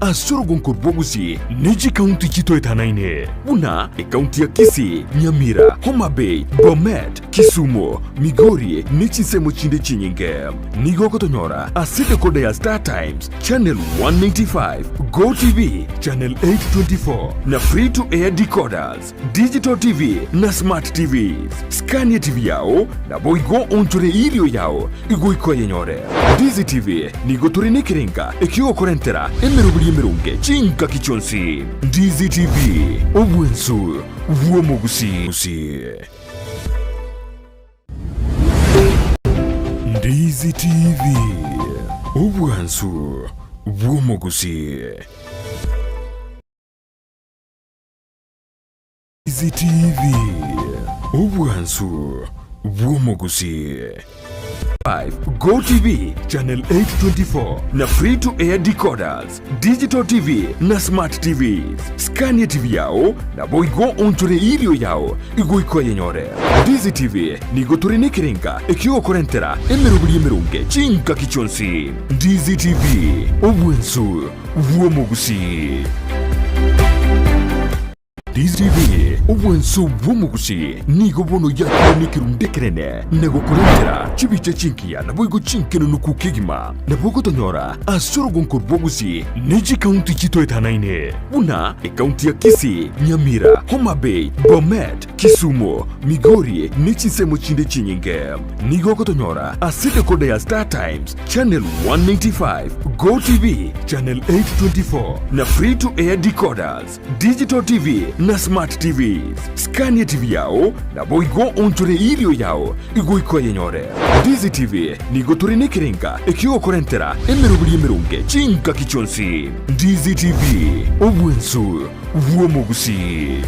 Ase orogonko rw'Ogusii ne chikaunti chitoetanaine, buna ekaunti ya Kisii, Nyamira, Homa Bay, Bomet, Kisumu, Migori ne chinsemo chinde chinyinge. Nigo okotonyora ase decoder ya Star Times, Channel 195, Go TV, Channel 824 na Free to Air decoders, Digital TV na Smart TVs. Scan ye TV yao naboigo onchore irio yao igoika oyenyore. Ndizi TV nigo tore nekerenga ekiogokorentera emeroberi emeronge chingaki chionsi. Ndizi TV, obwensu bw'omogusii. Ndizi TV, obwansu bw'omogusii. Ndizi TV, obwansu bw'omogusii. 5 Go TV Channel 824 na free to air decoders, digital TV na smart TVs. Scan ye TV yao naboigo onchore irio yao igoika oyenyore. Ndizi TV nigo tore nekerenga ekiogokorentera emeroberi emeronge chingaki chionsi. Ndizi TV, obwensu bw'omogusii. DCV, obwanso bw'omogusi nigo bono yakire nekerundu ekenene na gokorentera chibicha chingiya naboigo chinkenenuku kegima. Nabo ogotonyora ase orogonko rw'ogusi ne chikaunti chitoetanaine buna ekaunti ya Kisii, Nyamira, Homa Bay, Bomet, Kisumu, Migori ne chinsemo chinde chinyinge. Nigo ogotonyora ase decoder ya Star Times, Channel 195, Go TV, Channel 824 na Free to Air decoders. Digital TV na Smart TVs. Scan ye TV yao naboigo onchore irio yao igoika oyenyore. Ndizi TV nigo tore nekerenga ekiogokorentera emeroberi emeronge chingaki chionsi. Ndizi TV, obwensu bw'omogusii.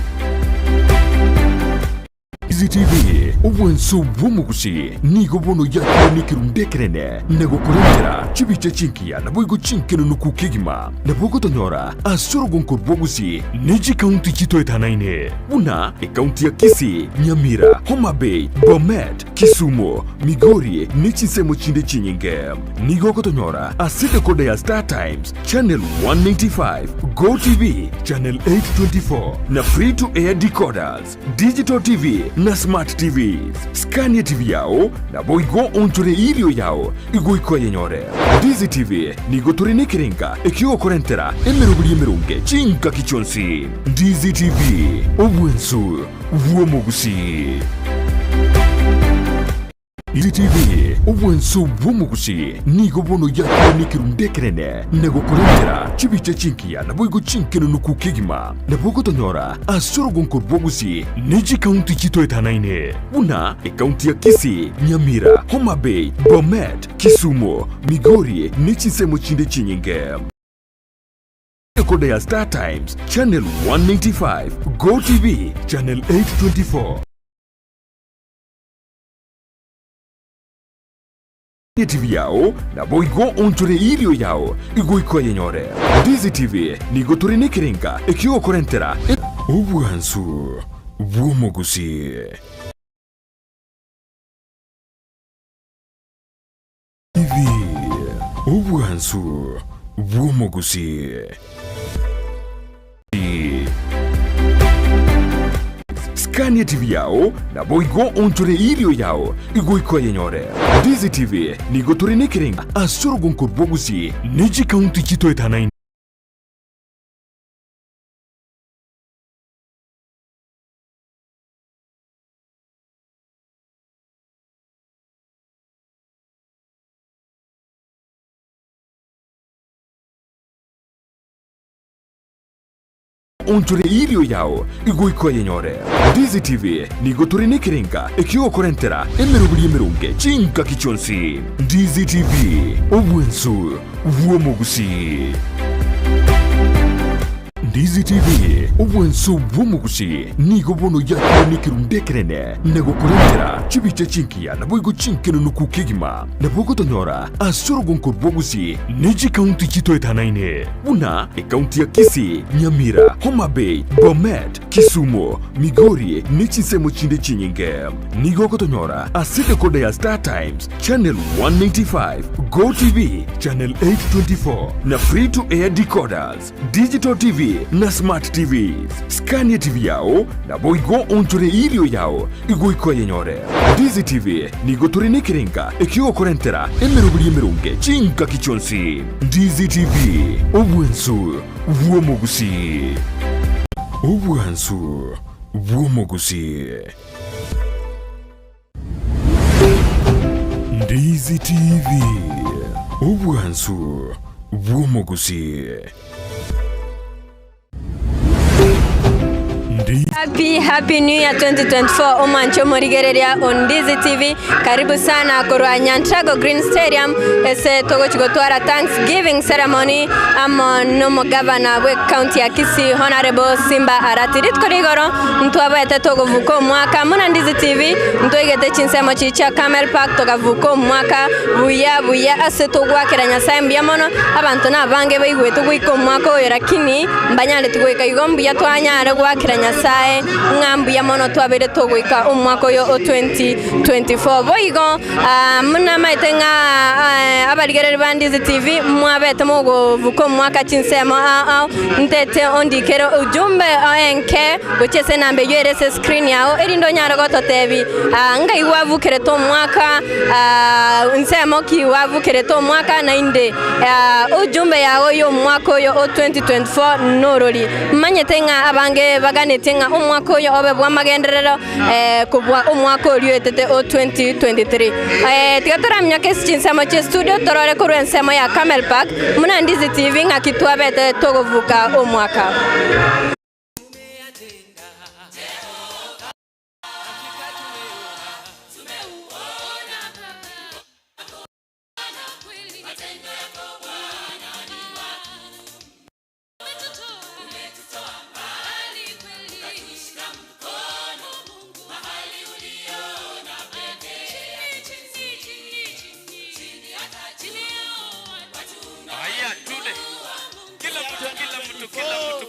Ndizi TV, obwanso bw'omogusii nigo bono yakire nekerundu ekenene na gokorentera chibicha chingiya naboigo chinkenenuku kegima. Nabo ogotonyora ase orogonko rw'Ogusii ne chikaunti chitoetanaine buna ekaunti ya Kisii, Nyamira, Homa Bay, Bomet, Kisumu, Migori ne chinsemo chinde chinyinge. Nigo ogotonyora ase decoder ya Star Times, Channel 195, Go TV, Channel 824 na Free to Air decoders. Digital TV na Smart TVs. Scan ye TV yao naboigo onchore irio yao igoika oyenyore. Ndizi TV nigo tore nekerenga ekiogokorentera emeroberi emeronge chingaki chionsi. Ndizi TV, obwensu bw'omogusii. DTV, obwanso bw'omogusii nigo bono yakire nekerundu ekenene na gokorentera chibicha chingiya naboigo chinkenenuku kegima. Nabo ogotonyora ase orogonko rw'Ogusii ne chikaunti chitoetanaine buna ekaunti ya Kisii, Nyamira, Homa Bay, Bomet, Kisumu, Migori ne chinsemo chinde chinyinge. Decoder ya Star Times, Channel 195, Go TV, Channel 824. TV yao naboigo onchore irio yao igoika oyenyore. Ndizi TV nigo tore nekerenga ekiogokorentera obwansu bw'omogusii. TV obwansu bw'omogusii. Scan TV yao naboigo onchore irio yao igoika oyenyore. Ndizi TV nigo tore nekerenga ase orogonko rw'Ogusii ne chikaunti chitoetanaine. Onchore irio yao igoika oyenyore. Ndizi TV nigo tore nekerenga ekiogokorentera emeroberi emeronge chingaki chionsi. Ndizi TV, obwensu bw'omogusii. Ndizi TV, obwanso bw'omogusii nigo bono yakire nekerundu ekenene na gokorentera chibicha chingiya naboigo chinkenenuku kegima. Nabo ogotonyora ase orogonko rw'Ogusii ne chikaunti chitoetanaine buna ekaunti ya Kisii, Nyamira, Homa Bay, Bomet, Kisumu, Migori ne chinsemo chinde chinyinge. Nigo okotonyora ase decoder ya Star Times channel 195, Go TV channel 824 na free to air decoders, digital TV na smart TVs. Scan TV yao naboigo onchore irio yao igoiko yenyore. Ndizi TV nigo tore nekerenga ekiogokorentera emeroberi emerunge chingaki chionsi. Ndizi TV, obwensu bw'omogusi. Obwansu bw'omogusi. Ndizi TV, obwansu bw'omogusi. Happy, happy New Year 2024 omwanche omorigereria on Ndizi TV. Karibu sana korwa Nyantrago Green Stadium ese togochi gotwara Thanksgiving ceremony amo nomogavana bwe county ya Kisii Honorable Simba Arati. Rituko rigoro ntwabete togovuka omwaka muna Ndizi TV ntwaigete chinsemo chicha Camel Park togavuka omwaka buya buya ase togwakera Nyasaye mbuya mono abanto nabange baigwete goika omwaka oyo lakini mbanyarete goika igo mbuya twanyare gwakera Nyasaye ng'ambuya mono twabere togoika omwaka oyo o 2024 boigo muna maete ng'a abarigereri ba Ndizi TV mwabete mogovuka omwaka chinsemo ao ntete ondikere ujumbe enke gochese nambe yerese screen yao erindo nyaro gototebi ngai wavukerete omwaka nsemo ki wavukerete omwaka nainde ujumbe yao yo omwaka oyo o 2024 norori manyete ng'a abange baganete ng'a omwaka oyo obe bwamagenderero kubwa omwaka orietete o 2023 tiga toramenya kesi chinsemo chi studio torore korwa ensemo ya Camel Park muna Ndizi TV ng'aki twabete togovuka omwaka.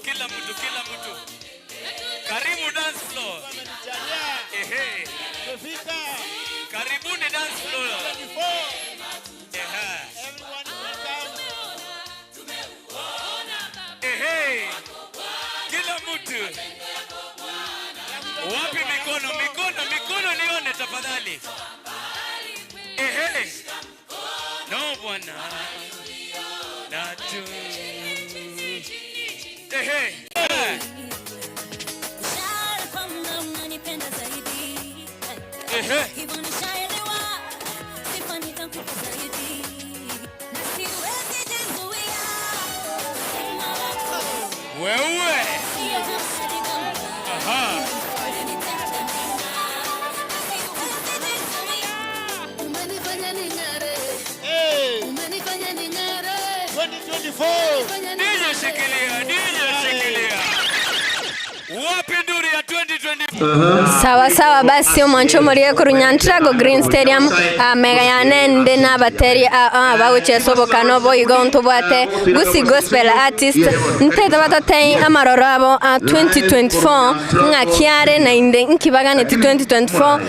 Kila mtu. Karibu dance floor. Ehe. Karibuni dance floor. Ehe. Ehe. Kila mtu. Wapi mikono? Mikono, mikono nione tafadhali. Ehe. No bwana. Na tu. Ehe. Ehe. Wewe. Aha. Hey. 2024. DJ shikilia, DJ shikilia. Wapi nduri ya 2024? Sawa sawa basi omwancho morie koru Nyantrago Green Stadium mega yane nde nabateri bagochesa obokano boigo ntobwate Gusii Gospel Artist ntete batatei amaroro abo 2024 ng'akiare nainde nkibaganeti 2024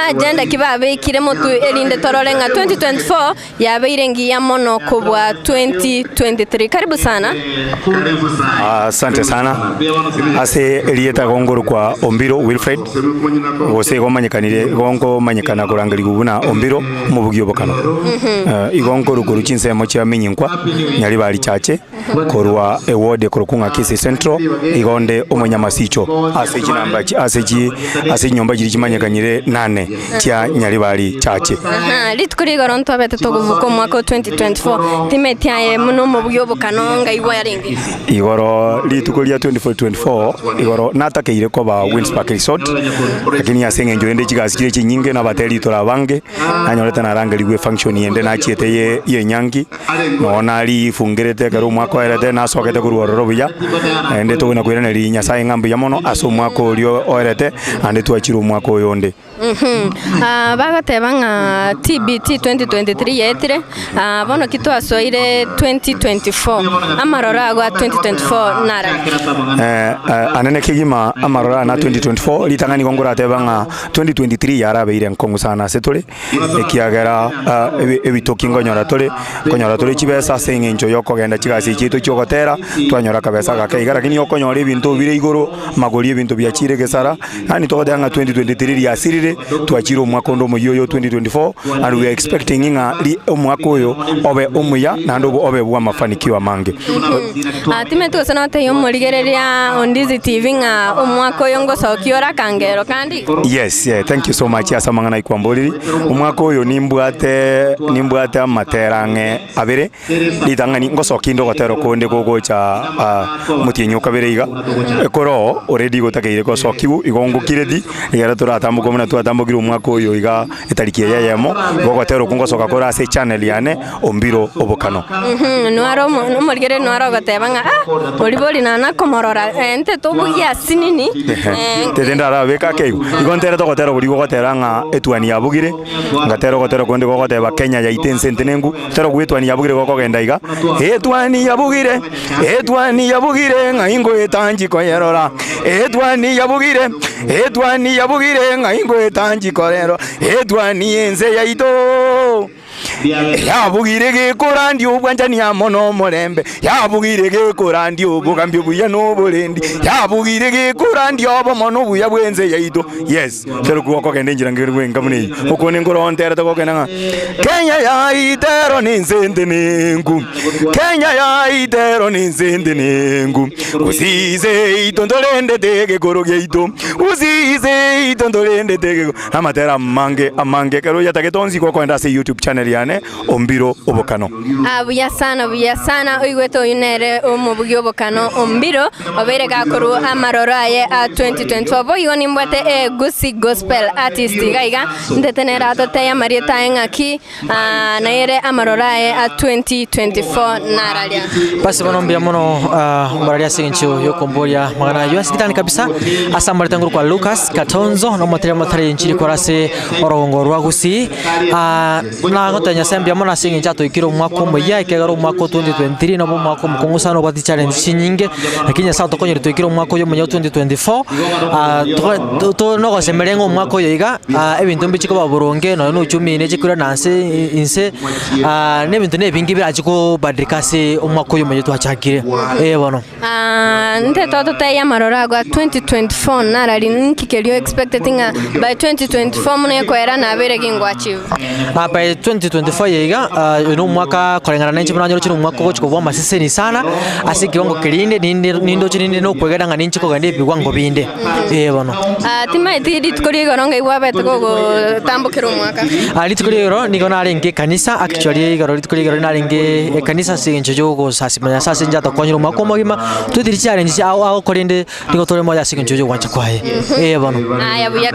agenda kibabikire motu erinde torore ng'a 2024 yabeire ngiya mono kubwa 2023. Karibu sana. Asante sana ase elieta gongoro kwa Ombiro Wilfred gose gomanyekanire gongo manyekana kurangari gubuna Ombiro mubugyo bokano igongo ruguru chinsemo chia minyinkwa nyali bali chache korwa award korukunga Kisii Central igonde omonyamasicho ase chinamba ase nyomba jiri chimanyekanyire nane chia nyali bali chache. Rituko rigoro ntwabete togovuka omwaka 2024 timetiaye muno mubugyo bokano ngaigwa yaringi igoro rituko ria 2424 igoro natakeire koba Wins Park Resort lakini asenge njo chigasi chinyinge na bateri tora bange nanyorete narangerigwe function yende nachiete ye nyangi nona ari fungirete kero mwaka oerete nasokete kurwororo buya ende tuguna kwiraneri Nyasaye ng'ambu ya mono ase omwaka orio oerete ande twachire omwaka oyo onde. Bagateba ng'a TBT 2023 yetire bono kitwasoire 2024 amarora agwa 2024 nara anene kigima amarora na 2024 litangani gongora teba ng'a 2023 yarabeire nkongu sana setore ekiagera ebitoki ngonyora tore konyora tore chibesa seng'encho yokogenda chigasi chito chiogotera twanyora kabesa gake igara lakini yokonyora ebinto bire igoro magori ebinto biachire gesara yani togoteba ng'a 2023 riasirire twachire omwaka onde omoyio 2024 and we are expecting ng'a omwaka oyo obe omuya nando obe bwa mafanikio amange. Time tugosana oteyo omorigereria Ondizi TV ng'a omwaka oyo ngosokiora kangero kandi. Yes, yeah, thank you so much asamangana ikwamboliri omwaka oyo nimbwate amatera ng'e abere litangani ngosoki ndogotero konde gogocha mutinyo kabere iga ekoro already gotakeire gosokiu igongukire di igera turatambuka muna twatambukire omwaka oyo iga etariki ya yemo gogotero kungosoka kora ase channel yane Ombiro Obokano. Nwaro omorigere nwaro goteba ng'a oribori nana komorora ente tobugia sinini tetenda arabeka keigo igontere togotero buri gogotera ng'a etuani yabugire ngatero gotero konde gogoteba Kenya yaite ntenengu tero gwetwani yabugire gokogenda iga etuani yabugire ng'a ingo etanji koyerora etwani yabugire ng'a ingo etanji korero etwani ense yaito yabugire gikora ndi obwanjani amono omorembe yabugire gikora ndi obugambi obuya n'oburendi yabugire gikora ndi obomo n'obuya bwenze yaito. Yes, tero kuokogenda enjira ngeri ngamune okone ngorontera togokenda ng'a Kenya yaitero ninzende nengu Kenya yaitero ninzende nengu usize itondolende tege koro gyeito usize itondolende tege amatera amange kero yatagetonzi kokwenda ase YouTube channel yane Ombiro Obokano. Buya sana oigwete oyunere omubugi Obokano Ombiro obere gakoru amaroro aye a 2024 boigo nimbwate Gusi Gospel artist gaiga ndetenera atoteya marieta eng'aki naere amaroro aye a 2024 nararia. Basi bono mbia mono mararia sincho yokomboria magana yo asikitani kabisa asambale tanguru kwa Lucas Katonzo no moteri motari nchiri korase orogongo rwa Gusi na ngotenya sembia mona singi chato ikiro mwaka omuya ikegero mwaka 2023 no mwaka mukungusano bwa challenge chinyinge lakini sa tokonyere twikiro mwaka oyo munya 2024 to no gosemerengo mwaka oyo iga ebintu mbichiko baburonge no nuchumi ne chikura nanse inse ne bintu ne bingi birachiko badrika se omwaka oyo munya twachakire bono nte toto teya marora gwa 2024 narari nkikerio expected nga by 2024 muno kwera na bere gingwa achieve by 2024 yega no mwaka korengana na nchi munanyoro chino mwaka gochiko bwa maseseni sana ase kiwango kirinde nindo chininde no kwegera nga ninchi kogende bigwango binde bono tima itiri tukori goronga igwabete gogo tambukira omwaka litukori goro nigo narenge kanisa actually goro litukori goro narenge kanisa sincho jogo sasimanya sasinja tokonyiro mwaka omogima tutiri challenge awo korinde nigo tore moja sincho jogo wancha kwaye bono aya buya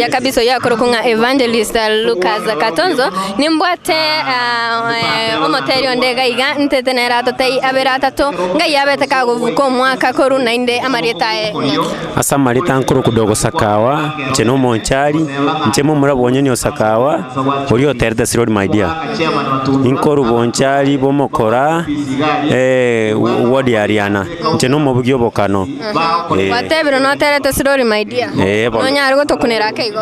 kabisa yakoro kunga evangelist Lucas Katonzo nimbwate omoteri onde iga ntetenera totei abera tato ngai abete kagovuka omwaka koru nainde amarieta asa marita nkuru kudogo sakawa nche monchari nche mumura bwonyoni osakawa ori oterete sirori my dear inkoru bonchari bomokora wodi ariana nche nomobugi obokano watebiro noterete sirori my dear nonyari gotokunera keigo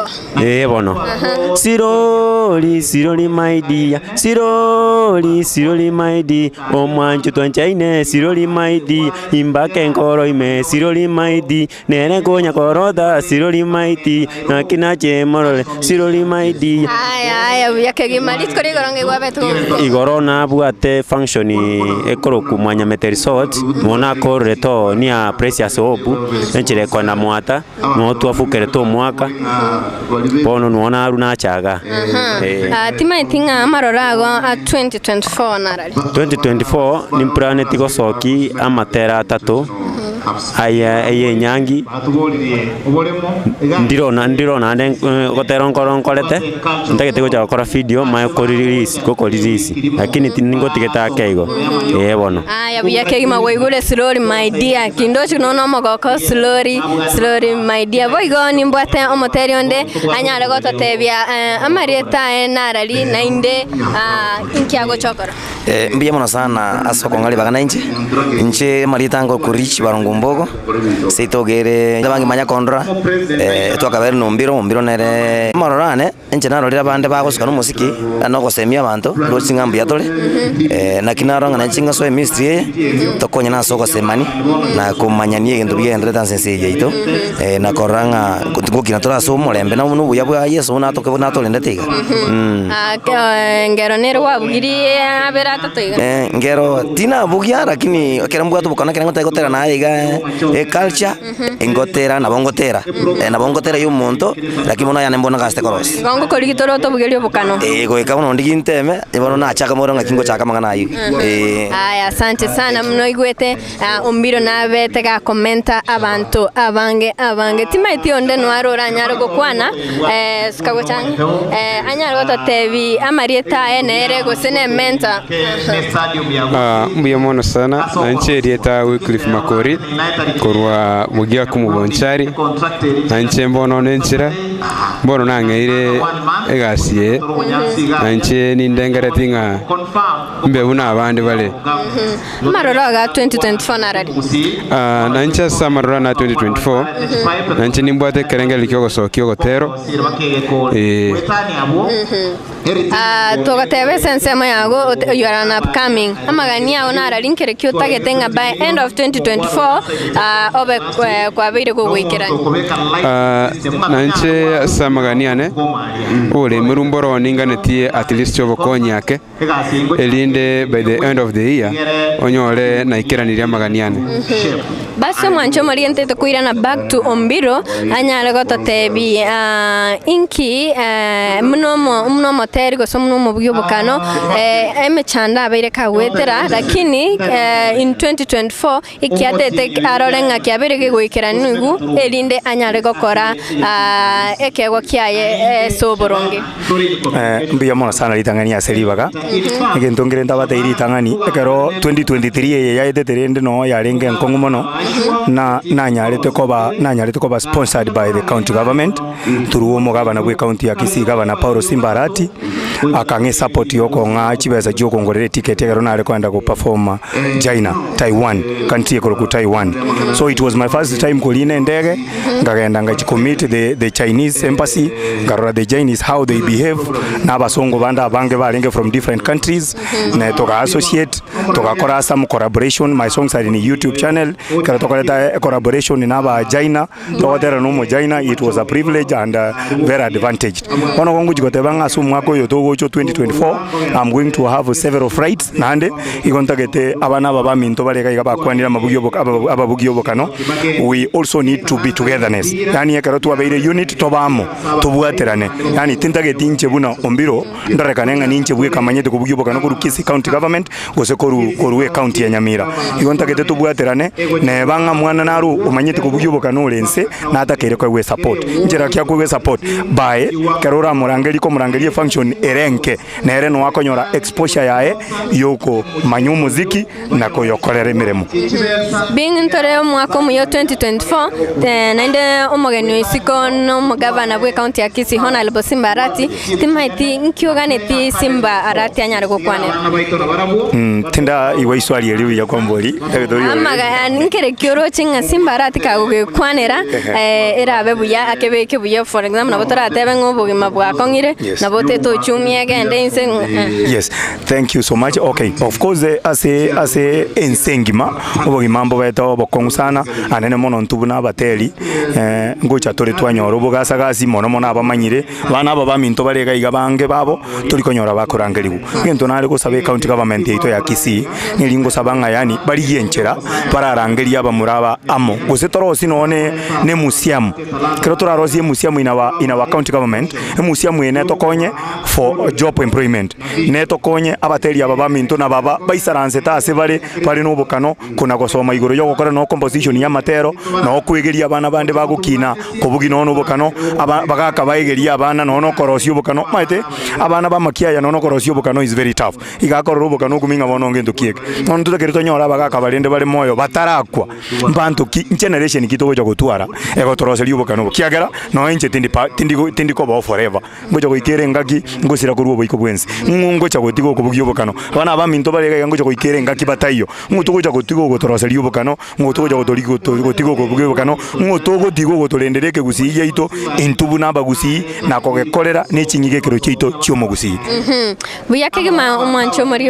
bono sirori sirori my dear sirori sirori my dear omwanchu twanchaine sirori my dear imbake nkoro ime sirori my dear nere konya koroda sirori my dear nakinache morole sirori my dear aya aya yakegima litkori goronge gwabetu igoro na bwate function ekoroku mwanyamete resort mona koreto nia Precious Hope enchire kona mwata no twafukere to mwaka bono nuona aruna chaga tima itinga amarora ago a 2024 narali 2024 ni plan tigosoki amatera atatu Aya eye nyangi ndiro na ande gotero nkoro nkorete ntagete gocha gokora video mayo ko release lakini ningotigeta akeigo bono. Aya buya kegima waigure slowly my dear kindochi nono mogoko slowly slowly my dear boigo nimbwate omoteri onde anyare gototebia amarieta narali nainde inkiago chokoro. Mbiya mono sana asoko ngali bagana inche inche marieta ngo kurich barongombogo seitogere bangi manya kondra twakabere nombiro ombiro nere marorane inche narorira bande bagosuka n'omosiki anogosemia abanto rochi ng'ambu yatore nakinaro ng'a nainche ngasoe ministry eye tokonya nase ogosemani na komanyania egento bigenderete ase ense eye yaito na korora ng'a gokina tore ase omorembe na obuya bwa Yeso natorendete iga. Ngero nere wabugirie abere atato iga ngero tinabugia lakini ekero mbwate obokana ekero ngotaka gotera naye iga culture engotera nabo ngotera nabo ngotera ya omonto lakini bono yane mbona gase korosi igo ngokorigitora otobugeria obokano goika bono ndi ginteme bono nachaka moro ng'aki ngochaka mang'ana aywo. Aya asante sana mno igwete ombiro nabete ga commenta abantu abange abange timaiti onde nwarora anyare gokwana sikagochanga anyare gototebi amarieta enere gose ne mentor. Mbuya mono sana nanche rieta Wycliffe Makori korwa mugia kumubonchari nanche mbono nenchira mbono nang'eire egasi nanche nindengereti ng'a mbe buna abandi bale marora ga 2024 narari nanche ase amarora na 2024 nanche nimbwate ekerengeri kiogosokia ogotero togotebe sensemo yago you are an upcoming amagani yago narari nkere kio tagete ng'a by end of 2024 obe kwabeire gogwikerania. Nanche ase amagani ane oremi rumboro ninganetie at least obokonyake elinde by the end of the year onyore naikeranirie amagani ane. Basi omwancho omoriente tokoirana back to ombiro anyare gototebi inki muno omoteri gose muno omobugi obokano emechando abeire kagwetera lakini in 2024 ikiatete arore ng'a kiabeire gegoikerania nigu erinde anyare gokora ekegwa kiaye ase oboronge. Mbuya mono sana ritang'ani ase ribaga egento ngere ntabateire ritang'ani ekero 2023 eye yaetete rende no yarenge enkong'u mono na nanyarete koba sponsored by the county government through omogabana bwe county ya Kisii Governor Paulo Simbarati akang'e support yokong'a chibesa chiokongorera ticket ekero nare kwenda go perform China Taiwan country ekoroku Taiwan. So it was my first time korina endege ngagenda ngachicommit the Chinese embassy ngarora the Chinese how they behave na abasongo banda abange barenge from different countries na toka associate tokakora some collaboration. My songs are in a YouTube channel kero tokoreta collaboration na aba China tokotera no mo China. It was a privilege and very advantaged. Ono kongu jikoteba ng'a mwaka oyo togocho 2024 I'm going to have several flights nande igontagete abana aba baminto barega iga bakwanira ababugi obokano. We also need to be togetherness yani ekero twabeire unit tobamo tobwaterane yani tintageti inche buna ombiro ndarekane ng'a ninche bwekamanyete kobugi obokano koru Kisii county government gose koru county ya Nyamira igontagete tobwaterane nebanga mwana naru omanyete kobugi obokano orense natakere kwe support njera kya kwe support by kerora murangeri ko murangerie function erenke nere no wakonyora exposure yae yoko manyu muziki na koyokorera emiremo being ntore omwaka omuya 2024 nainde omogeni oisiko no omogavana bwe county ya Kisii Honorable Simba Arati timaiti nkioganeti Simba Arati anyare gokwanera tinda iwe iswali eriu ya kwambori amaga nkere kioroche ng'a Simba Arati kagogekwanera erabe buya akebeke buya for example nabo toratebe ng'a obogima bwakong'ire nabo tetochumia egende inse. Yes, thank you so much. Okay, of course ase ensengima obogima mbo beta obokong'u sana anene mono ntubu na abateri ngocha tore twanyora obogasagasi mono mono abamanyire bana aba baminto barega iga bange babo turi konyora bakorangerigu ngento nare gosaba county government yaito ya Kisii niringo sabanga yani barigienchera bararangeria abamuraba amo gose torosi none ne museum kero turarosie museum ina wa county government museum ene tokonye for job employment ne tokonye abateri aba baminto na baba baisaranse tase bare bare nobokano kuna gosoma igoro yo Ogokora no composition ya matero no kwegeria abana bande bagokina kobugi nono obokano bagaka baegeria abana nono korosia obokano maete abana bamakiaya nono korosia obokano is very tough igakorora obokano okuminga bono ngento kieke nono tutakere tonyora abagaka barende bare moyo batarakwa mbanto ki generation kitogocha gotwara egotoroseria obokano kiagera no enche tindi tindi koba forever ngocha goikere ngaki ngosira korwa oboiko bwensi ngocha gotiga okobugia obokano abana baminto barega ngocha goikere ngaki bataiyo ngotogocha gotiga ogotoroseria obokano ngotogocha gotiga okobugia obokano ngotogotiga ogotorendereke gusii yaito entubu nabagusii nakogekorera neching'ige ekero chiaito chiomogusii. Buya kegima omwancho mori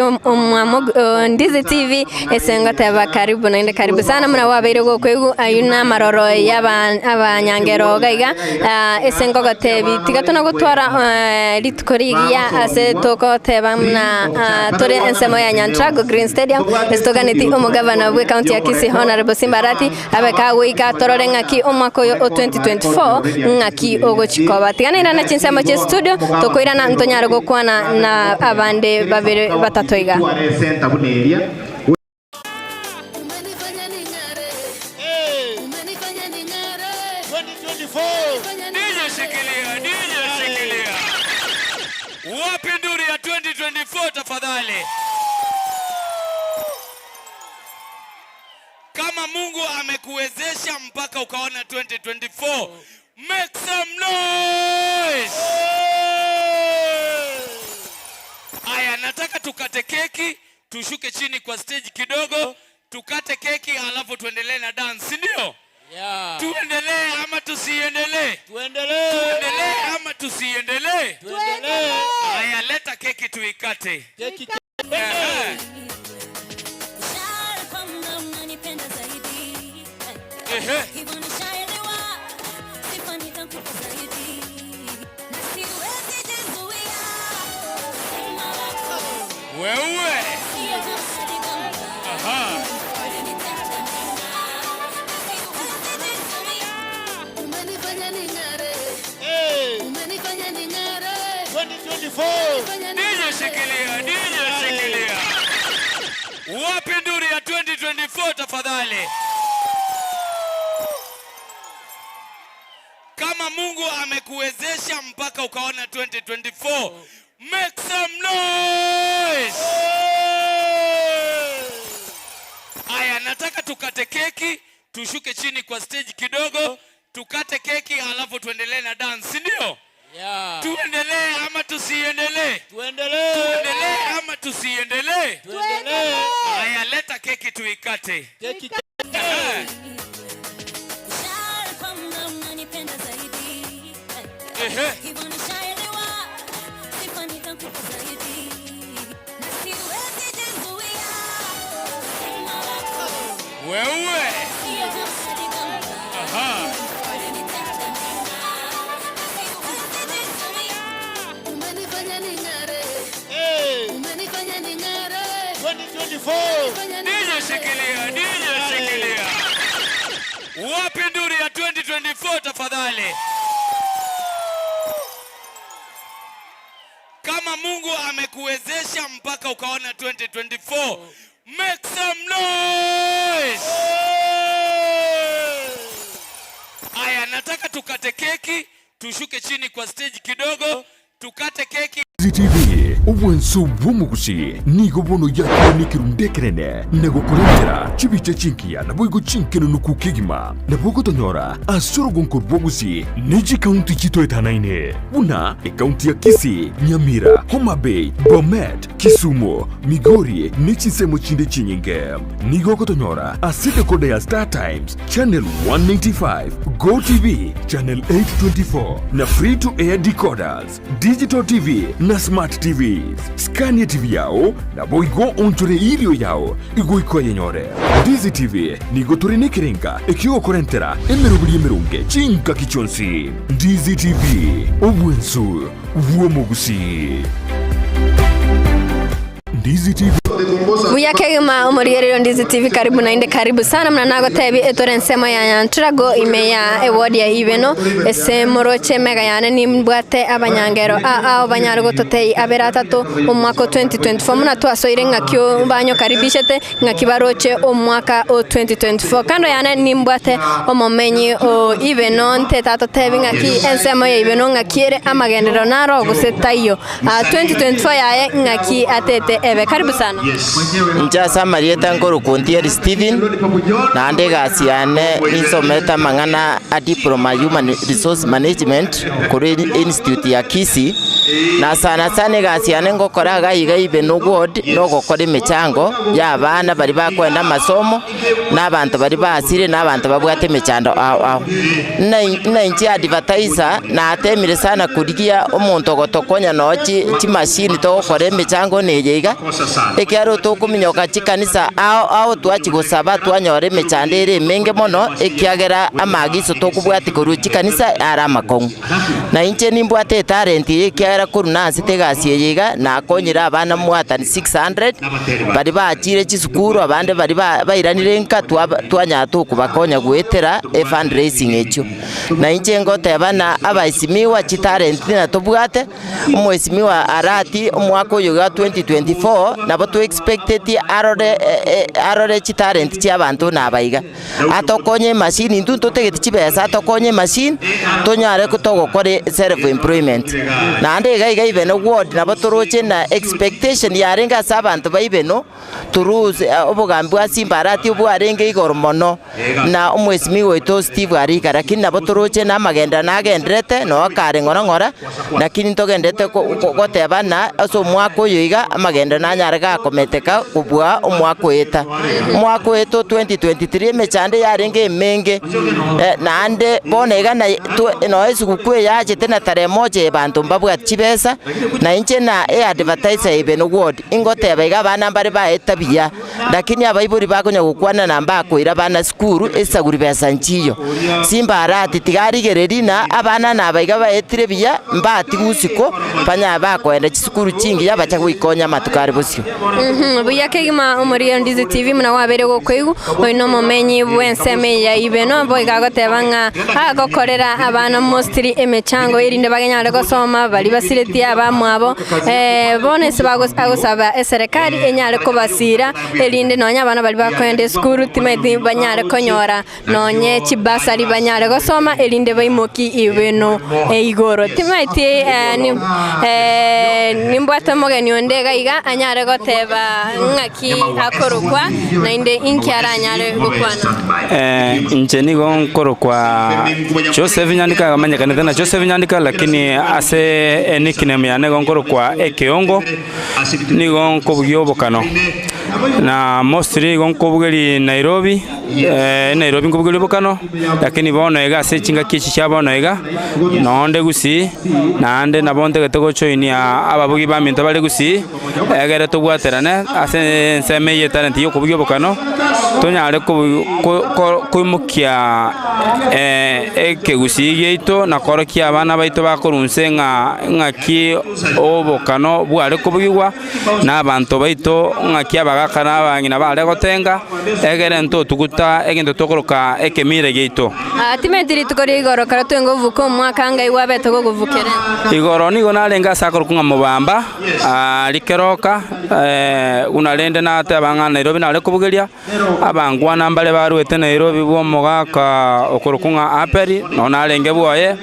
Ndizi TV esengo teba karibu naende karibu sana muna wabeire gokwegu ayuna maroro y'abanyangero gaiga esengo gotebi tiga tunagotwara rituko rigiya ase toko teba muna tore ensemo ya Nyantrago Green Stadium estoganeti omugavana bwe county ya Kisii Honorable Simba Arati abeka goika torore ng'aki omwaka oyo o 2024 ng'aki ogochikoba tiganira na chinsemo che studio tokoirana ntonyaro gokwana na abande babere batatu iga. Wapi nduri ya 2024 tafadhali? Kama Mungu amekuwezesha mpaka ukaona 2024, make some noise. Aya, nataka tukate keki, tushuke chini kwa stage kidogo, tukate keki alafu tuendelee na dance, si ndio? Yeah. Tuendelee ama tusiendelee? Tuendelee. Tuendelee ama tusiendelee? Tuendelee. Aya, leta keki tuikate. Keki. Wewe. Aha. Hey. 2024. DJ shikilia, DJ shikilia. Wapi nduri ya 2024 tafadhali? Kama Mungu amekuwezesha mpaka ukaona 2024, make some noise. Aya, nataka tukate keki, tushuke chini kwa stage kidogo, tukate keki alafu tuendelee na dance, si ndio? Yeah. Tuendelee ama tusiendelee? Tuendelee. Tuendelee ama tusiendelee? Tuendelee. Aya, leta keki tuikate. Keki. Wewe. Aha. Hey. 2024. DJ shikilia, DJ shikilia. Wapi nduri ya 2024 tafadhali? Kama Mungu amekuwezesha mpaka ukaona 2024, make some noise. Aya, nataka tukate keki, tushuke chini kwa stage kidogo, tukate keki. TV obwenso bw'omugusi nigo bono yakinikirundekerene nagokurentera chibicha chinkiya naboigo chinkenunuku kegima nabogotonyora asorogonko bwogusi neji kaunti chitoetanaine buna ekaunti ya Kisii, Nyamira, Homa Bay, Bomet, Kisumu, Migori nechinsemo chinde chinyinge. Nigo gotonyora ase dekoda ya Star Times Channel 195, Go TV Channel 824 na free to air decoders, digital TV na smart TVs. Skania TV yao na boigo onchore ilio yao igoiko yenyore. Ndizi TV nigo turinekerenga ekigokorentera emeruburi emerunge chinka kichonsi. Ndizi TV obwensu bw'omugusi. Ndizi TV. Buya kegima omorigerero Ndizi TV, karibu nainde, karibu sana mnanago tebi etore nsemo ya Nyantrago ime ya eward ya Ibeno ese moroche mega yane nimbwate abanyangero a banyarugo totei abera atatu omwaka 2024 muna twasoire ng'akio banyo karibishete ng'akibaroche omwaka o 2024 kando yane nimbwate omomenyi o Ibeno nte tato tebi ng'aki ensemo ya Ibeno ng'akiere amagendero naro gusetayo 2024 yaye ng'aki atete ebe. Karibu sana. Nchasa Marieta Nkoro Kuntieri Steven na ndega siane nisometa mang'ana a diploma human resource management kuri institute ya Kisii na sana sana gasiane ngokora gaiga Ibeno ward no gokora emechango ya abana bari bakwenda masomo n'abantu bari basire n'abantu babwate emechando ao ao na inchi advertiser na atemire sana kurigia omonto gotokonya no chi machine togokora emechango nejeiga ekiaro tokuminyoka chikanisa ao ao twachigosaba twanyore emechando ere emenge mono ekiagera amagiso tokubwati koru chikanisa ara makong'u na inche nimbwate etalent ekiagera koru nase tegasi eyeiga nakonyera abana mwatani 600 bari bachire chisukuru abande bari bairanire nka twanya tokubakonya gwetera e fundraising ekyo na inche ngoteba na abaisimiwa chitalent na tobwate omwesimiwa arati omwaka oyo ga 2024 nabo tu expected arore chitalent chia abantu nabaiga atokonye machine intu totegete chibesa atokonye machine tonyare kutogokore self employment na ande iga iga Ibeno ward nabo toroche na expectation yarenga ase abantu ba Ibeno turuze obogambi bwa Simba Arati obwarenge igoro mono na omwesimiwa oito Steve Arika lakini nabo toroche na amagenda nagenderete no akare ng'ora ng'ora lakini togendete goteba na ase omwaka oyo iga amagenda nanyare gakometeka kobua omwaka oeta omwaka oeto 2023 emechando yarenge emenge naende bono iga no esiguku eyachete na tarehe moja bantu mbabwate chibesa na inche na e advertiser Ibeno ward ingoteba iga abana mbare baeta buya lakini abaibori bakonya gokwana na mbakoira abana sukuru esaguri besa nchiyo Simba Arati tigarigereri na abana nabaiga baetire buya mbatigusiko banya bakoenda chisukuru chingi yabacha gwikonya matukari bosio. Buya kegima omorigerero Ndizi TV muna wabere gokoigu oino momenyi bwenseme ya Ibeno boiga goteba ng'a agokorera abana mostly emechango erinde bagenyare gosoma bari basiretie abamwabo bone agosaba eserikali enyare kobasira erinde nonya abana bari bakoenda esukuru timaiti banyare konyora nonye chibasari banyare gosoma erinde baimoki Ibeno eigoro timaiti nimbwate omogeni onde iga anyare goteba ng'aki akorokwa nainde inki aranyare gokwana. Nche nigo nkorokwa Joseph Nyandika amanyekanete na Joseph Nyandika lakini ase nickname yane nkorokwa Ekeongo nigo nkobugia obokano na mostly nigo nkobugeri Nairobi Nairobi nkobugeri obokano lakini bono iga ase chingaki echi chia bono iga nonde Gusii naende nabo ntegete gochoinia ababugi baminto bare Gusii egere tobwaterane ase ensemo eye etalent ya okobugia obokano tonyare koimokia ekegusii giaito na korokia abana baito bakorunse ng'aki obokano bware kobugigwa na abanto baito ng'aki abagaka na abang'ina bare gotenga egere ntotuguta egento tokoroka ekemire giaito. Timetiri tukori igoro kara twengovuka omwaka ngai wabete goguvukere igoro nigo narenga ase akorokwa ng'a mobamba rikeroka unarende nateba ng'a Nairobi nare kobugeria abangwana mbare barwete Nairobi bwo omogaka okorokwa ng'a aperi no narenge bwoye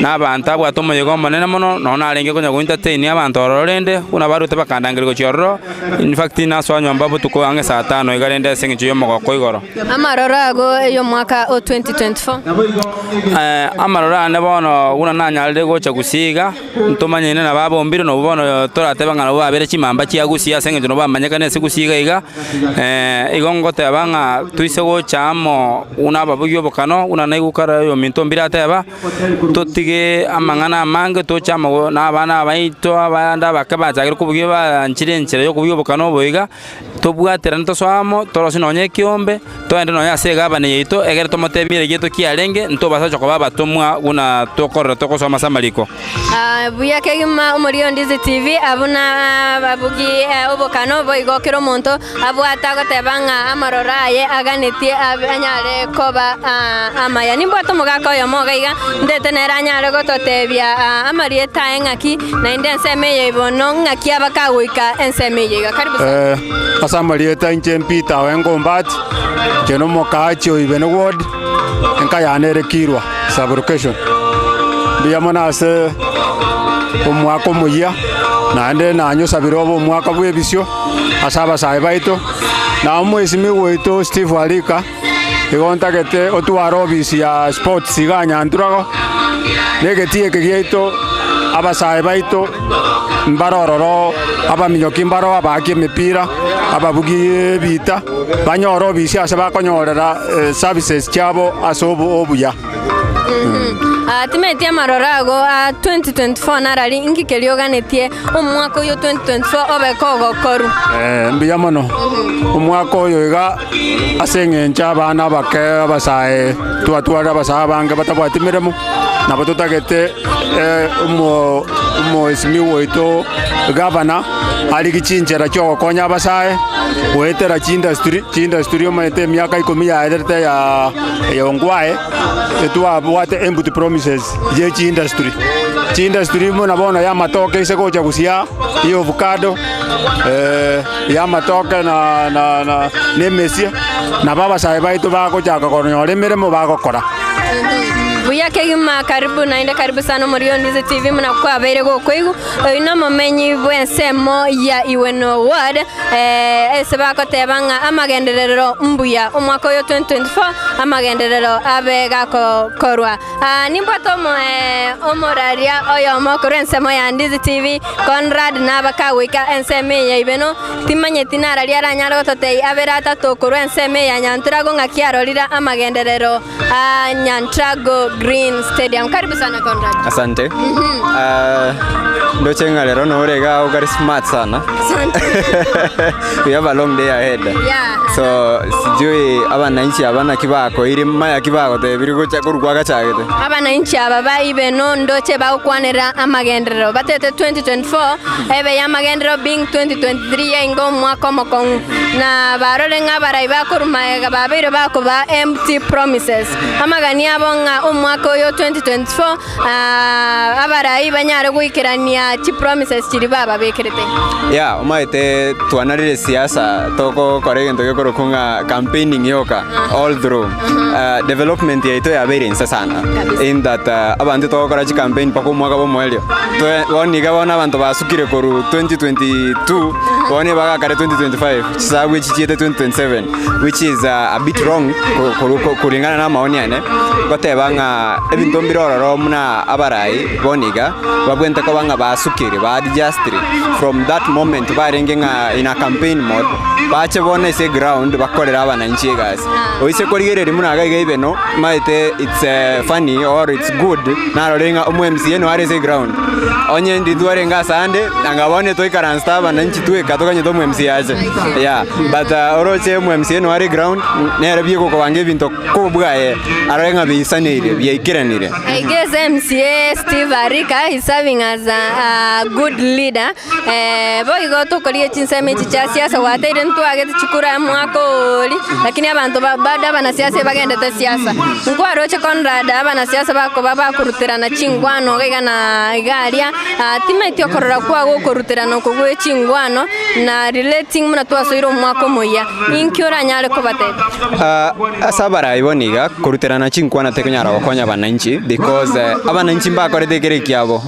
na abantu abwate omoyega omonene mono no narenge konya goentertain abantu ororo rende buna barwete bakandangeria gochia ororo in fact nasoa nyomba botuko ang'e saa tano iga rende ase eng'encho ya omogoko igoro. Amaroro ago ey'omwaka o 2024 amaroro ane bono buna nanyarire gocha Gusii ntomanyene na babombire nobo bono torateba ng'a nabo babere chimamba chia Gusii ase eng'encho nabo bamanyekane ase Gusii iga iga igo ngoteba ng'a tuise gocha amo una ababugi obokano una naigukara oyo minto mbire ateba totige amang'ana amange toche amo na abana baito abande abake bachagire kobugia banchire enchera ya okobugia obokano obo iga Tobwaterane tosoamo torosi nonye ekiombe toende nonye ase egabana yaito egere tomotebire gieto kiarenge ntobasacha koba abatomwa buna tokorora tokosoma ase amariko. Buya kegima omorio Ndizi TV abuna babugi obokano boigokera omonto abwata agoteba ng'a amaroro aye aganetie anyare koba amaya nimbwate omogaka oyomo iga iga ndete nere anyare gototebia amarieta aye ng'aki naende ensemo eye bono ng'aki abakagoika ensemo eye iga. Karibu sana. Ase amarieta inche Peter Wengombati inche nomokaachi o Ibeno ward enka yane Kirwa sub-location. Mbuya mono ase omwaka omuya naende nanyosabire obe omwaka bwa ebisio ase abasae baito na omwesimi gwaito Steve Arika igo ntagete otware obisi ya sports iga Nyanturago negeti eke giaito abasae baito mbarororo abaminyoki mbaro abaki emipira ababugi ebita banyore obisi ase bakonyorera services chiabo ase obuya. Timetie amaroro ago 2024 narari ingikeria oganetie omwaka oyo 2024 obe kogokoru. Mbuya mono omwaka oyo iga ase eng'encho abana abake abasae twatware abasae abange batabwati emeremo nabo totagete omwesimi waito gavana ari chinchera chiogokonya abasae gwetera chiindustry omanyete emiaka 10 yaerete ya yongwae etwabwate empty promises ye chiindustry chiindustry muna bono ya matoke ise gocha gusia ya avocado ya matoke na nemesia na babasae baito bagochaka konyora emeremo bagokora. Buya kegima karibu naende karibu sana omorio Ndizi TV muna kwabeire gokoigu oyu nomomenyi bw'ensemo ya Iweno ward ase bagoteba ng'a amagenderero mbuya omwaka oyo 2024 amagenderero abe gakokorwa. Nimbwate omoraria oyomo korwa ensemo ya Ndizi TV Conrad nabakagwika ensemo ya Ibeno timanyeti nararia aranyare gototei abere atato korwa ensemo ya Nyanturago ng'aki arorire amagenderero a Nyantrago Green Stadium. Karibu sana Conrad. Asante. Ndoche lero norega ukari smart sana. Asante. We have a long day ahead. Yeah. So sijui abananchi abana kibako iri maya kibako te biri gocha korwa gachagete. Abananchi aba ba Ibeno ndoche bagokwanera amagenderero batete 2024 ebe ya magenderero being 2023 ya ingo mwaka omokong'u na barore ng'a abarai bakorumaega babeire bakoba empty promises amagani abo ng'a omwaka oyo 2024 abarai banyare goikerania chi promises chiri baba bekerete. Yeah, omaete twanarire siasa toko kore gento gikorokunga campaigning yoka all through. Development yaito yabeire insa sana in that abantu tokora chi campaign pako mwaka bomwelio boniga bona abantu basukire koru 2022 bone bagakare 2025 chisabwe chichiete 2027 which is a bit wrong kulingana na maoni yane goteba ng'a ebinto mbirororo muna abarai boniga babwente ko banga basukire ba adjustire from that moment barenge ng'a in a campaign mode bache bona ise ground bakorera abananchi egasi oise korigereri muna gaiga Ibeno maite it's funny or it's good narorenga omu MCA no arese ground onye nditware ngasande angabone toikaransta abananchi tweka tokanye to MCA ache yeah but oroche omu MCA no are ground nere byeko kobange ebinto kobwaye arorenga bisanire byaikiranire. I guess MCA Steve Arika is serving as a good leader. Boigo tukorie chinseme chicha siasa wateire ntwagete chikura mwaka ori lakini abantu bado abanasiasa bagendete siasa nkwaroche Conrad abanasiasa bako bakurutirana chingwano gaiga na igaria timaiti okorora kwa gokurutirana kogwe chingwano na relating muna twasoire omwaka omoya inki oranyare kobatebia. Ase iboniga kurutirana chinkwana tekonyara gokonya abananchi because abananchi mbakorete kere kiabo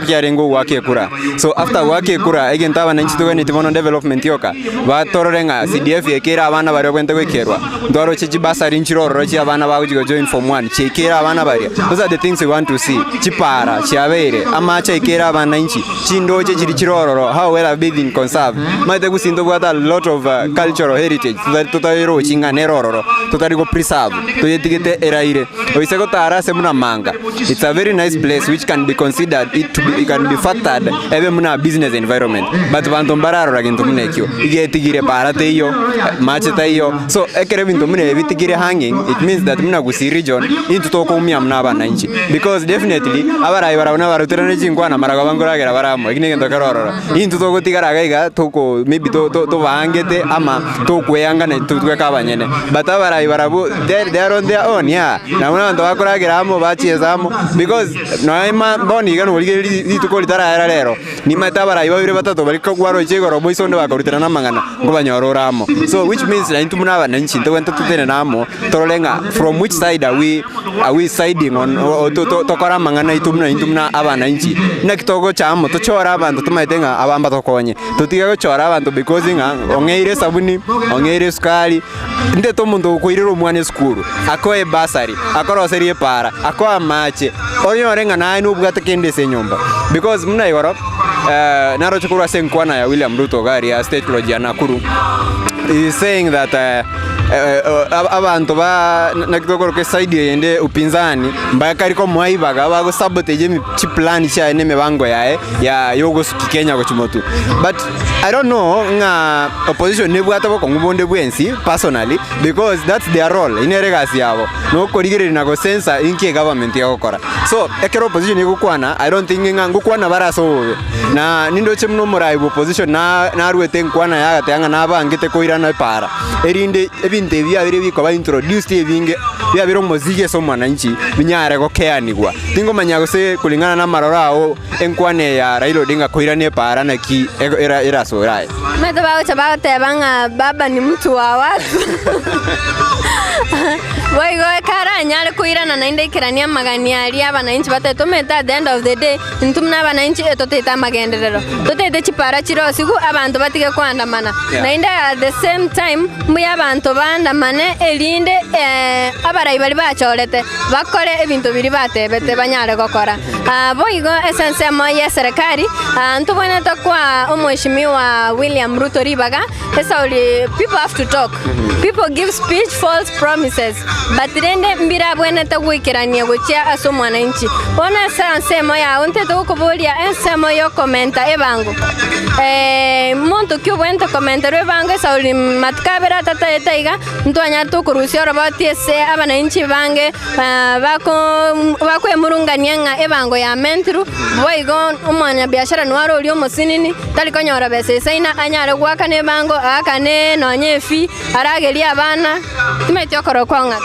kiarengo gwakekura so after gwakekura egento abananchi tuganete bono development yoka batorore ng'a CDF yekera abana baria bwente gwekerwa ndwaroche chibasari nchirororo chi abana bagochigo join form 1 chekera abana baria those are the things we want to see chipara chiabeire amacha ekera abananchi chindoche chiri chirororo how well have been conserved maite gusindo bwata a lot of cultural heritage tutairochi ng'a nerororo tutari go preserve tuyetigete eraire oise gotara Otara ase muna manga, it's a very nice place which can be considered it to be, it can be factored ebe muna business environment, but bantu mbararora gintu muna ekio igetigire para teiyo mache teiyo. So ekere bintu muna ebitigire hanging, it means that muna Gusii region intu tokoumia muna abananchi, because definitely abarayi barabona barutirane chinkwana marago bangoragera baramo iki negento kerorora intu togotigara iga toko maybe to to tobangete ama tokweyangana tutweka abanyene, but abarayi barabu they are on their own. Yeah, na muna bantu bakoragera amo bachieza amo, because naima boni igano origeri rituko ritarahera rero nimaete abarayi babire batato bari kogwaro chigoro moiso onde bakarutirana amang'ana nkobanyorora amo. So which means na intu muna abananchi ntogwenta tutene namo torore ng'a from which side are we siding on tokora amang'ana itu muna intu muna abananchi naki togocha amo tochora abanto tomaete ng'a abamba tokonye totige gochora abanto because ng'a ong'eire esabuni, ong'eire esukari ndete omonto okoirera omwana esukuru akoe basari akoroserie epara akoe amache onyore ng'a naye nobwate kende ase enyomba, because muna igoro naroche korwa ase enkwana ya William Ruto gari ya State Lodge ya Nakuru. He is saying that abantu ba nakitokoroka eside yende upinzani mbakariko mwaibaga bagosabotage chiplan chaye nemibango yaye ya yogosuki Kenya gochimotu, but I don't know ng'a opposition nebwate bokong'u bonde bwensi personally, because that's their role inere gasi yabo nokorigereria na gosensa inki government yagokora. So ekero opposition igokwana, I don't think ng'a ngokwana barase obobe na nindoche muno omorai bwa opposition na narwete nkwana yagate ng'a nabangete koirana epara erinde ebinto ebi biabire bikoba introduced ebinge biabire omozigi ase omwananchi binyare gokeanigwa. Tingomanya gose kulingana na amaroro ao enkwana ya Raila Odinga koirana epara naki erasorae. Mete bagocha bagoteba ng'a baba ni mtu wa watu. Boigo ekaranyare koirana naende ikerania amagani aria abananchi batetomete. At the end of the day, intwe muna abananchi etotete amagenderero totete chipara chirosigu abantu batige kuandamana. Naende at the same time mbuya abantu baandamane erinde abarai bari bachorete bakore ebinto biri batebete banyare gokora. Boigo esensemo ya serikali, ntubonete kwa omheshimiwa William Ruto ribaga esauri, people have to talk, people give speech, false promises, but rende mbira bwenete gwikirania gochia ase omwananchi. Bono ase ensemo yago ntete gokoboria ensemo yokomenta ebango, monto ki obwente komenterwa ebango esauri matukabere atataete iga ntwanyarete okorusia oroboti ase abananchi bange bako bakwemurungania ng'a ebango ya mentiru. Boigo omwanyabiashara nware oria omosinini tari konyora besa esaina anyare gwakana ebango aakane nonye efi arageria abana timeti okoro kwang'ata.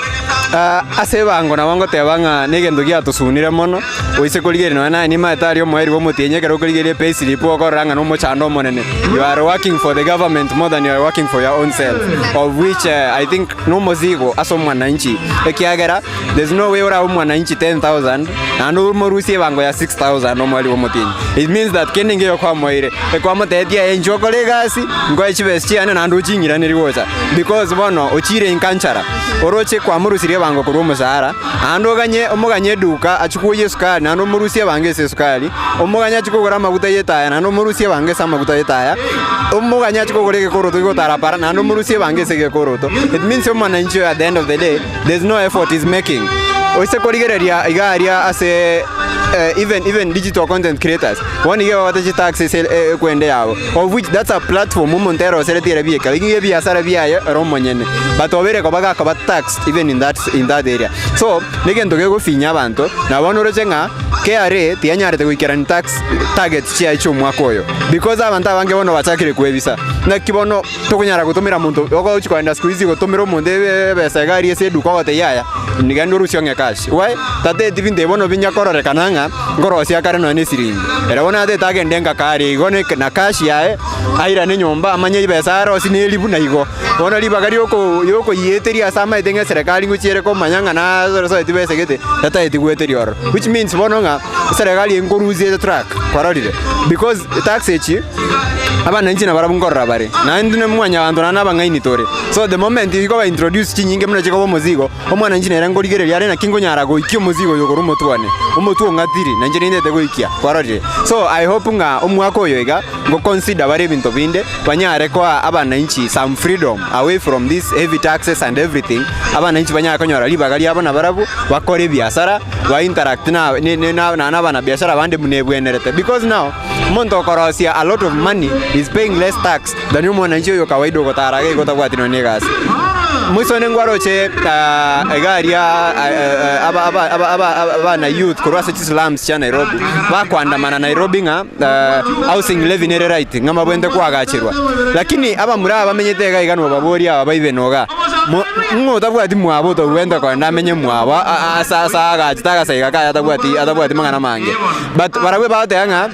Ase ebango nabo ngoteba ng'a na egento giatosunire mono oise korigereria nonya naye nimaete aria omoeri bwa omotienyi ekero okorigereria payslip okorora ng'a na omochando omonene. You are working for the government more than you are working for your own self, of which I think na omozigo ase omwananchi, ekiagera there's no way orabe omwananchi 10,000 naende omorusie ebango ya 6000 omoeri bwa omotienyi. It means that kende ngeyo kwamoire ekwamotebetie aye inche okore egasi nkoe chibesa chiane naende oching'iraneri gocha, because bono ochire inkanchara oroche kwamorusirie ebango korwa omoshahara naende oganye omoganye eduka achikuoyia esukari naende omorusie ebango ase esukari, omoganye achikogora amaguta ya etaya naende omorusie ebango ase amaguta ya etaya, omoganye achikogora egekoroto gigotara para naende omorusie ebango ase egekoroto. It means omwananchi oyo at the end of the day there's no effort is making. Oise korigereria iga aria ase even digital content creators bono iga babate chitaxes ekwende yabo, of which that's a platform omonto eroseretie bieka iga ebiasara biaye ere omonyene, but obere koba gakoba taxed even in that area. So negento gegofinya abanto na bono oroche ng'a KRA tiyanyarete goikerani tax target chiaye chia omwaka oyo, because abanto abange bono bachakire kwebisa naki bono tokonyara gotomera monto ogochi koenda siku hizi gotomera omonto ebesa egari ase eduka ogotebia yaya nigende orusie ong'e cash why tateti binto bono binyakororekana ng'a nkorosia kare nonya na esiringi ere bono atete agende ngakari igo na cash yaye airane nyomba amanye ebesa arosie na eribu na igo bono ribaga riokoyeteria ase amaete ng'a eserekari ngochiere komanya ng'a nasoeti besa gete tataeti gweteria ororo, which means bono ng'a eserekari enkorusiete track kwarorire, because tax echi abananchi nabarabwo nkorora bare naende mwanya abanto nana abang'aini tore. So the moment ikoba introduce chinyinge muna chikoba omozigo omwananchi nere. nere ngorigereria are naki ngonyara goikia omozigo oyo korwa omotwe one omotwe ong'atiri na inche nindete goikia kwarorire. So I hope ng'a omwaka oyo iga ngoconsider bare ebinto binde banyare koa abananchi some freedom away from these heavy taxes and everything. Abananchi banyare konyora ribaga riabo na barabwo bakore ebiasara ba interact na na na abana biashara bande munebwenerete, because now omonto okorosia a lot of money is paying less tax than omwananchi oyo kawaida ogotaraga igo otabwati nonye egasi. Mwisone ngwaroche egari abana youth korwa ase chislums chia Nairobi bakwandamana Nairobi ng'a housing levy nere right ng'a mabwente kwagachirwa, lakini abamura aba bamenyete iga iga nobabori aba baibe noga ng'o otabwati mwabo otobwente kogenda amenye mwabo asa agachete agasaiga kaya atabwati mang'ana mange, but barabwe bagoteba ng'a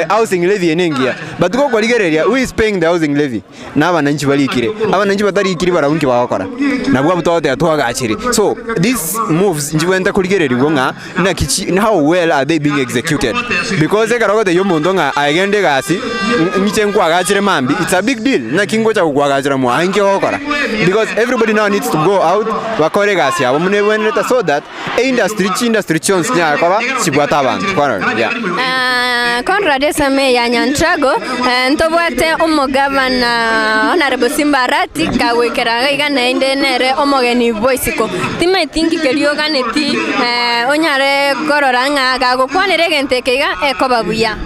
housing levy ene engiya, but gokorigereria who is paying the housing levy na abananchi barikire, abananchi batarikire barabwo nki bagokora nabwo abwo twagoteba twagachire. So these moves nchibwente korigereriwa ng'a naki how well are they being executed, because ekero ogotebia omonto ng'a aegende egasi ngiche nkwagachire mambi, it's a big deal naki ngocha gokwagachira mwaye nki ogokora, because everybody now needs to go out bakore egasi yabo munebwenerete so that industry chi industry chionsi chinyare koba chibwate abanto kwarora. Yeah. Conrad esame ya Nyantrago ntobwate omogavana Honorable Simba Arati kagwikera iga naende nere omogeni bwa isiko timaeti kerio ganeti onyare korora ng'a gagokwanera egento eke iga ekoba buya.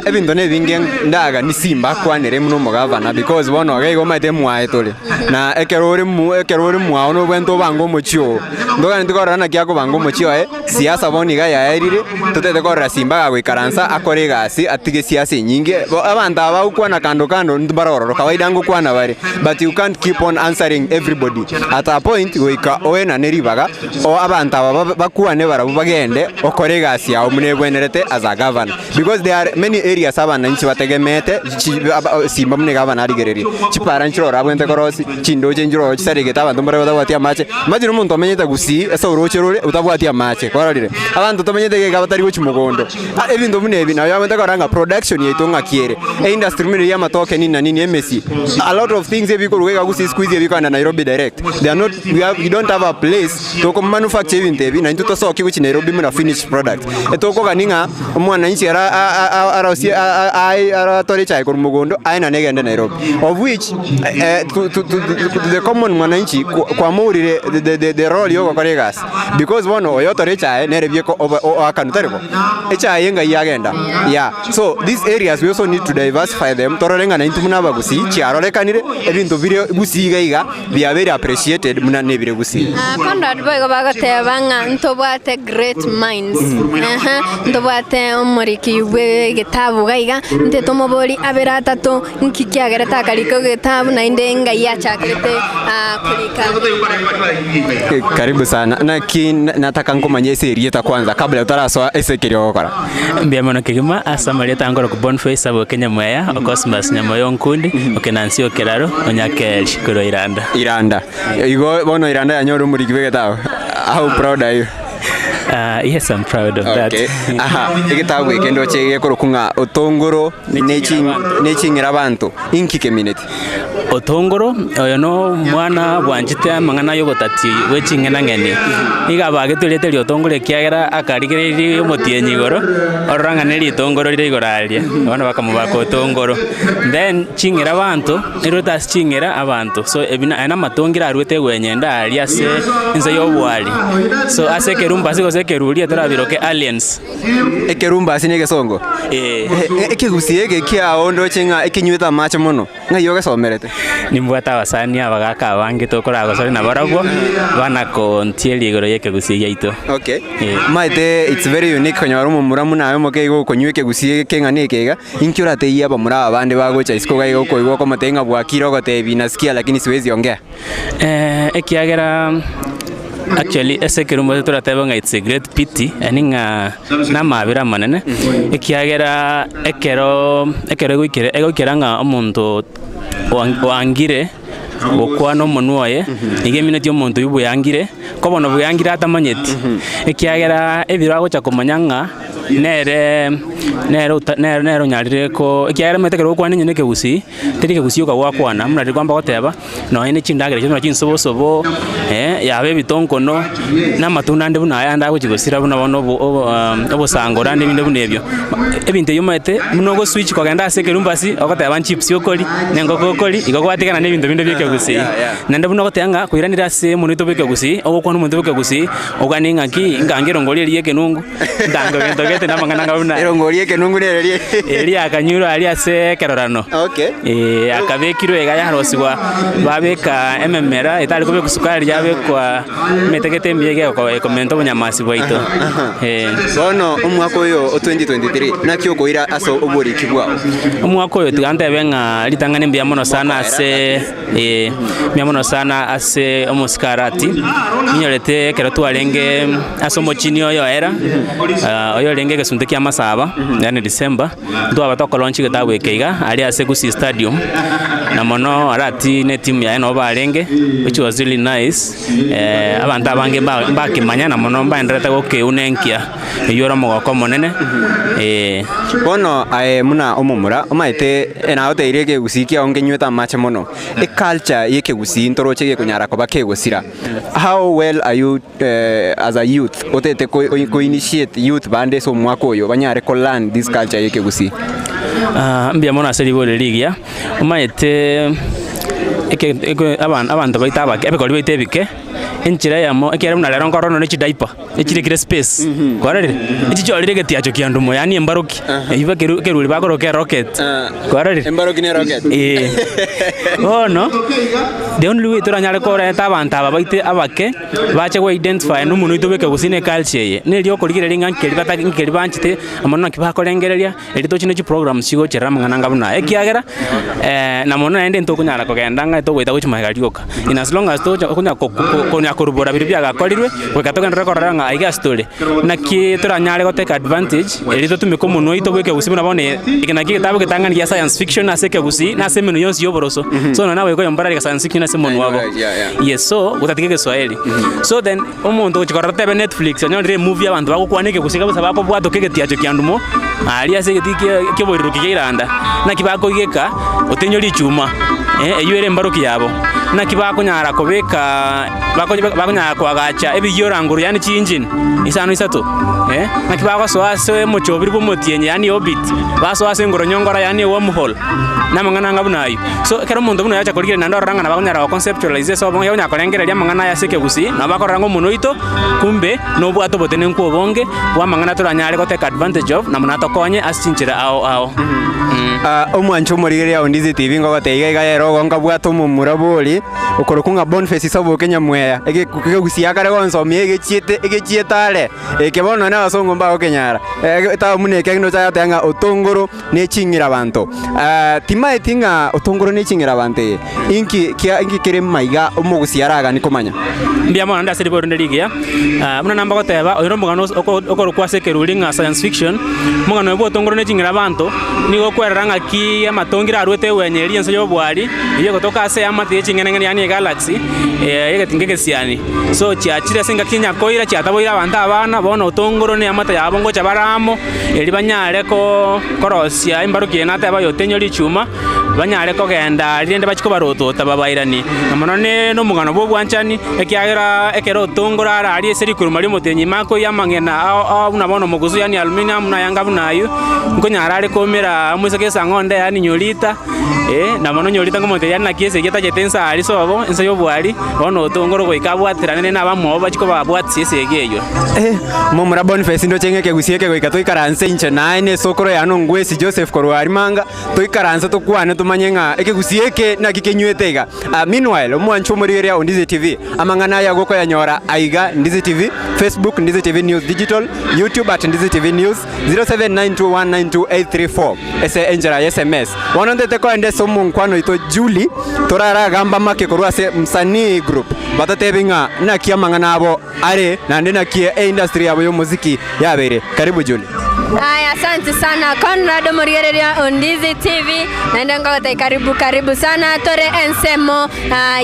Ebinto nebinge ndaga ni Simba akwanere muno omogavana, because bono iga igo omanyete mwaye tore na ekero ore ekero ore mwao nobwente obange omochie oo ndogani tikorora naki akobanga omochie oye siasa bono iga yaerire totete korora Simba gagoikaransa akore egasi atige siasa enyinge. Abanto aba bagokwana kando kando mbarororo kawaida ngokwana bare, but you can't keep on answering everybody at a point goika oenane ribaga o abantu aba bakwane barabwo bagende okore egasi yao munebwenerete as a governor, because there are many areas abananchi bategemete Simba mune gavana arigereria chipara nchirora abwente korosi chindoche nchiroro chisaregete abanto mbare batabwati amache. Imagine omonto omenyete Gusii ase oroche rore otabwati amache kwarorire abanto tomenyete geka batari gochi mogondo ebinto buna ebi nabo abwente korora ng'a production yaito ng'aki ere industry mune ya matoke nini na nini emesi a lot of things ebikorwa iga Gusii siku hizi ebikoenda Nairobi direct. They are not we don't have a place toko manufacture ebinto ebi na intwe tosoki gochi Nairobi muna finished product etokogani ng'a omwananchi ara arosie aratore echae korwa mogondo aye na negende Nairobi, of which to the common mwananchi kwamourire the role yogokora egasi, because bono oyo otore echae nere bieko akanu tariko echae engai yagenda. Yeah, so these areas we also need to diversify them torore ng'a naintwe buna abagusii chiarorekanire ebinto bire Gusii iga iga bia very appreciated muna nebire Gusii. Conrad boigo bagoteba ng'a ntobwate great minds. Aha, ntobwate omoriki bwa egetabu gaiga nte tomobori abere atato nki kiagerete akarika egetabu naende ngai yachakerete kurika. Karibu sana naki nataka nkomanye ase erieta kwanza kabla utarasoa ase ekeria ogokora. Mbia mono kegima ase amarieta ngoro ku Boniface abo Kenya Mweya Ocosmas Nyamoyo Nkundi Okenansi Okeraro Onyakeri korwa Iranda. Iranda igo bono Iranda yanyora omoriki bwa egetabu, how proud are you? Yes, I'm proud of that. Okay. Aha, egetabu eke ndoche gekorokwa ng'a otongoro neching'ira abanto inki kemineti. Otongoro oyo no mwana bwanchete amang'ana y'obotati bwe ching'enang'eni niga bagetwerete riotongoro ekiagera akarigereiri omotienyi igoro orora ng'a neritongoro rire igoro aria bono bakamobaka otongoro then ching'era abanto erwete ase ching'era abanto so ebi aya namatongero arwete egwenyenda aria ase ense ya obwari so ase ekerumbasi gose ekeruria torabiroke aliens. Ekerumbasi na egesongo ekegusii eke kiao ndoche ng'a ekenywete amache mono ng'ai ogesomerete. Nimbwate abasani abagaka abange tokoragosori na barabwo banakontieria igoro ya ekegusii giaito. Okay. Maete it's very unique konyora omomura muna aye omoke igo okonywa ekegusii eke ng'a na ekeiga inki orateiye abamura abande bagocha isiko iga okoigwa okomotebia ng'a bwakire ogotebi nasikia lakini siwezi ongea. Ekiagera actually ase ekerumba torateba ng'a it's a great pity yani ng'a namabera manene ekiagera ekero ekero egoikera ng'a omonto wangire Gokwana omonwa oye nigo emineti omonto oyo bweyangire kobono bweyangire atamanyeti ekiagera ebiro agocha komanya ng'a nere nere nere nere onyarire ko ekiagera omanyete ekero gokwana enyene ekegusii teri ekegusii okagwakwana muna riria kwamba goteba nonye na echindagera echio buna chinsobosobo yaba ebitonkono na amatunda ande buna aya ande agochi gosira buna bono obo obosangora ande ebinde buna ebio. Ebinto ebio omanyete buna ogoswitch kogenda ase ekerumbasi ogoteba nchips okori na engoko okori igo gwatigana na ebinto binde bia ekegusii. Naende buna ogoteba ng'a koiranera ase omonwe oito bwa ekegusii ogokwana omonto bwa ekegusii ogane ng'aki nkange erongori eria ya ekenungu ntange gento gete na amang'ana anga buna Erongori ya ekenungu nere eria eria yakanyurwe aria ase ekerorano. Akabekirwe iga yarosiwa babeka ememera etari kobekwa sukari yabekwa emetegete emiya iga ekomenta obonyamasi bwaito. Bono omwaka oyo o 2023 naki okoira ase oboriki bwao? Omwaka oyo tiga ntebe ng'a ritang'ani mbuya mono sana ase mbuya mono sana ase omosikarati ninyorete ekero twarenge ase omochini oyo era oyo orenge egesunte kia amasaba yaani December ntwaba tokolaunch egetabu eke iga aria ase Gusii Stadium na mono arati na etimu yaye nabo barenge which was really nice abanto abange mbakimanya na mono mbaenderete gokeunenkia eywo ore omogoko omonene. Bono aye muna omomura omaete nagoteire ekegusii kiao nkenywete amache mono eculture ya ekegusii ntoroche gekonyara koba kegosira how well are you as a youth otete ko initiate youth bande ase omwaka oyo banyare ko learn this culture ya ekegusii? Mbuya mono ase ribori rigiya omaete abanto baito abake ebikori baito ebike enchera eyemo ekero buna rero nkorora nonye chidiaper echirekire space kwarorire echichorire egetiacho kia ndumo yaani embaroki eywo ekeruri bakoroka erocket kwarorire Embaroki ne erocket Bono the only way toranyare koreta abanto aba baito abake bache go identify na omonwe oito bwa ekegusii na eculture eye neri okorigereria ng'a nkeri batagete nkeri banchete amo naki bakorengereria erio toche na chiprogram chigocherera amang'ana anga buna aya ekiagera na mono naende ntokonyara kogenda ng'a togoeta gochia magega rioka in as long as togocha konya konya korubora biria biagakorirwe goika togenderere korora ng'a aiga ase tore naki toranyare go take advantage erio totumeke omonwe oito bwa ekegusii buna bono eke naki egetabu egetang'ani gia science fiction ase ekegusii na ase emenwa yonsi ya oboroso so nonye naboigo oyomba orarike science fiction ase omonwe obo yes so gotatiga egeswahili so then omonto ogochia korora tebe Netflix onyorire emovie abanto bagokwana ekegusii kabisa bakobwatoka egetiacho kia ndumo aria ase egetii kia oboiruruki kia iranda naki bakoigeka otenyo richuma eywo ere embaroki yabo naki bakonyara kobeka bakonyara koagacha ebigioranguru yaani chiengine isano isato naki bagosoa ase omochobiri bwa omotienyi yaani orbit basoa ase engoronyongora yaani wormhole na amang'ana anga buna aywo. So ekero omonto buna oyo acha korigereria naende orora ng'a nabo akonyara goconceptualize ase obonge onya korengereria amang'ana aya ase ekegusii nabo bakorora ng'a omonwe oito kumbe nobwate obotenenku obonge bwa amang'ana toranyare gotake advantage of na buna atokonye ase chinchera ao ao. Omwancho omorigereria o Ndizi TV ngogotebia iga iga ere ogo nkabwate omomura bori okorokwa ng'a Boniface Saboke Nyamweya egegusia akare gonsomia egechiete egechiete are eke bono nonye abasongo mbagokenyara etaoni buna eke ndoche agoteba ng'a otongoro ne ching'ira banto timaeti ng'a otongoro ne ching'ira banto eye inki kia inki kere maiga omogusia aragani komanya. Mbuya mono naende ase ribori rinde rigiya. Buna namba goteba, oyo nomogano okorokwa ase ekeruri ng'a science fiction, omogano oyo bw'otongoro ne ching'ira abanto, nigo okwerora ng'aki amatongiro arwete egwenya eria ense y'obwari, eyio egotoka ase eamate ye ching'enang'eni yaani egalaxy, egetinga egesiani. So chiachire ase engaki nyakoira chiataboire abanto abana, bono otongoro na eamate yabo ngocha bare amo, erio banyare korosia embaroki eye nateba oyotenyo richuma, banyare kogenda aria rende bachie kobarotota babairanie. Na mono nomogano bw'obwanchani, ekiagera ekero otongora are aria ase rikuruma ri'omotenyi ime akoiyia amang'ina ao ao buna bono omogusu yaani aluminium na ayanga buna ayio, nkonyara are koumera omoiseke esang'onde yaani nyorita, na mono nyorita nkomotebia yaani naki esegi etachete inse aria sobo, inse y'obwari, bono otongoro goika abwaterane na abamwabo bachie kobabwatisia esegi eyio. Momura Boniface ndoche ng'a ekegusi eke goika toikaranse inche naye na esokoro yane Ongwesi Joseph korwa aria Manga, toikaranse tokwane tomanye ng'a ekegusii eke naki kenywete iga. Meanwhile, omwanche omorigereria o Ndizi TV, amang'ana aya gokoyanyora aiga Ndizi TV, Facebook Ndizi TV News Digital, YouTube at Ndizi TV News, 0792192834 ase enchera ya sms. Bono ntete koenda ase omonkwano oito Julie, toraragamba make korwa ase Msanii Group, batotebi ng'a naki amang'ana abo are naende naki eindustry yabo y'omoziki yabeire. Karibu Julie. Aya. Asante sana Conrad Morigereria Ondizi TV naende ngogote karibu karibu sana tore ensemo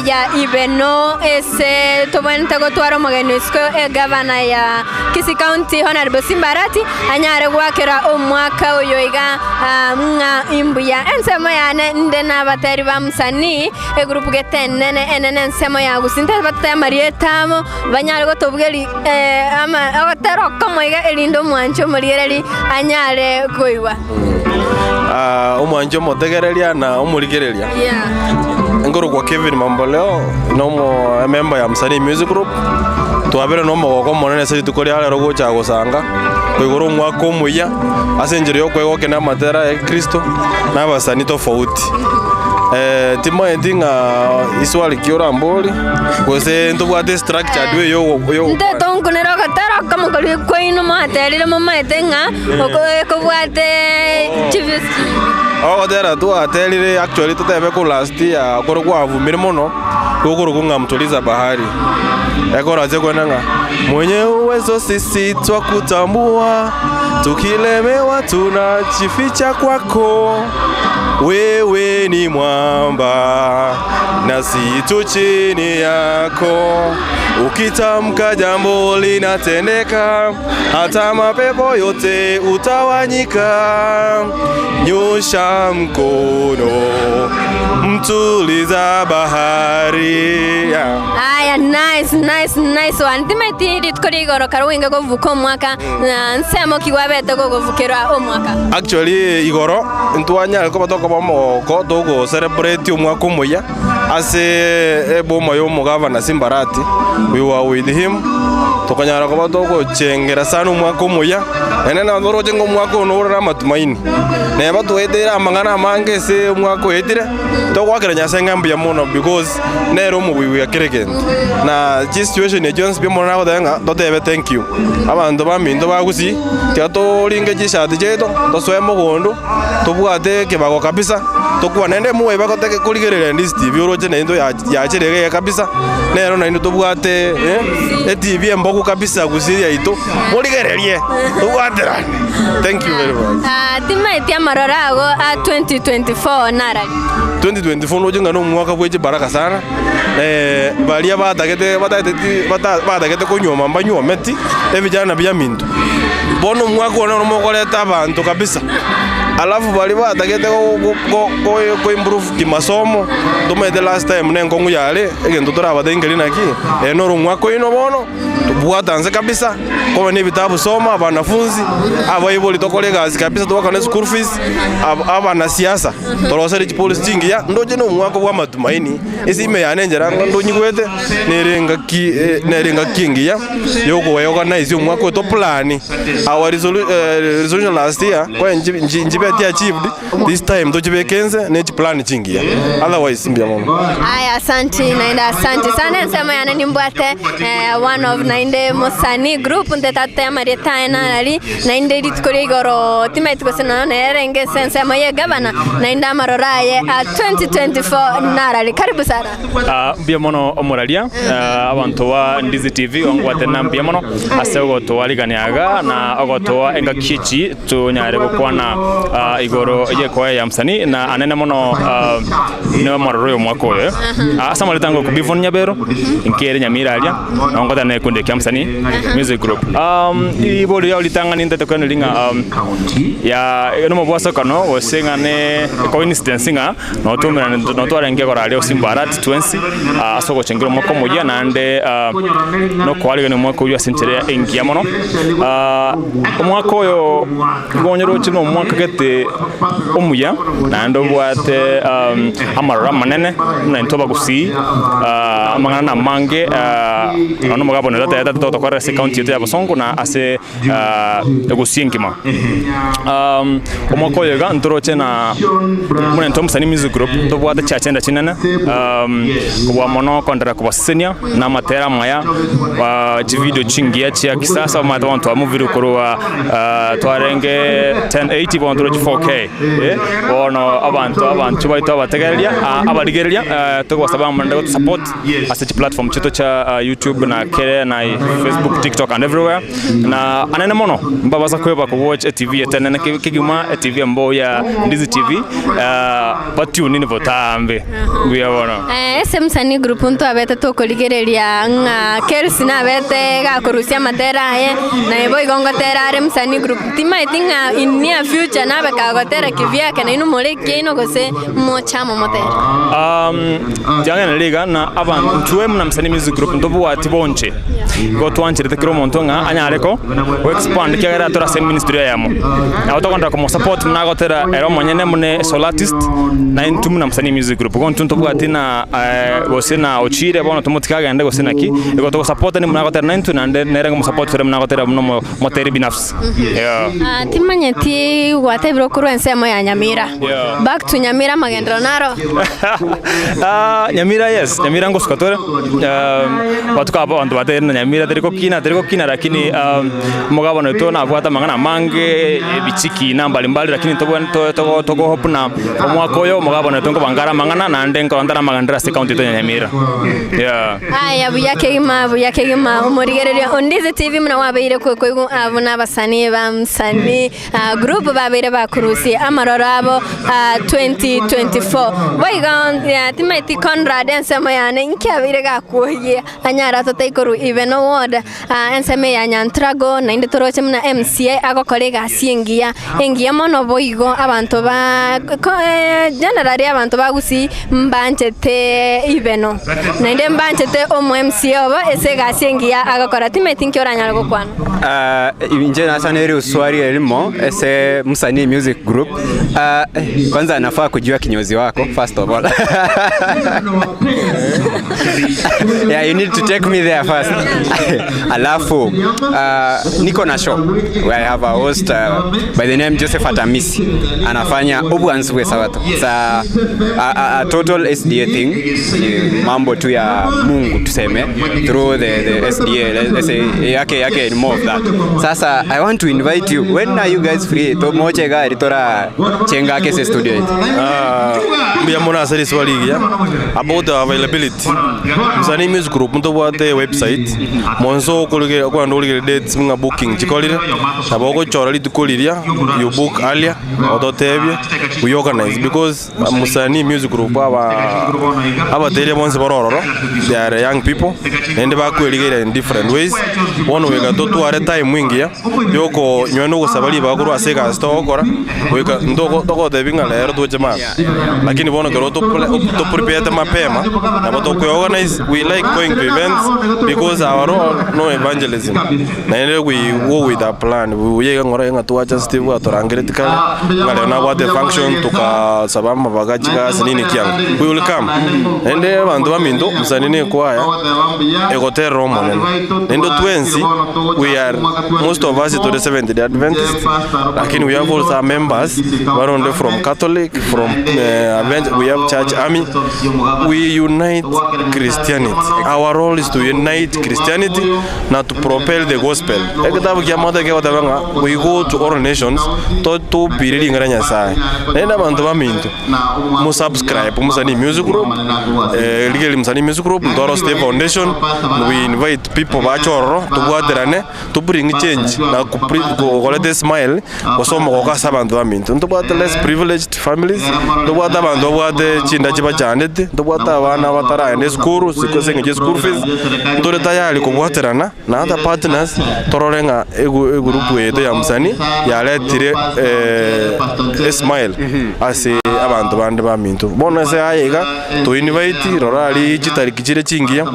ya Ibeno ese tobwente gotwara omogeni isiko egavana ya Kisii County Honorable Simbarati anyare gwakera omwaka oyo iga ng'a imbuya ensemo yane nde n'abateri ba msanii egroup gete enene enene ensemo ya gusinte bataya marietamo banyare gotobugeri ama ogotera okomoiga erindo omwancho omorigereri anyare koigwa omwancho omotegereria na omorigereria. Ngoro kwa Kevin Mamboleo nomo member ya Msanii Music Group twabere no mogoko monene se tukori arero gocha gosanga koigoro omwaka omuya ase enjeri yokwegokena na amatera ya Kristo na abasani tofauti. Timo ng'a iswali kiora mboli gose ntobwate structure dwe yo yo nte tonkunera ogotera okomokori kwaino mwaterire momaete ng'a okobwate chivisi ogotera twaterire actually tutebe ku last year koro kwavumire mono gukuru kung'a mtuliza bahari ekoraje kwenanga mwenye uwezo sisi twakutambua tukilemewa tunajificha kwako wewe ni mwamba nasi tu chini yako ukitamka jambo linatendeka hata mapepo yote utawanyika nyosha mkono mtuliza bahari. Aya, nice nice nice one timeti ritkori igoro karuinga govuka omwaka na nsemo kiwabete goguvukirwa omwaka. Actually igoro ntwanyare koba tokoba omogoko togo celebrate omwaka omuya ase eboma yo omogavana Simbarati we were with him tokanyara koba togochengera sana omwaka omuya ene naboroche ngo omwaka ono orore amatumaini neba twetera amang'ana amange ase omwaka oetire togwakera Nyasaye ng'a mbuya mono because nere omobuibu akere kento na situation ya Jones bimono nagoteba ng'a totebe thank you abanto baminto bagusi tiga toringe chishati chiaito tosoe mogondo tobwate ekebago kabisa tokwa nende muwe bagoteke kurigerera Ndizi TV oroche nainto yacherege kabisa nero nainto tobwate e TV emboku kabisa gusiria ito murigererie tobwaterane. Thank you very much. Timaiti amarora ago a 2024 narari 2024 nojenga no mwaka bweche baraka sana baria batagete batagete kunywa mbanywa meti ebijana bya minto bono mwaka ono mokoreta abantu kabisa alafu bali batagete go improve kimasomo tumete last time nenkongu yale egento torabatengeri naki enoro mwaka ino bono tubwatanze kabisa koma ni vitabu soma abanafunzi abaiboli tokole gazi kabisa tubakane school fees abana siasa torosere chipolisi chingiya ndoje no mwaka bwa matumaini esime yanenjera ndonyigwete nerenga ki nerenga kingiya yoko organize omwaka to plan our resolution last year kwa njibeti achieved this time tochibekenze nechi plan chingiya otherwise mbya mama. Aya, asante naenda asante sana nsema yana nimbwate one of nainde Mosani group ndetate marieta enarari nainde ritkori igoro timait gose nerenge sensema ye gavana nainde amarora ye 2024 narari karibu sana. Mbya mono omoraria abantu wa Ndizi TV ongwate na mbya mono ase ogotoariganiaga na ogotoa engakichi tunyare gokwana igoro ye koya ya msanii na anene mono ne maroro yo mwaka oyo asa malitango kubivon nyabero nkere nyamira aria ongota ne kunde kya msanii music group ibolo ya litanga ni ndete kwenu linga ya no mabwasa kano osenga ne coincidence nga no tumira no twarenge gora leo Simbarat 20 asoko chengero mwaka moja na ande no kwali ne mwaka uyu asenterea engia mono omwaka oyo gonyero chino mwaka gete omuya na ando bwate amarora manene na ntoba gusi amangana na mange ono mugabo na tata tata tokora se county yetu ya Bosongo na ase gusi nkima omwaka oyo ga ntoroche na mune Msanii Music Group tobwate chachenda chinene kwa mono kondera kwa senior na matera maya video chingia chia kisasa ma abantu amuviri korwa twarenge 1080 bonto 4K bono abantu baito abategereria abarigereria togwasaba manda support ase platform chito cha YouTube na kere na my Facebook, TikTok and everywhere. Na anene mono mbabasa kweba ko watch TV etene na kigima TV ambo ya Ndizi TV but you nini votambe we are one. Ese msanii group ntu abete tukurigereria ng'a Kelsi na abete gakurusia matera ye na ibo igongotera are msanii group timaiti ng'a in near future nabe kagotera kivyake na inu mureke ino gose mochamo motera. Jangana liga na abantu mna msanii music group ntobu ati bonche go twanchire kiro muntu ng'a anyareko we expand kiagera tora same ministry yamo na otokonda ko support mnagotera ero monyene mune solo artist na intu mna msanii music group go ntuntu ati na gose na ochire bono tumutikagende gose naki ego to support ni mnagotera na intu na nere ngo support tere mnagotera muno moteri binafsi. Yeah. Timanyeti gwatebiro kurwa ensemo ya Nyamira. Back to Nyamira magendero naro. Nyamira yes, Nyamira ngo sukatore. Watu ka bantu batere na Nyamira teriko kina lakini mugabo neto na bwata mangana mange bichiki na mbalimbali lakini togo togo hope na omwaka oyo mugabo neto ngo bangara mangana na ndenko ndara magandera se county to Nyamira. Yeah. Aya buyake gima umurigereria Ondizi TV mna wabeire kwego abo nabasani ba msani group babeire bakurusi amaroro abo 2024 boiga timaiti Conrad ensemo yane nkiabire gakuoye anyara totaikoru even award enseme ya Nyantrago na inde toroche mna MCA agokore gasi engiya engiya mono boigo abantu ba generally abantu bagusi mbanchete ibeno na inde mbanchete omo MCA obo ese gasi engiya agokora timaiti nkioranyara gokwana. Nje nasaneri uswari elimo ese msanii music group. Kwanza anafaa kujua kinyozi wako first of all. Yeah, you need to take me there first. Alafu niko na show where I have a host by the name Joseph Atamisi. Anafanya obwansu sabato. It's a total SDA thing. Ni mambo tu ya Mungu tuseme through the SDA. Let's say yake more of that. Sasa I want to invite you. When are you guys free? To moche gari tora chenga kese studio. Mbia mona asali swali ya about the availability. Msanii music group mto bwate website. Monso kulige kwa ndolige dates nga booking chikolire. Naboko chora litukuliria you book earlier ototebye we organize because Msanii music group aba tere bonse borororo they are young people and bakweligera in different ways. One we got to are time wingi ya yoko nyweno gusabali bakuru aseka stokora weka ndoko toko tebinga lero tuche lakini bono kero to prepare mapema na bato ku organize. We like going to events because our role no evangelism na ile we go with a plan we yega ngora nga tuacha Steve atorangire tikale ngale na what the function tuka sabamba bagachika sinini kyang we will come ende bantu baminto msanini kwaya egotero monene endo twensi we are most of us to the Seventh Day Adventist lakini we have also members baronde from Catholic from we have church army. We unite Christianity. Our role is to unite Christianity na to propel the gospel. We go to all nations to piriri ngara Nyasaye. Nenda bantu baminto mu subscribe Msanii Music Group ligeli Msanii Music Group Ndoro State Foundation. We invite people bachororo tubwaterane to bring change na kukolete smile osoma kokasa abantu baminto ntubwate less privileged families ntubwate abantu babwate chinda chiba chanete ntubwate abana bataraende school sikosenge school fees ntore tayari kubwaterana na other partners tororenga egroup yetu ya Msanii yaletire smile ase abantu bande baminto bona se ayega to invite rorali chitariki chire chingiya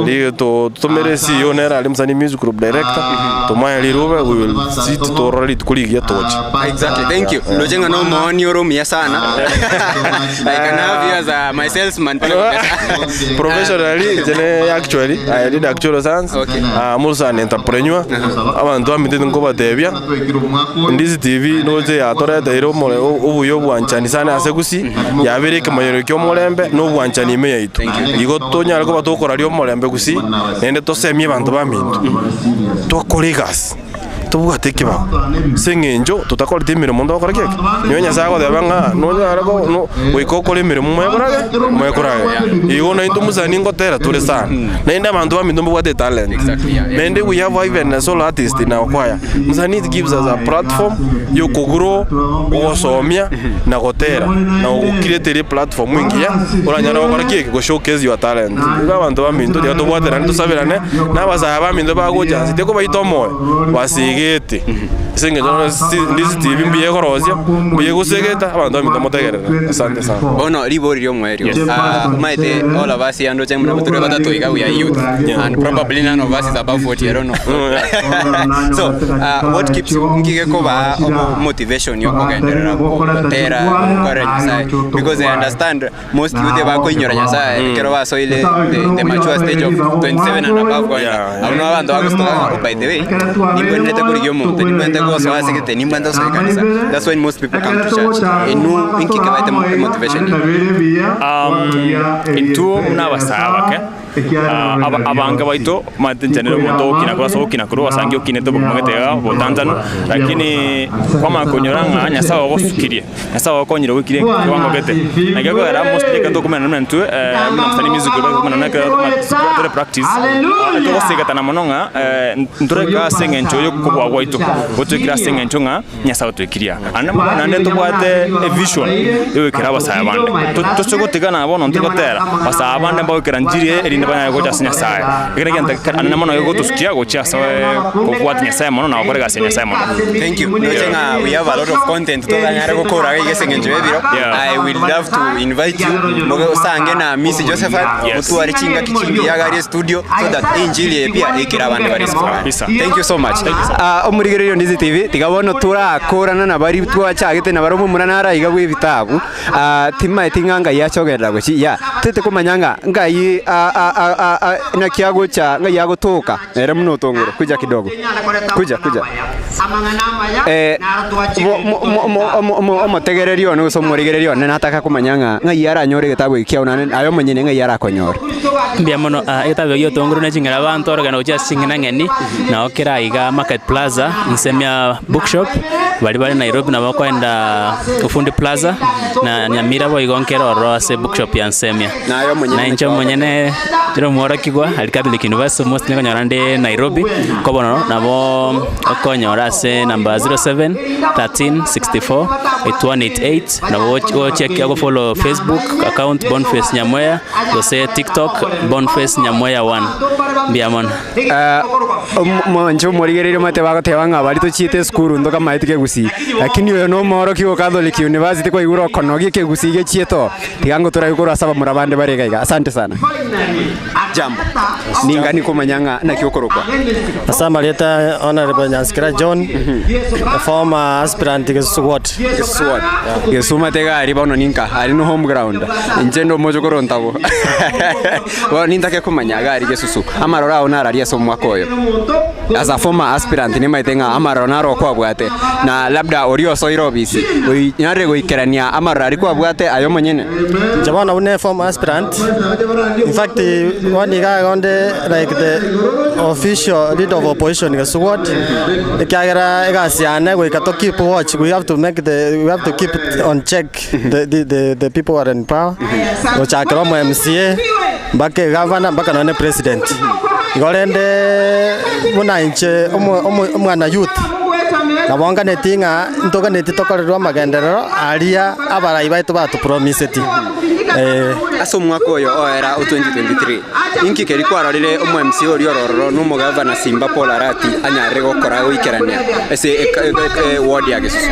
li to tumere CEO nera ali Msanii Music Group director tumaya lirube we will sit to rorali tukuligia tochi. Exactly, thank you. Lojenga no maoni oromia sana. I can have you as my salesman. Professionally, actually I did actual science. Okay. I'm also an entrepreneur. Abantu baminto ngobatebya Ndizi TV noje atoreta iro mole obuyo bwanchani sana ase gusi yabereke mayero kyo mulembe no bwanchani ime yaitu igo tonyara ko batokora ryo mulembe gusi nende tosemye abantu baminto tokoregas Tobwate ekebago ase eng'encho totakorete emeremo ntogokora ki eke. Nyowe Nyasaye agoteba ng'a nonyare ko no goika okore emeremo mwekorage mwekorage. Igo naintwe omusani ngotera tore sana. Naende abanto baminto mbabwate etalent. Naende we have even a solo artist in our choir. Musani it gives us a platform yokogrow, ogosomia na gotera na ogocreate platform engiya oranyara gokora ki eke, go showcase your talent. Igo abanto baminto tiga tobwaterane tosabirane na abasae baminto bagocha nse tikobaita omoyo basigete ase eng'encho Ndizi TV mbuya ekorosia mbuya egosegeta abanto baminto motegerere. Asante sana. Bono ribori riomoerio. Maete all of us here ndoche muna bature batatu iga we are youth and probably none of us is above 40, I don't know. So what keeps you ngige koba motivation yokogenderera gotera gukora Nyasaye, because I understand most youth bakoinyora Nyasaye kero basoile the mature stage of 27 and above kwenda abuno abantu bagostoka by the way nimbwenderete kurigia omonto nimbwenderete gosoa ase egete nimbwenderete gosoa ekanisa. That's when most people come to church. Enu inkike baete motivation. Intwo muna abasaba ke abanga baito matenjanero omonto okina kura ase okina korwa osange okinete obokumagete botanzano, lakini kwamanya konyora ng'a Nyasaye ogosukirie Nyasaye ogokonyire goikire kiwango gete nakio kogera mostly ekero tokomenya buna intwe buna msanii music group buna tore practice togosegetana mono ng'a ntoreka ase eng'encho yokobua gwaito gotwekire ase eng'encho ng'a Nyasaye otwekirie ande mono naende ntobwate evision yogoikera abasae bande tose gotigana bono ntogotera abasae bande mbagokera njiri erinde banyare gocha ase Nyasaye ekero egento ande mono gegotosukia gochia ase kobwati Nyasaye mono na gokora egasi ya Nyasaye mono. Thank you. Noche nga we have a lot of content toganyare gokora gese eng'encho ebiro. I will love to invite you moge osange na Miss Josephat mutware chinga kichingi yagari studio so that injili epia ikira abande bari kabisa. Thank you so much. Omurigererio Ndizi TV tigabono turakorana na bari twachagete na baromo muranara iga bwe bitabu timaete ng'anga yachogerera gochi ya tete kumanyanga ngai na kiagocha ngai yagotoka era muno tongoro kuja kidogo kuja kuja omotegererio no so murigererio ne nataka kumanyanga ngai aranyore gitabu ikia onane ayo monyene ngai arakonyora mbia mono egetabu gio tongoro ne chingera abantu orogana gochia ching'ina ng'eni nao kera iga Market Plaza nsemia bookshop bari bari Nairobi na bakwenda Ufundi Plaza na Nyamira boigo nkera oro ase bookshop ya nsemia na incho monyene jiro mworokigwa ali Catholic University mostly konyora ndi Nairobi kobono nabo okonyora ase number 07 13 64 8188 nabo check yako follow Facebook account Boniface Nyamweya gose TikTok Boniface Nyamweya 1 mbia mono. Mwancho morigererio mate bagoteba ng'a bari tochiete esukuru ntoka maete kegusi lakini oyo no omworokia o Catholic University kwaigure okonogia kegusi gechieto tiga ngotora igoro ase abamura bande bare iga iga. Asante sana. Jambo ningani kumanyanga naki okorokwa Asama leta Honorable Nyansikira John, a former aspirant Gesusu Ward. Gesusu Ward. Gesuma tega ari bono ninka ari no home ground inche ndo mojo korontabo bo nintake kumanyaga ari Gesusu amarora onara ase omwaka oyo as a former aspirant nimaite ng'a amarora naro kwabwate na labda ori osoire obisi nyare goikerania amarora ari kwabwate ayo monyene. Jabona une former aspirant. In fact, one guy on the like the official leader of opposition in Gesusu Ward. Ekiagera egasiane goika to keep watch. We have to make the we have to keep on check the people who are in power. Gochakira mo MCA mpaka governor mpaka none president. Igorende muna inche omwana youth nabonganeti ng'a ntoganeti tokorerwa amagenderero aria abarai baitu batupromiseti. Ase omwaka oyo oera o 2023 inki keri kwarorire omo MC ori orororo no omogavana Simba Paul Arati anyarire gokora goikerania ase ward ya Gesusu.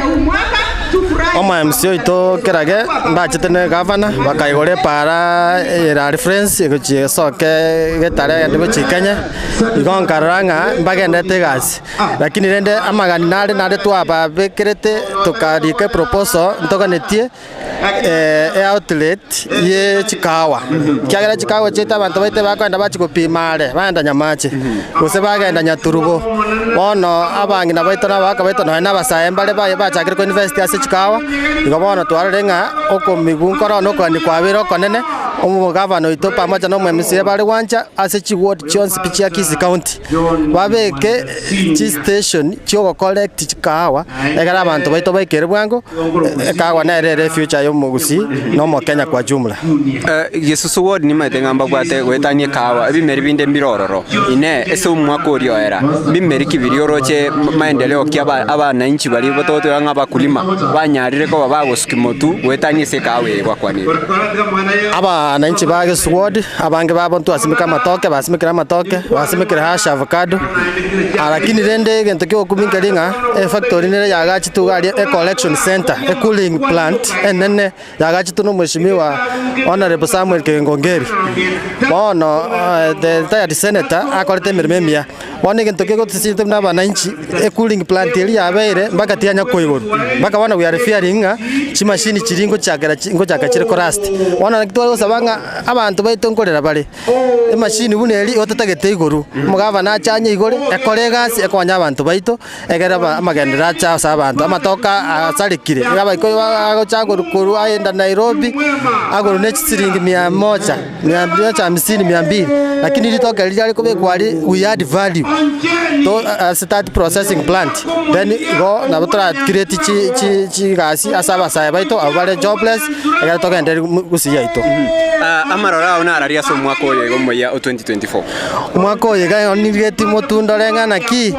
Omo MC oito kerage mbachete ne gavana bakaigora epara era reference egochiesoke getare ende gochikenya igo nkarora ng'a mbagendete egasi lakini rende amagani nare nare twababekerete tokarika proposal ntoganetie outlet ye chikawa kiagera chikawa chete abantu baite bakwenda bachigopima are baenda Nyamache gose bagenda Nyaturubo bono abang'ina baito na abaka baito nonya na abasae mbare bachakire ko invest ase chikawa igo bono twarore ng'a okomigu nkoro nokogani kwabere okonene Omogavana oito pamoja na omo-MCA bare gwancha ase chiward chionsi pi chia Kisii County babeke chistation chiogocollect chikahawa ekero abanto baito baikere bwango ekahawa nere ere future ya omogusii na omokenya kwa jumla. Gesusu ward nimaete ng'amba bwate gwetania ekahawa ebimeri binde mbirororo ine ase omwaka oria oera mbimeri ki biri oroche maendeleo ki abananchi bari batotoya ng'a abakulima banyarire koba bagosuki motu gwetania ase ekahawa eye gwakwanire. Abananchi ba Gesusu ward abange babo ntwasimika amatoke basimikire amatoke basimikire hash avocado lakini rende egento kiogokuminkeria ng'a efactory nere yagachitwe iga aria e collection center e cooling plant enene yagachitwe na omweshimiwa Honorable Samuel Kengongeri. Bono the retired senator akorete emirimo emiya. Bono egento kegotusinte buna abananchi e cooling plant eria yabeire mpaka tianya koigoro mpaka bono we are fearing ng'a chimashini chiri ngochakera ngochaka chire korust. Bono naki tware gosaba ng'a abanto baito nkorera bare emashini buna eri otatagete igoro omogavana achanye igore ekore egasi ekonya abanto baito egere amagendero acha ase abanto amatoka asarikire abaiko agocha koru aenda Nairobi agoro ne chisiringi 100 150 200 lakini ritoke riria rikobekwa ari we add value to start processing plant then go nabo tora create chi chigasi ase abasae baito abo bare jobless egere togendere gusii yaito. Amarora ao nararia ase omwaka oyo igo omoyia o 2024 omwaka oyo iga onirigeti motundo reng'ana ki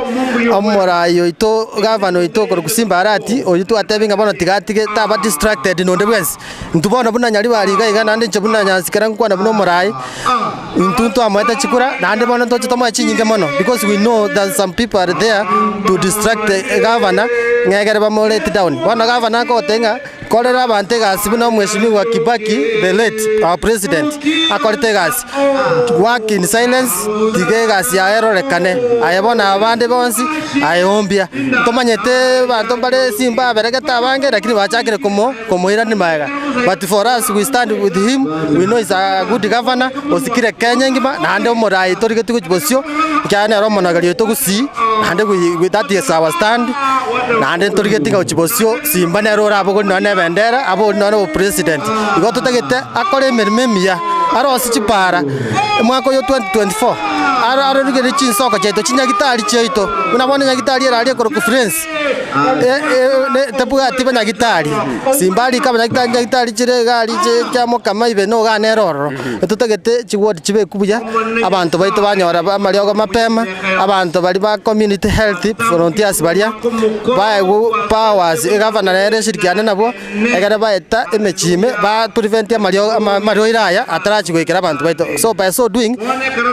omorai oito gavana oito okoro Simba Arati oyo twatebi ng'a bono tigatige taba distracted nonde bwensi intwe bono buna Nyaribari iga iga naende inche buna nyansikera nkwana buna omorai intwe ntwamoete chikura naende bono ntoche tomoe chinyinge mono because we know that some people are there to distract the governor ng'egere bamorete down. Bono governor akogote ng'a korera abanto egasi buna omweshimiwa Kibaki the late our president akorete egasi work in silence tiga egasi yaye erorekane aye bono abande bonsi aye ombia tomanyete banto mbare simba aberegete abange lakini bachakire komoirani maega but for us we stand with him, we know he's a good governor osikire Kenya ngima naende omorai torigeti gochibosio kiagera nere omonogeri oito gusii naende that is our stand naende torigeti ng'a gochibosio simba nere orabogori nonye na ebendera abori nonye obopresident igo totagete akore emirimo emiya arosie chipara omwaka oyo 2024 arorigere chinsoko chiaito chinyagitari chiaito buna bono enyagitari erari ekoroku Friends tebwati banyagitari simba arike abanyagitari nyagitari chire egari chiamokama ibe noga nere ororo etotagete chiward chibeku buya abanto baito banyora amariogo mapema abanto bari ba community health volunteers baria baegwa powers egavana nere eshirikiane nabo egere baeta emechime ba prevent amariogo aya atarachi goikera abanto baito so by so doing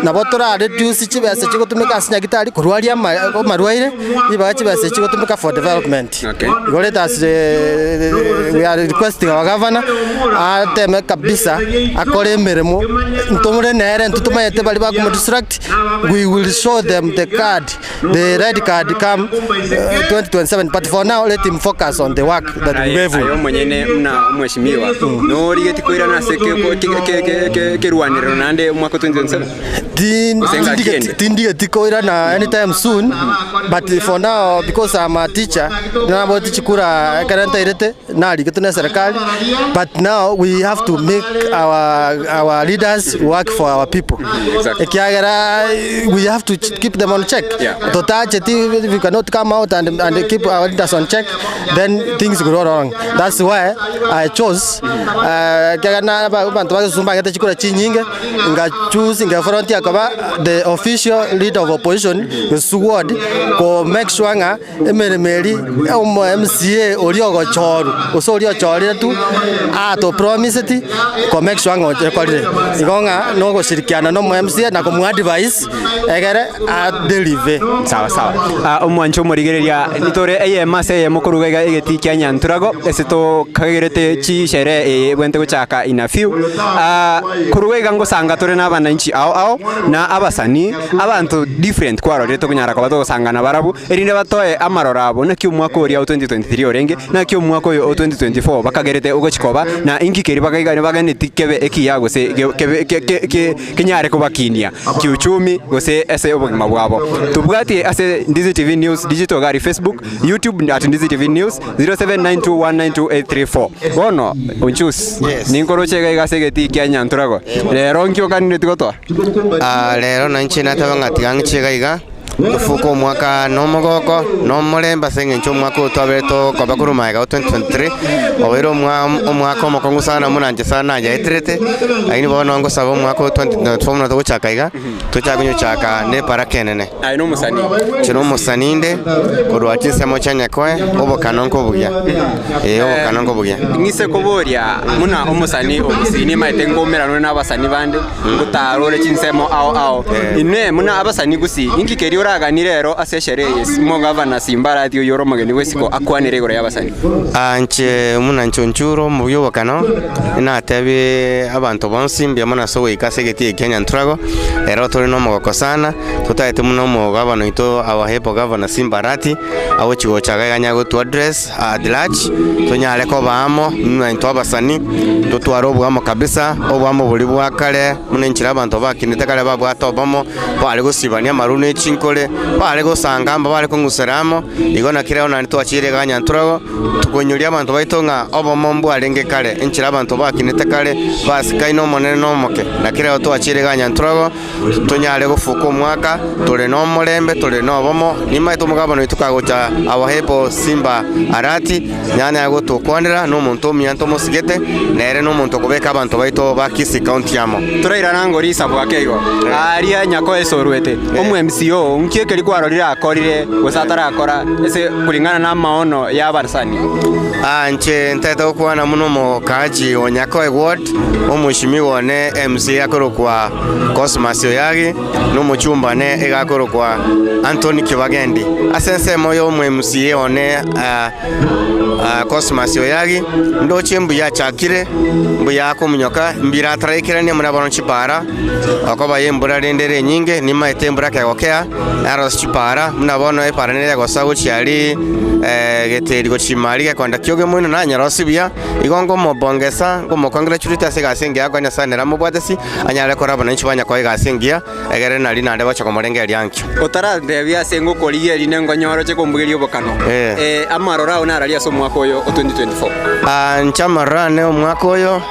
nabo tora reduce chibesa chigotumika ase nyagitari korwaria amarwaire ibaga chibesa chigotumika for development. Igo let us we are requesting our governor ateme kabisa akore emirimo ntomore nere ntutumayete bari bakomudistract we will show them the card, the red card come 2027 but for now let him focus on the work that we gave him. Ayo mwenyene muna omweshimiwa norigeti koirana ase kerwanirero naende omwaka 2027 Tindigeti koirana anytime soon but for now because I'm a teacher naboti chikura ekero ntairete narigete na serikali but now we have to make our leaders work for our people. Ekiagera we have to keep them on check. Totacheti if we cannot come out and keep our leaders on check then things go wrong. That's why I chose ekiagera abantu bagesumba ngete chikura chinyinge nga choose nga frontier koba the official leader of opposition Gesusu ward ko make sure ng'a emirimo eri omo MCA oria ogochoru gose oria ochorire tu ato promiseti ko make sure ng'a ekorire igo ng'a nogoshirikiana na omo MCA na komuadvise egere adelive. Sawa sawa omwancho omorigereria nitore eyemo ase eyemo koruga iga egeti kia Nyanturago ase tokagerete chisherehe eye bwente gochaka in a few koruga iga ngosanga tore na abananchi ao ao na abasani abantu different kwarorire tokonyara koba togosangana barabu erinde batoe amarora abo naki omwaka oria o 2023 orenge naki omwaka oyo o 2024 bakagerete ogochikoba na inkikeri bakaigane baganeti kebe ekiya gose kenyare kobakinia kiuchumi gose ase obogima bwabo tubwatie ase Ndizi TV News digital gari Facebook YouTube at Ndizi TV News 0792192834 bono onchus ninkoroche iga ase egeti kia Nyanturago. Nyantrago rero nkiokanire tigotwa rero nanche nataba ngatiga ngichega iga tufuka omwaka nomogoko nomoremba ase eng'encho omwaka oyo twabere tokoba korwa maega o 2023 obeire omwaka omokongu sana muna nche sana nayaeterete lakini bono ngosaba omwaka o 2024 muna togochaka iga tochaka konyochaka na eparaka enene aye nomusani nche nomusani inde korwa chinsemo chia Nyakoe obokano nkobugia obokano nkobugia ng'ise koboria muna omusani omusini maete ngomerano na abasani bande ngotarore chinsemo ao ao ine muna abasani gusi inki keri oraganire ero ase esherehe mo gavana Simba Arati oyo ore omogeni bwesiko akwanire igoro ya abasani nche muna nchonchuro mubyo obokano natebi abanto bonsi mbuya mono ase ogoika ase egeti eke kia Nyantrago ero tore na omogoko sana totaete muno omogavana oito our hepo gavana Simba Arati agochigochaga iga anya gotu address at large tonyare koba amo muna intwe abasani totware obwamo kabisa obwamo bori bwa kare muna enchera abanto bakinete kare babwate obamo bare gosibania amaru na echinkore bare gosangamba bare kong'useramo igo nakireo naende twachire iga Nyantrago tukonyoria abanto baito ng'a obomo mbwarenge kare enchera abanto bakinete kare basikaine omonene na omoke nakireo twachire iga Nyantrago tonyare gofuka omwaka tore na omorembe tore na obomo nimaete omogabana oito kagocha abahepo Simba Arati nyanya gotokwanera na omonto omuya ntomosigete nere na omonto okobeka abanto baito ba Kisii County amo turairana ngori isabu ake igo aria Nyakoe sorwete omu MCO nkiekeri kwarorire akorire gose atarakora ase kulingana na maono ya abasani nche ntaete gokwana muno omokaaji o Nyakoe ward omoshimiwa one MC akorokwa Cosmas Oyagi na omochumba ne egakorokwa Anthony Kibagendi ase ensemo ya omo MCA one Cosmas Oyagi ndoche mbuya achakire mbuya akomunyoka mbira ataraikerania muna bono chipara okoba embura rende ere enyinge nimaete embura kegokea arosi chipara muna bono epara nere egosa gochiari geteri gochimari gekonda kioge moino nanyarosi buya igo ngomobongesa ngomocongratulate ase egasi engiya akonya sana nera mobwatesi anyare kora abananchi ba Nyakoe egasi engiya egere nari naende bacha komorengeria ankio otaratebia ase ngokorigia ne ngonyoroche kombugeria obokano amarora ao nararia ase omwaka oyo o 2024 nche amarora ane omwaka oyo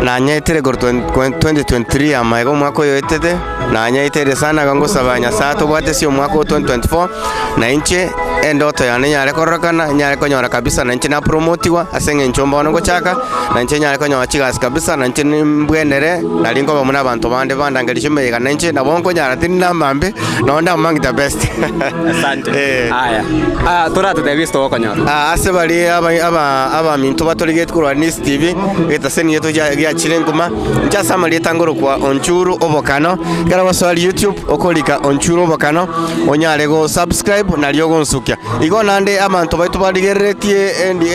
nanyaetere korwa 2023 amaega omwaka oyo oetete nanyaetere sana igo ngosaba Nyasaye tobwatesi omwaka o 2024 na inche endoto yane nyare kororokana nyare konyora kabisa na inche napromotiwa ase eng'encho mbono ngochaka na inche nyare konyora chigasi kabisa na inche nimbwenere nari nkoba muna abanto bande bandangerishe emeyega na inche nabo nkonyara tindi namambe nonde among the best asante aya toratotebia ase togokonyora ase bari abaminto batorigete korwa Nis TV getaseni yetu giachire nkuma nche ase amarieta ngorokwa Onchuru Obokano ekero gosoa YouTube okorika Onchuru Obokano onyare go subscribe nario gonsukia igo nande abanto baitu barigereretie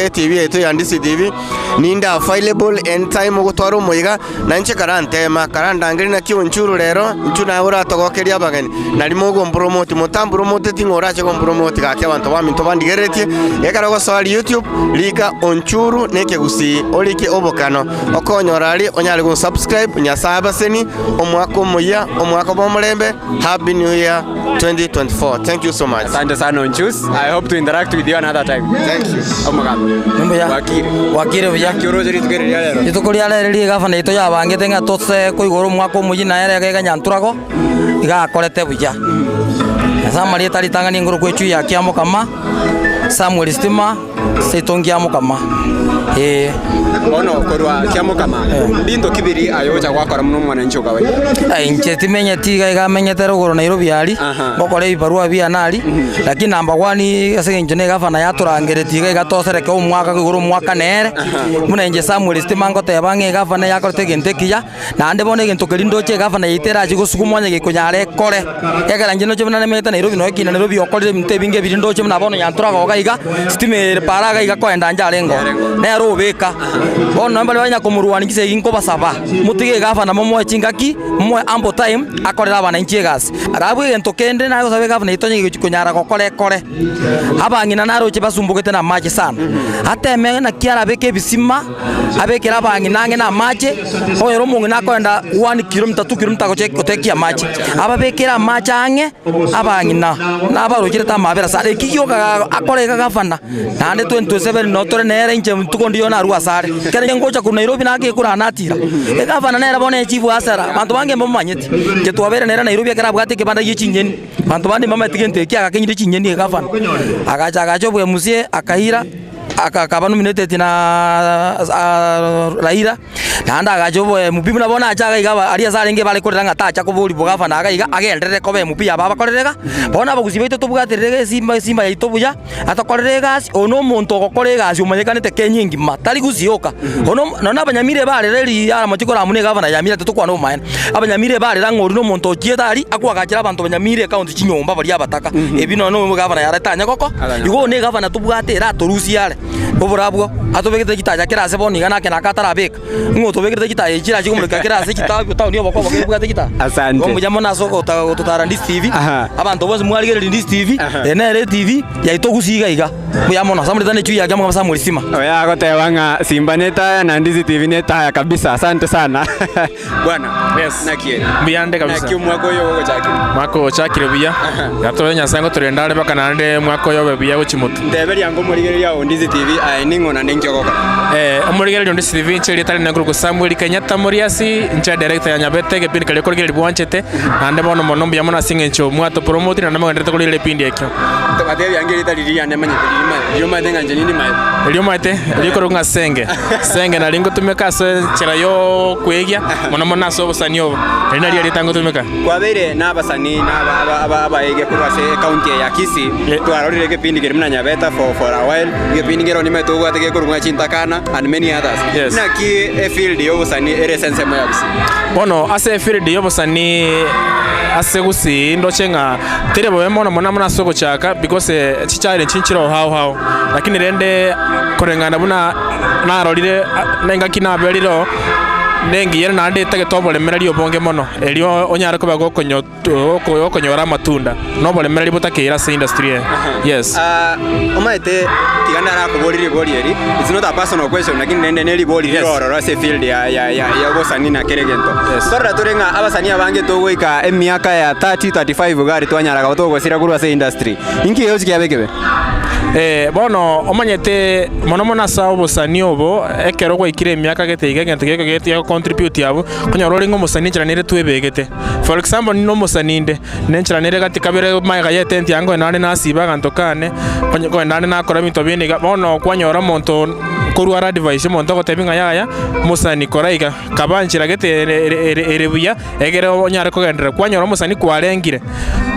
etv yetu ya Ndisi TV ninde available anytime ogotwara omoiga na inche karantema karandangeri naki Onchuru rero inchu nawe oratogokeria abageni nari mogompromoti motampromoteti ng'a orache gompromoti gaki abanto baminto bandigereretie ekero gosoa YouTube rika Onchuru na ekegusii orike Obokano okonyora ari onyare go subscribe Nyasaye abaseni omwaka omuya omwaka bwa omorembe happy new year 2024 thank you so much asante sana Onchus I hope to interact with you another time. Thank you. Omogambi. Mbuya. Wakire. Wakire buya. Kiorojo rituko riria rero. Rituko ria rero ria gavana ito yabangete ng'a tose koigoro omwaka omoyia naye ere iga Nyantrago iga akorete buya. Ase amarieta ritang'ani engoro kwa echui ya Kiamokama Samuel Stima seitongi Kiamokama. Bono korwa Kiamokama binto kibiri ayocha gwakora muno mwananchi okawaida inche timenyeti iga iga menyete ruguru Nairobi ari ngokora ebibarua biane ari lakini number one ase eng'encho na egavana yatorangeretie iga iga tosereke omwaka igoro omwaka nere buna inche Samuel Stima ngoteba ng'a egavana yakorete egento ekiya naende bono egento keria ndoche egavana yaito erachi gosuguma onye gekonyara ekore ekero inche ndoche buna nemete Nairobi noe ekina Nairobi okorire ebinto ebinge ebiri ndoche buna bono Nyantrago iga iga stima ere para iga iga koenda inche arengo nere obeka bono mbare banya komurwani kisegi nkobasaba mutige egavana momoe chingaki momoe ample time akorera abananchi egasi arabu egento kende naye gosaba egavana yaito onye konyara gokora ekore abang'ina naroche basumbugete na amache sana ateme naki arabeke ebisima abekere abang'ina ang'e na amache onyore omong'ina akoenda 1 kilometer 2 kilometer gotekia amache ababekere amache ang'e abang'ina nabarocherete amabera sana eki gioka akore iga gavana naende Naende 2027 no tore nere inche ntuko ndio narua sare. Kere ngocha ku Nairobi nake kura natira. Egavana nere bone chief asara. Bantu bange mbamanyeti. Che twabere nere Nairobi akera bwate kibanda ye chinyeni. Bantu bandi mama tigente ki agakenyire chinyeni egavana. Agacha agacho bwe musie akaira akaba nominated na Raila naanda agacho MP buna bona achaga iga aria sarenge bare korera ngata acha kobori bogavana aga iga agenderere kobe MP aba bakorerega bona abagusi baito tobwaterere simba simba yaito buya atokorere gasi ono omonto ogokora egasi omanyekanete Kenya engima tari gusioka ono nona abanyamire barereri ara machikora amune gavana yamira tetokwana omaene abanyamire barera ng'ori no omonto ochiete ari akwagachera abanto banyamire county chinyomba bari abataka ebi nono gavana yaretanya goko igo ne gavana tobwate era torusi are oborabwo atobegete gitaja kirase boniga nake nakatarabeka ng'o tobegete gitaja chira chikumurika kirase kitabu town oboko bwate gita. Asante. Ngomuja mona soko utotara Ndisi TV abantu bose mwarigerera Ndisi TV enere TV yaito gusiga iga buya mono samurita chui yake mwa Samuel Sima oya agotewa ng'a Simba netaya na Ndisi TV netaya kabisa. Asante sana bwana. Yes. Nakie mbiyande kabisa nakie mwako yo gochakire mwako gochakire buya yatobe nyasango turendare bakanande mwako yo buya gochimutu ndeberia ngo murigereria Ndisi TV aye ning'ona ningyogoka omurigereria Ndisi TV nche ritari na guruku Samuel Kenyatta Muriasi nche director ya Nyabete gepindi kali korigereria bwanchete nande bono mono mbuya mono asingencho mwato promote na namagenderete korigereria epindi ekyo batebia ngeri tari ria nemanyete ririma riomate ng'a nche nini mae riomate rikorwo ng'a senge senge nari ngotumeka ase enchera yo kwegia mono mono ase obosani obo nari naria ritangotumeka kwabeire na abasani na abaegia korwa ase county ya Kisii twarorire gepindi keri muna Nyabeta for a while gepindi kero nimaete obwate gekorwa ng'a Chintakana and many others. Yes. Naki efield yobosani ere sense moya Kisii bono ase efield yobosani ase Gusii ndoche ng'a tere bobe mono mono mono ase ogochaka because chichare chinchiro hao hao lakini rende koreng'ana buna narorire nengaki naberiro nengiyere naende etagete oboremereri obonge mono erio onyare koba gokonyora amatunda na oboremereri botakeire ase industry eye. Yes. Omaete tiga narakoborire ribori eri it's not a personal question lakini nende ne ribori rirororo ase field ya ya ya ya obosani na kere gento torora tore ng'a abasani abange togoika emiaka ya 30 35 gari twanyaraga togosira korwa ase industry inki eyo chikiabekebe bono omanyete mono mono ase obosani obo ekero gwaikire emiaka gete iga egento geke gete contribute yabo konyora ore ng'a omosani enchera nere twebegete for example nino omosani inde nenchera nere gati kabere maega ya etent yango nare nasiba aganto kane nare nakora ebinto binde iga bono kwanyora omonto korwara advice omonto ogotebi ng'a yaya mosani kora iga kaba nchera gete ere buya egere onyare kogenderera kwanyora omosani kwarengire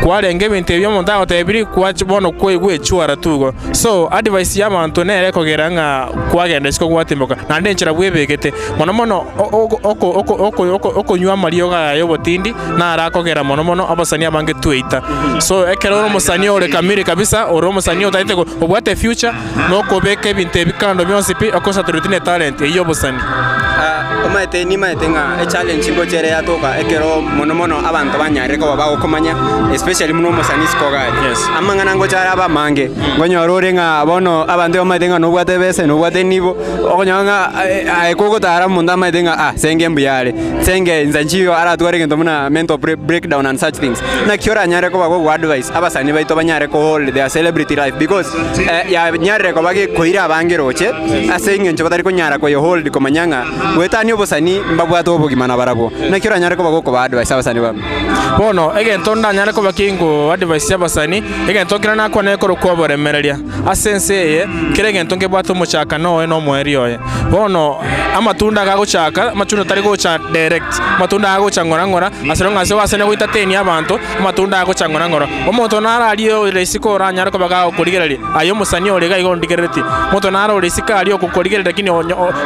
kwarenge ebinto ebio omonto agotebiri bono gwechwara tugo so advice ya abanto nere kogera ng'a kwagenda isiko gwatimboka naende enchera bwebegete mono mono okonywa amariogo aya obotindi narakogera mono mono abasani abange tweita so ekero ore omosani ore kamiri kabisa ore omosani otaete obwate future nokobeka ebinto ebikando bionsi pi okosaturate ne talent eyo obosani. Omaete nimaete ng'a echallenge ngochere yatoka ekero mono mono abanto banyarire koba bagokomanya especially muno omosani isiko gari amang'ana ngochara abamange ngonyora ore ng'a bono abanto bamaete ng'a nobwate ebese nobwate nibo okonyora ng'a aye kogotara omonto amaete ng'a senge mbuyare senge insa nchiyo aratware egento muna mental breakdown and such things naki oranyare koba gogo advice abasani baito banyare kohold their celebrity life because yanyarire koba gekoira abange roche ase eng'encho batari konyara koyehold komanya ng'a gwetania obosani mbabwate obogima na barabwo naki oranyare koba gokoba advice abasani babo bono egento ndanyare koba kingo advice abasani egento kera nakwana ekoro kwaboremereria ase ense eye kere egento nkebwate omochaka noe na omoeri oye bono amatunda gagochaka amatunda tari gocha direct amatunda agocha ng'ora ng'ora ase rong'ase ase wasene goitatenia abanto amatunda agocha ng'ora ng'ora omonto nararie ore isiko oranyare koba gagokorigereria aye omosani ore iga igo ondigerereti omonto nara ore isiko aria okokorigereria lakini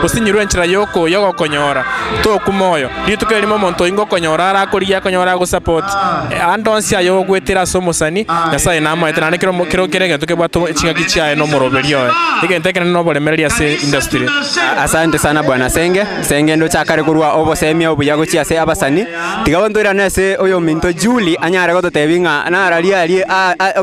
osinyirwe enchera yoko yogokonyora tokumoyo rituko erimo omonto oingo okonyora arakorigia akonyora agosupport ande onsi aye ogwetera ase omosani Nyasaye namaete naende kero kere egento kebwate ching'aki chiaye na omoroberi oye egento ekenene na oboremereri ase industry. Asante sana bwana Senge Senge ndo chakare korwa obosemia obuya gochia ase abasani tiga bontoirane ase oyo minto Julie anyare gototebi ng'a nararia arie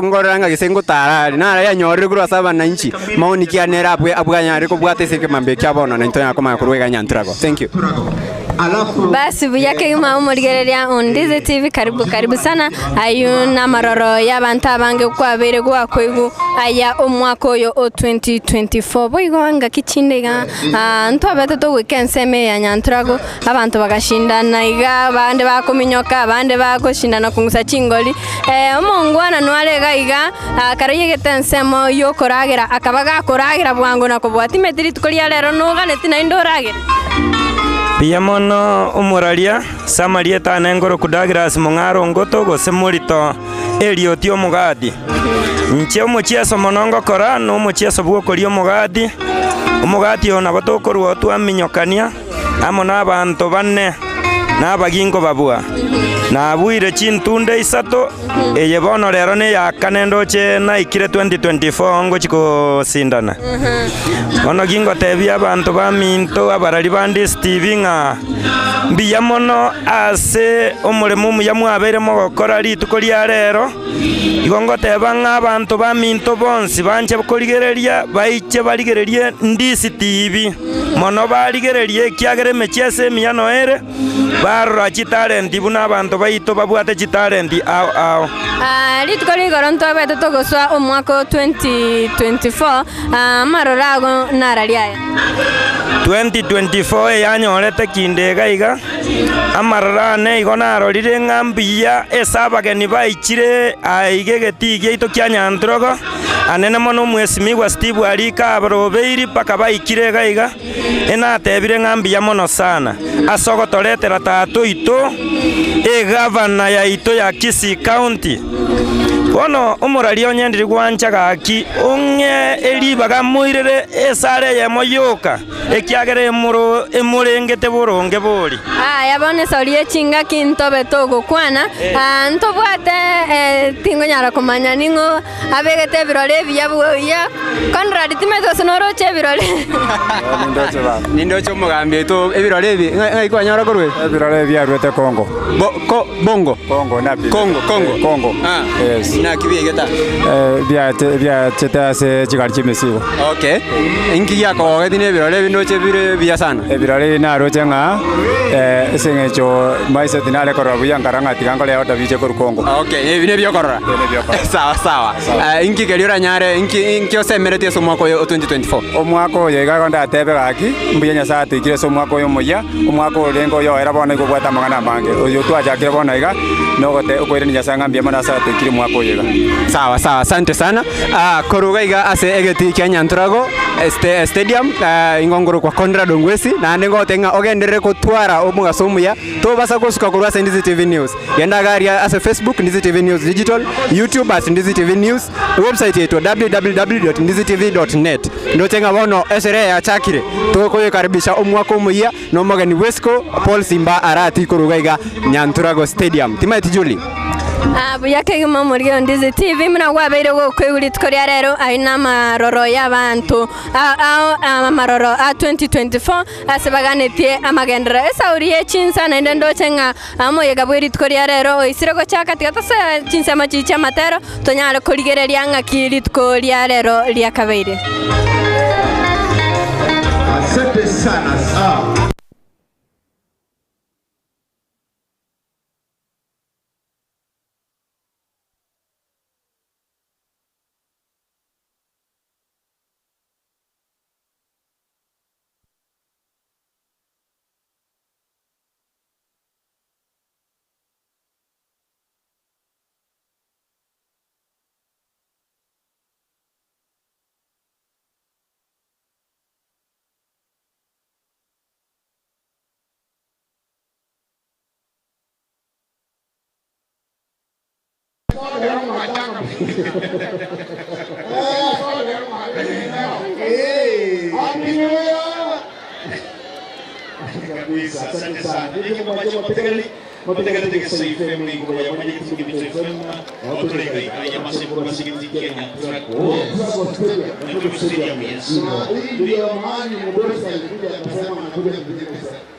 ngorora ng'a gese ngotara ari nararia anyorire korwa ase abananchi maoni kianere abwe abwanyare kobwata ase ekemambia kia bono na into yakomanya korwa iga Nyantrago. Thank you. Thank you. Basi buyake yuma umurigereria on Ndizi TV, karibu karibu sana. Ayu na maroro y'abantu abange kwabere gwakoigu aya omwaka oyo o 2024 boigo nga kichindega ntwabete to weekend seme ya Nyantrago abantu bagashindana iga bande bakominyoka abande bakoshindana kungusa chingoli omongwana nwarega iga karayegete ensemo yokoragera akabaga koragira bwango nakobwati metiri tukoria lero noganeti nainde oragera. Mbuya mono omoraria samaria etana kudagiras mong'aro ngoto gose morito erioti omogati nche omochieso mono ngokora na omochieso bwokoria omogati omogati oyo nabo tokorwa twaminyokania amo na abanto bane na abagingo babua nabwire chintunde isato eye bono rero ne yakane ndoche naikire 2024 ngochikosindana bono gingotebia abanto baminto abarari ba Ndizi TV ng'a mbuya mono ase omoremo omuya mwabeire mogokora rituko ria rero igo ngoteba ng'a abanto baminto bonsi banche korigereria baiche barigererie Ndizi TV mono barigererie ekiagera emechiese emiya noere barora chitalenti buna abanto baito babwate chitalenti ao ao. Rituko rigoro ntwabete togoswa omwaka 2024 amarora ago narariaya 2024 yanyorete kindega iga amarora ane igo narorire ng'a mbuya ase abageni baichire aiga egetii giaito kia Nyantrogo anene mono omwesimigwa Steve Arika abarobeiri mpaka baikire iga iga enatebire ng'a mbuya mono sana ase ogotoretera tata oito egavana yaito ya Kisii County. Bono omorari onyendire gwancha gaki ong'e eribaga moirere esare yemo yoka ekiagera emoro emorengete boronge bori. Aya bono esori echingaki ntobe togokwana ntobwate tingonyara komanya ning'o abegete ebirore ebiya buya Conrad timete gose noroche ebirore. Nindoche omogambi oito ebirore ebi ng'ai kwanyora korwa ebirore ebi biarwete Kongo. Bongo. Kongo na Kongo Kongo Kongo. Yes. Na kibiegeta. Biachete ase chigari chimesigo. Okay. Inki giakogeti ne ebirore bindoche bire buya sana. Ebirore naroche ng'a eseng'encho maise tinare korora buya nkara ng'a tiga nkore order biche korwa Kongo. Okay, ebi nebiokorora. Sawa sawa. Inki kerio oranyare inki osemeretie ase omwaka oyo 2024. Omwaka oyo iga ndatebe gaki mbuya Nyasaye atoikire ase omwaka oyo omuya omwaka orenge oyo era bono igo obwate amang'ana amange oyo twachakire bono iga nogote okoirania Nyasaye ng'a mbuya mono ase atoikire omwaka oyo iga. Sawa sawa, asante sana. Koruga iga ase egeti kia Nyantrago stadium ingongoro kwa Conrad Ongwesi naende ngote ng'a ogenderere kotwara omogaso omuya tobasa gosuka korwa ase Ndizi TV News. Genda garia ase Facebook Ndizi TV News Digital, YouTube ase Ndizi TV News, website yetu www.ndizitv.net. Ndotenga bono esherehe yachakire tokoyekaribisha omwaka omuya nomogeni Wesco Paul Simba arati koruga iga Nyantrago Stadium. Timaiti Julie. Buyake gima murigeo Ndizi TV muna gwabeire gokoigwa rituko ria rero aina amaroro y'abantu amaroro a 2024 ase baganetie amagendero esauri ye chinsa naende ndoche ng'a amoyega bwa rituko ria rero oisire gochaka tiga tose chinsemo chichi amatero tonyare korigereria ng'aki rituko ria rero riakabeire. Asante sana.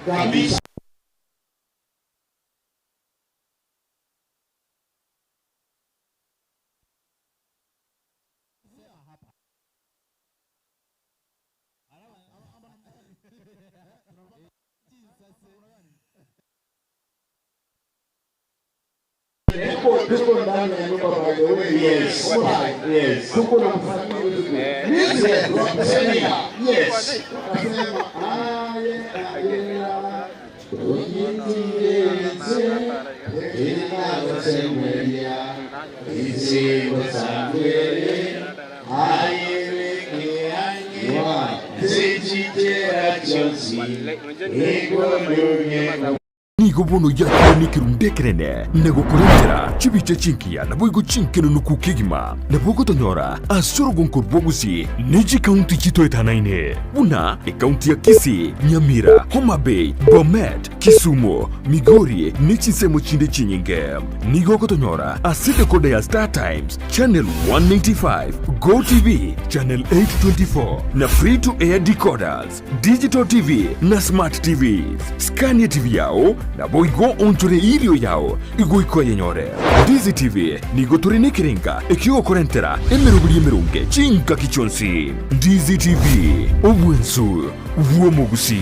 Kabisa. Tuko ndani ya nyumba by the way. Yes. Yes. Tuko na msanii wetu. Yes. Akasema aye aye Uyitiyenze inayosemelia izingo sangwele ayeleke anye zichitera chonsi igolunye. Nigo bono yakire kirundekerene nagokurentera chibiche chinkiya naboigo chinkenunuku kegima nabogotonyora asorogonko rwogusi neji county chitoetanaine buna ekaunti ya Kisii, Nyamira, Homa Bay, Bomet, Kisumu, Migori nechinsemo chinde chinyinge. Nigo gotonyora ase dekoda ya Star Times Channel 195, Go TV Channel 824 na free to air decoders, digital TV na smart TVs. Scania TV yao na boigo onture ilio yao igoiko yenyore. Ndizi TV nigo turinikiringa ikiyokorentera emirubuli emirunge chinka kichonsi. Ndizi TV obwensu bw'omugusi.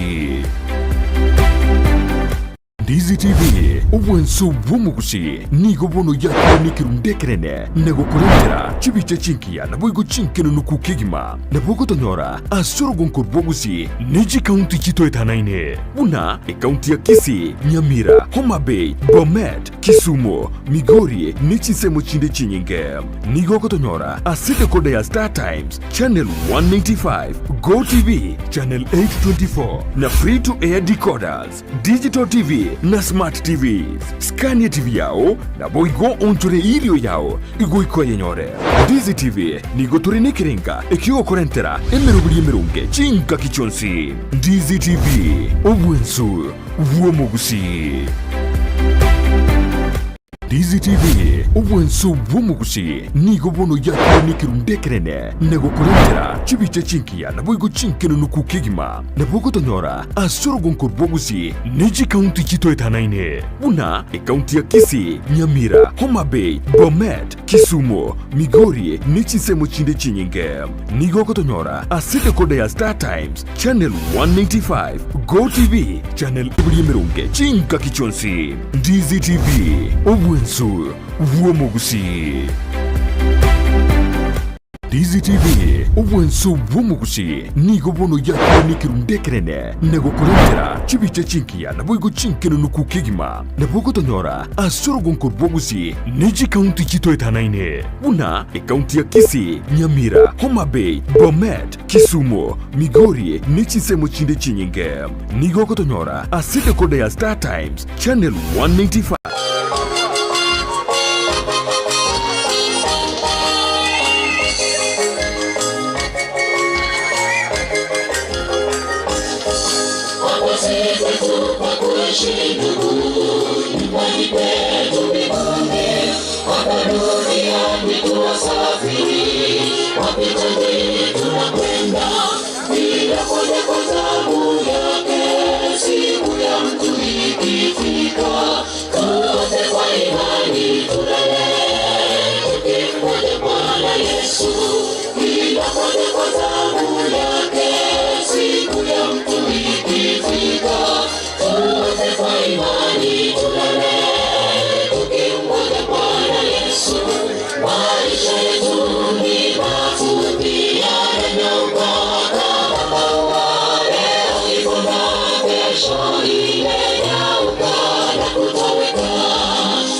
Ndizi TV obwensu bw'omugusi nigo bono yakire nagokurentera chibiche chinkiya naboigo chinkenunuku kegima nabogotonyora asorogonko rwogusi neji county chitoetanaine buna ekaunti ya Kisii, Nyamira, Homa Bay, Bomet, Kisumu, Migori nechinsemo chinde chinyinge. Nigo gotonyora ase dekoda ya Star Times Channel 195, Go TV Channel 824 na free to air decoders, digital TV na smart TVs. Scania TV yao na boigo onture ilio yao igoiko yenyore. Ndizi TV nigo turinikiringa ikiyokorentera emirubuli emirunge chinka kichonsi. Ndizi TV obwensu bw'omugusi. Ndizi TV obwensu bw'omugusi nigo bono yakire kirundekerene nagokurentera chibiche chinkiya naboigo chinkenunuku kegima nabogotonyora asorogonko rwogusi neji county chitoetanaine buna ekaunti ya Kisii, Nyamira, Homa Bay, Bomet, Kisumu, Migori nechinsemo chinde chinyinge. Nigo gotonyora ase dekoda ya Star Times Channel 195, Go TV Channel emirunge chinka kichonsi. Ndizi TV obwensu bw'omugusi. Ndizi TV obwensu bw'omugusi nigo bono yakire kirundekerene nagokurentera chibiche chinkiya naboigo chinkenunuku kegima nabogotonyora asorogonko rwogusi neji county chitoetanaine buna ekaunti ya Kisii, Nyamira, Homa Bay, Bomet, Kisumu, Migori nechinsemo chinde chinyinge. Nigo gotonyora ase dekoda ya Star Times Channel 195.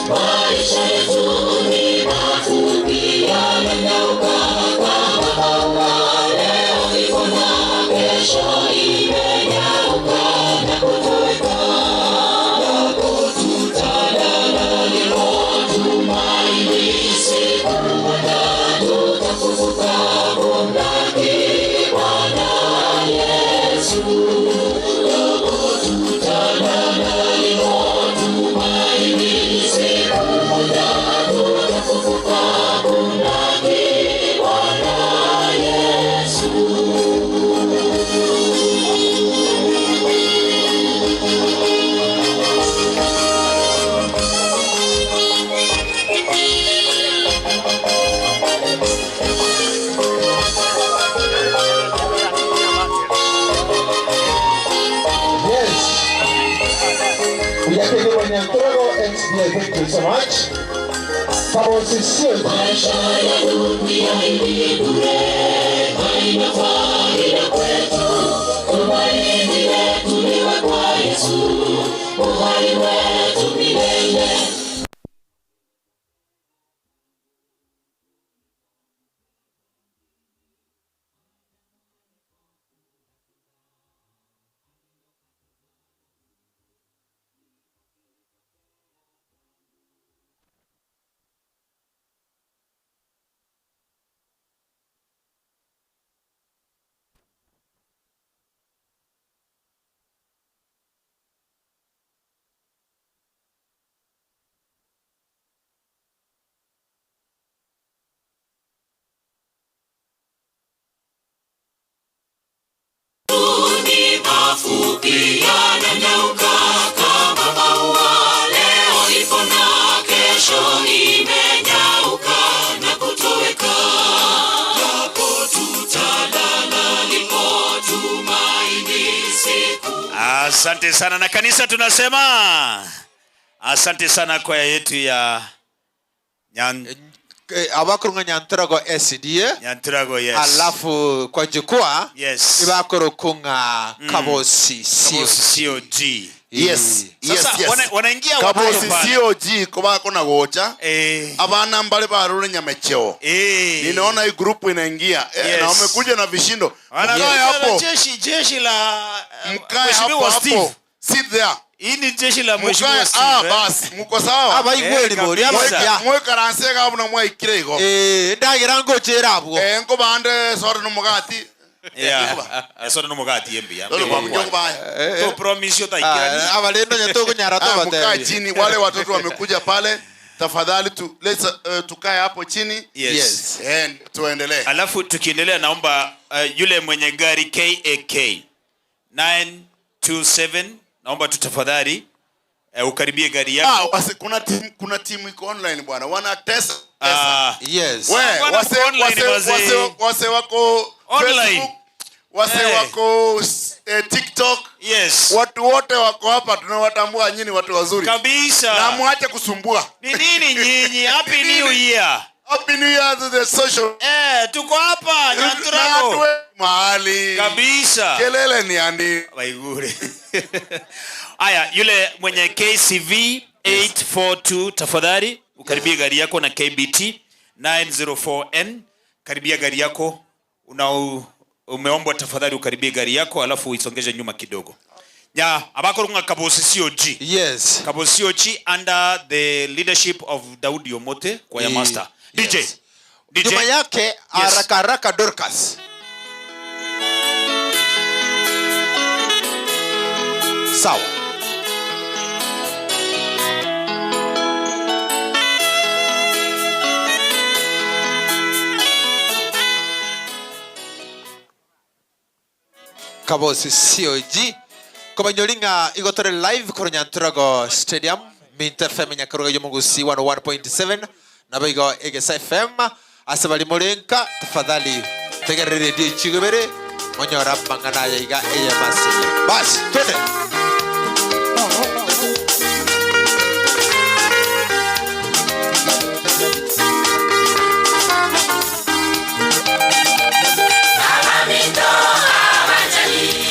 Maisha yetu ni mafupi yananyauka kama maua, leo ipo. SDA, thank you so much. Kabosi COG. Maisha ya dunia ni bure, haina faida kwetu. Tumaini letu liwe kwa Yesu, uhai wetu milele. Mafupi yananyauka kama maua, leo ipo na kesho imenyauka na kutoweka. Japo tutalala, lipo tumaini siku. Asante sana na kanisa tunasema asante sana kwaya yetu ya abakurunga Nyanturago SDA. Nyanturago, yes. Alafu kwa jukwaa, yes, ibakurukunga Kabosi COG. Yes, yes, Sasa, yes. Wanaingia Kabosi watatu pale. COG kobako na gocha. Abana mbale barure nyamecheo. Ninaona hii grupu inaingia. Yes. Na wamekuja na vishindo. Wanakuja Mkae na hapo. jeshi la Mkae Mheshimiwa hapo Steve. hapo. Sit there. Hii ni jeshi la Mheshimiwa Mkae, Steve. basi muko sawa. Aba igweli bori, aba ya. Mweka ransega hapo na mwaikire igo. Ndagira ngochera abwo. Ngo bande sore no mugati. Yeah. Eso no mugati embi. Lolo kwa mjoko baya. To promise utaikira. Abalendo nyetogo nyara to Mkae bateri. chini wale watoto wamekuja pale. Tafadhali tu let's tukae hapo chini. Yes. And tuendelee. Alafu tukiendelea naomba yule mwenye gari KAK 927 naomba tu tafadhali ukaribie gari yako. Wase, kuna timu iko online bwana. Wanatesa. Yes. We, Wana online wazee. wase wako Online. Facebook, wase wako TikTok. Yes. Watu wote wako hapa tunawatambua nyinyi watu wazuri. Kabisa. Na muache kusumbua. Ni nini nyinyi? Happy New Year. Happy New Year to the social. Tuko hapa Nyanturago. Mahali. Kabisa. Kelele ni andi. Waigure. Aya, yule mwenye KCV 842 tafadhali ukaribie gari yako na KBT 904N. Karibia gari yako. Umeombwa tafadhali ukaribie gari yako alafu uisongeshe nyuma kidogo. Ya, abakorunga Kabosi COG. Yes. Kabosi COG under the leadership of Daudi Omote kwa ya master. DJ. Yes. DJ. Nyuma yake haraka haraka Dorcas. Sawa. Kabosi COG kobanyolinga igotore live koro Nyanturago Stadium Mint FM Nyakaruga yomugusi 101.7 nabaigo Egesa FM ase bali murenka tafadhali tegerere radio chigobere monyora mangana yaiga eyamasi basi twende. Abamito, abanjali.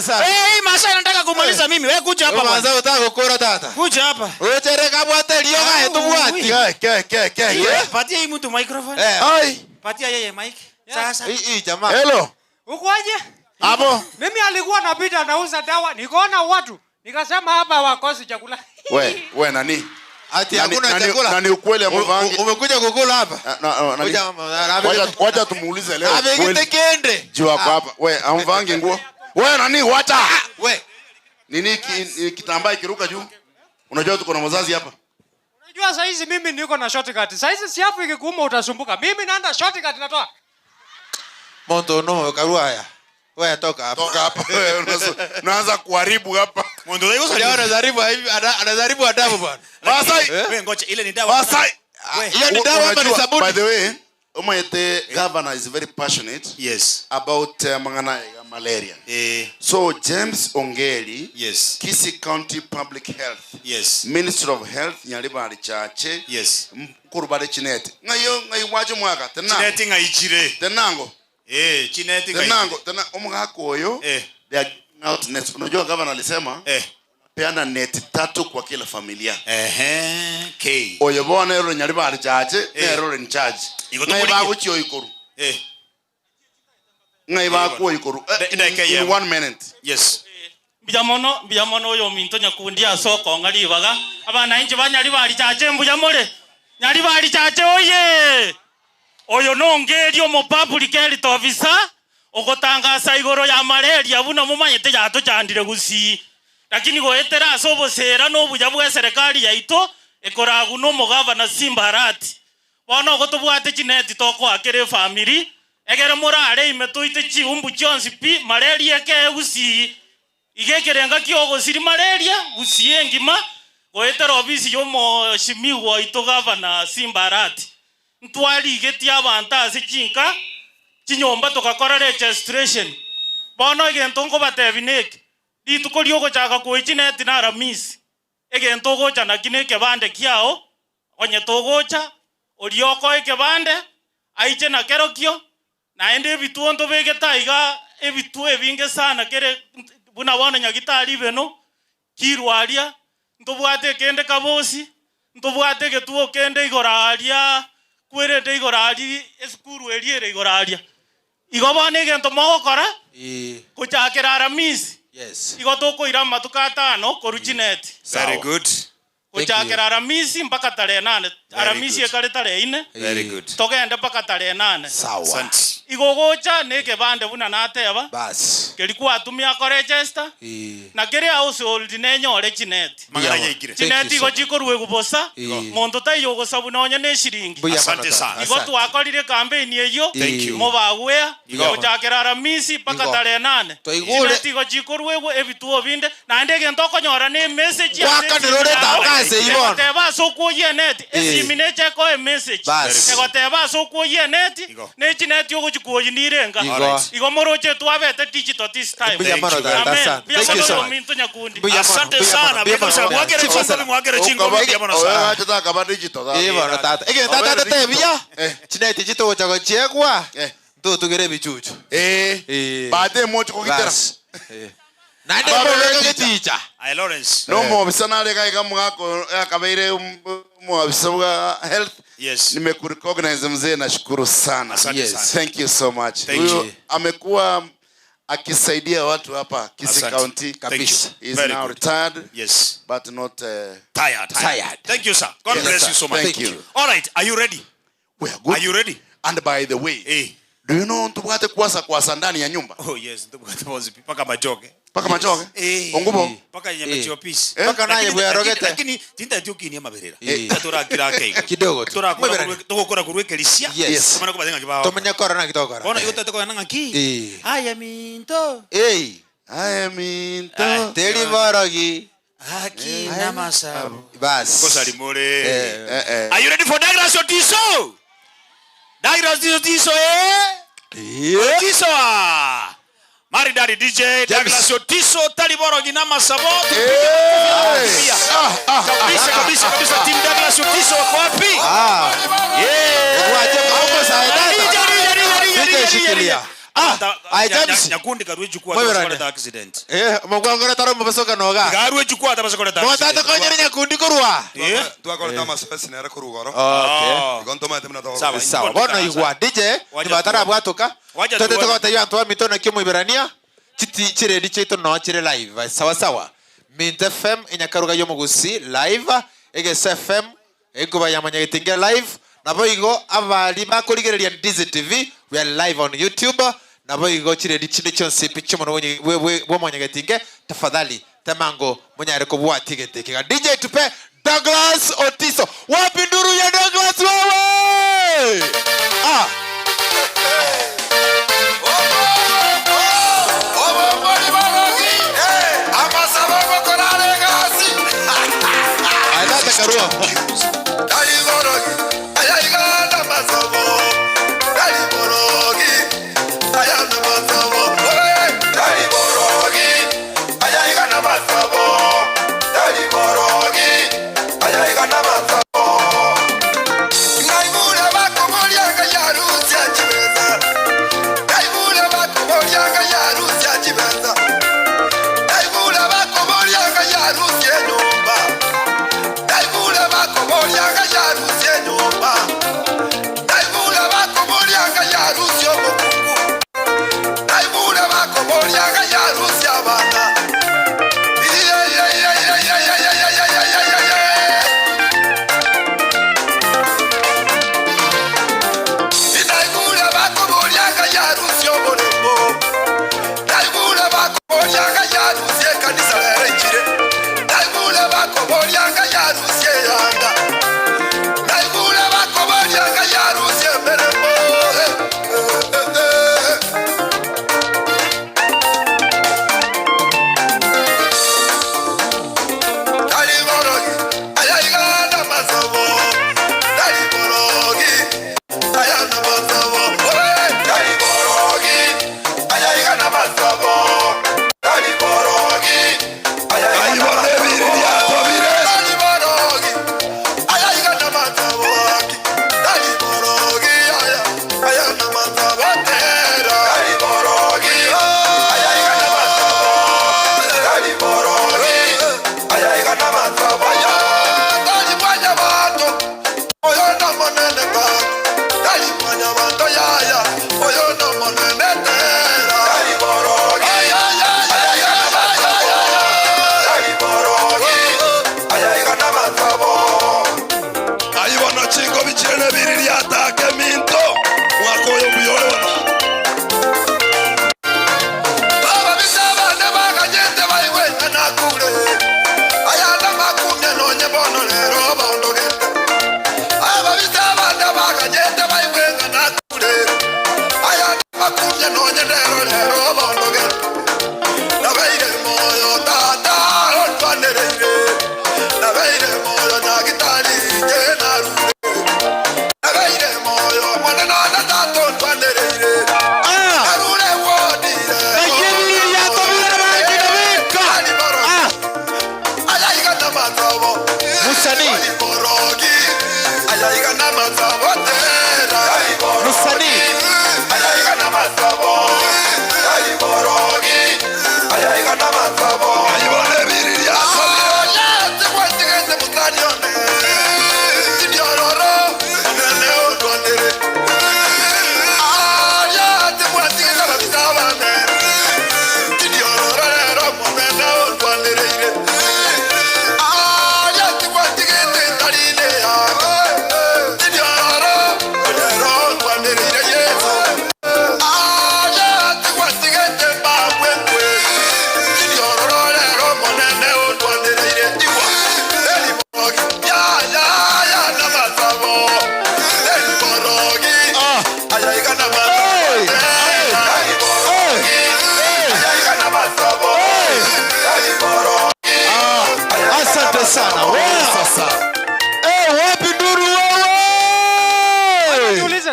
sana. Eh, Masai anataka kumaliza mimi. Wewe kuja hapa. Masai unataka kukura tata. Kuja hapa. Wewe chereka bwate lioga yetu bwati. Ke ke ke ke. Patia hii mtu microphone. Ai. Patia yeye mic. Sasa. Hii jamaa. Hello. Ukoaje? Hapo. Mimi alikuwa napita nauza dawa, nikaona watu, nikasema hapa wakosi chakula. We nani? Ati hakuna chakula. Nani ukweli amvangi? Umekuja kukula hapa? Wacha tumuulize leo. Abegite kende. Jua kwa hapa. We amvangi nguo. We nani wacha? We. Nini kitambaa ikiruka juu? Unajua tuko na mzazi hapa. Unajua saa hizi mimi niko na shortcut. Saa hizi siafu ikikuuma utasumbuka. Mimi naenda shortcut natoa. Monto no karuaya. Wewe toka hapa. Toka hapa. Unaanza kuharibu hapa. Monto leo anajaribu hivi, anajaribu adabu bwana. Masai. Wewe ngoja ile ni dawa. Masai. Hiyo ni dawa ama ni sabuni? By the way, Umayete governor is very passionate. Yes. About mangana ya malaria. Eh. So James Ongeri, yes. Kisii County Public Health. Yes. Minister of Health Nyaribari Chache. Yes. Kurubare Chinete. Ngayo ngayiwacho mwaka tena. Chinete ngayijire. Tenango. Eh, Chinete tenango tena omwaka oyo. Eh. They are out nets. Unajua governor alisema peana net 3 kwa kila familia. Ehe, K. Oyo bona ero Nyaribari Chache, ero in charge. Ngai baguchio ikoru. Eh. Ngai bakuo ikoru. In 1 minute. Yes. Mbiamono oyo minto nyakundi asoko ngalibaga. Abana inji banyaribari Chache mbuyamore. Nyaribari Chache oye. Oyo nongeri omo public health officer ogotangasa igoro ya malaria buno mumanyete yatochandire gusi. Lakini goetera asobosera nobuya bwa serikali yaito ekoragu no mugavana Simba Arati. Bono gotobwate chineti tokoakere family egere morare imetoite chiumbu chionsi pi malaria ke gusi igekerenga kiogosiri malaria gusi engima goetera ofisi yomo shimiwa ito gavana Simba Arati. Ntwali geti abantu ase chinka chinyomba tokakora registration. Bono egento ngobatebineke rituko riogochaka koichineti na Aramisi egento gocha nakine ekebande kiao onye togocha orioko ekebande aiche na kerokio naende ebituo ntobegete iga ebituo ebinge sana kere buna bono nyagitari beno kirwaria ntobwate ekende kabosi ntobwate egetuo kende igoraria kwerende igorari esukuru eriere igoraria igo bono egento mogokora gochakera Aramisi. Yes. Igo tokoira matuka 5 koru chineti. Very good. Gochakera Aramisi mpaka tarehe 8. Aramisi ekare tarehe 4. Very good. Togende mpaka tarehe 8. Sawa. Asante. Igo gocha nekebande buna nateba. Bas. Kerikuwa atumia ko register. Na kere household nenyore chineti. Mangana yaikire. Chineti igo chikorwe gubosa. Monto taiyo gosabu nonye ne shiringi. Asante sana. Igo twakorire campaign eyo. Thank you. Mobagwea. Gochakera Aramisi mpaka tarehe 8. Chineti igo chikorwe ebituo binde naende egento okonyora ne message. Egoteba ase okwoyia neti esimi necheko emessage egoteba ase okwoyia neti nechineti ogochikwoyi nirenga igo moroche twabete digital this time. Amen. Asante sana. Mwagere chingo mwagere chingo mbiamono sana. Acha taka digital. Eh bono tata. Ege tata tebia. Chineti chitogocha gochiegwa. Ntotugere bichuchu. Eh. Baade mocho kogitera. Nande mbona teacher. Ay Lawrence. No mwabisa nale kai mwako akabeire mwabisa wa health. Yes. Nimekurecognize mzee, nashukuru sana. Asante sana. Thank you so much. Huyo amekuwa akisaidia watu hapa Kisii County kabisa. He is now retired. Yes. But not tired. Thank you sir. God yes, bless sir. You so much. Thank you. All right, are you ready? We are good. Are you ready? And by the way, do you know tubwate kwasa kwasa ndani ya nyumba? Oh yes, tubwate wazi paka majoke. Paka majoke? Ongubo. Paka yenye peace. Paka naye bwerogete. Lakini tinda joki ni maberera. Tatura kirake. Kidogo tu. Tugokora kurwekelisia. Yes. Tumana kubazenga kibao. Tumenya corona kitokora. Bona yote tukona ngaki. Aya minto. Aya minto. Teli borogi. Haki na masabu. Bas. Kosa limore. Are you ready for Douglas Otiso? Douglas Otiso eh? Otiso. Maridadi DJ Douglas Otiso Taliboro Ginama Sabo. Kabisa kabisa kabisa team Douglas Otiso wako wapi? Yeah. Aye, James. Nyakundi karue jukwaa Mweberane. tabasakoreta accident. Omogwangore tari omobasoka noga. Karue jukwaa tabasakoreta Motata accident. konyere nyakundi korwa. Twakoreta amasoesi nere korwa igoro. Okay. Igo ntomanyete buna togokora. Sawa, bono igwa DJ nibatarabwatoka Waja tote tuone. togotebia abanto ba mito naki omoiberania chiti chiredi chiaito no chire live sawa sawa. Mint FM enyakaruga yomogusi live, Egesa FM enkuba ya manyagetinge live, nabo igo abali bakorigereria Ndizi TV, we are live on YouTube, nabo igo chiredi chinde chionsi pi chimono bwa manyagetinge. Tafadhali temango munyare kobwati getekega. DJ tupe Douglas Otiso. Wapi nduru ya Douglas wewe? Ah. Karua.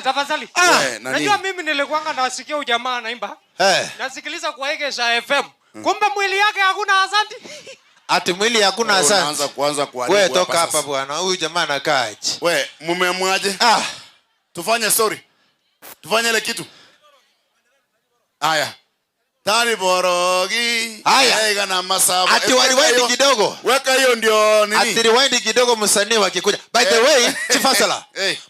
Tafadhali. Najua mimi nilikuanga nasikia ujamaa anaimba. Nasikiliza kwa Egesa FM. Kumbe mwili yake hakuna asanti. Ati mwili hakuna asanti. Unaanza kuanza kuharibu. Wewe toka hapa bwana. Huyu jamaa anakaa aje? Wewe mumeamwaje? Tufanye story. Tufanye ile kitu. Haya. Tari borogi. Haya. Ega na masaba. Ati waliwaindi kidogo. Weka hiyo ndio nini? Ati rewind kidogo msanii wakikuja. By the way, Chief Hustler.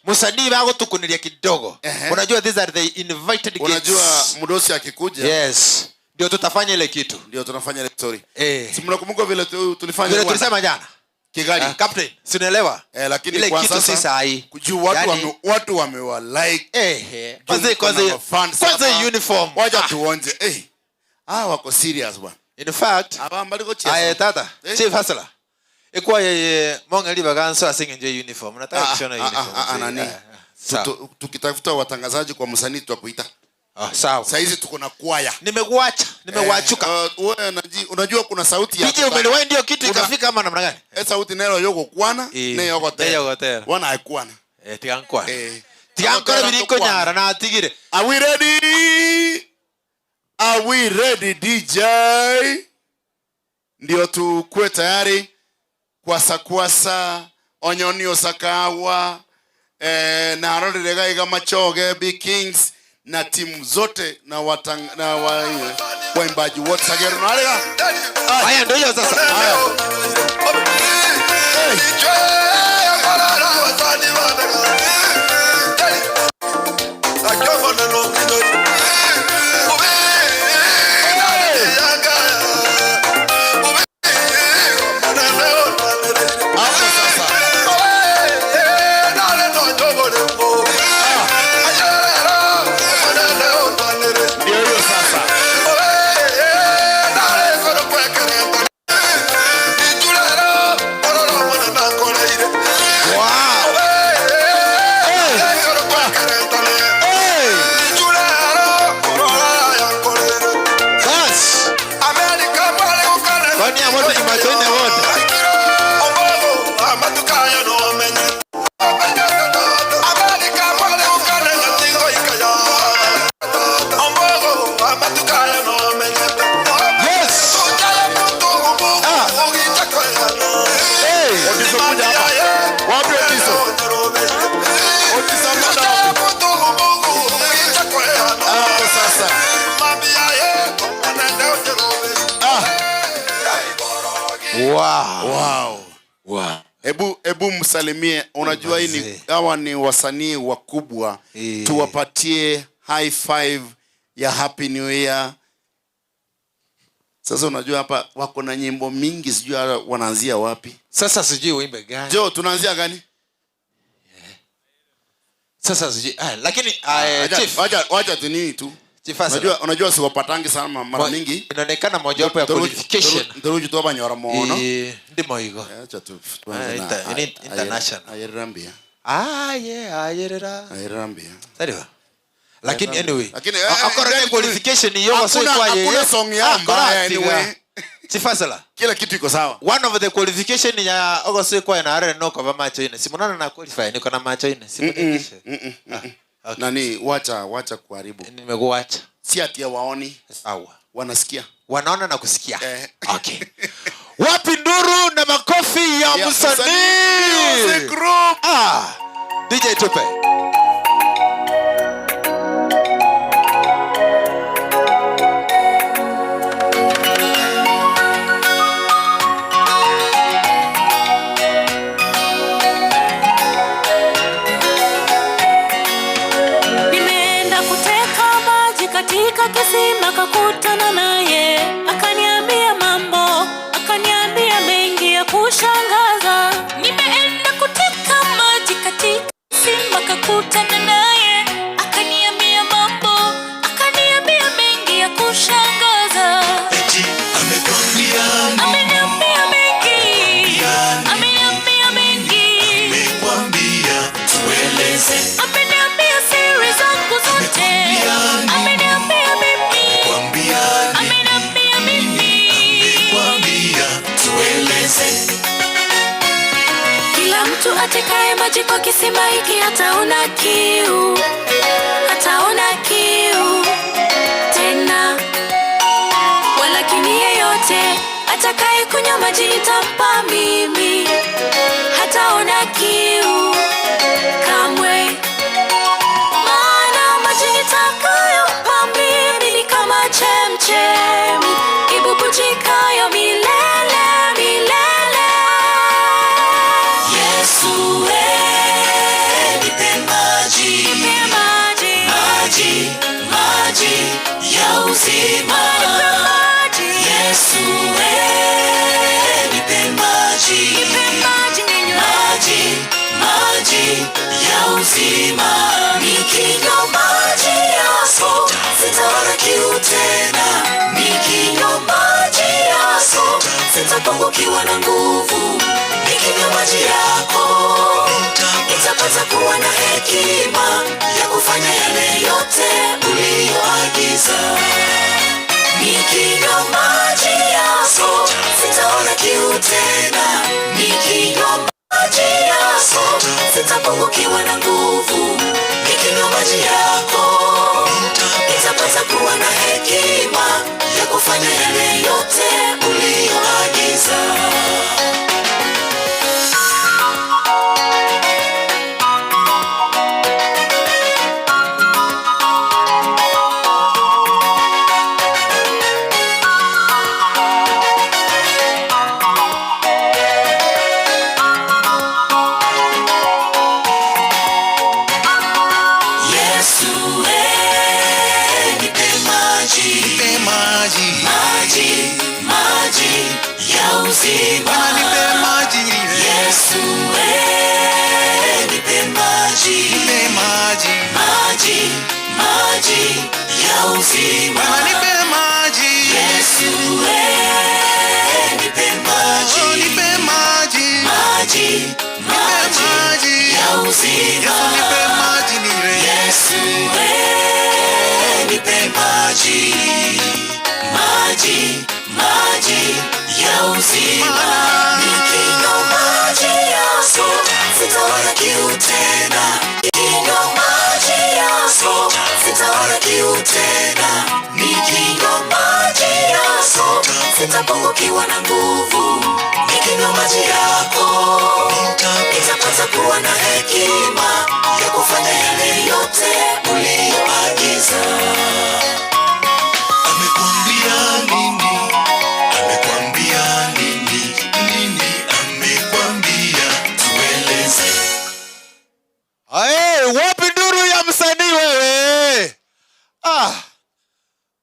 Msanii wako tukunilia kidogo. Unajua these are the invited guests. Unajua mdosi akikuja. Yes. Ndio tutafanya ile kitu. Ndio tunafanya ile story. Si mnakumbuka vile tulifanya vile tulisema jana? Kigali. Captain, si unaelewa? Lakini ile kwa kitu sasa si sahi. Kujua watu Yani, watu wamewa like. Kwanza uniform. Wacha tuonje. Wako serious bwana. In fact, aye tata, Chief Hustler. Ikuwa yeye monga baganso asinge nje uniform. Nataka kushona uniform. Nani? Tukitafuta watangazaji kwa msanii tutakuita. Sawa. Sasa hizi tuko na kwaya. Nimekuacha, nimekuachuka. Wewe unajua kuna sauti ya. DJ umeliwahi ndio kitu ikafika ama namna gani? Sauti nero yoko kwana ne yoko tera. Wana haikuana. Tigankwa. Tigankwa biriko nyara na atigire. Are we ready? Are we ready DJ? Ndio tukue tayari kwasa kwasa onyoni osakawa na arorerega iga machoge Big Kings na timu zote na na waimbaji wote sagero na alega. Haya ndio hiyo sasa. Haya. Wow. Ebu msalimie. Unajua hii ni hawa ni wasanii wakubwa. Tuwapatie high five ya Happy New Year. Sasa unajua hapa wako na nyimbo mingi, sijui wanaanzia wapi. Sasa sijui uimbe gani. Jo, tunaanzia gani? Sasa sijui. Lakini Chief, wacha nini tu. Unajua siwapatangi sana mara mingi. Inaonekana moja wapo ya qualification. Ndoruji tu hapa nyora mono. Ndimo higo. Acha tu tuanze na international. Ayerambia. Ayerera. Ayerambia. Sawa. Lakini anyway. Lakini akora qualification hiyo wasoi kwa yeye. Hakuna song ya mbaya anyway. Chifasala. Kila kitu iko sawa. One of the qualification ya ogosoi kwa na are no kwa macho ine. Simonana na qualify niko na macho ine. Simonekisha. Okay. Nani wacha kuharibu. Nimekuacha. Si ati waoni. Sawa. Wanasikia. Wanaona na kusikia. Okay. Wapi nduru na makofi ya msanii? Group. DJ tupe. Katika kisima kakutana naye, akaniambia mambo, akaniambia mengi ya kushangaza. Nimeenda kuteka maji katika kisima kakutana naye, akaniambia mambo, akaniambia mengi ya kushangaza. Eti amekwambia, ameniambia mengi, ameniambia mengi, amekwambia tueleze, ameniambia siri zangu zote. Ameniambia mimi, ameniambia mimi, amekwambia tueleze. Kila mtu atekaye maji kwa kisima hiki hataona kiu, hataona kiu tena. Walakini yeyote atakaye kunywa maji nitampa mimi, hataona kiu kamwe. Maana maji nitakayompa mimi ni kama uzima. Yesu, nipe maji, maji, maji ya uzima. Nikinywa maji yako sitaona kiu tena, nikinywa maji yako sitapungukiwa na nguvu. Nikinywa maji yako nitapata kuwa na hekima ya kufanya yale yote uliyoagiza. Nikinywa maji yako sitaona kiu tena, nikinywa maji yako sitapungukiwa na nguvu. Nikinywa maji yako nitapata kuwa na hekima ya kufanya yale yote uliyoagiza. Yesu, nipe maji, nipe maji, maji, maji ya uzima. Bwana nipe maji, Yesu, nipe maji, nipe maji, maji, maji ya uzima. Bwana nipe maji, Yesu, nipe maji, nipe maji, maji, maji ya uzima. Yesu nipe maji niwe. Yesu, nipe maji, maji, maji ya uzima. Nikinywa maji yako sitaona kiu tena, nikinywa maji yako sitaona kiu tena, nikinywa maji yako sitapungukiwa na nguvu. Nikinywa maji yako nitapata kuwa na hekima ya kufanya yale yote uliyoagiza. Amekwambia nini? Amekwambia nini? Nini amekwambia? Tueleze. Ae, wapi nduru ya msanii wewe? Ah,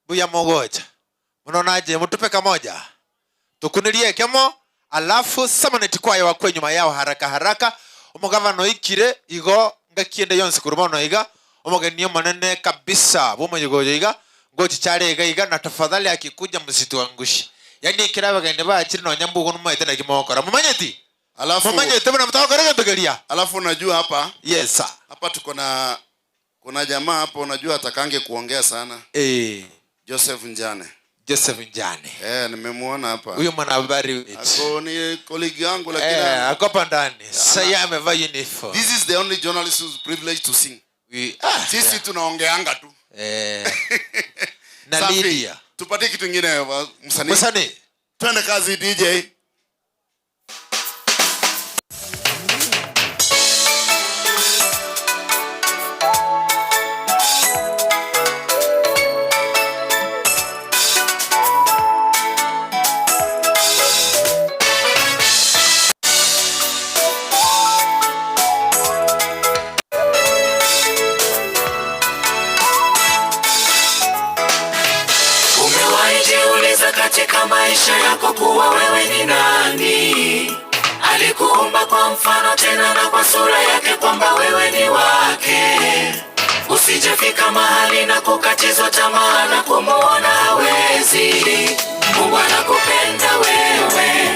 buya mogoja. Mnaonaje? Mtupe kamoja. Tukunilie kemo, alafu samaneti kwayo wakwe nyuma yao haraka haraka. Omugavano ikire igo ngakiende yonse kurumono iga. Omugeni manene kabisa bumoyigoyo iga. Ngochi chale iga iga na tafadhali akikuja msituangushi. Yaani kila bagende bachiri no nyambugo numaite na kimokora. Mumanyeti? Alafu mumanyete bwana mtakora ndogeria. Alafu unajua hapa? Yes sir. Hapa tuko na kuna jamaa hapo unajua atakange kuongea sana. Joseph Njane. Joseph Njane. Nimemuona hapa. Huyo mwanahabari. Ako ni colleague yangu lakini ako hapa ndani. Sasa yeye amevaa uniform. This is the only journalist who's privileged to sing. Sisi tunaongeanga tu. Na Safi. Lydia. Tupatie kitu kingine msanii. Msanii. Twende kazi DJ. Katika maisha yako kuwa wewe ni nani? Alikuumba kwa mfano tena na kwa sura yake, kwamba wewe ni wake. Usijefika mahali na kukatizwa tamaa na kumuona hawezi. Mungu anakupenda wewe,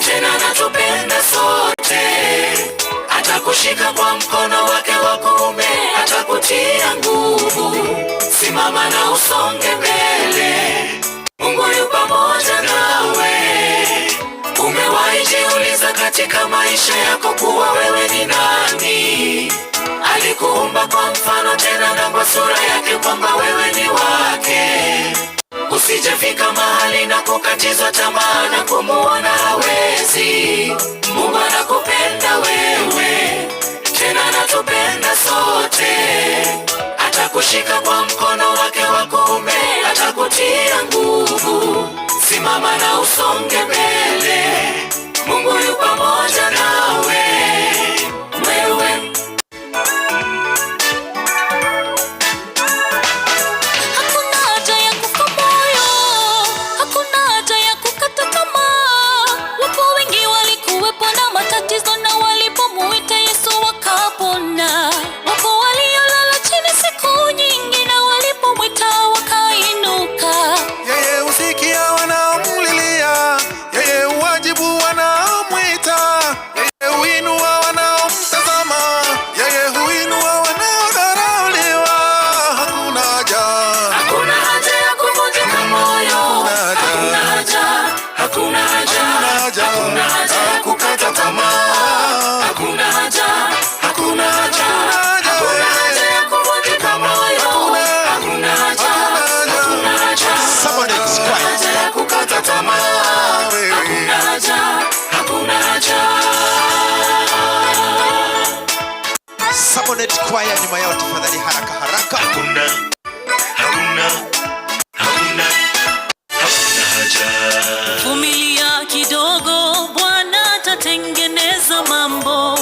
tena anatupenda sote. Atakushika kwa mkono wake wa kuume, atakutia nguvu. Simama na usonge mbele, Mungu yu pamoja nawe. Umewahi jiuliza katika maisha yako kuwa wewe ni nani? Alikuumba kwa mfano tena na kwa sura yake, kwamba wewe ni wake. Usijefika mahali na kukatizwa tamaa na kumuona hawezi. Mungu anakupenda wewe, tena anatupenda sote. Atakushika kwa mkono wake wa kuume, atakutia nguvu. Simama na usonge mbele, Mungu yu pamoja nawe. Wewe hakuna haja ya kufa Samonet Choir nyuma yao tafadhali, haraka haraka. Hakuna, hakuna, hakuna, hakuna haja. Vumilia kidogo, Bwana atatengeneza mambo.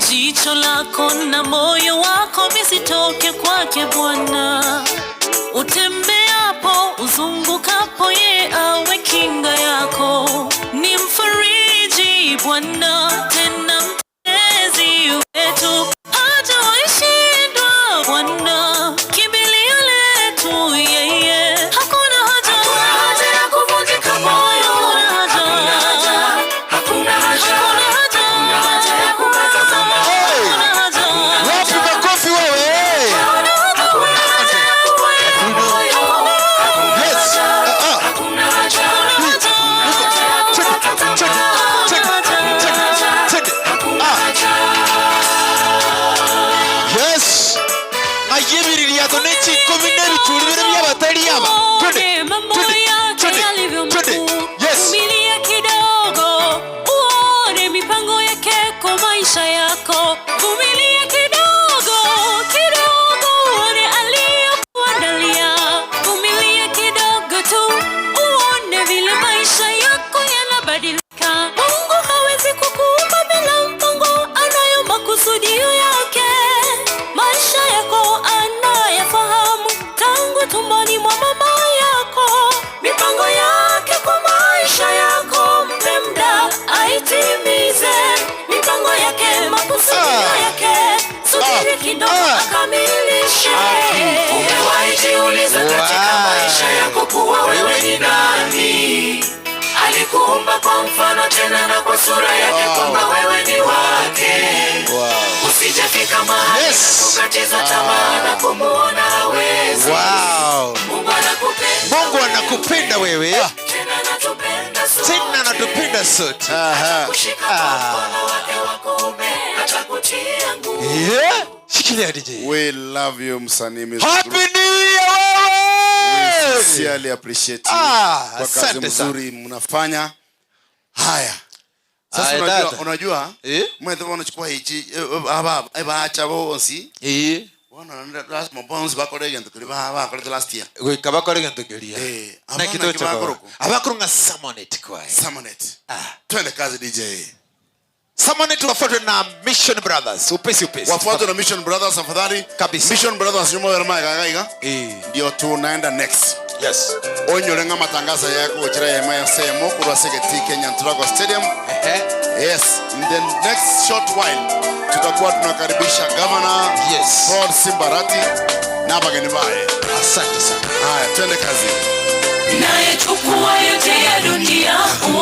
Jicho lako na moyo wako visitoke kwake Bwana. Utembeapo, uzungukapo, yeye awe kinga yako. Ni mfariji Bwana, tena mtetezi wetu. Hajawahi shindwa Bwana, kimbilio letu yeye. Hakuna haja, hakuna haja ya kuvunjika moyo. Hakuna haja, hakuna haja, hakuna haja ya kukata tamaa. Hakuna haja. Wapi makofi wewe? Hakuna haja ya kuvunjika moyo. Yes. Hakuna haja, hakuna haja ya kukata tamaa. Hakuna haja. Yes. Ayebiririato n'ekikumi n'ebicuri bire by'abatari aba. Twende, Mambo twende, yake twende, yalivyo twende. makuu. Yes. Vumilia kidogo, uone mipango yake kwa maisha yako. Vumilia kidogo, kidogo, uone aliyokuandalia. Vumilia kidogo tu, uone vile maisha yako yanabadilika. Mungu hawezi kukuumba bila mpango, anayo makusudio yake. Maisha yako anayafahamu tangu tumboni mwa mama yako. Mipango yake kwa maisha yako, mpe muda aitimize. Mipango yake, makusudio yake, subiri kidogo akamilishe. Umewahi jiuliza katika maisha yako kuwa wewe ni nani? Alikuumba kwa mfano tena na kwa sura yake, kwamba wewe ni wake. Usijefika mahali na kukatizwa tamaa na kumuona hawezi. Wow. Mungu anakupenda, Mungu anakupenda wewe. tena anatupenda sote. Tena anatupenda sote. Atakushika kwa mkono wake wa kuume, atakutia nguvu. Yeah. Shikilia DJ. We love you, Msanii Music Happy Group. New Year wewe. We sincerely appreciate you Ah, kwa kazi asante sana. mzuri mnafanya. Haya. Sasa Aya, unajua dada. unajua mwethe wanachukua ichi aba abacha bonsi. Wana lazima bonsi bakore gento kuri ba bakore last year. Goika bakore gento keria. Eh, Na kito abana cha kibakoroko. Abakorunga Samonet Choir. Samonet. Twende kazi DJ. Samonet wafuatwe na Mission Brothers. Upesi upesi. Wafuatwe na Mission Brothers tafadhali. Kabisa. Mission Brothers nyuma ya maiga gaiga. Ndio tunaenda next. Yes. Onyorenga matangazo yako uchira ya maya semo kurwa Segeti Kenya Ntrago Stadium. Yes, in the next short while tutakuwa tunakaribisha Governor yes. Paul Simbarati na bageni bae. Asante sana. Haya, twende kazi. Naye chukua yote ya dunia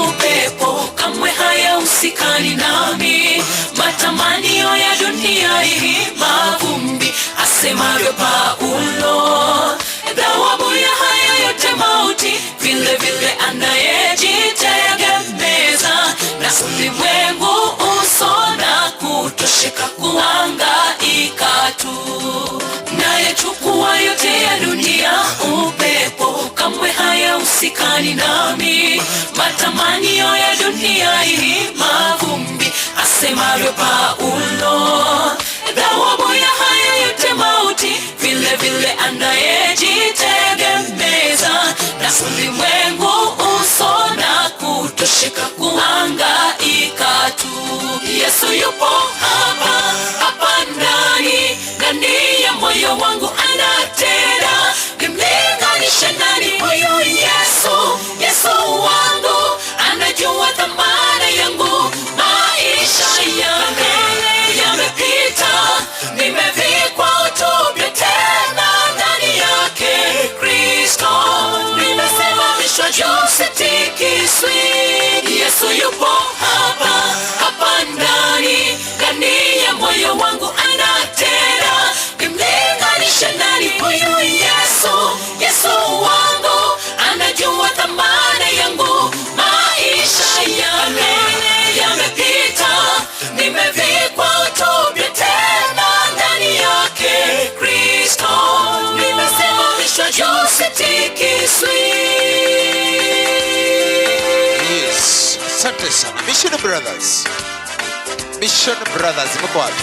upepo, kamwe hayahusikani nami. Matamanio ya dunia hii mavumbi, asemavyo Paulo. Thawabu ya haya yote mauti, vile vile anayejitegemeza na ulimwengu uso na kutosheka kuhangaika tu. Naye chukua yote ya dunia upepo, kamwe hayahusikani nami. Matamanio ya dunia hii mavumbi, asemavyo Paulo. Thawabu ya haya yote mauti, vile vile anayejitegemeza na ulimwengu uso na kutosheka kuhangaika tu. Yesu yupo hapa, hapa ndani, ndani ya moyo wangu anatenda. Nimlinganishe nani huyu Yesu? Yesu wangu anajua thamani yangu. Maisha yame yamepita, nimevikwa utu tena ndani yake Kristo. Nimesimamishwa juu, sitikiswi. Yesu yupo hapa, hapa ndani, ndani ya moyo wangu anatenda. Nimlinganishe nani huyu Yesu? Yesu wangu anajua thamani yangu. Maisha yame yamepita, nimevikwa utu tena ndani yake Kristo. Nimesimamishwa juu, sitikiswi. Yes. Asante sana. Mission Brothers. Mission Brothers mko wapi?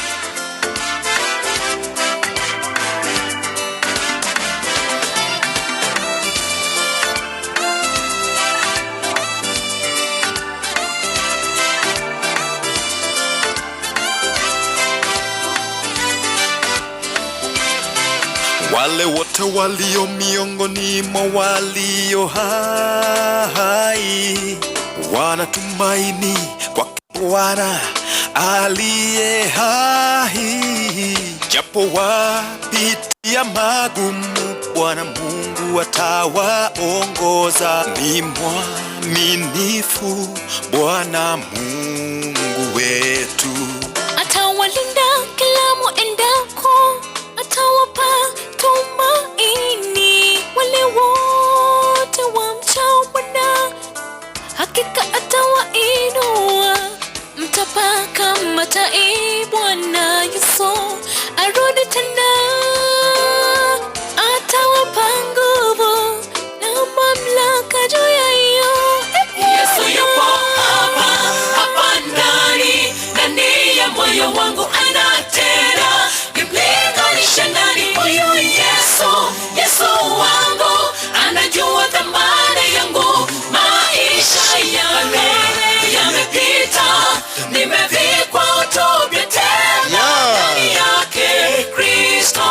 Wale wote walio miongoni mwa walio hai wanatumaini kwa Bwana aliye hai, japo wapitia magumu, Bwana Mungu atawaongoza. Ni mwaminifu Bwana Mungu wetu. Atawalinda kila muendako, atawapa tumaini wale wote wamchao Bwana, hakika atawainua. Mtapaka matai Bwana Yesu arudi tena, atawapa nguvu na mamlaka juu ya hiyo. Yesu yupo hapa hapa ndani, ndani ya moyo wangu anatenda, nimlinganishe nani huyu Yesu? Yesu wangu anajua thamani yangu, maisha yame yamepita, nimevikwa utobya tena ndani yake Kristo,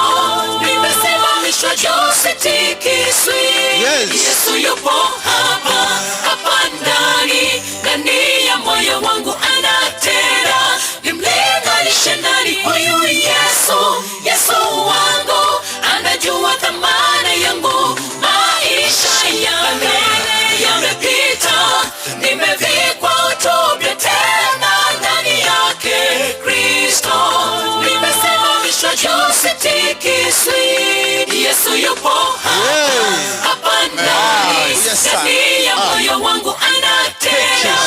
nimesimamishwa juu sitikiswi. Yesu yupo hapa hapa ndani, ndani ya moyo wangu anatenda, nimlinganishe nani huyu Yesu? Yesu wangu anajua thamani yangu, maisha yame yamepita, nimevikwa utobya tena ndani yake Kristo, nimesimamishwa juu sitikiswi. Yesu yupo hapa hapa ndani, ndani ya moyo wangu anatenda,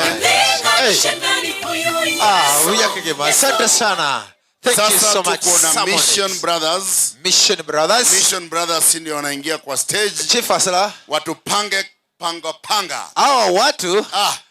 nimlinganishe nani huyu Ah, Yesu? huyu Kigema. Asante sana. Thank you Sasa so much. tuko na Simon. Mission Brothers. Mission Brothers. Mission Brothers ndio wanaingia kwa stage. Chief Asala. Watupange panga panga. Hawa watu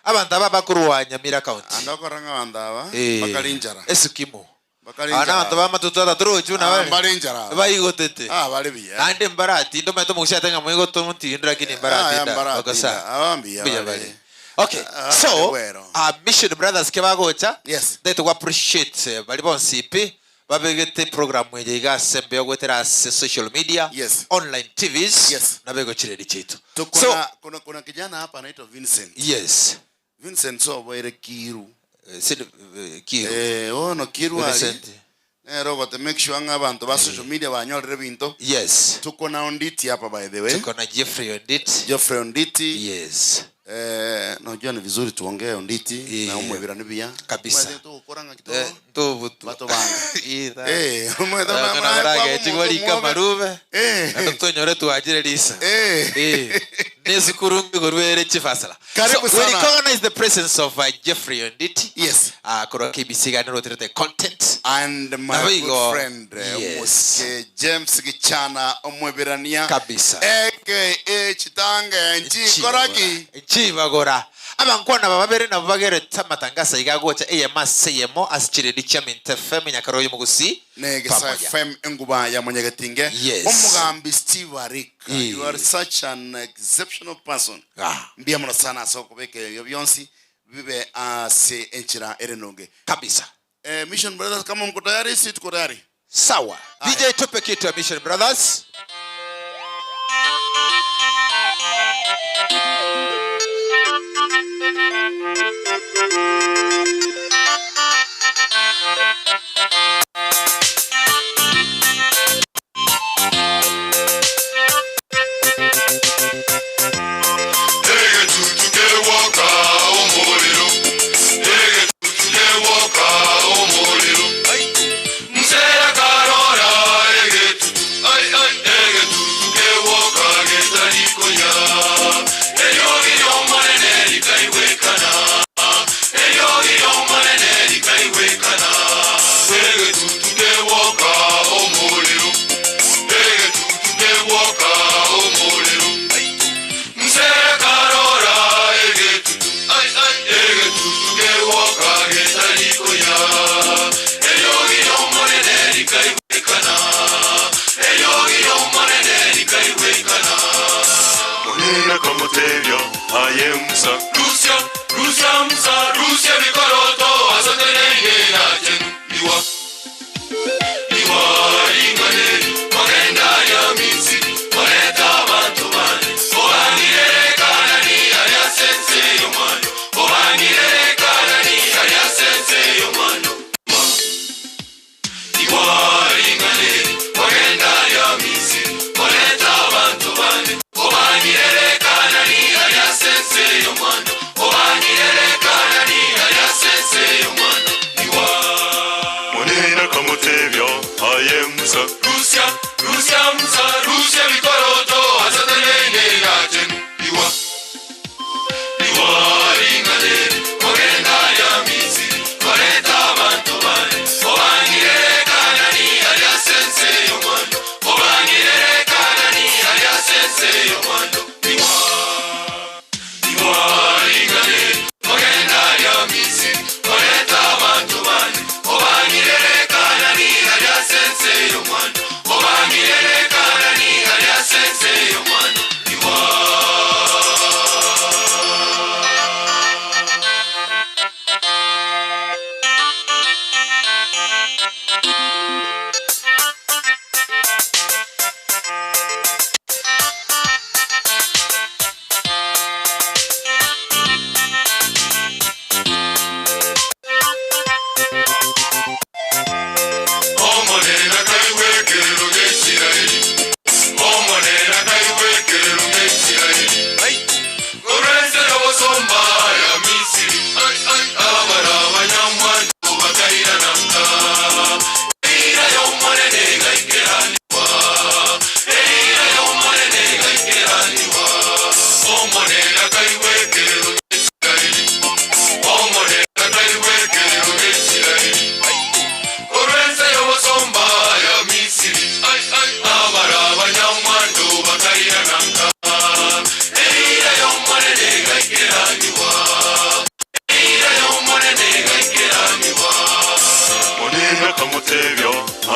abantu aba bakurwa Nyamira County. Andokoranga vandu aba Eh. bakalinjara. Esukimu. Bakalinjara. Ana abantu bamatutu ataturuchu na Ah, bali. mbalinjara. Baigotete. Ah, bali biya. Nande mbarati ndo mato mugusia tenga mwigoto mutindra lakini Ah, ya mbaratinda. mbaratinda. Bakosa. Abambiya Mbuya bali. bali. Okay. Ah, So, bwero. Mission Brothers ke bagocha. Yes. They to appreciate bali bonsipi babegete program eye igasembe yogwetera ase social media. Yes. Online TVs. Yes. Nabego chireri chitu. Tuko So, na kuna kijana hapa anaitwa Vincent. Yes. Vincent so boere Kiru. Kiru. Ono Kiru ali. Vincent. Nero to make sure nga abantu ba social media banyorere binto. Yes. Tuko na Onditi hapa by the way. Tuko na Jeffrey Onditi. Jeffrey Onditi. Yes. Najua ni vizuri tuongee Onditi na umwebira nibia. Kabisa. Ndovu Bato banga. Ida. Umwetha Barage chigwarika marube. Na tonyore tuajire lisa. Nesukuru ngorwere chifasala. Karibu So, we sana. recognize the presence of Jeffrey Onditi. Yes. Korwa KBC ganero terete content. And my Nabigo. good friend Yes. Muske James Gichana omweberania Kabisa. aka Chitange Nchikoraki. Chibagora. Abankwana bababere nabo bagereta matangasa igagocha eyema seyemo asichiredi cha Mint FM nyakaro y'umugusi. Negesa Pamoja. FM enguba ya Mwenyegetinge. Yes. Omugambi Steve Arika. Yeah. You are such an exceptional person. Ah. Mbia muno sana so kubeke ebyo byonsi bibe ase enchira erenonge. Kabisa. Mission Brothers kama mko tayari, si tuko tayari. Sawa. DJ tupe kitu ya Mission Brothers. Mzee Karora, ege tutu, ai ai, ege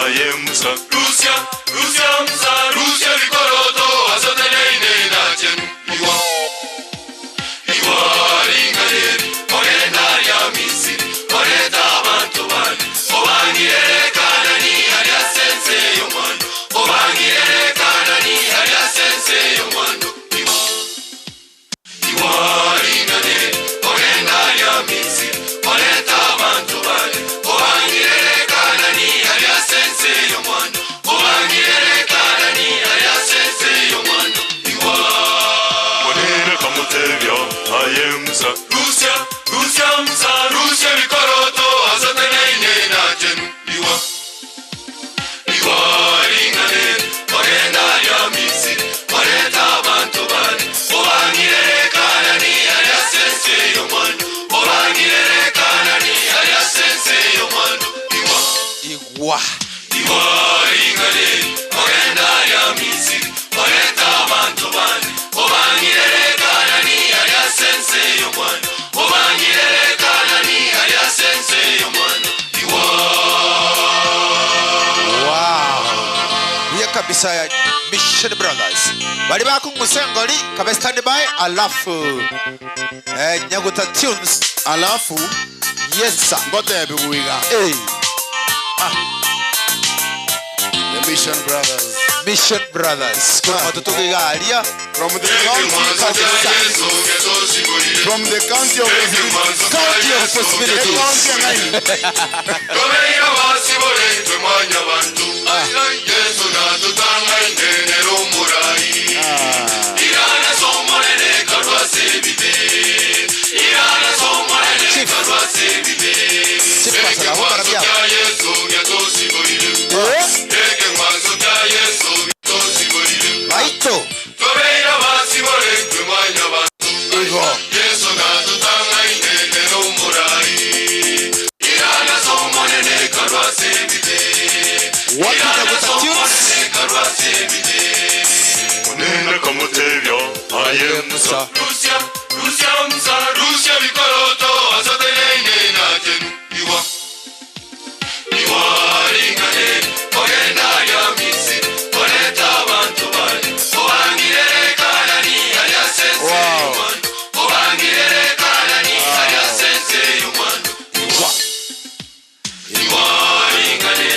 aye Musa. Rusia, Rusia Musa, Rusia bikoroto asoteneine na chenu. Iwa, iwa ringaleri, orenda ya Misiri, oreta abantu bani, obangirere Kanani, aria sense yomwando, obangirere Kanani, aria sense yomwando. Iwa, iwa ringaleri, orenda ya Misiri, oreta abantu bani, obangirere Kanani, aria sense yomwando, obangirere Kanani, aria sense yomwando. Iwa, monene kamutebya aye Musa. Rusia, Rusia Musa, Rusia bikoroto asoteneine na chenu. Iwa, iwa ringaleri, orenda ya Misiri, oreta abantu bani, obangirere Kanani, aria sense yomwando, obangirere Kanani, aria sense yomwando. Iwa, Igwa, iwa ringaleri, orenda ya Misiri, oreta abantu bani, obangirere Kanani, aria sense yomwando, obangirere Kanani, aria sense yomwando. Iwa. Wow. Hiyo kabisa ya Mission Brothers. Bali bakungusengoli kabe stand by alafu Nyaguta Tunes alafu yes sir. Ngote biguiga. Hey. The Mission Brothers. Mission Brothers. Kuna watoto gigalia from the county kabisa. From the county of possibilities. County of possibilities. The county ya nani? Tobeira basibole twe mwanya bantu. Yesu natutanga inenero murayi. Irana somorene karwase bibe. Irana somorene karwase bibe. Yesu yatosibolile. Eke mwanzo kya Yesu yatosibolile. Baito. Tobeira basibole twe mwanya bantu. Igo. Yesu natutanga inenero murayi. Irana somorene karwase bibe. Wapi Nyaguta Tunes? Onene kamutebya aye Musa. Rusia, Rusia Musa, Rusia bikoroto asoteneine na chenu. Iwa, iwa ringane, orenda ya Misiri, oreta abantu bani, obangirere Kanani, aria sense yomwando, obangirere Kanani, aria sense yomwando. Iwa, iwa ringane,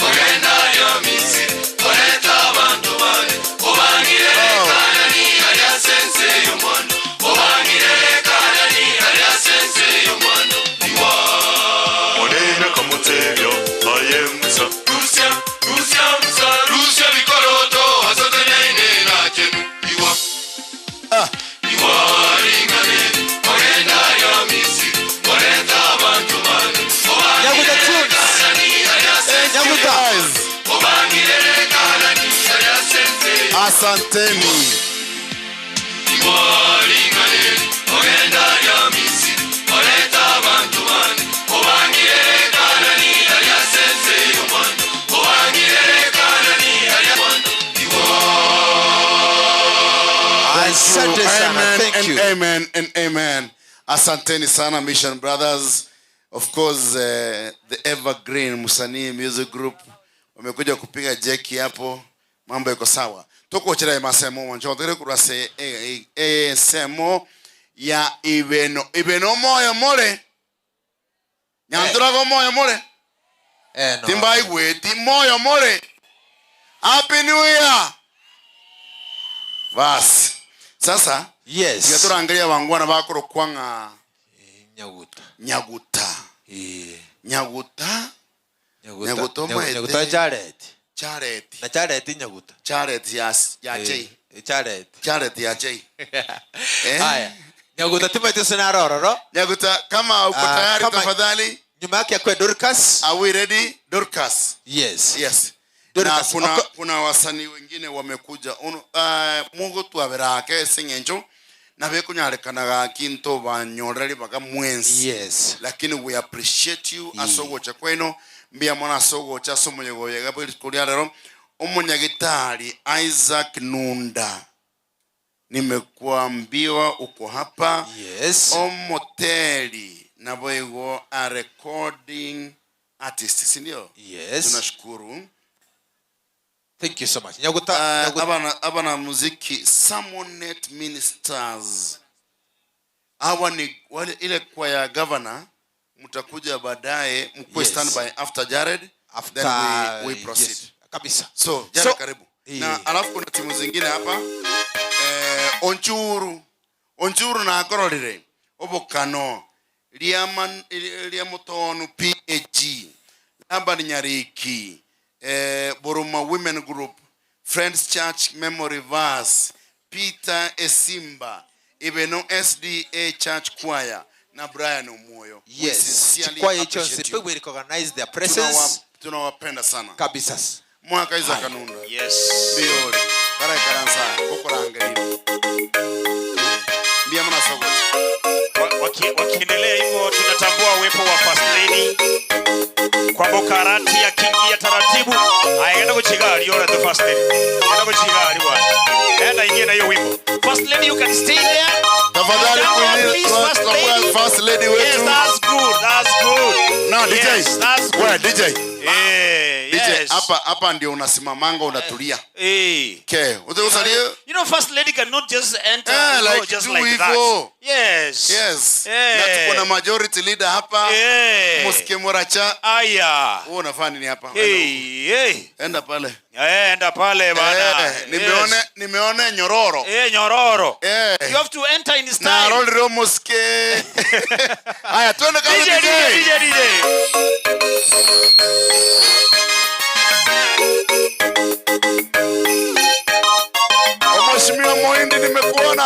orenda ya Misiri, oreta abantu bani, obangirere Kanani, aria sense yomwando, obangirere Kanani, aria sense yomwando. Iwa, monene kamutebya aye Musa. Rusia, Rusia Musa, Rusia bikoroto asoteneine na chenu. Iwa, iwa ringane, orenda ya Misiri, oreta abantu bani, Nyaguta Tunes. Kanani, aria sense Nyaguta. obangirere Kanani, aria sense Asanteni. Iwa ringane, orenda ya Misiri, oreta abantu bani, obangirere Kanani, aria sense yomwando, obangirere Kanani, aria mwando. Iwa. Asante sana. Amen Thank and you. Amen and amen. Asanteni sana Mission Brothers. Of course, the Evergreen Musanii Music Group wamekuja kupiga jeki hapo, mambo yako sawa. Tukochera masemo wancho tere kurase semo ya ibeno ibeno moyo more nyanturago moyo more No. timbai gweti moyo more. Happy New Year. Basi sasa Yes. turangalia wangwana bakoro kwanga Nyaguta. Nyaguta. Nyaguta. Nyaguta. Nyaguta omwete. Nyaguta Jared. Jared. Na Jared Nyaguta. Jared ya J. Jared. Jared ya J. Haya. Nyaguta timaite sina rororo. Nyaguta kama uko tayari tafadhali. Nyuma yake kwa Dorcas. Are we ready? Dorcas. Yes. Yes. Na Dorcas. kuna wasanii wengine wamekuja. Mungu tuaberake singenjo. Na bekunyarekanaga kinto banyoreri baka mwensi. Yes. Lakini we appreciate you asogocha kweno mbia mwana asogocha somonyegoyega kulia lero omunyagitari Isaac Nunda. Nimekuambiwa uko hapa. Yes. Omoteli naboigo a recording artist. artist, si ndio? Yes. Tunashukuru. Thank you so much. Nyaguta, Abana muziki Samonet Ministers. Hawa ni wale ile kwa ya governor, mtakuja baadaye mkue Yes. standby after Jared, After, then we proceed. Yes. Kabisa. So, Jared, So, karibu. Na alafu kuna timu zingine hapa. Onchuru. Onchuru na akororire. Obokano. Lia Motonu PAG. Lamba Nyariki. Boroma Women Group, Friends Church Memory Verse, Peter Esimba, Ibeno SDA Church Choir na Brian Omoyo. We Yes. sincerely Choir hicho appreciate you. we recognize their presence. Tunawapenda sana. Kabisa. Mwaka iza kanunda. Yes. Biori. Bara karansa kokorangerire. Mbia mna sogoti. Wakiendelea hivyo tunatambua uwepo wa First Lady. Kwa Bokarati akiingia taratibu, aenda kuchigali yora the First Lady. Aenda kuchigali bwana. Enda ingie na hiyo wimbo. First Lady, you can stay there. Tafadhali Please, First Lady. First Lady wetu. Yes, that's good. That's good. No, DJ. Yes, that's good. Where DJ? DJ, Yes. hapa ndio unasimamanga unatulia. Eh. Okay. Utasalia. You know, First Lady cannot just enter like, go just do like that. hivyo. Yes. Yes. Na tuko na majority leader hapa. Mosike Moracha. Aya. Wewe unafanya nini hapa? Hey, hey. Enda pale. Enda pale bana. Nimeona nyororo. Nyororo. You have to enter in style. Na roll ro mosike. Haya, twende kazi DJ, DJ, DJ. Mheshimiwa Moindi, nimekuona.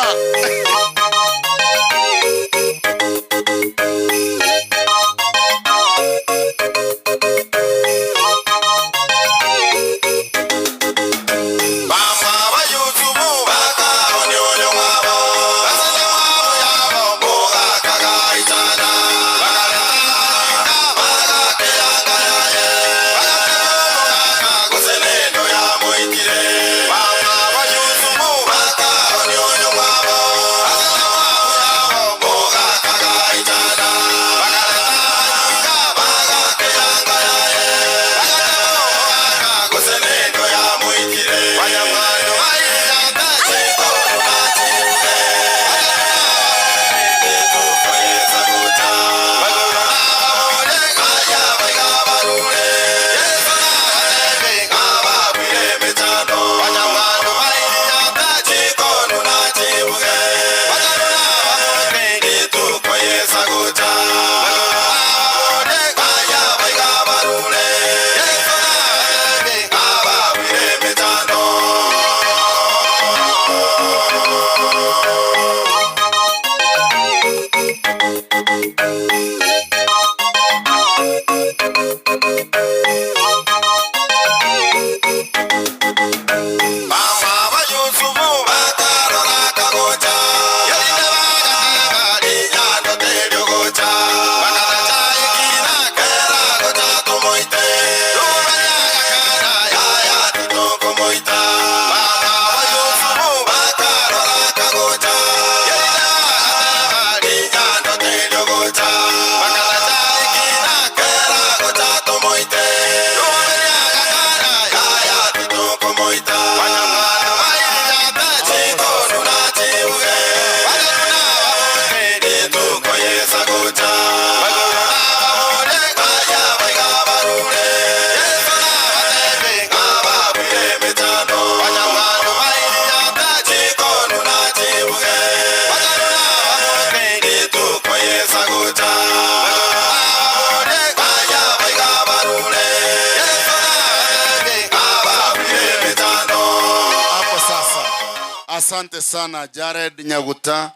Asante sana Jared Nyaguta,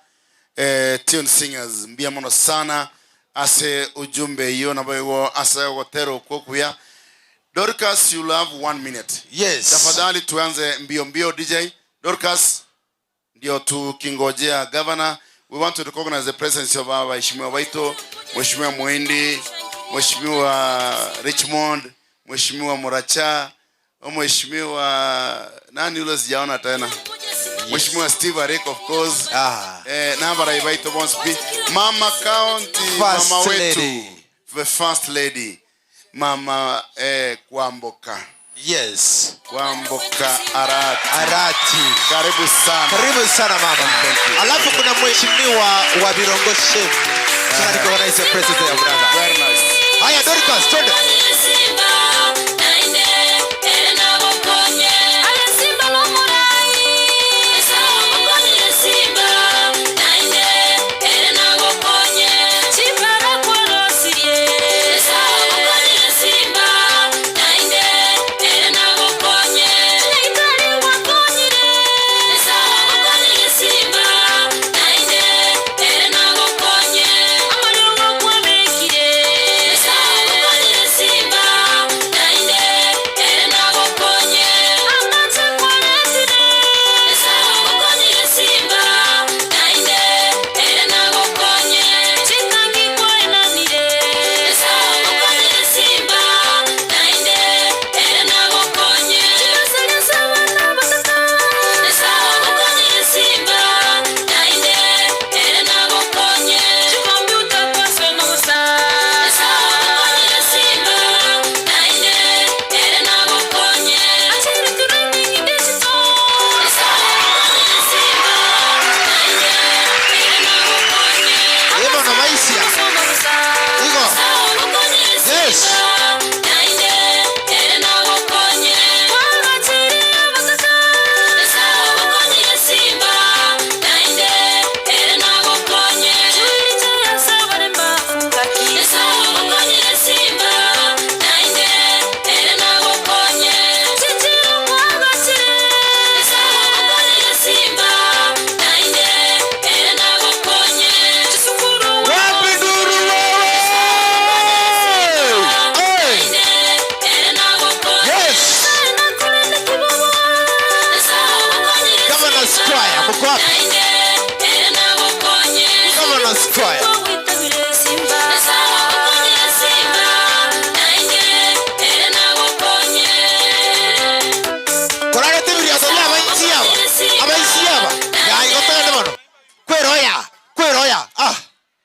Tune Singers mbia mono sana ase ujumbe hiyo na bayo ase gotero kokuya. Dorcas, you have 1 minute. Yes. Tafadhali tuanze mbio mbio DJ. Dorcas, ndio tukingojea governor. We want to recognize the presence of our Mheshimiwa Waito, Mheshimiwa Muindi, Mheshimiwa Richmond, Mheshimiwa Muracha, Mheshimiwa nani yule sijaona tena? Mheshimiwa Steve Arek, of course. Namba Raibaito Bonsby. Mama County, First mama wetu. Lady. The First Lady. Mama Kwamboka. Yes. Kwamboka Arati. Arati. Karibu sana. Karibu sana mama. Alafu kuna mheshimiwa wa Birongo Chef. Tuna recognize your presence there, brother. Very nice. Haya Dorcas, twende.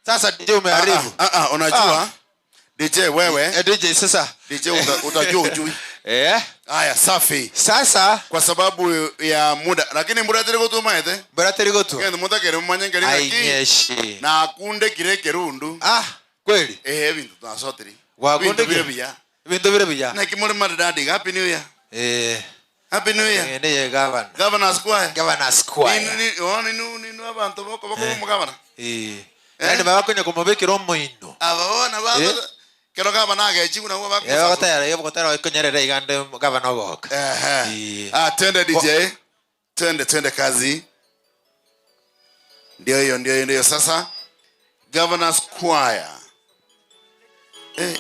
Sasa DJ umeharibu. Unajua? DJ wewe. DJ sasa. DJ utajua ujui. Haya safi. Sasa kwa sababu ya muda, lakini mbura tiri gotu maete. Mbura tiri gotu. Ngendo muda kere manyengeri ngaki. Na kunde kire kerundu. Ah, kweli. Bintu tunasotiri. Wa kunde kire biya. Bintu bire biya. Na kimore maridadi happy new year. Happy New Year. Ndiye governor. Governor Square. Governor Square. Ni ni ni abantu boko boko mu governor. Kandi babakonya kumubikira omuino. Ababona baba kero gavana agechi kuna bako. Bagotera bagotera ikonyerera igande gavana ogoka. Twende DJ. Twende kazi. Ndio hiyo ndio sasa. Governor Square.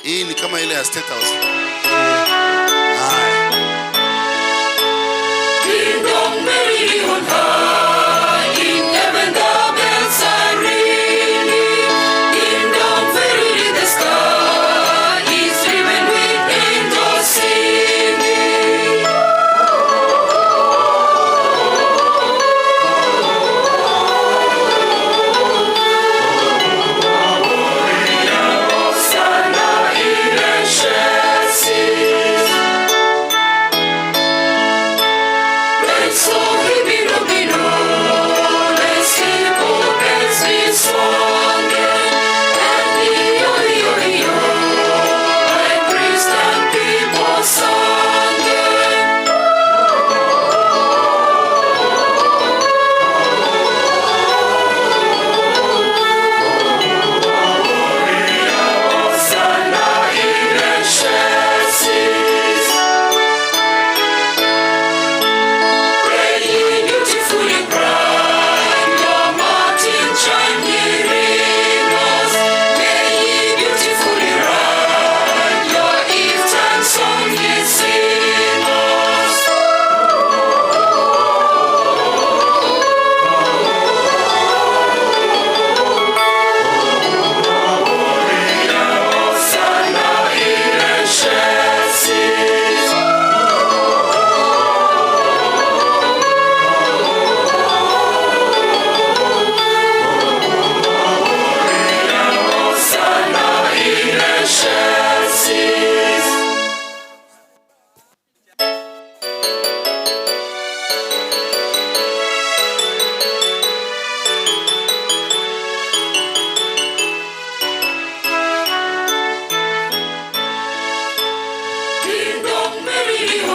Hii ni kama ile ya State House. Ding dong, merrily on high, in heaven the bells are ringing. Ding dong, verily the sky is riven with angels singing. Hosanna in excelsis.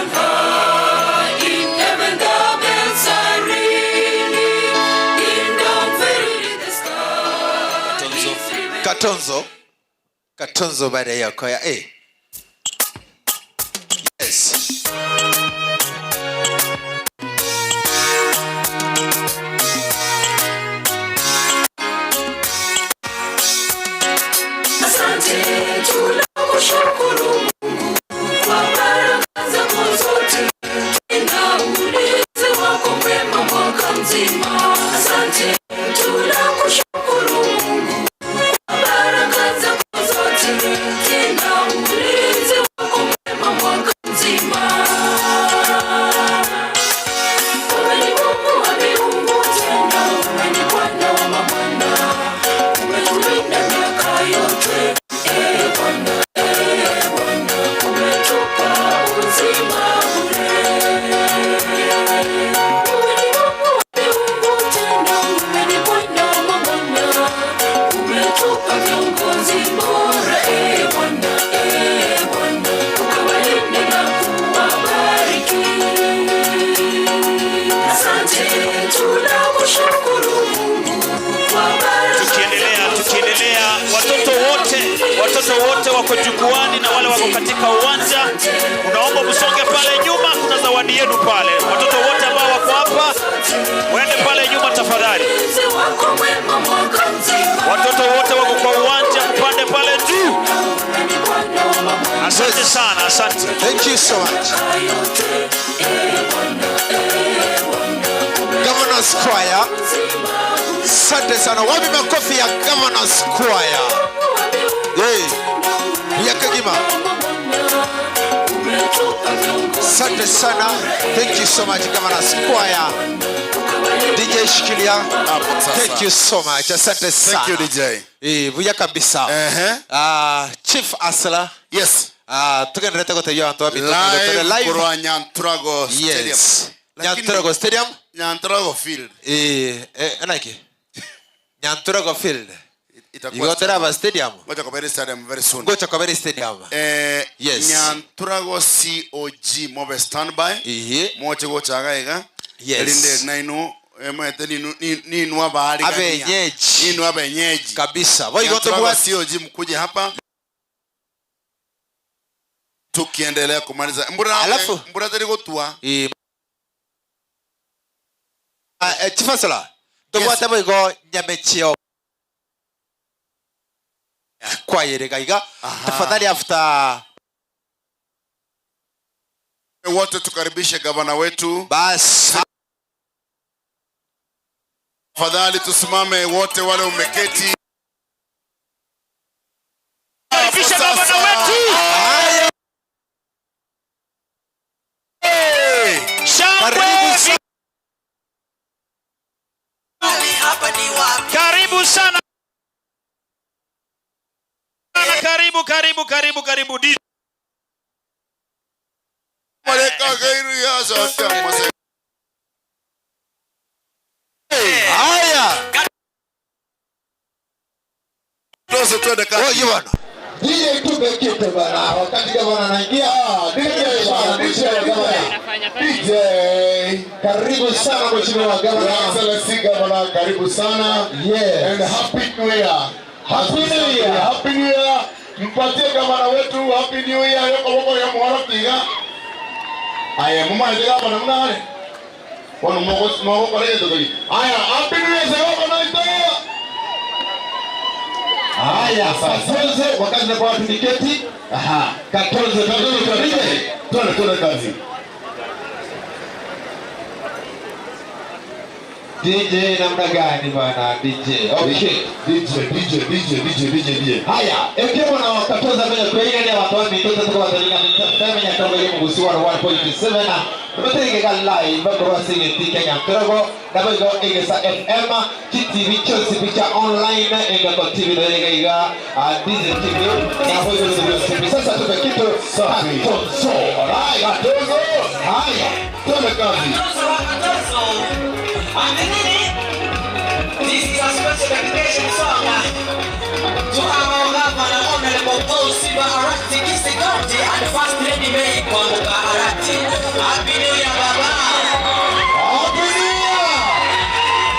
on high. In heaven the bells are ringing. Ding dong, verily the sky. Katonzo. Katonzo baada ya kwaya. Eh. Yes. Asante, tunakushukuru Mungu kwa baraka zako zote, tena ulinzi wako mwema mwaka mzima. Asante, tunakushukuru Mungu kwa baraka zako zote, tena ulinzi wako mwema mwaka mzima. Wewe ni Mungu wa miungu, tena wewe ni Bwana wa mabwana, umetulinda miaka yote. Ee Bwana, ee Bwana, umetupa uzima bure. Wewe ni Mungu wa miungu, tena wewe ni Bwana wa mabwana, umetupa viongozi bora. Ee Bwana, ee Bwana, ukawalinde na kuwabariki. Asante, tunakushukuru Mungu kwa baraka Tukiendelea, watoto wote wako jukwani na wale wako katika uwanja, unaomba msonge pale nyuma, kuna zawadi yenu pale. Watoto wote ambao wako hapa waende pale nyuma tafadhali. wako mwema mwaka mzima. Watoto wote wako kwa uwanja, mpande pale juu. Asante sana, asante. Thank you so much. Governor's Choir. Asante sana. Wapi makofi ya Governor's Choir? Hey. Ya Kagima. Asante sana. Thank you so much Governor's Choir. DJ Shikilia. Thank you so much. Asante sana. Thank you, DJ. Eh, buya kabisa. Chief Asla. Yes. Tugenderete goteyo antu abito Live korwa Nyantrago Stadium. Yes. Lakini- Nyantrago Stadium. Nyantrago Field. Anaki. Nyantrago Field. Itakuwa Igotera ba stadium. Ngoja kwa stadium very soon. Ngoja kwa stadium. Yes. Nyantrago COG mobe standby. Moche gochaga iga. Yes. Erinde nainu emwete ninu ninu abahari Abenyeji. Ninu abenyeji. Kabisa. Voi gote Nyantrago bwa COG mkuje hapa. Tukiendelea kumaliza. Mbura Alafu- mbura teri gotua. Chief Asla. Tobwate boigo nyamechio. Kwayerega iga. Tafadhali after Wote tukaribishe gavana wetu. Bas. Tafadhali tusimame wote wale umeketi. Karibisha gavana wetu. Shangwe. Karibu sana. Karibu, karibu, karibu, karibu. Haya. Tuanze twende kazi. Oye bwana. DJ tupe kitu bana, wakati gavana anaingia. DJ bana, DJ gavana. DJ, karibu sana mheshimiwa gavana. Excellency Governor, karibu sana. Yes. And happy new year. Happy New Year. Happy New Year. Mpatie gavana wetu Happy New Year yoko boko ya muhara tiga. Aya, mama ndio gavana mnale. Wono moko moko kore to doi. Aya, Happy New Year gavana ito. Haya, Katonze, wakati na kwa watu niketi. Aha, Katonze, Katonze, Katonze. Twende twende kazi. DJ namna gani bwana DJ? Okay. DJ DJ DJ DJ DJ DJ. Haya, ekiwa na Katonze mbele kwa ile ya watu wa mitoto kwa watu wa mitoto ya kama ile mgusi wa 1.7 na tumetenga live kwa singe tika Nyantrago na boigo Egesa FM GTV Chelsea Picture Online enga kwa TV na enga iga Disney TV na boigo ndio sasa tupe kitu Safi. Katonzo. Alright, Katonzo. Haya, Twende kazi. This is a special dedication song to our governor, Honorable Paul Siba Arati Kisigoti, and First Lady May Kwamboka Arati. Happy New Year, Baba. Happy New Year.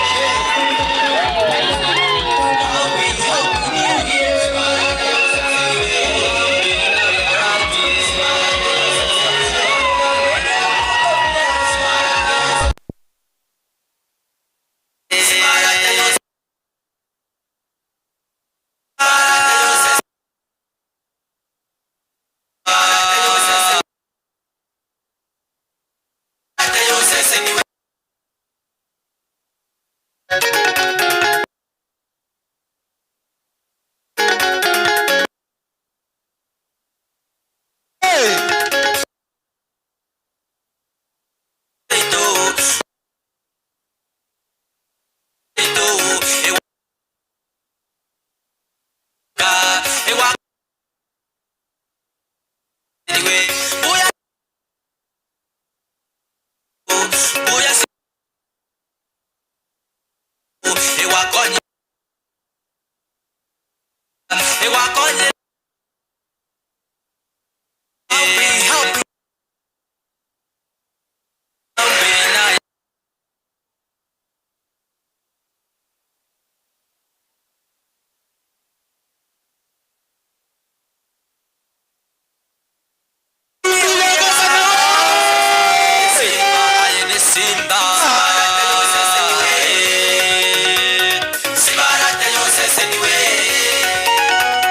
Simba,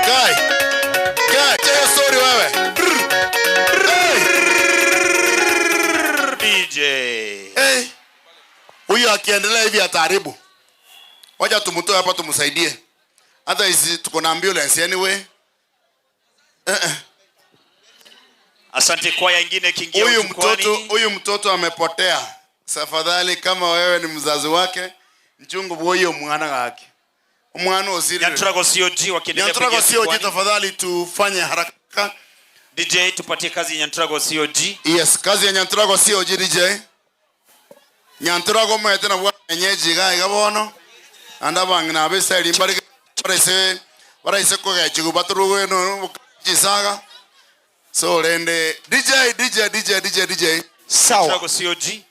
Guy, guy, tell your story wewe. DJ. Hey. Huyu akiendelea hivi ataharibu. Wacha tumtoe hapa tumsaidie. Hata hizi tuko na ambulance anyway. Asante kwaya ingine kiingia Huyu ujukwani. mtoto, huyu mtoto amepotea. Tafadhali kama wewe ni mzazi wake, mchungu huyo mwana wake. Mwana usiri. Nyantrago COG wakiendelea Nyantrago kuingia COG jukwani. tafadhali tufanye haraka. DJ tupatie kazi ya Nyantrago COG. Yes, kazi ya Nyantrago COG DJ. Nyantrago mwete na bwana enyeji ga igabono. Anda bangina beseli mbari barese barese kogechigu baturugo no jisaga. So rende DJ DJ DJ DJ DJ. Sawa. Nyantrago COG.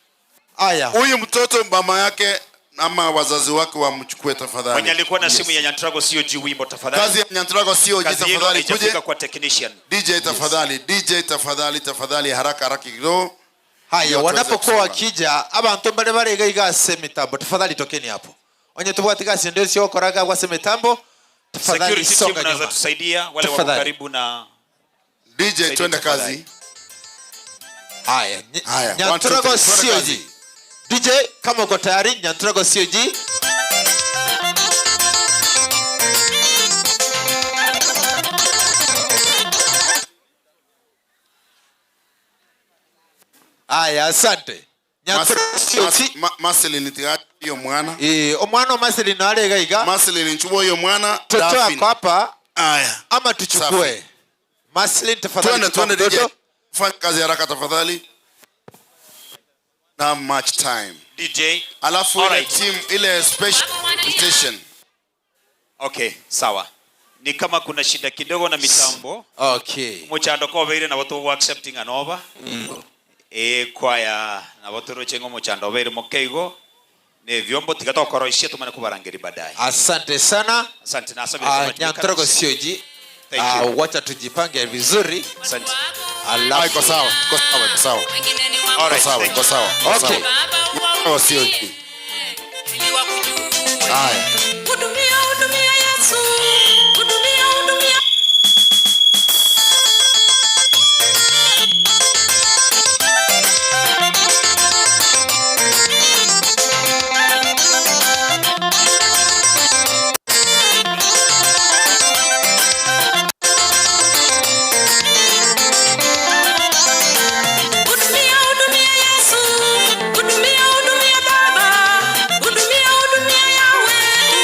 Aya. Huyu mtoto mama yake ama wazazi wake wamchukue tafadhali. Mwenye alikuwa na simu ya Nyantrago COG wimbo tafadhali. Kazi ya Nyantrago COG Kazi yenu tafadhali haijafika kuje. kwa technician. DJ tafadhali, DJ tafadhali, tafadhali haraka haraka kidogo. Haya, Ndio tuweze wanapokuwa kusonga. wakija abantu mbale barega igase mitambo tafadhali tokeni hapo onye tubwati gasi ndio sio koraga gwase mitambo tafadhali Security team songa mnaweza nyuma tusaidia wale wako Tafadhali. karibu na DJ Saidie twende tafadhali. kazi. Haya, Haya, one, two, Nyantrago three, twende COG. kazi. DJ kama uko tayari Nyantrago COG. Haya, asante. Nyantrago COG. Marceline tiga hiyo mwana. Eh, omwana Marceline alega iga. Marceline chukua hiyo mwana. Toto Daphne. ako hapa. Haya. Ama tuchukue. Safi. Marceline tafadhali. Twende chukua twende DJ. mtoto. Fanya kazi haraka tafadhali. Not much time. DJ. Alafu ile Alright. team ile special station. Okay, sawa. Ni kama kuna shida kidogo na mitambo. Okay. Muchando ko beire na watu wa accepting anova. Kwaya na watu rochengo muchando beire mokeigo. Ne vyombo tigatokoroishia tumane kubarangeri baadaye. Asante sana. Asante na asante. Nyantrago COG. Thank you. Wacha tujipange vizuri. Asante. Alafu Iko sawa, iko sawa, iko sawa. Alright, Iko sawa, thank iko you. sawa. Iko Okay. sawa. Nyantrago COG. Haya. Hudumia, hudumia Yesu. Hudumia, hudumia. Hudumia, hudumia Yesu. Hudumia, hudumia Baba. Hudumia, hudumia Yahweh.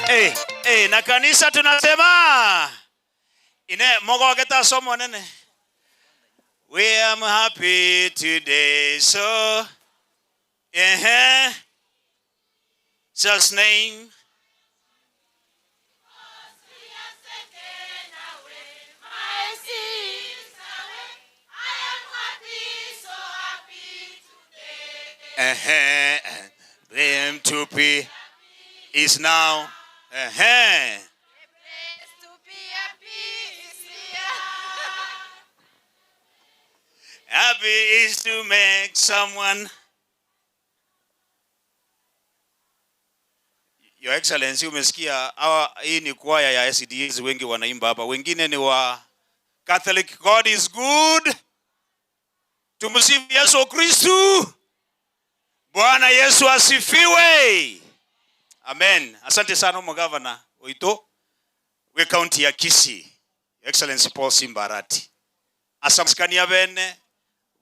Hey, hey, na kanisa tunasema ine mogogeta somo nene. We am happy today, so Jesus name. Them to be is now. Happy is to make someone. Your Excellency, umesikia hawa, hii ni kwaya ya SDAs, wengi wanaimba hapa, wengine ni wa Catholic. God is good. Tumsifu Yesu Kristu. Bwana Yesu asifiwe. Amen. Asante sana mugavana oito we county ya Kisii, Excellency Paul Simbarati. Asamskania bene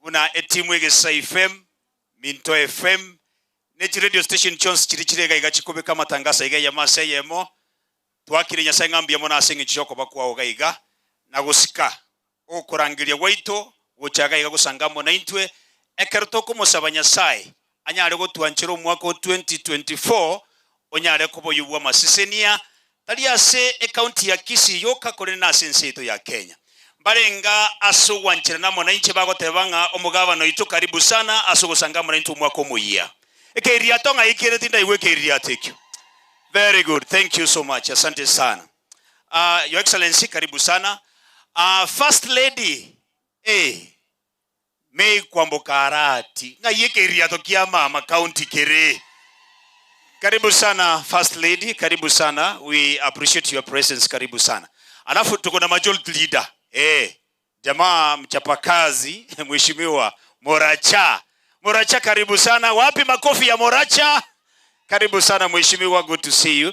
buna etimu Egesa FM, Minto FM, nechi radio station chonsi chiri chirega igachikubika matangasa iga ya maseyemo twakire Nyasaye ng'ambia mona asengi choko bakwa gaiga na gusika okurangiria gwaito gochaga iga gusangamo na intwe ekero tokomosaba Nyasaye anyare gotwanchera omwaka 2024 onyare kuboyubwa masisenia tari ase ekaunti ya Kisii yoka kore na ase ense ya Kenya barenga asugwanchera namo na inche bagotebanga omugabano itu karibu sana asugusangamo na intwe omwaka omuya ekeria tonga ikere tinda iwe keria tekyo. Very good, thank you so much, asante sana. Your Excellency, karibu sana. First Lady May Kwambokarati nga yekeria tokia mama county kere. Karibu sana First Lady, karibu sana, we appreciate your presence, karibu sana. Alafu tuko na majority leader jamaa mchapakazi mheshimiwa Moracha. Moracha karibu sana. Wapi makofi ya Moracha? Karibu sana mheshimiwa, good to see you.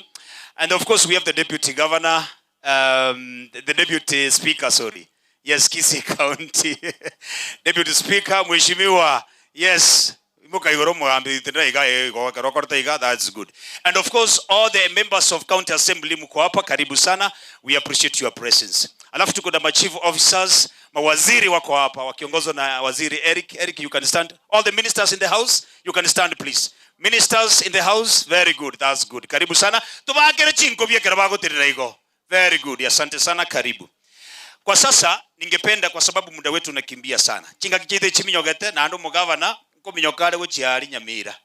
And of course we have the deputy governor, the deputy speaker, sorry. Yes, Kisii County. Deputy Speaker mheshimiwa. Yes. That's good. And of course all the members of county assembly mko hapa, karibu sana. We appreciate your presence. Alafu tuko na chief officers, mawaziri wako hapa wakiongozwa na waziri Eric. Eric, you can stand. All the ministers in the house, you can stand please. Ministers in the house, very good. That's good. Karibu sana. Tubakere chinko byekera bagotirira igo. Very good. Asante sana, karibu. Kwa sasa ningependa, kwa sababu muda wetu unakimbia sana. Chinga kichite chiminyogete na ando mugavana nkominyokare gochiari Nyamira.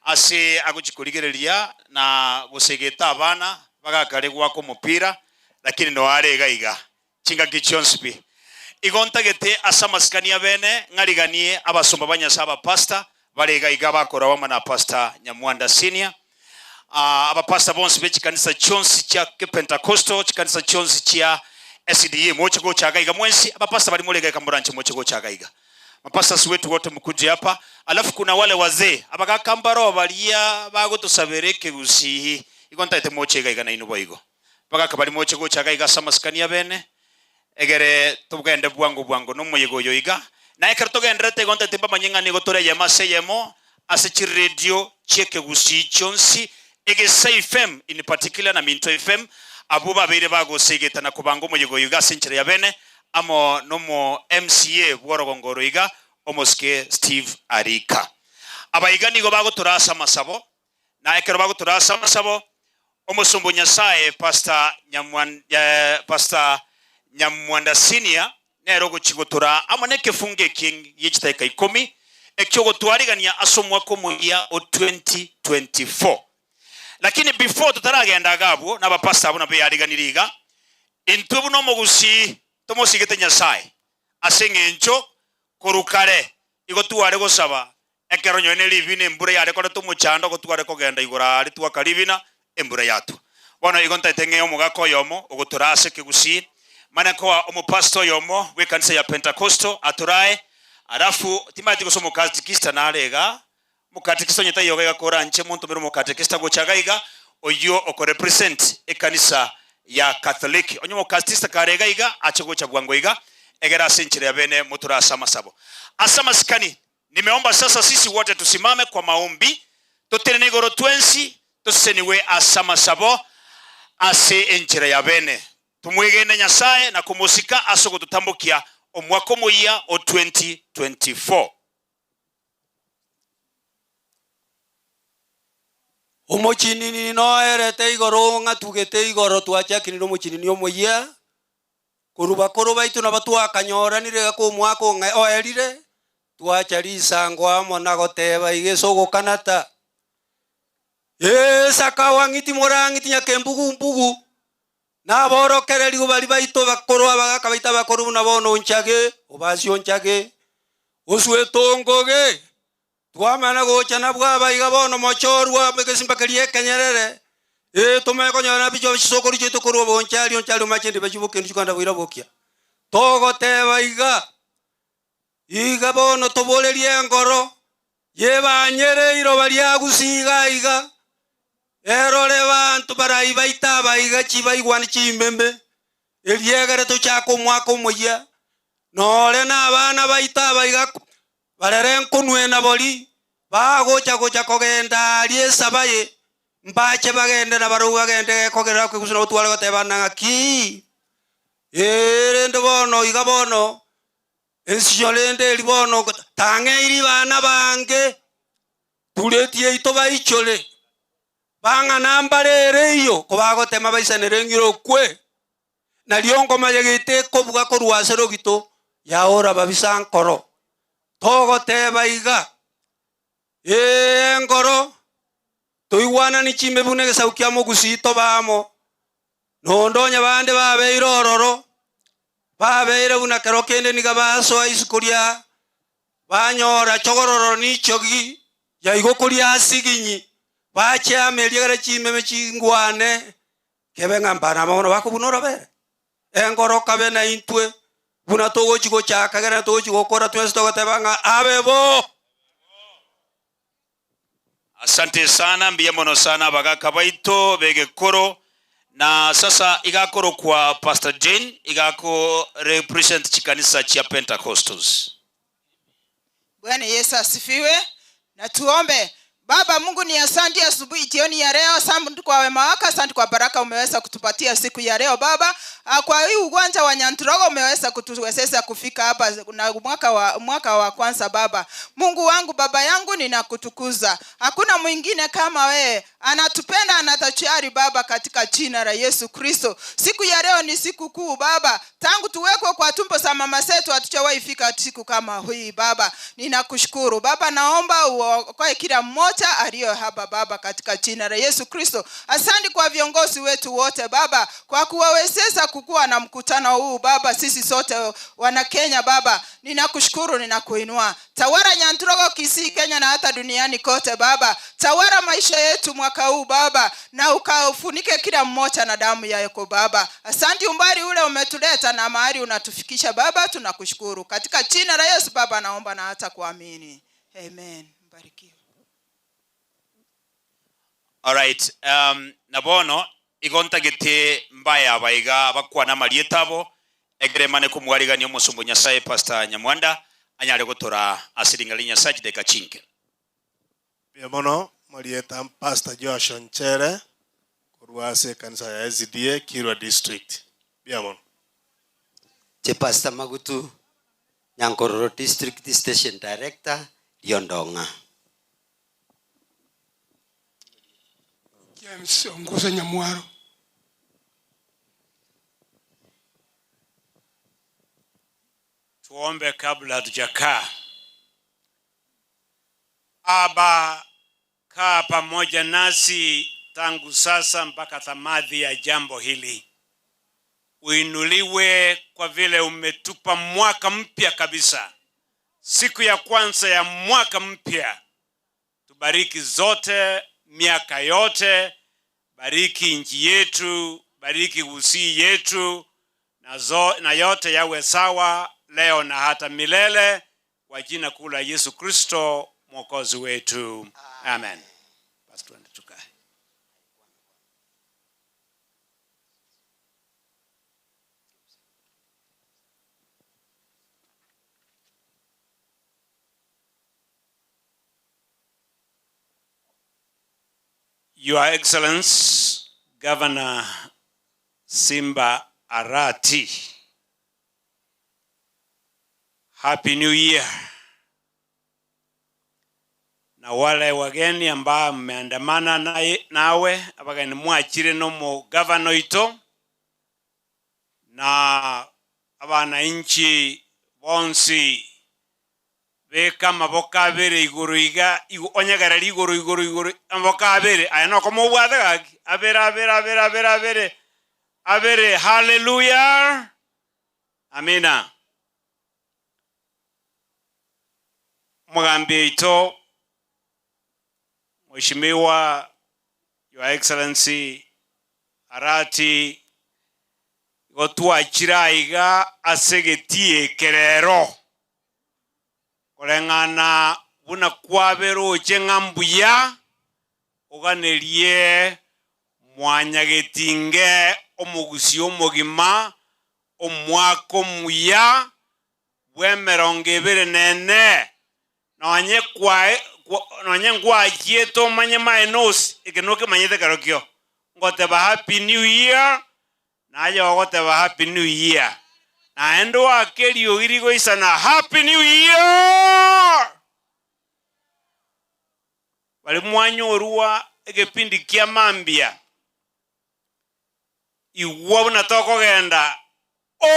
Ase agochikorigereria na gosegeta abana bagakare gwako mupira lakini no arega iga. Chinga kichonspi. Igontagete asamasikania bene ngariganie abasomba banyasa pastor barega iga bakora wama na Pastor Nyamwanda Senior. Abapastor bonse bechikanisa chonsi cha Pentecostal, chikanisa chonsi cha SDA moche gocha gaiga mwensi abapasta bali mulega kamuranche moche gocha gaiga. Mapasta wetu wote mkuje hapa. Alafu kuna wale wazee abakakambaro balia bagotusabereke gusihi igonta ite moche gaiga na inubo igo. Bagaka bali moche gocha gaiga samaskania bene egere tugende bwango bwango no muyego yoiga. Na ekero tugenderete igonta ite bamanyinga nigo tore maseyemo ase chi radio cheke gusihi chonsi Egesa FM in particular na Minto FM abo babere bagosegeta na kubanga omuyego iga ase enchera ya bene amo nomo MCA bworogongoro iga omoske Steve Arika. Abaiga nigo bagotorasa masabo na ekero bagotorasa masabo omosombo Nyasaye Pastor Nyamwanda Senior nero gochigotora amo nekefunge king yechitaika 10 ekyo gotwarigania asomwa komuya o 2024. Lakini before tutaragenda gabwo n'abapasta abo nabe yariganiriga intubu no mugusi tomosigete Nyasaye ase ng'encho korukare igo tuware gosaba ekero nyone libina embura yare kore tomochando gotware kogenda igora ari twakaribina embura yatu bono igo ntaete ng'e omogaka oyomo ogotora ase kigusi mana koa omopastor oyomo we kanisa ya Pentecostal atorae alafu timati gosoma katikista narega mukatekista nyeta yoga gakora nche muntu mero mukatekista gochagaiga oyo oko represent ekanisa ya Catholic onyo mukatista karega iga ache gocha bwango iga egera senchire ya bene mutura asama sabo asama sikani. Nimeomba sasa sisi wote tusimame kwa maombi totere nigoro twensi toseniwe asama sabo Ase enchera ya bene tumwegene Nyasaye na kumusika ase gotutambukia omwaka omoyia o 2024. Omochinini noerete igoro ng'atugete igoro twachakinire omochinini omoyia koruba koruba itu na batwakanyoranire gakomwaka oerire twacha risango amo na goteba igeso gokanata sakawa ng'iti morang'iti nyakembugu mbugu naborokereri bari baito bakoro abagaka baita bakoro na bono nchage obasio nchage oswetongoge twamana gocha na bwaba iga bono mochorwa begesimba kerie kenyerere tumekonyora bicho bisokori chetu korwa bonchari onchari machende bachiboke ndikanda bwira bokia togoteba iga iga bono toborerie ngoro yebanyere iroba lyagusiga iga erore bantu barai baita baiga chibaigwana chimbembe eliegere tochaka omwaka omoyia nore na abana baita baiga barere nkunwe bori bagocha gocha kogenda aliesabaye mbache bagende na baru bagende kogera kwigusuna otware gotebana ng'aki erende bono iga bono ensio rende eri bono tang'eiri bana bange turetie ito baichore bang'ana mbarere iyo kobagotema baisanere ng'iro kwe nario ngoma yegete kobuga korwa ase rogito yaora babisa nkoro togoteba iga ngoro toigwana ni chimbe bune gesaukia mogusito bamo nondonya bande babeire ororo babeire buna kero kende niga basoa isikuria banyora chogororo nichogi yaigo kuria asiginyi bachiameria gere chimeme chingwane kebe ng'ambana mabono bakobunora bere engoro kabe na intwe buna togochi gochaka gere togochi gokora twensi togoteba ng'a abebo. Asante sana mbiamono sana bagaka baito begekoro na sasa igakoro kwa Pastor Jane igako represent chikanisa cha Pentecostals. Bwana Yesu asifiwe. Na tuombe. Baba Mungu ni asante asubuhi jioni ya leo, asante kwa wema wako, asante kwa baraka umeweza kutupatia siku ya leo Baba. Kwa hii uwanja wa Nyantrogo umeweza kutuwezesha kufika hapa na mwaka wa kwanza Baba. Mungu wangu, Baba yangu, ninakutukuza. Hakuna mwingine kama wewe. Anatupenda, anatachari Baba katika jina la Yesu Kristo. Siku ya leo ni siku kuu Baba. Tangu tuwekwe kwa tumbo za mama zetu hatujawahi fika siku kama hii Baba. Ninakushukuru Baba, naomba uokoe kila mmoja aliyo hapa Baba katika jina la Yesu Kristo. Asante kwa viongozi wetu wote Baba kwa kuwawezesha kukua na mkutano huu Baba, sisi sote wana Kenya Baba. Ninakushukuru, ninakuinua. Tawala Nyantrogo, Kisii, Kenya na hata duniani kote Baba. Tawala maisha yetu mwaka huu Baba, na ukaufunike kila mmoja na damu yako Baba. Asante umbali ule umetuleta na mahali unatufikisha Baba, tunakushukuru. Katika jina la Yesu Baba naomba na hata kuamini. Amen. Mbarikiwe. All right. Nabono igontagete mbaya baiga bakwana marietabo egremane kumwarigania omusumbu Nyasaye Pastor Nyamwanda anyare gotora asiringali Nyasaye deka chinke. Bia marieta Pastor Joshua Nchere korwa kanisa ya SDA Kirwa District. Bia mono. Che Pastor Magutu Nyankororo District Station Director Liondonga. James Ongoza Nyamwaro. Tuombe kabla hatujakaa. Baba, kaa pamoja nasi tangu sasa mpaka thamadhi ya jambo hili. Uinuliwe kwa vile umetupa mwaka mpya kabisa. Siku ya kwanza ya mwaka mpya. Tubariki zote, miaka yote, bariki nchi yetu, bariki usii yetu, na yote yawe sawa leo na hata milele, kwa jina kuu la Yesu Kristo Mwokozi wetu. Amen. Pastor, tukae. Your Excellency, Governor Simba Arati. Happy New Year. Na wale wageni ambao mmeandamana nawe abageni mwachire no mu governor ito na abananchi bonsi beka amaboko abere igoro iga onyegera igoro igoro igoro amaboko abere aya noko mobwate gaki abere abere abere abere abere abere. Hallelujah, amina. Mugambi ito Mheshimiwa Your Excellency Arati gotwachira iga asegetie kerero koreng'ana buna kwaberoche ng'ambuya oganerie mwanyagetinge omugusi omogima omwaka omuya bw'emerongo ebere nene nonye kwae nonye ngwachiete omanye maenosi eke nokemanyete kerokio ngoteba happy new year naye ogoteba happy new year naende wakerio irigoisana happy new year. Bari mwanyorwa egepindi kia mambia igwa buna tokogenda oh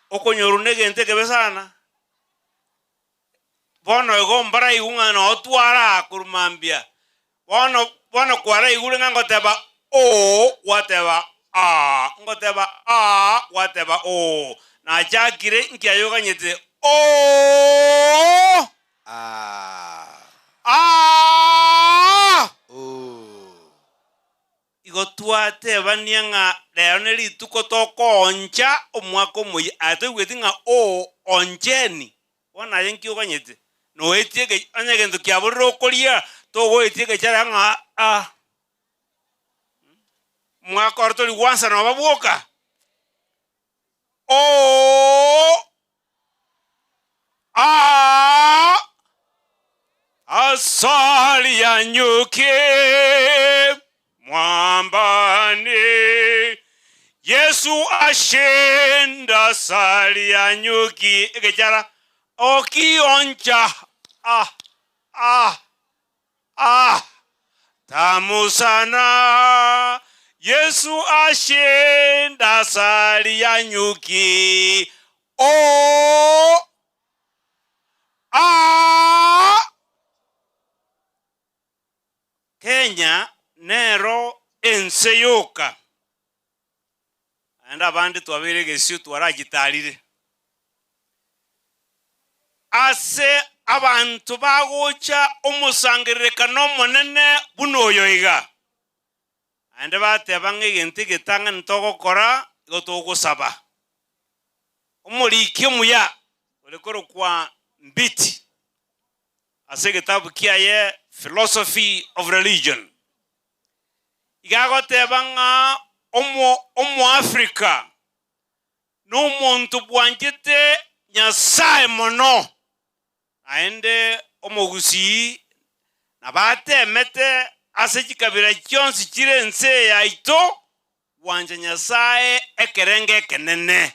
okonyoru negente kebe sana bono igo mbara igung'a no otwara kurumambia bono bono kwara igure ng'a ngoteba o wateba a ngoteba a wateba o nachakire nkiayoganyete o a a o igo twatebania ng'a rero nĩ rituko tokooncha omwaka omoyia atoigweti ng'a o oncheni bono aye nkioganyete noetie onye gento kiaborire okoria togoetie gechara ng'a a mwaka oro tori gwansa nobabwoka o a asali ya nyuki mwambani Yesu ashinda asali ya nyuki egechara okioncha ah ah ah tamu sana Yesu ashinda asali ya nyuki o a. Kenya nero enseyoka enda abandi twabere gesio twaragitarire ase abantu bagocha omusangererekano omonene buna oyo iga ande bateba ng'egento egetang'ani togokora igo togosaba omoriki omuya ore kwa Mbiti ase egetabu kiaye Philosophy of Religion igagoteba ng'a omo Africa n'omonto bwanchete Nyasaye mono aende omogusii nabatemete ase chikabira chionsi chire ense yaito gwancha Nyasaye ekerenge ekenene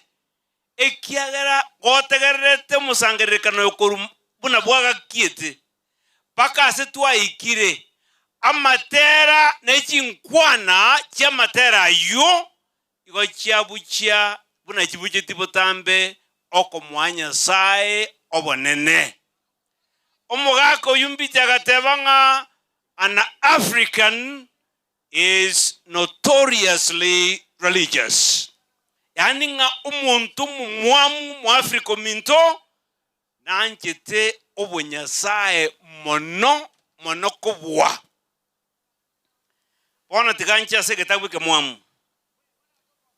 ekiagera gotegererete omosangererekano yokoru buna bwagakiete paka ase twaikire amatera nechinkwana chiamatera ayo igo chiabuchia buna chibucheti botambe okomoa Nyasaye obonene. Omogaka oyo Mbiti agateba ng'a an African is notoriously religious. Yaani ng'a omonto omomwamu omoafrika ominto nanchete obonyasaye mono mono kobua. Bono tiga nche ase egetabu ekemwamu.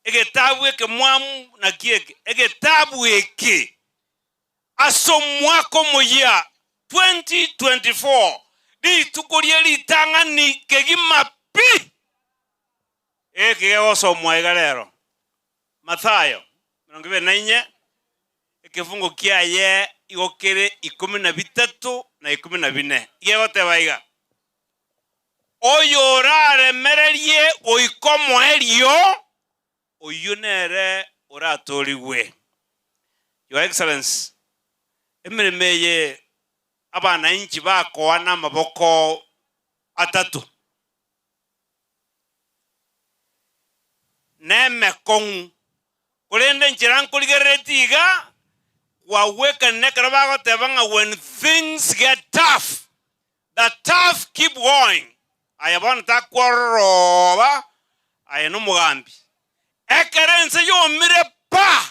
Egetabu ekemwamu naki eke egetabu eke ase omwaka omoyia 2024 rituko rie ritang'ani kegima pi eke gegosomwa iga rero Mathayo 24 ekefungo kiaye igo kere 13 na 14 igegoteba iga. Oyo oraremererie goika omoerio, oyio nere oratorigwe. Your Excellency, emeremo eye abananchi bakoa na amaboko atatu. Nemekong'u korende nchera nkorigerereti iga kwawekane ekero bagoteba ng'a when things get tough, the tough keep going. Aya bono takwororoba, aya nomogambi. Ekero ense yomire pa,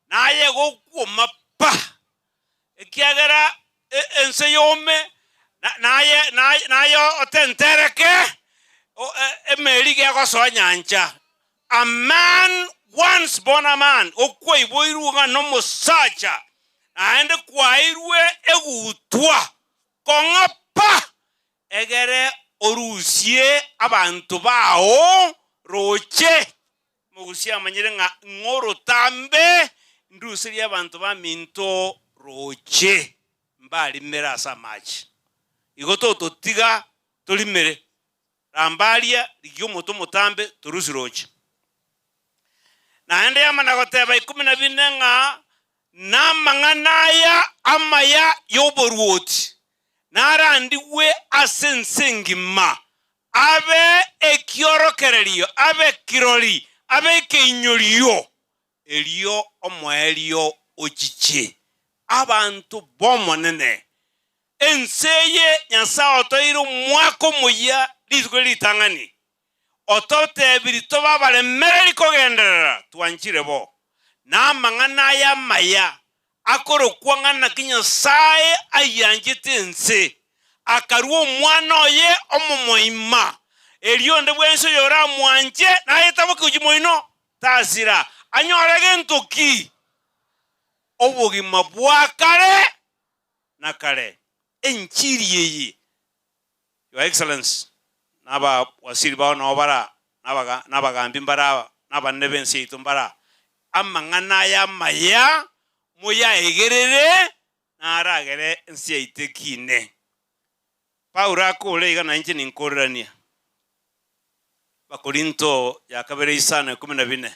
naye gokwoma pa. Ekiagera ense yome, naye naye otentereke, emeri gegosoa nyancha. A man once born a man, okwoiboirwe ng'a nomosacha, naende kwairwe egutwa, kong'a pa, egere orusie abantu bao roche. Mogusia amanyire ng'a ng'orotambe, ndusirie abantu baminto roche, mbarimere ase amache. Igo tototiga torimere, rambaria rigia omoto omotambe torusi roche. Naende yamana goteba 14 ng'a namang'ana aya amaya y'oboruoti narandigwe ase ense engima, abe ekiorokererio, abe kirori, abe ekeinyorio, erio omoerio ochiche. Abanto b'omonene, ense eye Nyasaye otoire omwaka omoyia rituko ritang'ani, ototebiri tobe abaremereri kogenderera, twanchire bo. Namang'ana aya amaya akorokwa ng'a naki Nyasaye ayianchete ense, akarua omwana oye omomoima, erio onde bwensi oyo oramwanche naye taboke gochia moino tasira, anyore gento ki? Obogima bwa kare na kare. Enchiri eye, Your Excellency, naba wasiri bao nabo bara, nabagambi mbara, nabanene b'ense yaito mbara, amang'ana aya amaya moyaegerere naragere ense yaito ekine. Paulo akore iga nainche ninkorerania. Bakorinto ya kabere isano 14.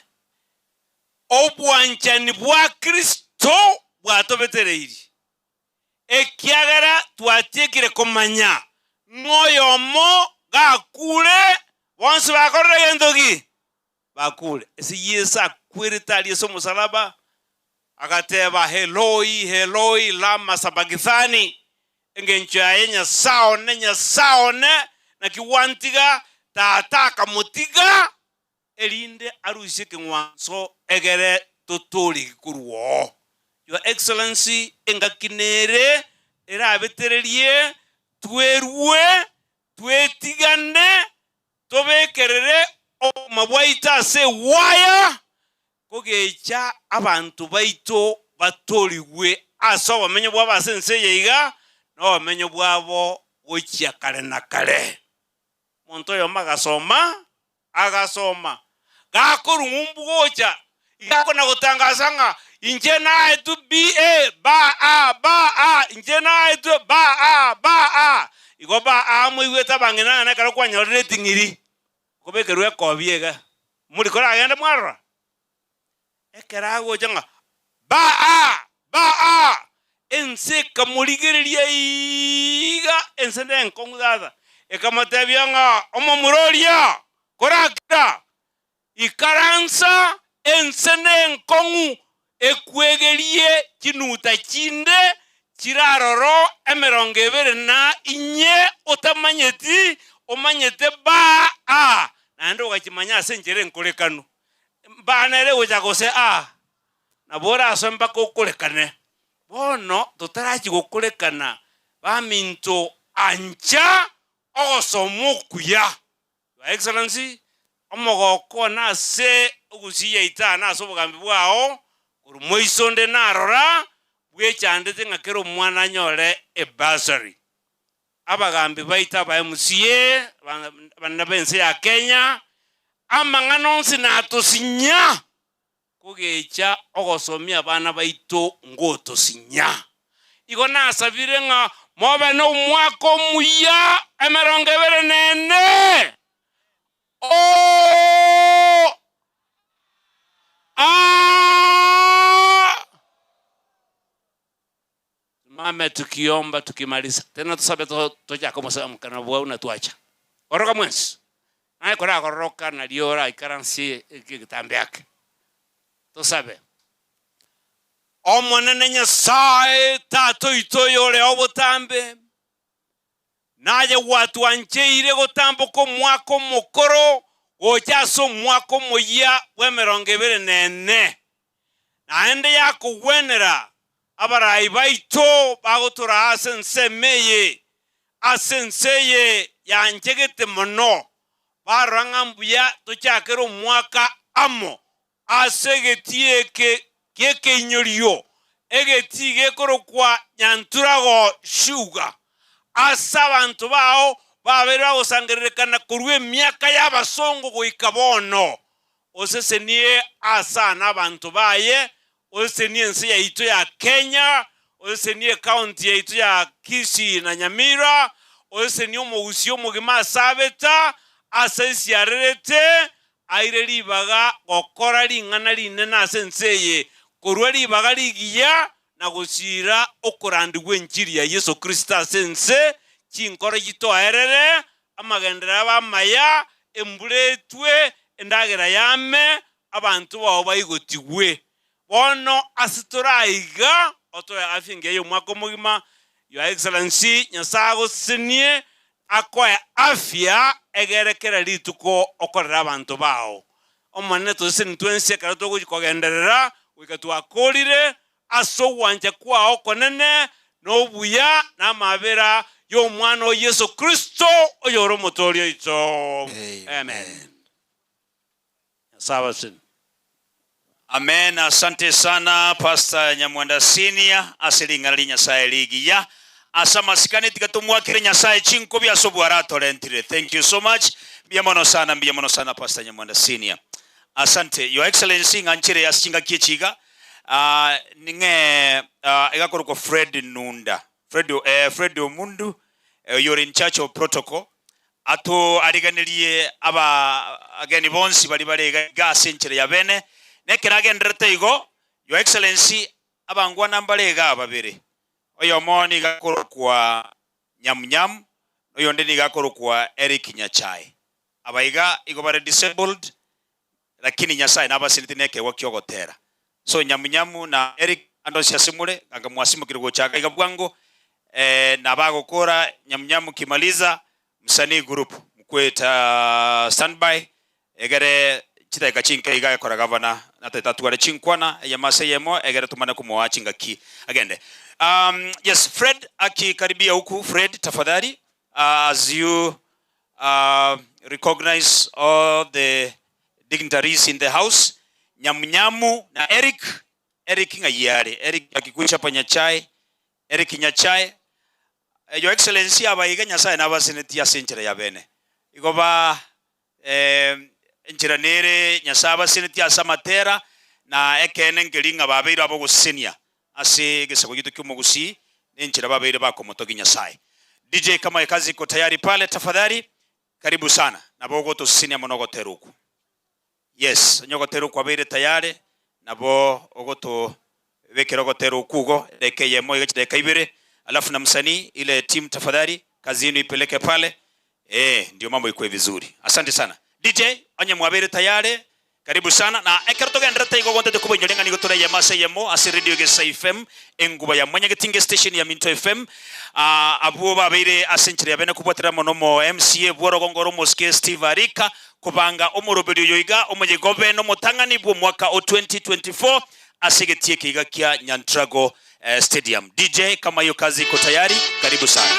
Obwanchani bwa Kristo bwatobetereiri. Ekiagera twatiekire komanya ng'oyomo gakure bonsi bakorire gento ki? Bakure. Ase Yesu akwerete aria ase omosalaba, agateba Eloi, Eloi, lama sabakithani, engencho yaye Nyasaye one, Nyasaye one, naki gwantiga, tata akamotiga, erinde arusie ekeng'wanso egere totorigi korwa oo. Your Excellency, engaki nere erabetererie, twerwe, twetigane, tobekerere obogima bwaito ase ewaya, kogecha abanto baito batorigwe ase obomenyo bwabo ase ense eye iga, na obomenyo bwabo gochia kare na kare. Omonto oyomo agasoma, agasoma, gakorung'umbu gocha, igakona gotangasa ng'a inche naetwe B A ba A ba A, inche naetwe ba A ba A. Igo ba A moigwete abang'ina ng'a nekero kwanyorire eting'iri, okobekerwa ekobi iga. Mori koragende mwarora? Ekero agocha ng'a ba A ba A, ense ekamorigereria iga, ense nenkong'u tata, ekamotebia ng'a omomura oria korakira, ikaransa ense nenkong'u ekwegerie chinuta chinde chiraroro 24 otamanyeti, omanyete ba A, naende ogachimanya ase enchera enkorekanu. Ba nere gocha gose A, nabo orasoe mpaka okorekane. Bono totarachi gokorekana, baminto ancha ogosoma okuya. Your Excellency, omogoko nase ogusia yaito aa ase obogambi bwao, korwa moiso onde narora, bwechandete ng'a kera omwana anyore ebursary. Abagambi baito aba MCA, abanene b'ense ya Kenya, amang'ana onsi natosinya, kogecha ogosomia abana baito ngotosinya. Igo nasabire ng'a mobe na omwaka omuya Emerongo ebere nene. O A. Mame tukiomba tukimaliza tena tusabe toja como mkana bwa unatuacha. Oroka mwensi. Naye kora koroka na liora ikaransi kitambe yake. Tusabe. Omonene Nyasaye tato itoyore obotambe. Naye watu ancheire gotamboka omwaka omokoro gocha ase omwaka omoyia bwa emerongo ebere nene. Naende yakogwenera abarai baito bagotora ase ensemo eye ase ense eye yanchegete mono barora ng'a mbuya tochakere omwaka amo ase egeti eke giekeinyorio egeti gekorokwa Nyanturago Sugar ase abanto bao babere bagosangererekana korwa emiaka y'abasongo goika bono osesenie asa n'abanto baye osesenie ense yaito ya Kenya osesenie county yaito ya Kisii na Nyamira osesenie omogusi omogima asabeta ase esiarerete aire ribaga gokora ring'ana rinene ase ense eye korwa ribaga rigiya na gosira okorandigwa enchiri ya Yesu Kristo ase ense chinkoro chitoerere amagendera bamaya emburetwe endagera yame abantu bao baigotigwe bono ase toraiga otoe afya ngeyo omwaka omogima. Your Excellency Nyasaye agosenie akoe afya egerekera rituko okorera abantu bao omonene toseni twensi ekero togochikogenderera goika twakorire ase ogwancha kwao konene nobuya namabera y'omwana o Yesu Kristo oyore omotoori oito. Amen. Nyasaye. Amen. Asante sana Pastor Nyamwanda Senior asilingana li Nyasaye ligiya asamasikani tikatumwakire Nyasaye chinko bya sobwara torentire. Thank you so much. Mbiyamono sana, mbiyamono sana Pastor Nyamwanda Senior. Asante Your Excellency nganchire yasinga kiechiga ninge igakoroko Fred Nunda Fred Fred Omundu you're in charge of protocol ato ariganirie aba ageni bonsi bali bali gase nchere ya bene nekeragenderete igo Your Excellency abangwa nambalega babere oyo moni gakorokwa Nyamnyam oyo ndi gakorokwa Eric Nyachai abaiga igo bare disabled lakini Nyasaye nabasiliti wakiogotera so Nyamnyamu na Eric ando siasimule anga mwasimu kirugo chaka iga bwango na bagokora Nyamnyamu kimaliza msanii group mkweta standby egere chitaika chinke iga kora governor na tatu chinkwana ya maseyemo egere tumane kumoa chingaki agende. Yes, Fred akikaribia huku. Fred tafadhali, as you recognize all the dignitaries in the house, Nyamnyamu na Eric Eric ngayare Eric akikucha pa Nyachai Eric Nyachai. Your Excellency abaiga Nyasaye nabaseneti asenchera ya bene igoba enchera nere Nyasaye abaseneti asamatera na ekene ngelinga babeire abo gusenia ase gesako gitu kyomugusi nenchera babeire bakomotoki Nyasaye. DJ kama kazi iko tayari pale tafadhali karibu sana nabogo tosenia monogoteruku. Yes, nyogoteruku abeire tayari nabo ogoto bekerogoteruku go rekeye moyo gachideka ibere alafu na msanii ile team tafadhali kazi yenu ipeleke pale ndio mambo ikuwe vizuri. Asante sana DJ onye mwabere tayari karibu sana na ekero togenderete igo gontete kubonyorenga nigo tore ya mase yemo ase radio Gesa FM enguba ya Mwanyagetinge station ya Minto FM abuo babere ase nchire yabene kubwatira mono mo MCA bworogongoro Mosque Steve Arika kubanga omoroberi yoiga omonyegobe no motangani bwo mwaka o 2024 asegetie kiga kia Nyantrago Stadium. DJ kama hiyo kazi iko tayari karibu sana.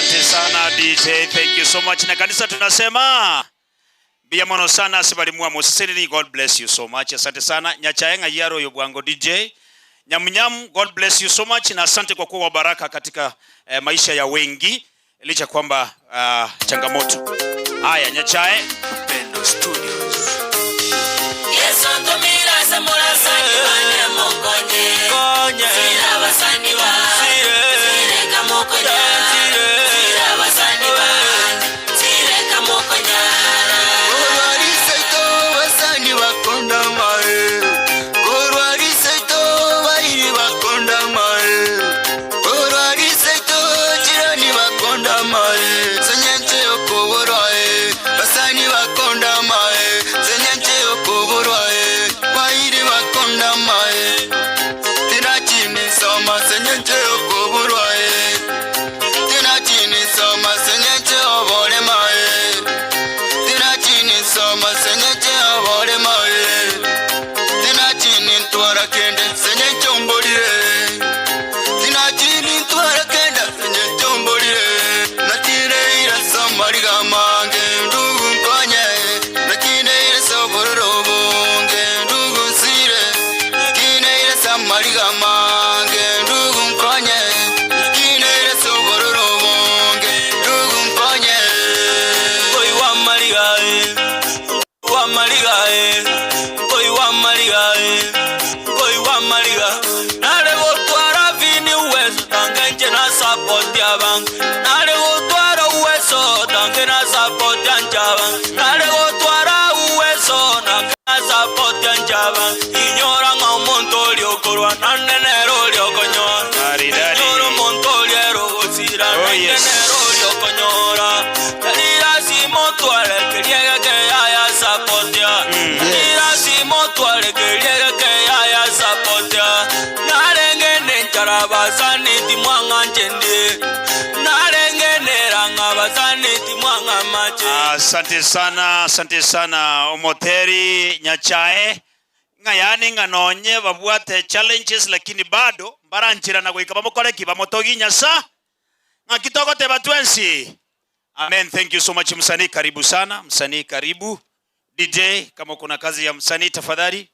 Asante sana DJ, thank you so much. Na kanisa tunasema mbuya mono sana asibalimwa musisiriri. God bless you so much. Asante sana. Nyachaenga yaro yobwango DJ. Nyamnyam, God bless you so much na asante kwa kuwa baraka katika maisha ya wengi licha kwamba changamoto. Haya Nyachae. Pendo Studios. Yesu tumira samura sani bane mokonye. Konye. Sira basani ba. Sire kamokonya. Sira basani ba. Sire kamokonya. Korwariseto basani bakonda mae. Korwariseto bairi bakonda mae. Korwariseto jirani bakonda mae. Senyenche yokoborwae. Basani bakonda mae. Senyenche yokoborwae. Bairi bakonda mae. Tinachini soma senyenche yokoborwae. Tinachini soma senyenche obore mae. Tinachini soma senyenche obore mae. Tinachini ntwara kende senyenche omborire. Tinachini ntwara kende senyenche omborire. Nakire ira samariga mange ndugu nkonye. Nakire ira sobororo bonge ndugu nsire. Nakire ira samariga mange ndugu nkonye. Nakire ira sobororo bonge ndugu nkonye. Koi wa mariga e, wa mariga e, koi wa mariga e, koi wa mariga. Nare gotwara vini uwezo tange nche na support ya bang. Nare gotwara uwezo tange na support ya njaba. Nare gotwara uwezo tange na support ya njaba. Inyora ng'omonto liokorwa na nenero liokonyora. Maridadi. Inyora omonto liero gosira Oh, na yes. nenero liokonyora. Tarira simotware keriege yaya support ya. Tarira simotware keriege yaya support ya. Narenge nenchara basani timwanga nchendi. Narenge neranga basani timwanga mache. Asante sana, asante sana Omoteri Nyachae. Ng'ayani ng'anonye babwate challenges lakini bado mbaranchira na goika bamokoreki bamotogi nyasa. Ng'akitogote batwensi. Amen. Thank you so much msanii, karibu sana. Msanii karibu. DJ, kama kuna kazi ya msanii tafadhali.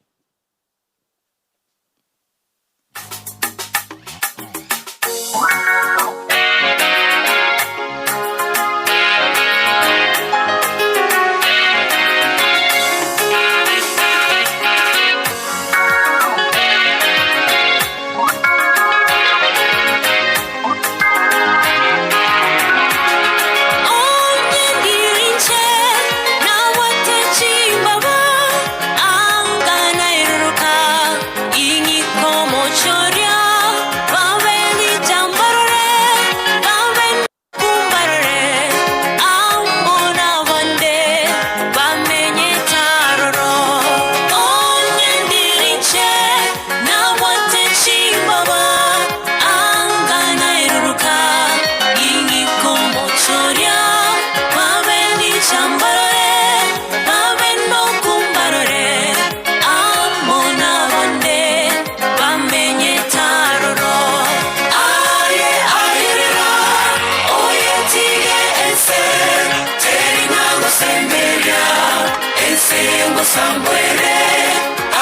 Sambwere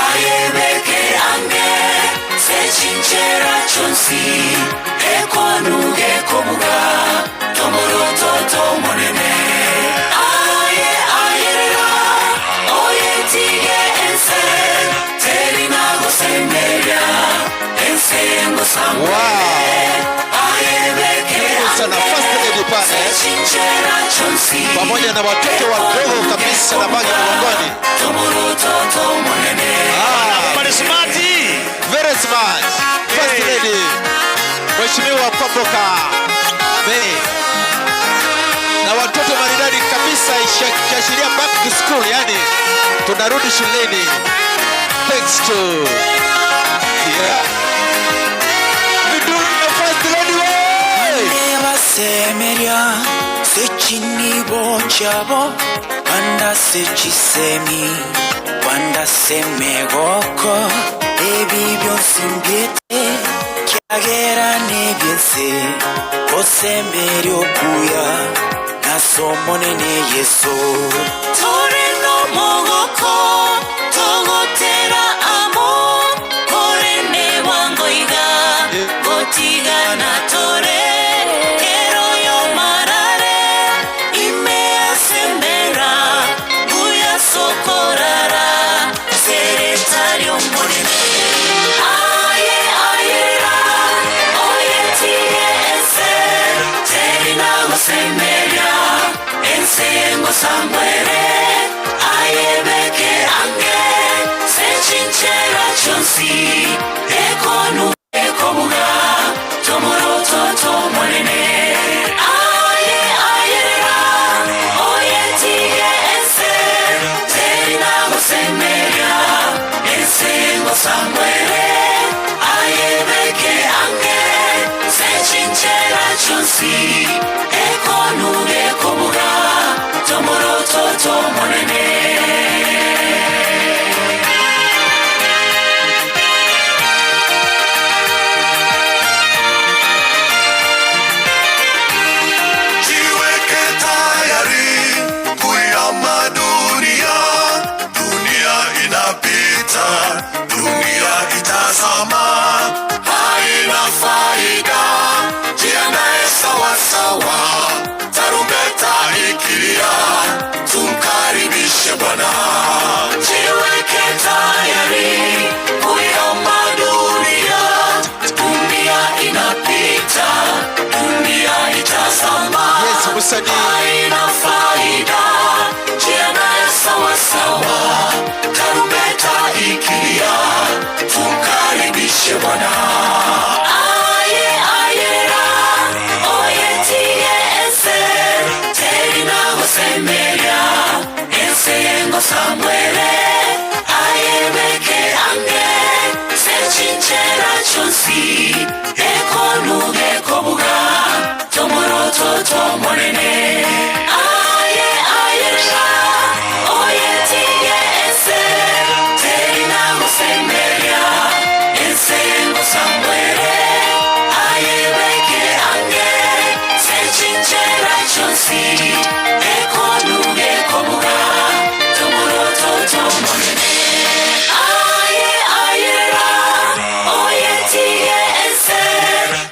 ayebeke ange sechinchera chonsi ekonuge kobuga tomoroto tomonene aye ayerera oyetige ense terina gosemberia ense ngosambwere ayebeke Sana first lady pale sechinchera chonsi pamoja na watoto wadogo kabisa na bagi mgongoni. Very smart. Very smart. First lady Mheshimiwa Kwamboka May na watoto maridadi kabisa, ikiashiria back to school, yani tunarudi shuleni. Thanks to yeah. Viduri na first lady we. Nebasemeria sechini bochabo banda sechisemi banda semegoko ebi byonsimbyete kyagera nebyense Kosemerio kuya nasomonene Yesu. Tore no mogoko togotera amo korene wangoiga gotigana tore kero yo marare imea sembera buya sokorara seretario monene. Aye ayera oye tie ense terina gosemeria ensengo sambwere ayebeke ange sechinchera chonsi ekonu ekobuga tomoroto tomonene. Aye ayera oye tie ense terina gosemeria ensengo sambwere ayebeke ange sechinchera chonsi ekonu ekobuga tomoroto tomonene. Jiweke tayari kuihama dunia, dunia inapita, dunia itazama, haina faida. Jiandae sawasawa, tarumbeta ikilia, tumkaribishe Bwana. Jiweke tayari kuihama dunia, dunia inapita, dunia itazama, haina faida. Jiandae sawasawa, tarumbeta ikilia, tumkaribishe Bwana. Aye ayera oye tie ense terina gosemeria ensengo sambwere ayebeke ange sechinchera chonsi ekonuge kobuga tomoroto tomonene. Aye ayera oye tie ense terina gosemeria ensengo sambwere ayebeke ange sechinchera chonsi ekonuge kobuga tomoroto tomonene. Aye ayera oye tie ense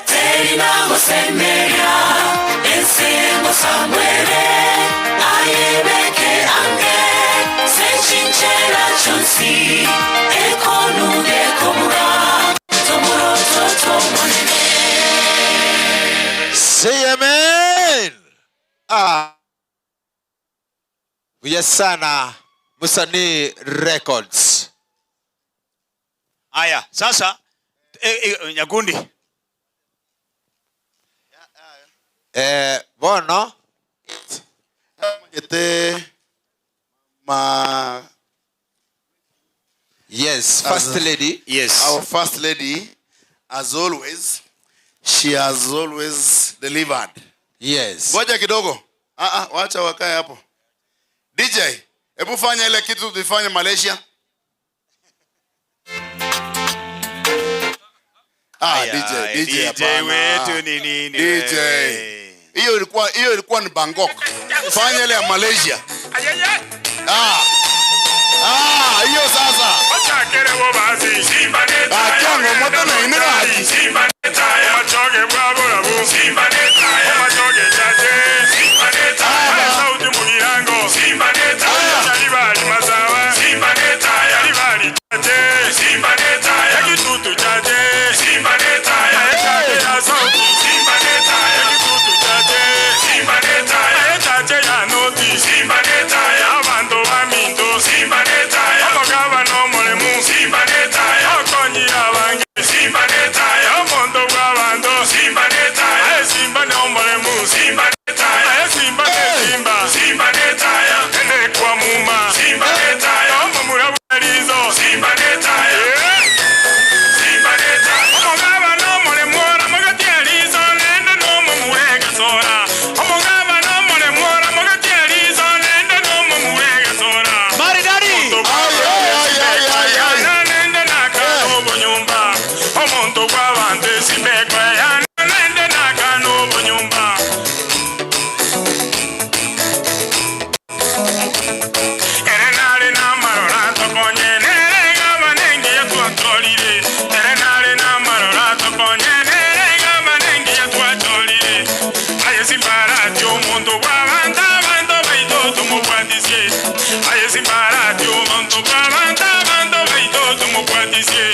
terina gosemeria ensengo sambwere ayebeke ange sechinchera chonsi ekonuge kobuga tomoroto tomonene. Say amen. Ah. Yes sana Musanii Records. Aya, sasa Nyakundi. Bono ete ma. Yes, first lady. Yes. Our first lady, as always, she has always delivered. Yes. Ngoja kidogo. Wacha wakae hapo. DJ, hebu fanya ile kitu tulifanya Malaysia. DJ hapana. Wetu ni nini? DJ. Hiyo ilikuwa ni Bangkok. Fanya ile ya Malaysia. Hiyo sasa. Akango moto na inira. Aye Simbarati omonto bw'abanto abanto baito tumubwatisie. Aye Simbarati omonto bw'abanto abanto baito tumubwatisie.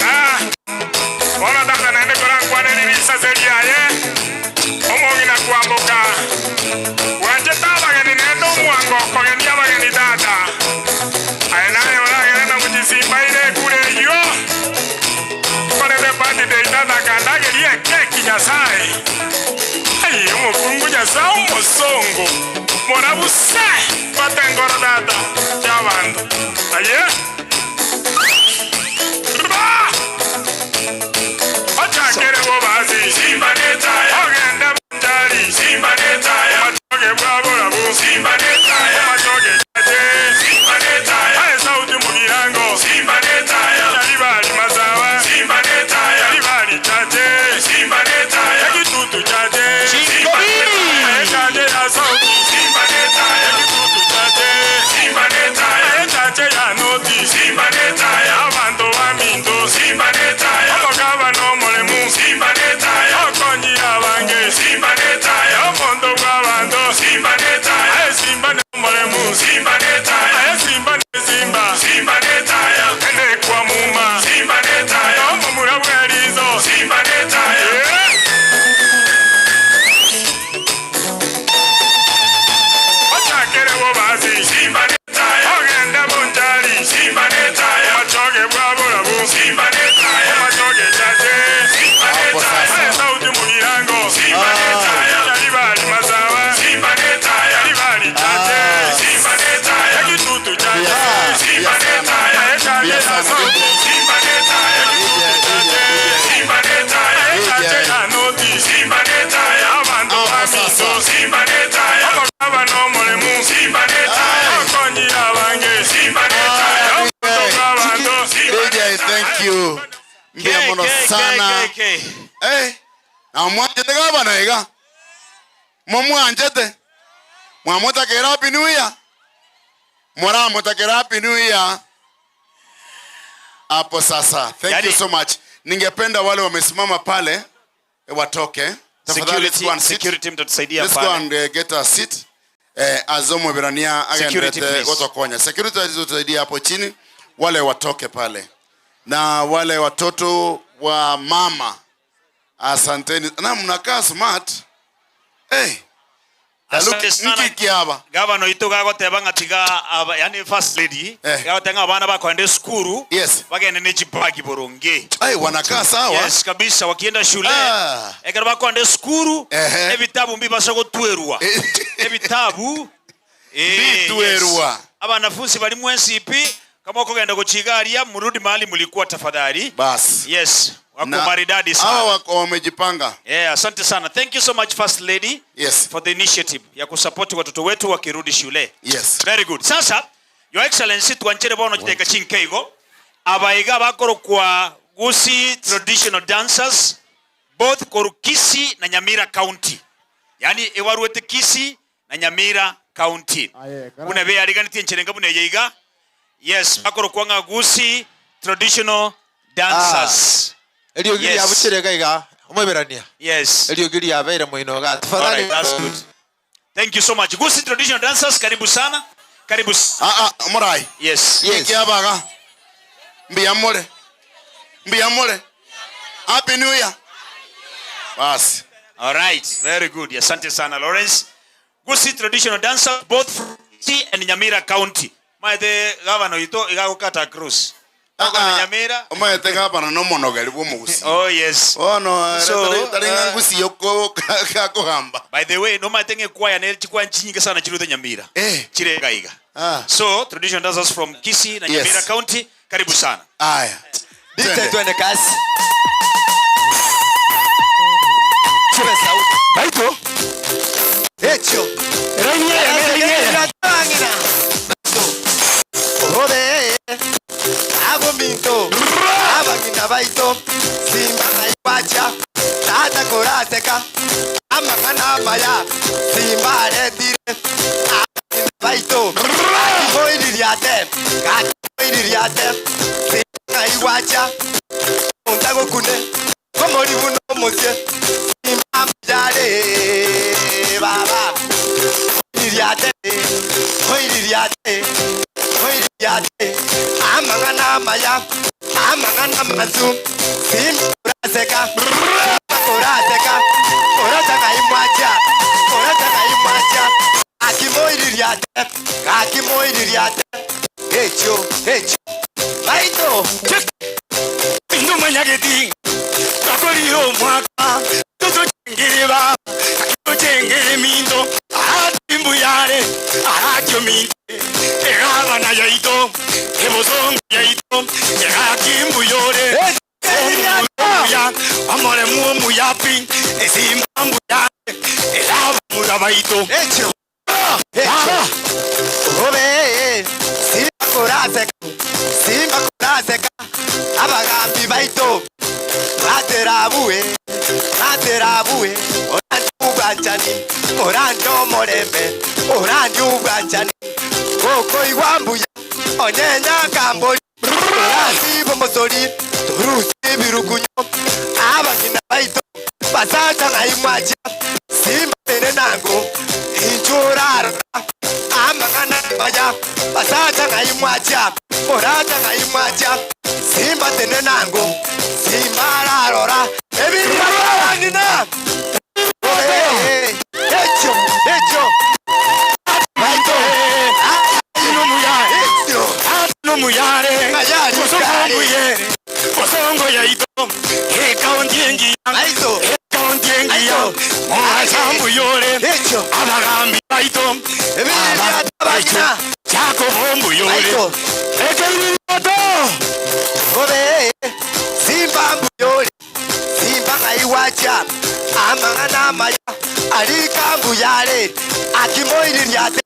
Ah, bono tata naende korankwaneri risase riaye omong'ina kwamboka bwanchete abageni naende omwango okogenia abageni tata aye naye oragere na muchisimbaire ekura eywo korete birthday tata kandagerie ekeki Nyasaye ai omokungu Nyasaye omosongo morabuse batengoro tata chabanto aye Ba! Ochakere bobazi Simba netaya ogende bunjari Simba netaya matoge bwaborabu Simba netaya matoge chache Simba netaya aye sauti mugirango Simba netaya yaribali masawa Simba netaya yaribali chache Simba netaya ekitutu chache Simba netaya aye chache ya sauti Simba netaya ekitutu chache Simba netaya aye chache ya noti Simba netaya abantu baminto Simba netaya omokaba nomolemu Simba netaya okonyi abange Simba netaya omondo bw'abanto Simba netaya aye Simba nomolemu Simba netaya aye Simba ne Simba Simba netaya ene kwa muma Simba netaya omomura bw'erizo Simba netaya. Ochakere bobazi Simba netaya ogende bunjari Simba netaya matoge bwaborabu Simba netaya matoge chache Simba netaya aye sauti mugirango Simba netaya yaribali masawa Simba netaya yaribali chache Simba netaya ekitutu chache Simba netaya aye chache ya sauti Simba netaya ekitutu chache Simba netaya aye chache ya noti Simba netaya abantu baminto Simba netaya omokaba nomolemu Simba netaya okonyi abange Simba netaya omondo bw'abanto Simba DJ, thank you. Mbia mono sana. Eh, na mwanjete gabana iga. Mumwanjete. Mwamutakera happy new year. Mwaramutakera happy new year. Hapo sasa. Thank you so much. Ningependa wale wamesimama pale watoke. Tafadhali, let's go and sit. Security mtatusaidia Let's go pale. and get a seat. Azomo Berania Security, agendete please. gotokonya. Security alizotusaidia hapo chini, wale watoke pale. Na wale watoto wa mama, asanteni. Na mnakaa smart. Hey. Asante sana. Nkikiaba. Gavana itu gagoteba ng'atiga yani first lady gagoteba abana bakwenda skuru bagende ne chibagi boronge. Ai wanakaa sawa. Yes kabisa wakienda shule ekero bakwenda skuru ebitabu mbibasa gotwerwa. Ebitabu Mbitwerwa. Yes. Abanafunzi bali mu NCP kama ukogenda kuchigaria murudi mahali mulikuwa tafadhali. Bas. Yes. Wako Na maridadi sana. Hawa wako wamejipanga. Yeah, asante sana. Thank you so much First Lady. Yes. For the initiative ya kusupport watoto wetu wakirudi shule. Yes. Very good. Sasa Your Excellency tuanchere bono chiteka chinkeigo. Abaiga bakoro kwa Gusii traditional dancers both koru Kisii na Nyamira County. Yani ewaruete Kisii na Nyamira County. Buna be ariganitie ncherenga buna yeiga. Yes, bakoro kwa nga Gusii traditional dancers. Eriogi Yes. ria buchirega iga omweberania. Yes. Eriogi ria beire moino ga. All Tafadhali. right, that's good. Thank you so much. Gusii traditional dancers, karibu sana. Karibu. Murai. Yes. Yes. Kiabaga. Mbiyamore. Mbiyamore. Happy New Year. Bas. All right, very good. Asante sana Lawrence. Gusii traditional dancer both from Kisii and Nyamira County. Maete gavana ito igagukata cruise. Ogana Nyamira. Omaete gavana no monogeri bwo mugusi. Oh yes. Ono So, taringa ngusi yoko kakuhamba. By the way, no maete ngekwaya ne chikwa chinyingi sana chiruthe Nyamira. Chirega iga. So traditional dancers from Kisii na Yes. Nyamira County, karibu sana. Aya. Dite twende kasi. Chibe sauti. Baito. Hecho. Renier, Renier. Ode. Abo minto. Abangina baito. Simba aiwacha. Tata koraseka. Amangana maya. Simba retire. Abangina baito. Boiririate. Boiririate. Simba aiwacha. Untago kune. Komori buno mosie. Simba Maya amang'ana mazu simba kuraseka kuraseka kuraseka imwacha kuraseka imwacha akimoiririate akimoiririate echo echo baito Indumanyageti kakolio mwaka tutochengiriba tuchengere mindo atimbuyare arakyo egabana yaito ebozongo yaito egakimbuyore omuya amore muomuyapi esimbambuyare erabamurabaito echo echo obe simba kuraseka simba kuraseka abagambi baito baterabuwe baterabuwe oranjubwanjani oranjomorembe oranjubwanjani koko iwambuya onyenya kamboli orasibo mosori turusi birukunyo abangina baito basacha ngaimwacha simba tere nango inchurara amangana maya basacha ngaimwacha oracha ngaimwacha simba tene nango simba rarora ebirangina echo echo baito Muyare, Bosongo yaito, ekaondiengi, ekaondiengi, mwasambuyore, abagambi baito, Jacobo mbuyore, ekelito, obe, simba mbuyore, simba ngaiwacha, amangana maya, alika mbuyare, akimoiririate,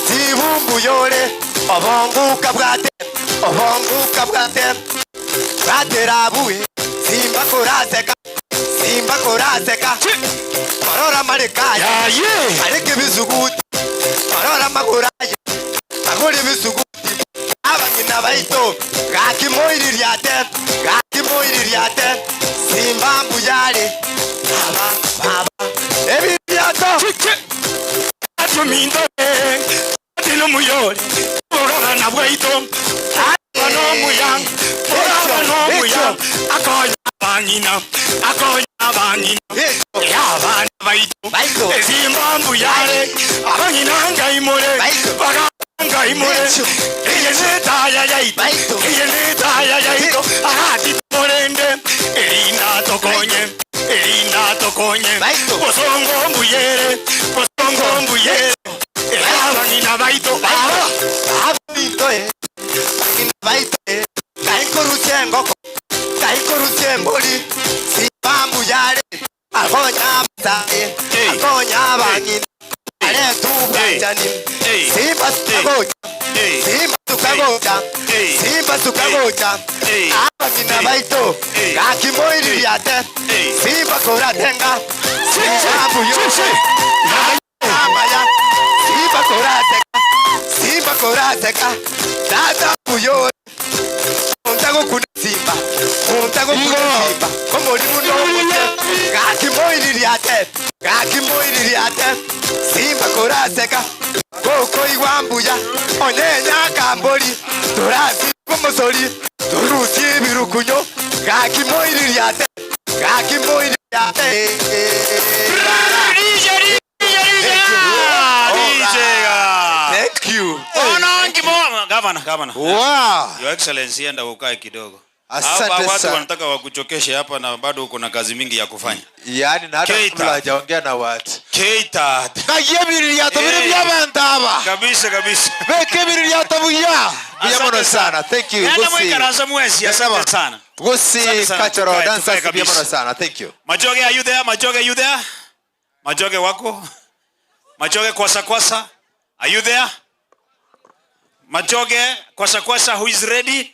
sibumbuyore. Obonguka bwate, obonguka bwate, baterabuwe, simba kuraseka, simba kuraseka, marora marekaya, areke bizuguti, marora maguraya, maguri bizuguti, abangina baito, gakimoiririate, gakimoiririate, simba mbuyare, baba, baba, ebiriato, atumindo, atino muyore. Na bwaito ano muyang akonya bangina ya bana baito ezimba mbuyare abangina ngaimore baganga imore eyene taya yaito eyene taya yaito ahati morende erinda tokonye bosongo mbuyere abangina baito Simba tukagocha, abangina baito, gakimoiririate, simba koratenga, simba mbuyore, amaya, simba korateka, simba korateka, tata mbuyore, untago kuna simba, untago kuna simba, komori muno gakimoiririate, gakimoiririate, simba korateka, koko iwambuya, onyenya kambori, turasi komosori, turusi birukunyo, gakimoiririate, gakimoiririate. Thank you. Governor. Wow. Your Excellency, enda ukae kidogo. Asante Hapa watu sana. wanataka wakuchokeshe hapa na bado uko na kazi mingi ya kufanya. Yaani na hata Keita. kabla hajaongea na watu. Keita. Kayebiriyato biri byabantaba. Kabisa kabisa. Bekebiriyato buya. Buya sana. Thank you. Nenda Gusi. mwikaraza mwezi. Asante sana. Gusi Asante sana. Cultural Tukae, Dancers tukae buya kabisa. sana. Thank you. Majoge, are you there? Majoge, are you there? Majoge wako? Majoge kwasa kwasa. Are you there? Majoge kwasa kwasa, who is ready?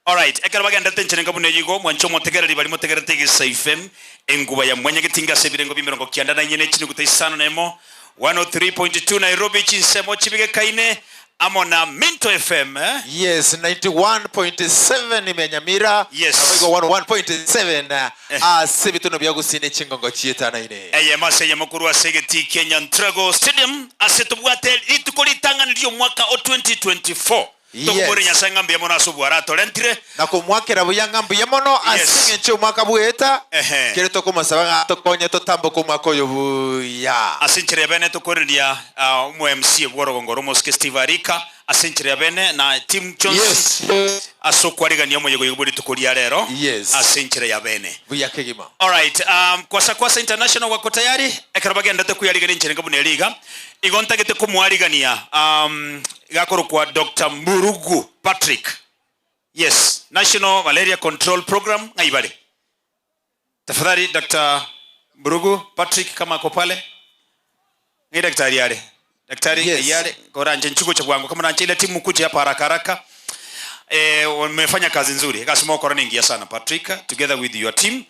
All right. Ekero bagenda tenchene ngabune yigo mwancho motegereri bari motegerete Gesa FM enguba ya mwenye gitinga sebirengo bimirongo kianda na nyene chini kutaisano nemo 103.2 Nairobi chinsemo chibige kaine amo na Minto FM eh? Yes, 91.7 imenyamira. Yes. Naboigo 101.7 ase bituno bya gusine chingongo chietana ine. Eye mase ya makuru asegeti Kenya Ntrago Stadium ase tubwate rituko ritangana ryo mwaka o 2024. Tokubori Nyasaye ng'ambuya mono ase obwara atorentire. Na kumwakira buya ng'ambuya mono ase eng'encho omwaka bweta kere tokomosaba ng'a tokonye totamboke omwaka oyo buya. Ase enchera ya bene tokoreria omo MC bw'orogongoro omosike Steve Arika ase enchera ya bene na team chonsi ase okwarigania omoyega oyo bwe rituko ria rero ase enchera ya bene. Buya kegima. Alright, Kwasa Kwasa International wako tayari ekero bagendete kwiyarigania enchera enga buna eri iga. Igo ntagete komwarigania igakorokwa Dr. Mburugu Patrick. Yes, National Malaria Control Program ng'ai bare? Tafadhali Dr. Mburugu Patrick kama ako pale. Ng'ai daktari are? Daktari Yes. ng'ai are? Koranche nchugocha bwango kama nanche ile timu kuja hapa haraka haraka. Wamefanya kazi nzuri. Gasi mokora ningia sana Patrick together with your team.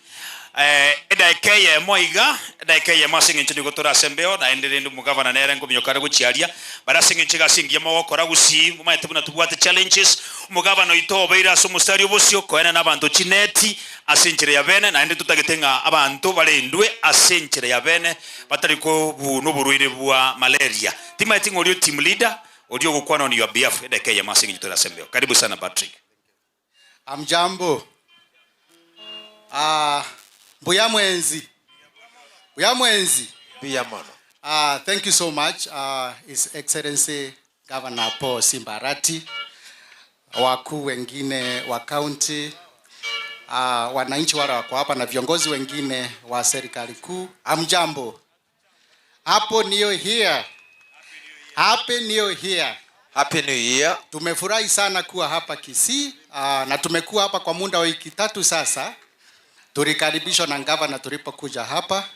Edaika eyemo iga, edaika eyemo ase eng'encho nigo torasembeo, naende rende omogavana nere nkominyoka are gochiaria, bare ase eng'encho egasi engiya mogokora gusii, momanyete buna tobwate challenges, omogavana oito obeire ase omostari obosio, koenana abanto chineti ase enchera ya bene, naende totagete ng'a abanto barendwe ase enchera ya bene, batari kobunwa oborwaire bwa malaria. Timanyeti ng'a oria team leader, oria ogokwana on your behalf, edaika eyemo ase eng'encho torasembeo. Karibu sana Patrick. Amjambo. Mbuya mwenzi. Mbuya mwenzi. Mbuya mono. Thank you so much, His Excellency Governor Paul Simba Arati, wakuu wengine wa county, wananchi wale wako hapa na viongozi wengine wa serikali kuu. Amjambo. Happy New Year. Happy New Year. Happy New Year. Tumefurahi sana kuwa hapa Kisii, na tumekuwa hapa kwa muda wa wiki 3 sasa. Tulikaribishwa na gavana tulipokuja hapa,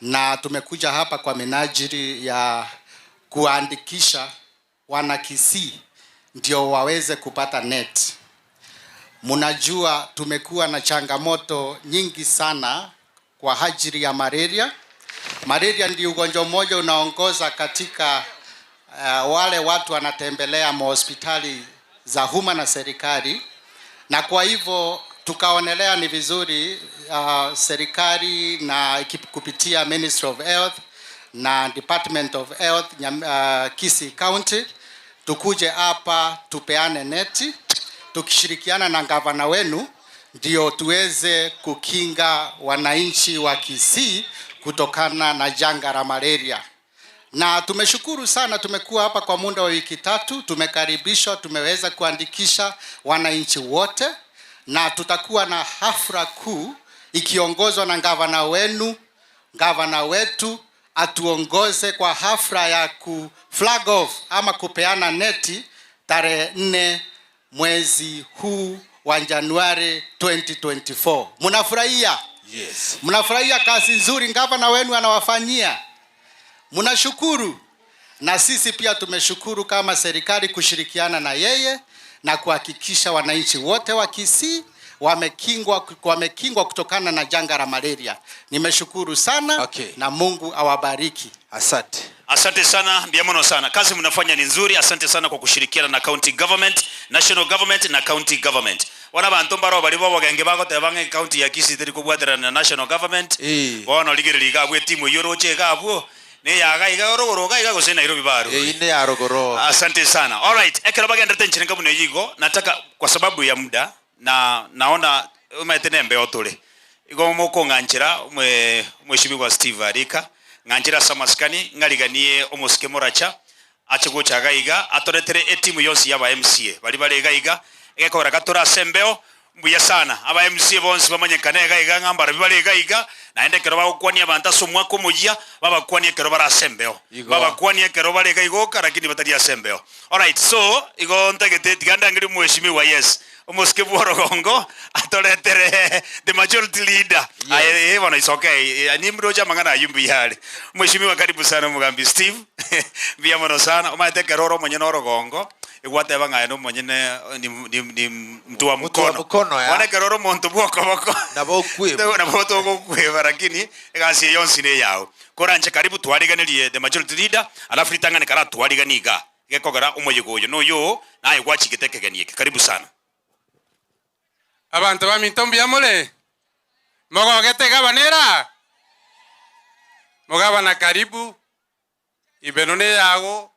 na tumekuja hapa kwa minajili ya kuandikisha wana Kisii ndio waweze kupata net. Mnajua tumekuwa na changamoto nyingi sana kwa ajili ya malaria. Malaria ndio ugonjwa mmoja unaongoza katika wale watu wanatembelea mahospitali za umma na serikali, na kwa hivyo tukaonelea ni vizuri serikali na kupitia Ministry of Health na Department of Health Kisii County tukuje hapa tupeane neti tukishirikiana na gavana wenu ndio tuweze kukinga wananchi wa Kisii kutokana na janga la malaria. Na tumeshukuru sana, tumekuwa hapa kwa muda wa wiki 3, tumekaribishwa, tumeweza kuandikisha wananchi wote, na tutakuwa na hafla kuu ikiongozwa na gavana wenu, gavana wetu atuongoze kwa hafla ya ku flag off ama kupeana neti tarehe 4 mwezi huu wa Januari 2024. Mnafurahia? Yes. Mnafurahia kazi nzuri gavana wenu anawafanyia? Mnashukuru? Na sisi pia tumeshukuru kama serikali kushirikiana na yeye na kuhakikisha wananchi wote wa Kisii wamekingwa kutokana na janga la malaria. Nimeshukuru sana. Na Mungu awabariki. Asante. Asante sana, ndiamono sana. Kazi mnafanya ni nzuri. Asante sana kwa kushirikiana na county government, national government na county government. Wana bantu mbaro bari bo bagenge bagoteba ng'e county ya Kisii teri kobwaterana na national government. Bono rigereria iga abwo etimu eywo oroche iga abwo. Ne yaga iga orogoro iga iga gose Nairobi baru. Ne ya rogoro. Asante sana. All right, ekero bagenderete nchire ngabuno yigo, nataka kwa sababu ya muda na naona umaete nembe otore. Igo mokong'anchera mheshimiwa Steve Arika, ng'anchera samaskani ng'ariganie omosike moracha ache gochaga iga atoretere etimu yonsi yaba MCA bari bare iga iga egekora gatora sembeo mbuya sana aba MCA bonsi bamanyekane iga iga ng'ambara bari iga iga naende kero bagokwania abantu ase omwaka omoyia babakwanie kero barasembeo babakwanie kero bare iga igoka lakini batari asembeo. All right, so igo ntagete tigandangiri mheshimiwa yes omosike bworogongo atoretere the majority leader. Aye, bwana, it's okay. Ni mroja mangana yumbi yale. Mheshimiwa, karibu sana Mugambi Steve. Mbia mono sana. Umaete keroro mwenye norogongo. Igwate banga no mwenye ni mtu wa Mtu wa mkono. mkono, ya. Wana keroro muntu bwoko bwoko. Na bokwe. Na boto gokwe lakini egasi yonsi ne yao. Koranje karibu twariganirie the majority leader alafu litangane kara twariganiga. Gekogera umuyigo uyu no yo naye gwachigete Karibu sana. Abantu ba mintombi ya mole. Mogogete gabanera. Mogabana karibu. Ibeno ne yago.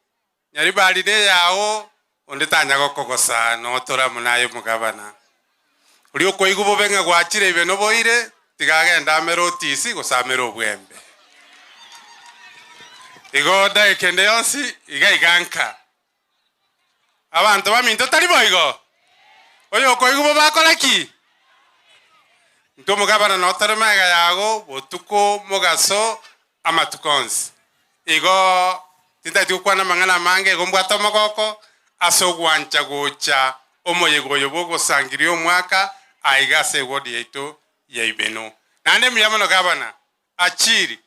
Nyaribali ne yago. Onde tanya gokogosa notora munayo mugabana. Uri okoigu bobe gwachire ibe noboire tigagenda amere otisi gosamera obwembe. Igo daikende yonsi iga iganka. Abantu baminto tari boigo. Oyo okoigu bo bakora ki? Nto mugabana notore maega yago botuko mugaso amatukonsi. Igo tindati gukwana mang'ana mange igo mbwate omogoko ase ogwancha gocha omoyego oyo bogosangiria omwaka aiga ase ewodi yaito ya Ibeno. Naende mbuya mono gabana achiri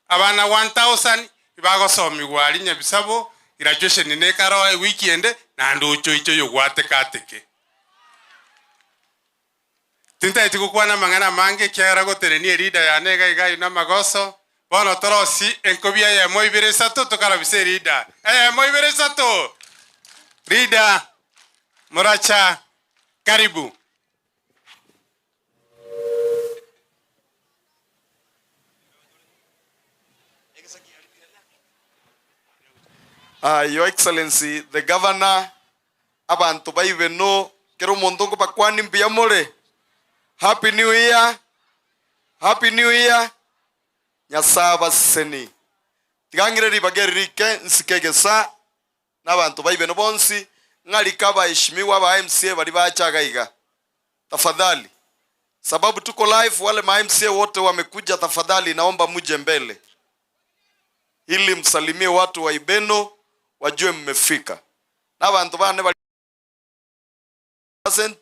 abana 1000 bagosomigwa ari Nyabisabo graduation nekaro weekend naende ocho icho yogwatekateke. Tintaiti gukwana mang'ana mange kiagera goterenia erida yane iga iga ina magoso. Bono torosi enkobia eyemo ibere isato tokarabisa erida. Eyemo ibere isato. Rida Moracha, karibu. Your Excellency, the Governor, abantu ba Ibeno, kero omonto nkobakwani mbuya more. Happy New Year. Happy New Year. Nyasaye baseseni. Tigangire ribage ririke nsikegesa n'abantu ba Ibeno bonsi ng'alika abaheshimiwa ba MCA bali bachaga iga. Tafadhali. Sababu tuko live, wale ma MCA wote wamekuja, tafadhali naomba muje mbele ili msalimie watu wa Ibeno wajue mmefika. Na bantu bane bali present,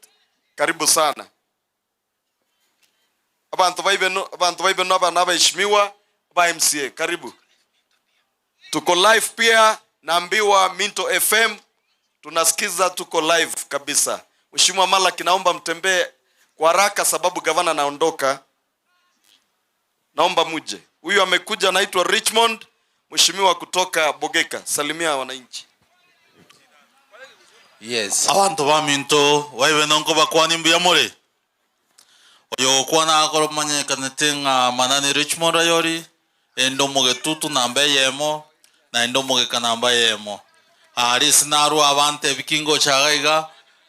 karibu sana. Abantu ba Ibeno, abantu ba Ibeno aba n'abaheshimiwa ba MCA, karibu. Tuko live pia, naambiwa Minto FM tunasikiza, tuko live kabisa. Mheshimiwa Malaki, naomba mtembee kwa haraka sababu gavana anaondoka. Naomba muje. Huyu amekuja anaitwa Richmond, mheshimiwa kutoka Bogeka. Salimia wananchi. Yes. Abantu ba Minto waibe nonko bakwani mbuya more. Oyo kwana akoro manyekanete nga manani Richmond ayori endo mugetutu namba yemo na endo mugeka namba yemo. Ari sinaru abante bikingo chagaiga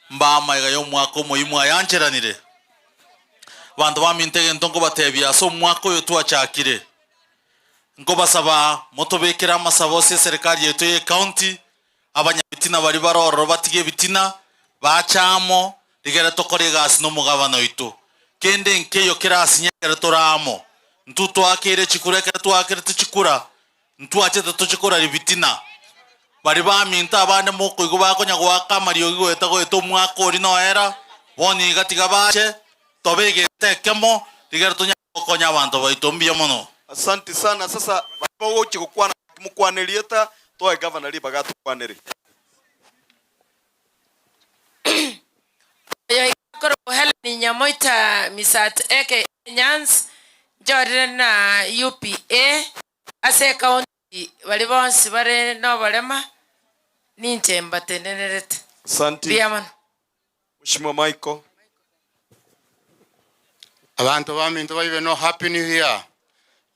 mba maiga yo mwako muhimu ayancheranire. Bantu ba Minto ntonko batebia so mwako yo twachakire. Nkobasaba motobekera amasabo se serikali yetu ye county abanyabitina bari baroro batige bitina bachamo rigera tokore gasi no mugabano itu kende nkeyo kirasi nyekera toramo ntu twakire chikura kera twakire tuchikura ntu achete tuchikura ribitina bari ba Minto abande mokoigo bakonya gwaka mario gweta gweta omwaka ori noera boni gatiga bache tobege tekemo rigera tonya konya abantu baitu mbuya mono. Asante sana. Sasa bawochi kukwana mukwanelieta toa governor liba gatu kwaneri. Yo ikoro Helen Nyamoita Misat eke Nyans Jordan na UPA ase county bali bonsi bare no barema ninche mbatenerete. Asante. Biamana. Mheshimiwa Michael. Abantu ba Minto baibe no happy new year.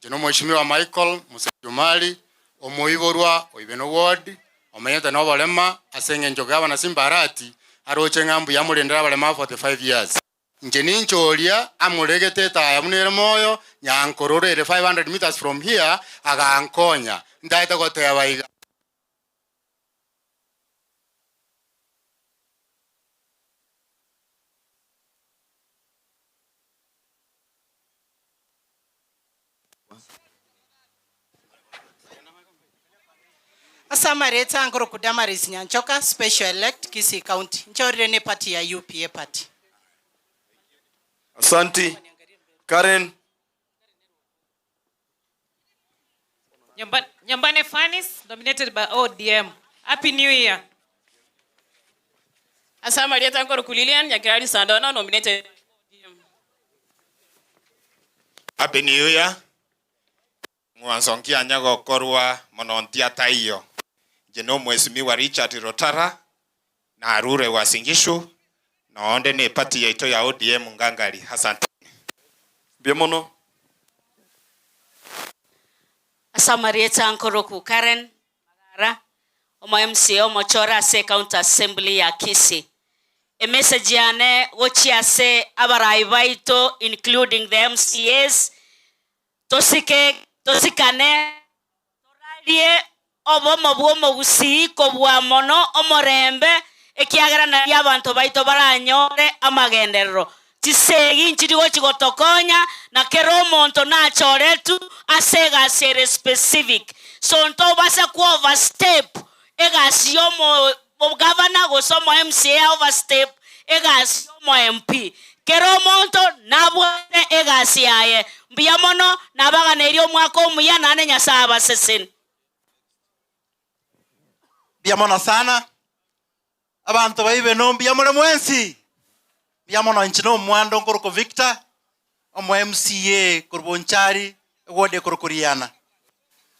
Jeno Mheshimiwa Michael Musajumali omuiborwa oibeno ward omenyete no barema asenge njoga bana simbarati aroche ngambu yamurendera barema 45 years. Nje ninchoria amuregete taya munere moyo nyankororere 500 meters from here agankonya ndaita goteba iga. Asamareta angoro kudamaris Nyanchoka special elect Kisii County. Nchorire ne party ya UPA party. Asante. Karen. Nyambane Fanis nominated by ODM. Happy New Year. Asamareta angoro kulilian Nyakirari Sandona nominated by ODM. Happy New Year. Mwanzongia nyagokorwa monontia taiyo. Jeno Mheshimiwa Richard Rotara na Arure wa Singishu na onde ni party yaito ya ODM ngangari. Asante. Biemono. Asamarieta ankoroku Karen Magara Omo MCA omochore ase County Assembly ya Kisii. Emessage yane gochia ase abarai baito including the MCAs, tosike tosikane torarie obomo bw'omogusii kobua mono omorembe ekiagera nari abanto baito baranyore amagenderero. Chisegi nchiri gochi gotokonya na kero omonto nachoretu ase egasi ere specific. So ntobasa ku overstep egasi yomo governor gose omo MCA, overstep egasi yomo MP. Kero omonto nabwate egasi yaye. Mbuya mono nabaganeirie omwaka omuya nane Nyasaye abaseseni. Mbuya mono sana abantu baibe no mbuya more mwensi. Mbuya mono inche no omwando nkoroko Victor omo MCA korwa Bonchari ward korokoriana.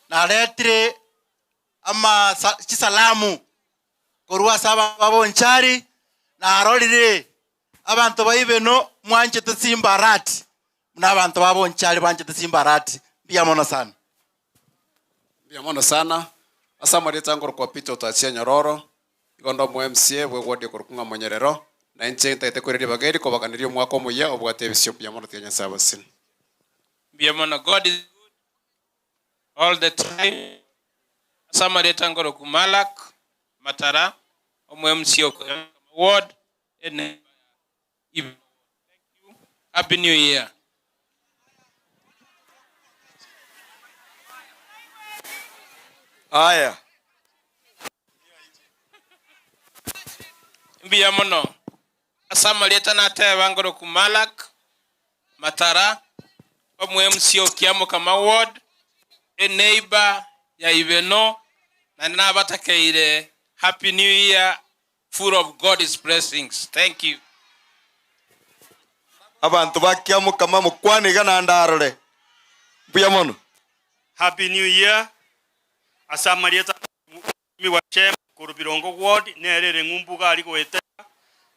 Naretire ama chisalamu korwa ase Bonchari narorire abantu baibe no mwanchete Simba Arati muna abantu ba Bonchari banchete Simba Arati. Mbuya mono sana. Mbuya mono sana. Ase amarieta nkorokwa Peter Otachia Nyororo igondo omo MCA bwe ward korokwa Monyerero na inche ntaete kwereria bageri kobaganeria omwaka omuya obwate ebisio. Mbuya mono tiga Nyasaye abasini. Mbuya mono. God is good all the time. Ase amarieta nkorokwa Malak Matara omo MCA ward ene. Thank you. Happy New Year. Aya. Mbuya mono. Ase amarieta nateba nkorokwa Malak Matara omo MCA Kiamokama ward a neighbor ya Ibeno na nabatakeire Happy New Year full of God's blessings. Thank you. Abantu ba Kiamokama mukwaniga na ndarore. Mbuya mono. Happy New Year. Ase amarieta mi wa Shem Kurubirongo ward nerere ng'umbuga ari goetera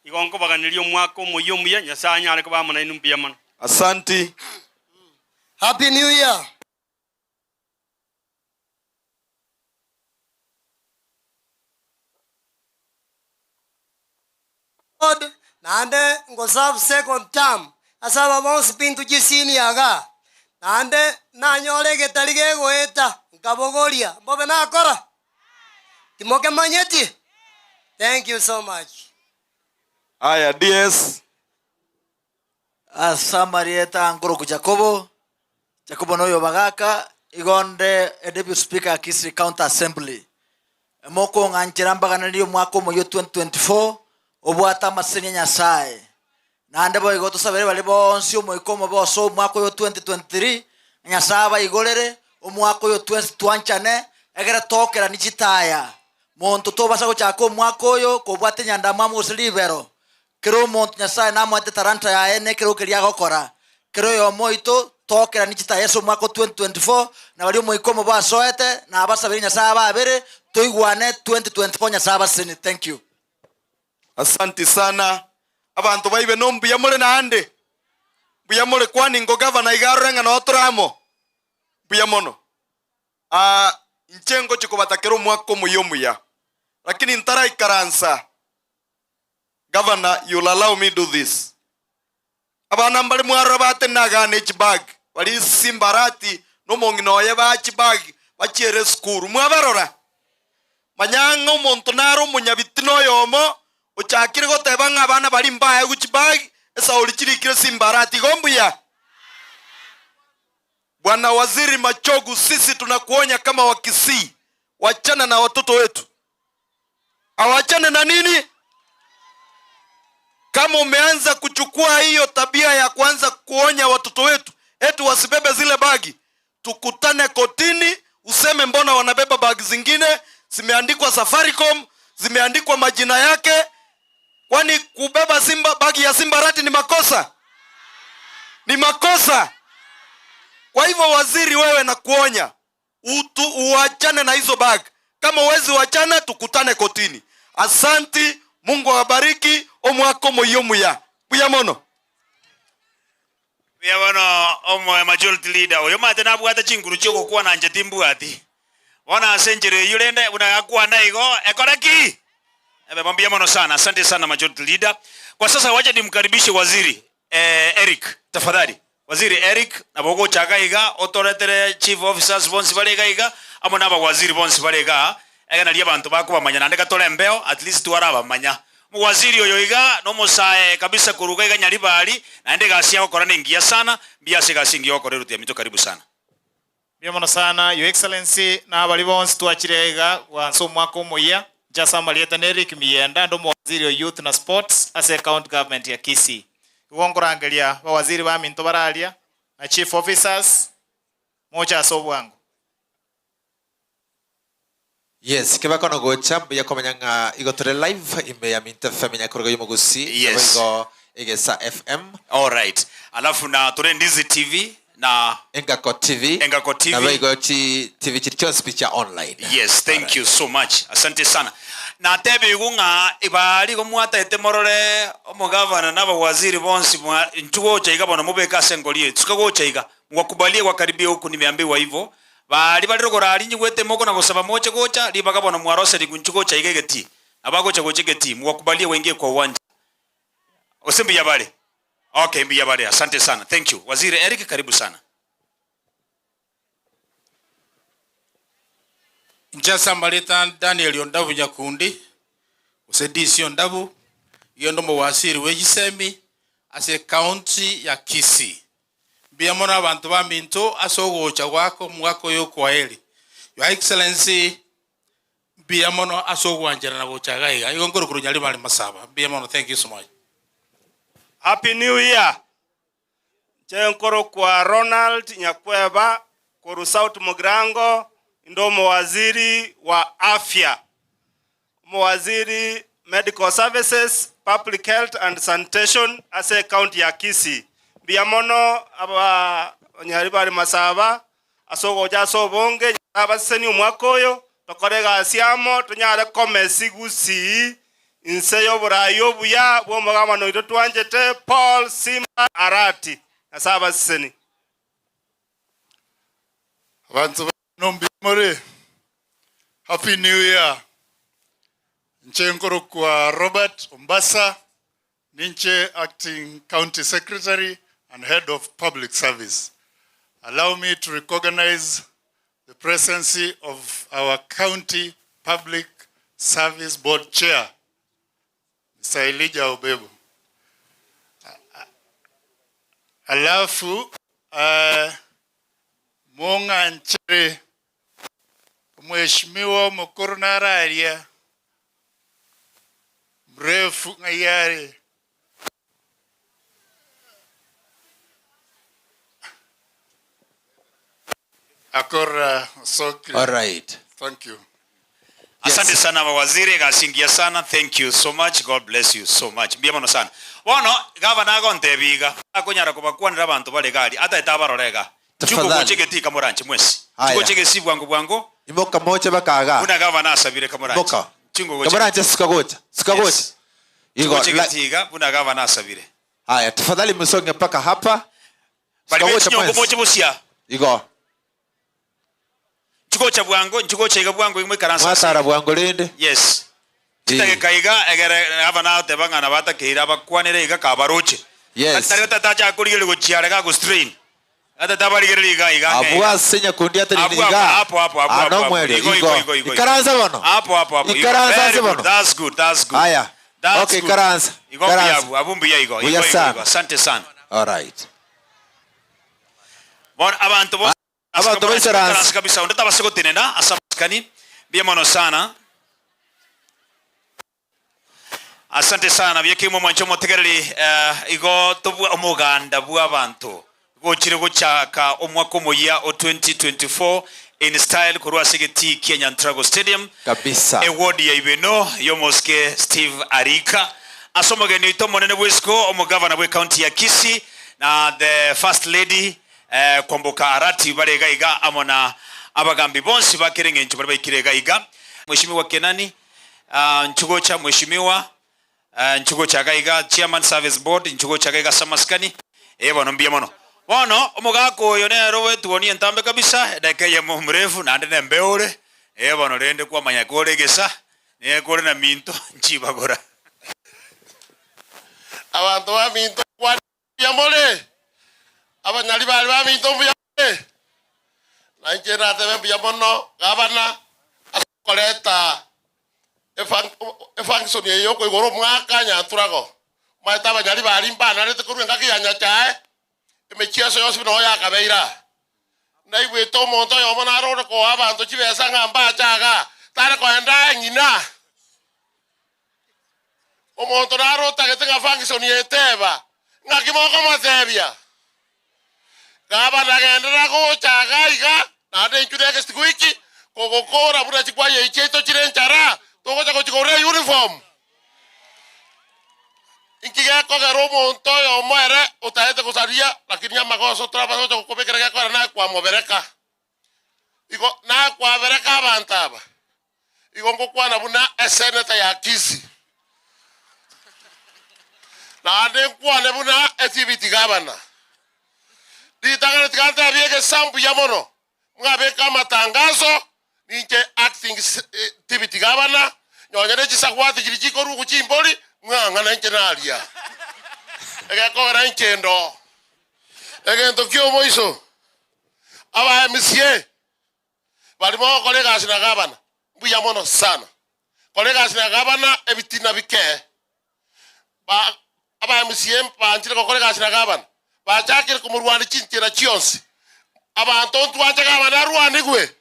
igongo baganirie omwaka omuya omuya Nyasaye anyare koba amo nainwe. Mbuya mono. Asanti. Happy New Year. God, nande ngoserve second term asaba bonsi pintu chisini aga nande nanyore getari gegoeta nkabogoria mbobe nakora timoke manyeti. Thank you so much. Aya DS. Ase amarieta nkoroku Jacobo Jacobo noyo bagaka igonde a deputy speaker Kisii County Assembly moko ng'anchera mbaganĩrie omwaka omoyio 2024 obwate amaseni ya Nyasaye naende boigo tosabere bari bonsi omoika omobe ase omwaka oyo 2023 Nyasaye abaigorere omwaka oyo twanchane egere tokerani chitaya monto tobasa gochaka omwaka oyo kobwate nyandamwamu gose ribero kero omonto Nyasaye namwate talanta yaye nekero keria agokora kero oyomo oito tokerani chitaya ase omwaka 2024 na bari omoika omobe asoete na abasabere Nyasaye ababere toigwane 2024 Nyasaye abaseni. Thank you. Asante sana. Abantu baibe no mbuya more naende. Mbuya more kwani ngo gavana igarore ng'a notoramo. Mbuya mono. Inche ngochi kobatakera omwaka omuya omuya. Lakini ntaraikaransa. Governor, you'll allow me do this. Abana mbali mwarora bate nagane chibag. Bali Simba Arati nomong'ina oye ba chibag bachiere skuru. Mwabarora. Manyang'a omonto naro omonyabiti noyomo ochakire goteba ng'a abana bari mbaye guchibag esauri chirikire Simba Arati gombuya. Bwana Waziri Machogu, sisi tunakuonya kama Wakisii, wachana na watoto wetu. Awachane na nini? Kama umeanza kuchukua hiyo tabia ya kuanza kuonya watoto wetu eti wasibebe zile bagi, tukutane kotini, useme mbona wanabeba bagi zingine zimeandikwa Safaricom, zimeandikwa majina yake. Kwani kubeba Simba bagi ya Simba Arati ni makosa? Ni makosa. Kwa hivyo waziri, wewe nakuonya, uachane na hizo bag. Kama uwezi uachana, tukutane kotini. Asanti, Mungu awabariki. Omwako moyomuya. Buya mono. Buya mono omo majority leader. Oyo mate nabwate chinguru chio gokwana nje timbwati. Bona ase enchera eywo rende buna gakwana igo ekore ki? Ebe mbuya mono sana. Asante sana majority leader. Kwa sasa wacha nimkaribishe waziri Eric tafadhali. Waziri Eric nabo gochaka iga otoretere chief officers bonsi bare iga iga amo naba waziri bonsi bare iga ega nari abantu bakobamanya naende gatore embeo at least twarabamanya. Waziri oyo iga nomosae kabisa kuruga iga Nyaribari naende egasi agokora nengiya sana mbuya ase egasi engiya ogokora eruti ya mito karibu sana. Mbuya mono sana Your Excellency na abari bonsi twachire iga gwansa omwaka omoyia nchase amarieta na Eric Miyenda ndo omowaziri o Youth na Sports ase county government ya Kisii. Igo nkorangeria bawaziri baminto bararia na chief officers moche ase obwango. Yes, kebakono gocha mbuya komanya ng'a igo tore live ime ya Minto FM nyakorgo y'omogusi Yes. igo Egesa FM. All right. Alafu na tore Ndizi TV na Engako TV. Engako TV. Na igo chi TV chiri chonsi picha online. Yes, thank you so much. Asante sana. Na tebe igo ng'a ibari go mwataete morore omogavana na abawaziri bonsi nchugocha iga bono mubeka ase engori tukagocha iga mwakubalie wakaribia huku nimeambiwa hivyo. Bari bari rogora nyigwete moko na gosaba moche gocha ribaga bono mwarose rigunchugocha iga egeti. Abagocha gocha egeti mwakubalie waingie kwa uwanja. Osembi yabale. Okay, mbi yabale. Asante sana. Thank you. Waziri Eric karibu sana. Nchasa maleta Daniel Ondabu Nyakundi usedisi Ondabu iyo ndo muwasiri w'egisemi ase county ya Kisii. Mbuya mono abantu ba minto ase ogocha gwako omwaka oyo okwaheri. Your Excellency mbuya mono ase ogwancherana gocha iga iga igo nkorokoro nyari bari masaba. Mbuya mono, thank you so much. Happy New Year. Nche kwa Ronald Nyakweba koru South Mugirango ndo mwaziri wa afya. Mwaziri Medical Services, Public Health and Sanitation ase county ya Kisii. Mbuya mono aba nyaribari masaba asogoja asobonge abaseni omwaka oyo tokore egasi amo tonyare komesi gusii inse y'oburayi obuya bw'omogamano oito twanchete Paul Simba Arati ase abaseni. Abantu nombi more Happy New Year. Nche kwa Robert Ombasa Ninche Acting County Secretary and Head of Public Service. Allow me to recognize the presence of our County Public Service Board Chair, Mr. Elijah Obebo. Alafu munga nchere Mheshimiwa Mukuru nararia mrefu ngayare akora sokri. All right. Thank you. Asante sana mawaziri gasingia sana. Thank you so much. God bless you so much. Mbuya mono sana. Bono gavana agontebiga akonyara kobakwanera abantu bare gari ata etabarorega. Chuko Tafadhali. gochegeti kamoranche mwesi. Haya. Chuko chegesi bwango bwango. Imoka moche bakaga. Una gavana asabire kamoranche. Imoka. Chingo goche. Kamoranche sukagocha. Sukagocha. Yes. Igo Chuko chegeti iga buna gavana asabire. Haya, tafadhali msonge mpaka hapa. Bali Sukagocha nyongo mwesi. moche busia. Igo. Chukocha bwango, nchukocha iga bwango imwe karansa. Mwatara bwango rende. Yes. Chitake kaiga egere gavana otebang'ana batakeire bakwanere iga kabaroche. Yes. Tari tatacha kurigereria gochiara ga go strain. Ata tabarigereria iga iga. Abwa senya kundi ata ni Abwa, iga. hapo hapo hapo Ano hapo. mwele, Igo, igo. igo, igo, igo. Ikaranza bono. Hapo hapo hapo. Ikaranza Very se good. bono. That's good. That's good. Haya. That's Okay, good. ikaranza. Igo Ikaranza. mbiya abu mbiya igo. Buya Igo, igo, sana. igo. Asante sana. All right. Bona abantu bo Abantu baisaransa. kabisa ndata basegotenena asabaskani mbiya mono sana. Asante sana byekimo mwancho motegereri igo tobwa omuganda bwa abantu gochire gochaka omwaka omuya o 2024 in style korwa segeti Kenya Ntrago Stadium kabisa award ya ibeno yomoske Steve Arika asomogeni ito monene bwesiko omugavana bwe county ya Kisii na the first lady Kwamboka Arati barega iga amona abagambi bonsi bakerenge ncho bari baikirega iga Mheshimiwa Kenani Nchugocha Mheshimiwa Nchugocha gaiga Chairman Service Board Nchugocha gaiga samaskani bono mbia mono bono omogako oyo nero wetuonie ntambe kabisa dakika ya mrefu na ndene mbeure Bono rende kwamanya koregesa ne kore na minto nchibagora. Abantu ba minto kwa yamole. Abanyali bali ba minto mbuya. Na nje na tebe mbuya mono gabana akoleta efunction yeyo ko igoro mwaka nyaturago. Maeta abanyali bali mbana rete korwa ngaki ya nyachae. Emechieso yonsi no ya kabeira. Naigwete omonto oyomo narore koa abanto chibesa ng'a mbachaga tare koenda ng'ina omonto narotagete ng'a function yeteba ng'aki mokomotebia gaba nagendera gochaga iga naende intwe next week kogokora buna chikwaya echi chire enchara togocha gochigorera uniform inki gekogera omonto oyomo ere otaete gosaria lakini amagoso turabagocha gokobekera gekora nakwamobereka igo nakwabereka abanto aba igo ngokwana buna eseneta ya Kisii naende nkwane buna eTBT gabana ritang'ana tigantabia egesambu ya mono mwabeka amatangazo ninche acting TBT gabana nyonyere chisagwati chiri chikorugu chimbori mwang'ana inche naria egekogera inchendo egento kio moiso aba MCA barimo gokora egasi na gabana mbuya mono sana kora egasi na gabana ebitina bike aba MCA banchire gokora egasi na gabana bachakire komorwani chinchera chionsi abanto ntwanche gabana arwanigwe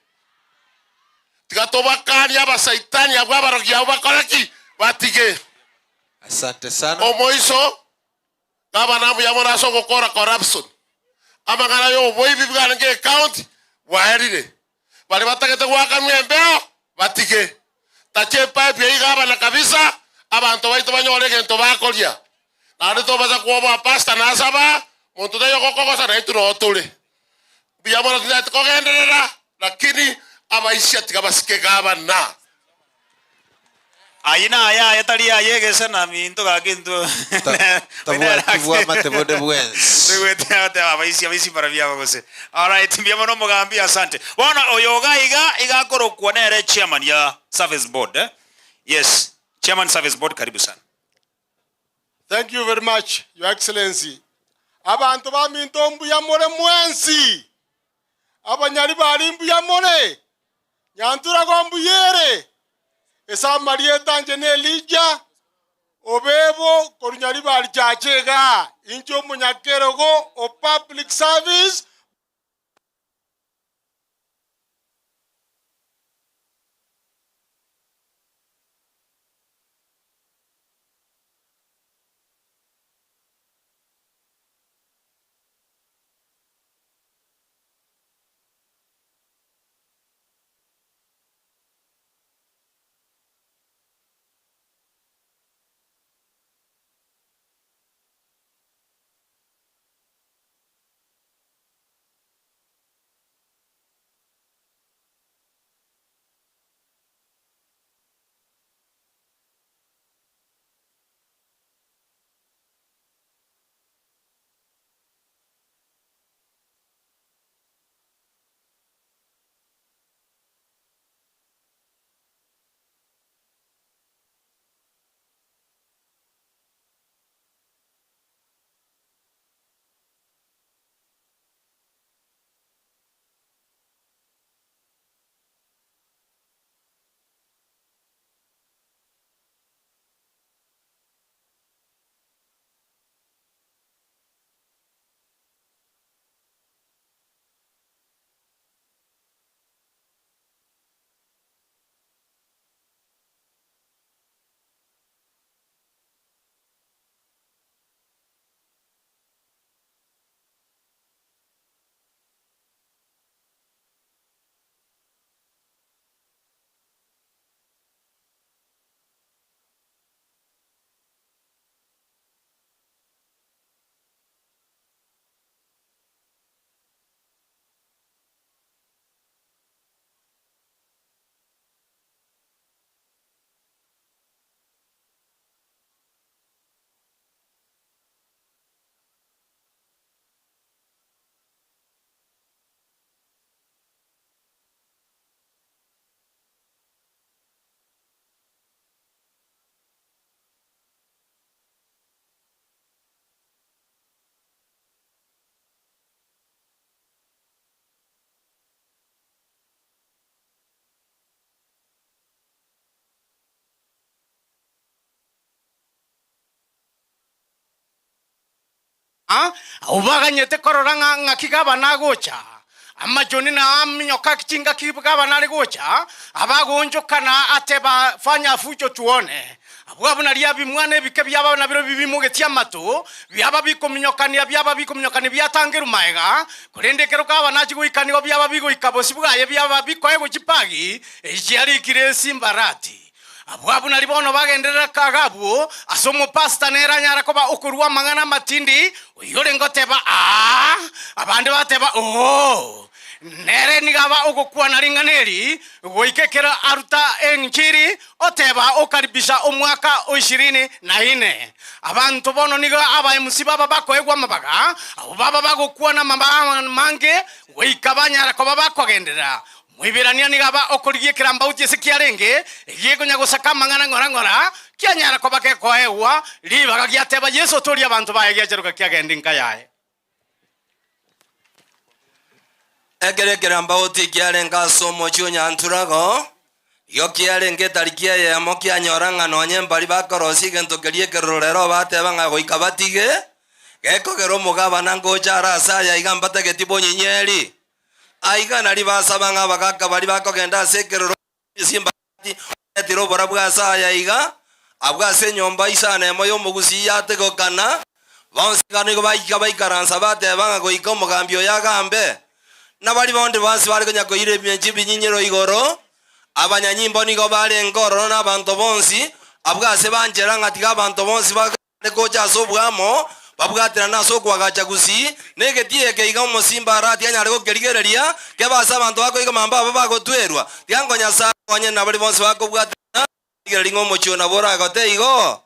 tigatobakani abasaitani abwo abarogi abo bakoreki batige. Asante sana. Omoiso gabana mbuya mono ase ogokora corruption amang'ana ya oboibi bwarenge ecounty bwaerire bari batagete gwakamia embeo batige tache epipe eywo gabana kabisa abanto baito banyore egento bakoria naende tobasa kwoboa pastor nasaba monto taiyo gokogosa naintwe noo tore mbuya mono tindati kogenderera lakini abaisia tiga basike gabana. Aina aya ayatari ayegesa na minto gakintu tabua matebode bwensi twete abaisi abaisi para bia bagose. All right, mbia mono mugambi asante. Bona oyoga iga igakorokwa nere chairman ya service board eh? Yes, chairman service board, karibu sana. Thank you very much, Your Excellency. Abantu ba minto mbuya more mwensi. Abanyali bari mbuya more. Nyantura go mbuyere. Esamarieta nje ne Elijah obebo korunyali bari chachega injo munyakerogo o public service. Abwo baganyete korora ng'a ng'aki gavana agocha, amachoni na aminyoka chingaki gavana are gocha, abagonchokana ateba fanya fujo tuone. Abwo abwo naria bimwana ebike biaba nabiro bibimogetie amato, biaba bikominyokania biaba bikominyokania biatangerwa maega, korende ekero gavana achi goika nigo biaba bigoika bosi bwaye biaba bikoegwa chipagi, echiarikire simbarati. Abwo abwo nari bono bagenderera kaga abwo, ase omopasta nere anyara koba okorwa amang'ana amatindi, oyio orenge goteba aa, abande bateba oo. Nere niga aba ogokwana ring'ana eri, goika ekero aruta enchiri, oteba okaribisha omwaka o ishirini na ine. Abanto bono nigo aba MC baba bakoegwa amabaga, abwo baba bagokwana amabanga mange, goika banyara koba bakogenderera. Moibirania niga aba okorigia ekerambauti ase kiarenge, egekonya gosaka amang'ana ng'ora ng'ora, kianyara koba gekoegwa, ribaga giateba Yeso toria abanto baye giacheroka kiagenda enka yaye. Ekero ekerambauti kiarenge ase omochie o Nyanturago, igo kiarenge etariki eyemo kianyora ng'a nonye mbari bakorosia egento keria ekerorero bateba ng'a goika batige, gekogera omogabana ngocha are ase aya iga mbatageti bonyinyeri. Aiga nari basaba ng'a abagaka baria bakogenda ase ekeroro simbati oretire oborabu ase aya iga, abwo ase enyomba isano emo y'omogusii yategokana, bonsi iga nigo baika baikaransa bateba ng'a goika omogambi oyo agambe. Na baria bonde bonsi bare konya koira ebimenchi ebinyinyiro igoro, abanyanyimbo nigo barenge ororo na abanto bonsi, abwo ase banchera ng'a tiga abanto bonsi bagare gocha ase oboamo, babwaterane ase okoagacha gusii, na egetii eke iga omosimba arati anyare gokerigereria, kebe ase abanto bakoiga mambia aba bagotwerwa. Tiga ngo Nyasae akonye na baria bonsi bakobwaterana, rigereria ng'a omochie oo nabo oragote igo.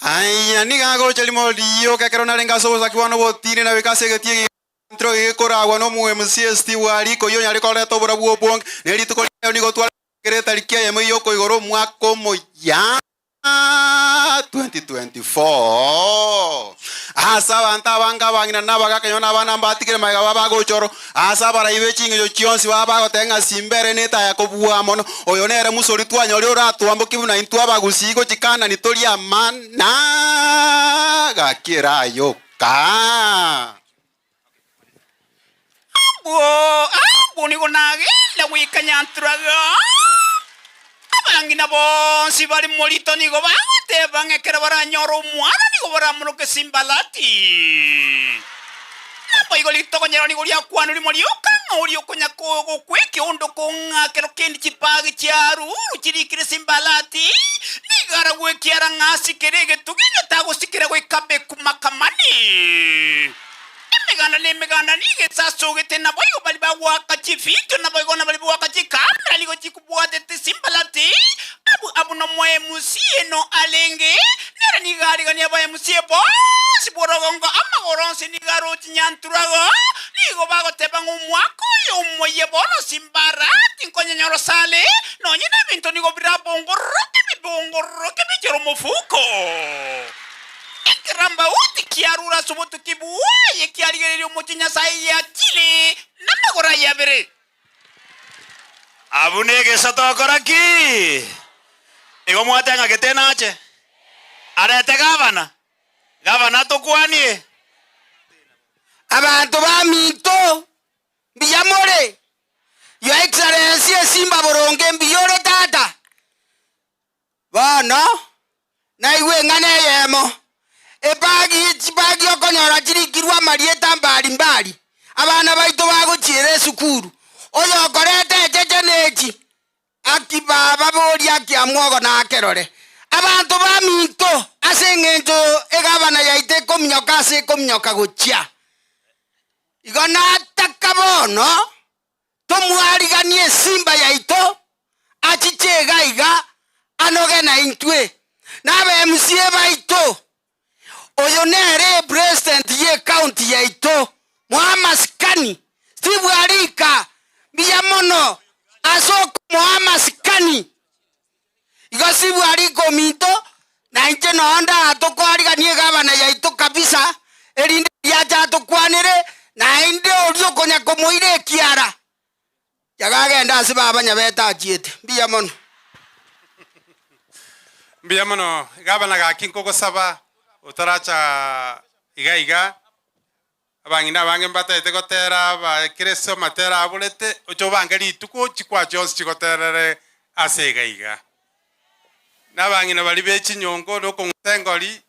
Aya nigo agocha rimo rioka ekero narenge ase obosaki bwane obotindi na goika ase egetii eke giantro gekoragwa n'omo-MCA Steve Wariko oyio onyare koreta oborabu obonge. Ne rituko riaye nigo tware kera etariki eyemo y'okoigora omwaka omoyia 2024. Ase abanto abange abang'ina na abagaka nonye nabana mbatigire magega babo bagocha oro, ase abarai be ching'encho chionsi baba bagoteba ng'a simba ere netaya kobua mono. Oyo nere Musa oria twanyorire oratwambokie buna intwe abagusii gochia Kanani torie amana gaki ere ayoka. Abwo, abwo nigo nagenda goika Nyanturaga. Abang'ina bonsi bare morito nigo bagoteba ng'a ekero baranyore omwana nigo baramoroke Simbalati. Naboigo ritogonyero nigo riakwanwa rimo rioka ng'a oria okonya gokwa ekeondo kong'a kero kende chipagi chia ruru chirikire Simbalati, nigo aragwe ekiara ng'a asikere egetugi getagosikera goika Bekumakamani. Emeganda na emeganda nigo esasogete, naboigo baria bagoaka chividio, naboigo na baria bagoaka chikamera nigo chikobwatete Simbalati. Abwo abwo nomoemusie no arenge, nere nigo arigania abaemusie bonsi bw'orogongo, amagoro onsi nigo aroche nyanturago. Nigo bagoteba ng'a omwaka oyo omoyia bono Simbarati nkonyenyora osare, nonye nebinto nigo birabongororoke bibongororoke bichore omofuko. Ekerambauti kiarure ase obotuki bwaye kiarigereria omochie Nyasae yakire namagoro aye abere. Abwo negesa tokora ki? Igo mwateba ng'a gete nache arete gavana, gavana atokwanie. Abanto baminto, mbuya more? Your Excellency esimba boronge mbuya ore tata? Bono naigwe eng'ana eyemo, ebagi, chibagi okonyora chirikirwe amarieta mbari mbari, abana baito bagochiera esukuru, oyokoreta echeche nechi, aki baba boria aki amwogo nakerore. Abanto baminto, ase eng'encho egavana yaito ekominyoka ase ekominyoka gochia. Igo nataka bono Tomwariganie esimba yaito achiche iga iga anoge naintwe, na aba MCA baito. Oyo nere epresident ye county yaito, moe amasikani. Steve Arika, mbuya mono ase okomoa amasikani. Igo Steve Arika ominto, nainche noo ndatokoariganie egavana yaito kabisa, erinde riache atokwanere, naende oria okonya komoira ekiara, tiga agende ase baba nyabete achiete. Mbuya mono. Mbuya mono, gavana gaki nkogosaba. Utaracha iga iga abang'ina abange mbataete gotera bakereso matera aburete ocho bange rituko chikwa chionsi chigoterere ase iga iga n'abang'ina bari bechinyongo nokong'usa engori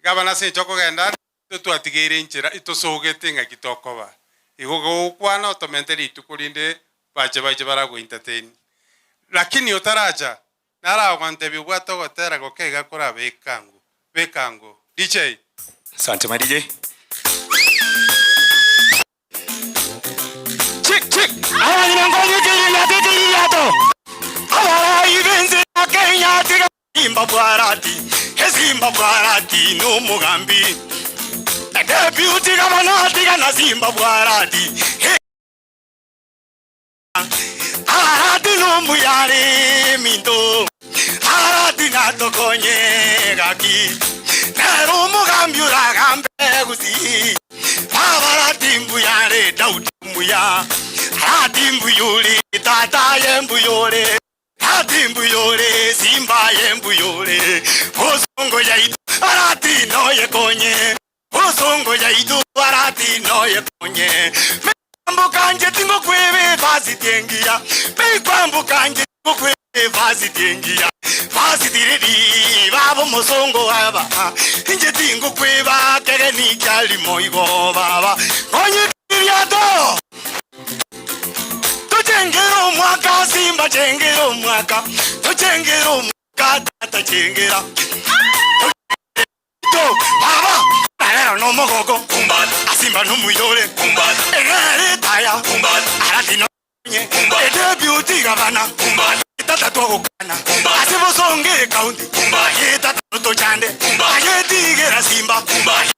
gabana ase encho okogenda totwatigeire enchera itosogete ng'aki tokoba igo gokwana otomente rituko rinde bache bache barago entertain lakini otaracha naragwantebi obwate ogotera gokeiga korabe ekango bekango DJ. Asante my DJ. Chick chick. Zimbabwe no Mugambi. Deputy Governor na Zimbabwe Arati. Arati no muyare minto. Arati na tokonye gaki. Nero Mugambi uragambe gusi. Abarati mbuyare Daudi mbuya. Arati mbuyuri tata yembuyore. Arati mbuyore Simba yembuyore. Bosongo yaitu arati no yekonye. Bosongo yaitu arati no yekonye. Mekwambuka tingo kwebe vazi tengia. Mekwambuka tingo kwebe vazi tengia. Vazi tiriri babo mosongo aba. Inje tingo kweba kege ni kyali moigo baba. Konye kiriato. Tuchengero mwaka Simba chengero mwaka. Tuchengero mwaka tata chengera. Baba, arera no mogogo, asimba no muyore, erere taya, arati no nye, deputy gavana, tata twagukana, asibosonge county, tata tochande, ayetigera Simba,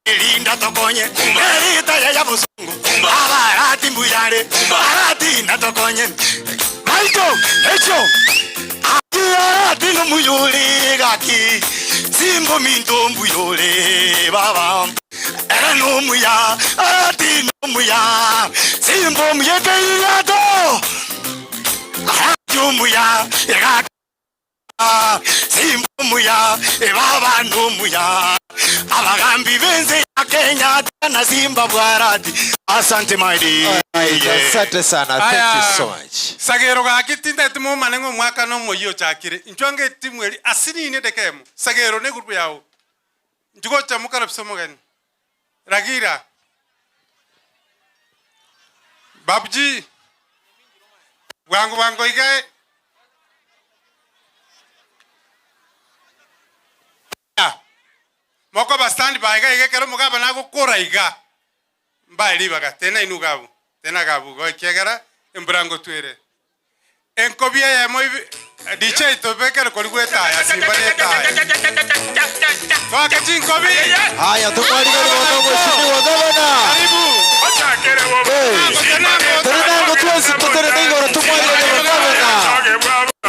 linda tokonye, ere taya ya bosongo, abarati mbuyare, arati na tokonye, maito, echo, arati no muyore gaki. Simbo minto mbuyore baba era no muya ati no muya simbo muyeke yato ati muya era simbo muya e baba no muya abagambi benze ya Kenya na Zimbabwe arati. Asante my dear. Asante sana. Thank you so much. Sagero gaki tinda timu manengo mwaka no moyo chakire. Nchwange timu eli asini ine dekemo. Sagero ne grupu yao. Njugo cha mukara psomo gani. Ragira. Babji. Wangu wangu igae. Moko ba stand by iga iga kero mugaba nago kora iga. Mbae libaga tena inugabu. Tena gabu go kiagara embrango twere. Enkobia ya moi DJ to bekere koligweta ya Simba leta. Twaka chinkobi. Haya tumwaligani mheshimiwa gavana. Karibu. Turenango twese tuterenengo tumwaligani gavana.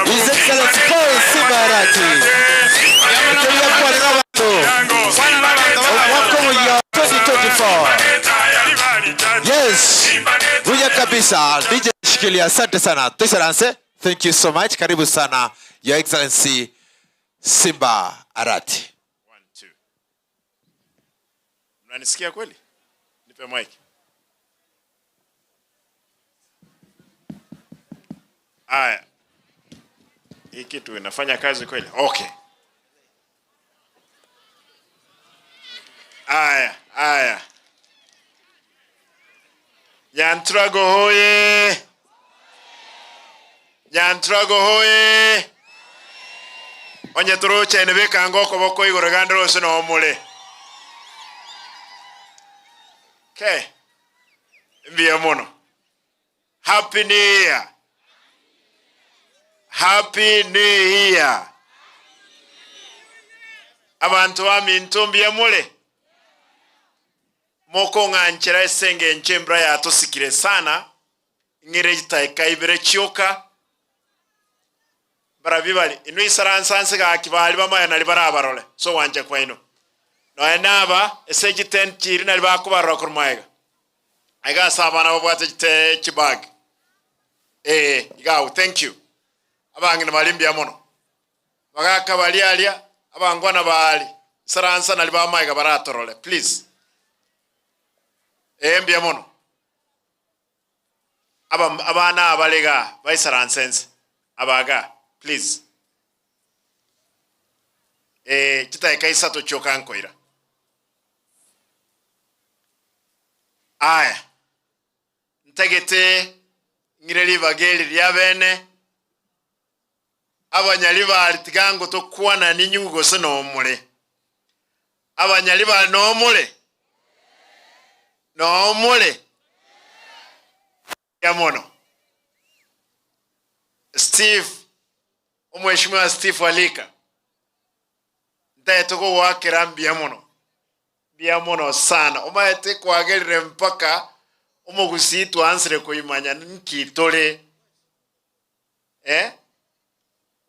His Excellency Paul Simba Arati. Tulia kwa abantu. Mwaka wa 2024. Yes. Vuja kabisa. DJ shikilia. Asante sana. Tusaranse. Thank you so much. Karibu sana Your Excellency Simba Arati. 1 2. Mnanisikia kweli? Nipe mic. Aya. Hii kitu inafanya kazi kweli? Okay. Aya, aya. Nyantrago hoye. Nyantrago hoye. Onye turuche nibika ngoko boko igoro gandro sino omule. Okay. Mbia mono. Happy New Year. Happy New Year. Abantu baminto mbia mule. Moko ng'anchera esenge nchembra ya tosikire sana. Ngire jitaika ibere chioka. Barabibali inu isaransanse ga kibali bamaya nali barabarole. So wanje kwa ino. No enaba eseji 10 chiri nali bakubarora kurmaega. Aiga sabana babwate jite chibag. Igao thank you. Abangina balimbya mono. Bagaka bali alia abangwana bali. Saransa nari bamaiga baratorore please. Mbuya mono. Aba abana abalega baisaransense abaga please. Chitaika isato chiokankoira. Aya. Ntegete ngire bageli lya bene abanyali bali tigango tokwana ninyu gose nomule. Abanyali bali nomule. Nomule. Ya mono. Steve, omheshimiwa Steve Alika. Ndaetoko wakera mbia mono. Mbia mono sana. Omaete kwagerire mpaka omogusi ansire kuimanya nkitore.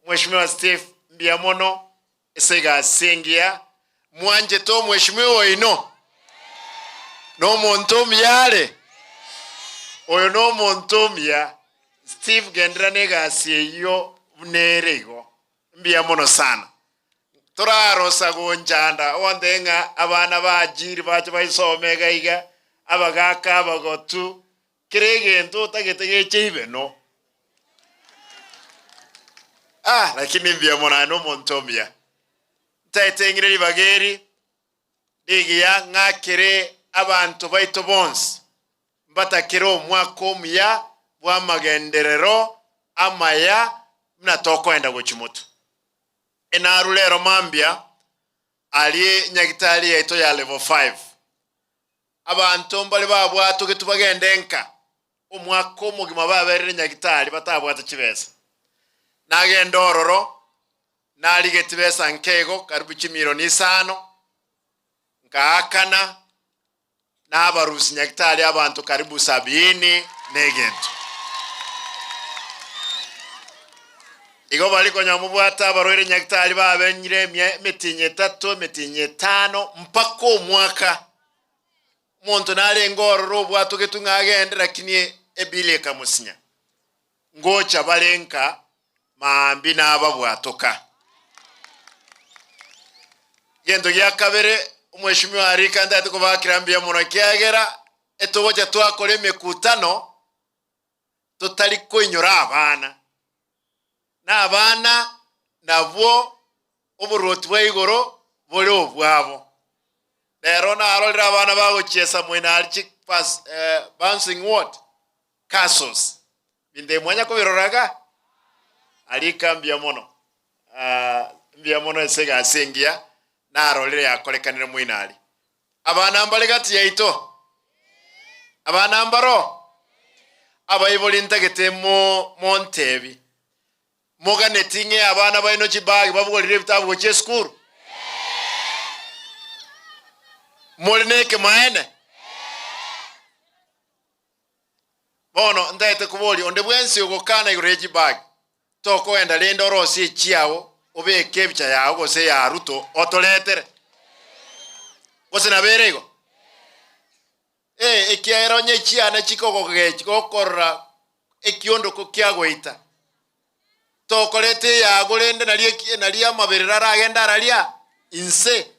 Mheshimiwa Steve mbia mono esega singia mwanje to mheshimiwa ino. No muntu myare. Oyo no muntu mya. Steve gendera negasi iyo nerego. Mbia mono sana. Turarosa gonjanda ondenga abana bajiri bache baisomega iga abagaka abagotu kiregento utagete no. Lakini mbia mono no muntu mya. Taitengire libageri ligiya ngakire abantu baito bonsi mbatakire omwaka omuya bw'amagenderero amaya mnatokwenda gochimutu. Enarulero mambia ali nyagitali yaito ya level 5. Abantu mbali babwatu getubagende nka omwaka omugima baberere nyagitali batabwata chibesa. Nagenda ororo naligeti besa nkego karibu chimilioni 5 nkaakana n'abarusi nyagitali abantu karibu 70 negento. Igo baliko nyamubwata abarwaire nyagitali babenyire mitinye 3 mitinye 5 mpaka omwaka. Omonto narenga ororo obwato getu ng'agende lakini ebili ekamusinya. Ngocha barenka mambi n'ababwatoka. Gento gya kabere omheshimiwa Arika ndati kubakira mbia mono kiagera etogocha twakora emikutano tutari koinyora abana. Na abana nabwo oboroti bwa igoro bore obwabo. Rero narorera abana bagochiesa mwena ari pass bouncing what castles. Binde mwanya kobiroraga Arika mbia mono. Mbia mono esega asengia narorere yakorekanire mwinari. Abana mbare gati yaito. Abana mbaro abayiboli ntagete mo Montebi. Moganetinge abana baino chibagi babugolire bitabu gochie school. Molineke maene. Bono ndaete kuboli onde bwensi ogokana igoro ye chibagi. Tokoenda rende orosie chiao obeke ebicha yao gose ya Ruto otoletere. Gose nabere igo. Ekiaero nye chiana chikogogechi gokorora ekiondoko kiagoita. Tokorete yago rende nari nari amaberera aragenda araria inse.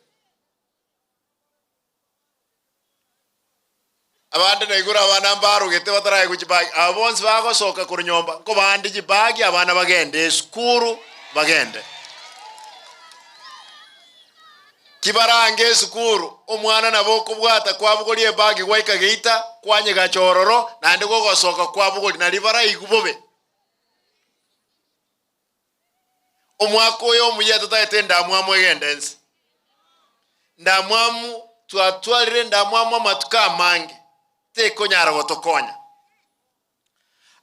Abande naigura abana mbarugete bataraye kuchibagi. Abonsi bagosoka kurunyomba nko bandi chibagi abana bagende esukuru bagende. Kibarange esukuru omwana nabo okobwata kwabugoria ebagi gwaika geita kwanyega chororo naende gogosoka kwabugori nari baraigu bobe. Omwaka oyo omuya totagete ndamwamu egende ense. Ndamwamu twatwarire ndamwamu amatuko amange tekonyara gotokonya.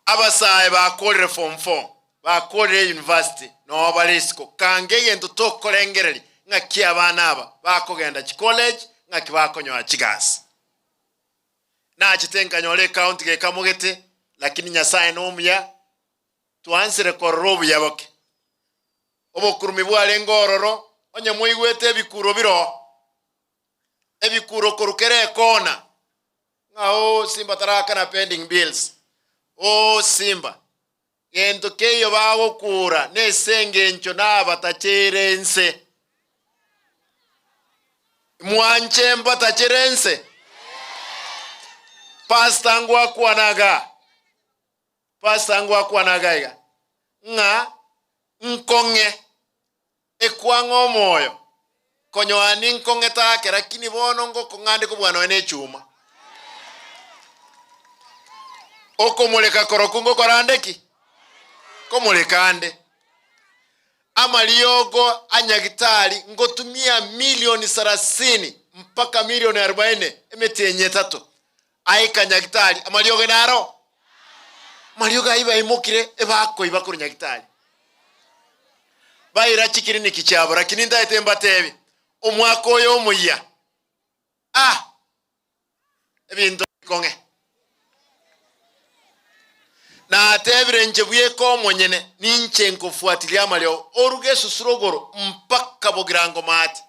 Abasae bakorire form 4 bakorire university no baresiko kange egento tokorengereri ng'aki abana aba bakogenda chicollege ng'aki bakonyoa chigasi. Nachite nkanyora ecounty gekamogete lakini Nyasaye nomuya twansire korora obuya boke. Obokurumi bwarenge ororo onye moigwete ebikuro biro ebikuro korukere ekona ng'a o Simba taraka na pending bills o Simba gento keyo bagokura nesenge encho nabatachere ense. Mwanche mbatacherense. Pastor ngwakwanaga. Pastor ngwakwanaga iga. Ng'a nkong'e ekwang'a omoyo. Konyoani nkong'e take lakini bono ngokong'ande kobwana ene chuma. Okomoleka korokungo korandeki. Komolekande. Amaliogo anyagitari ngotumia milioni 30 mpaka milioni 40 emeti tatu. Aika nyagitari amaliogo naro. Maliogo aiba imokire ebako ibakuru nyagitari. Baira chikiri ni kichabo lakini ndaete mbatebi omwaka oyo omuya. Ah. Ebinto konge. Na atebire nje bweko mwenyene ninche nkofuatilia malio oruge susurogoro mpaka bogirango mate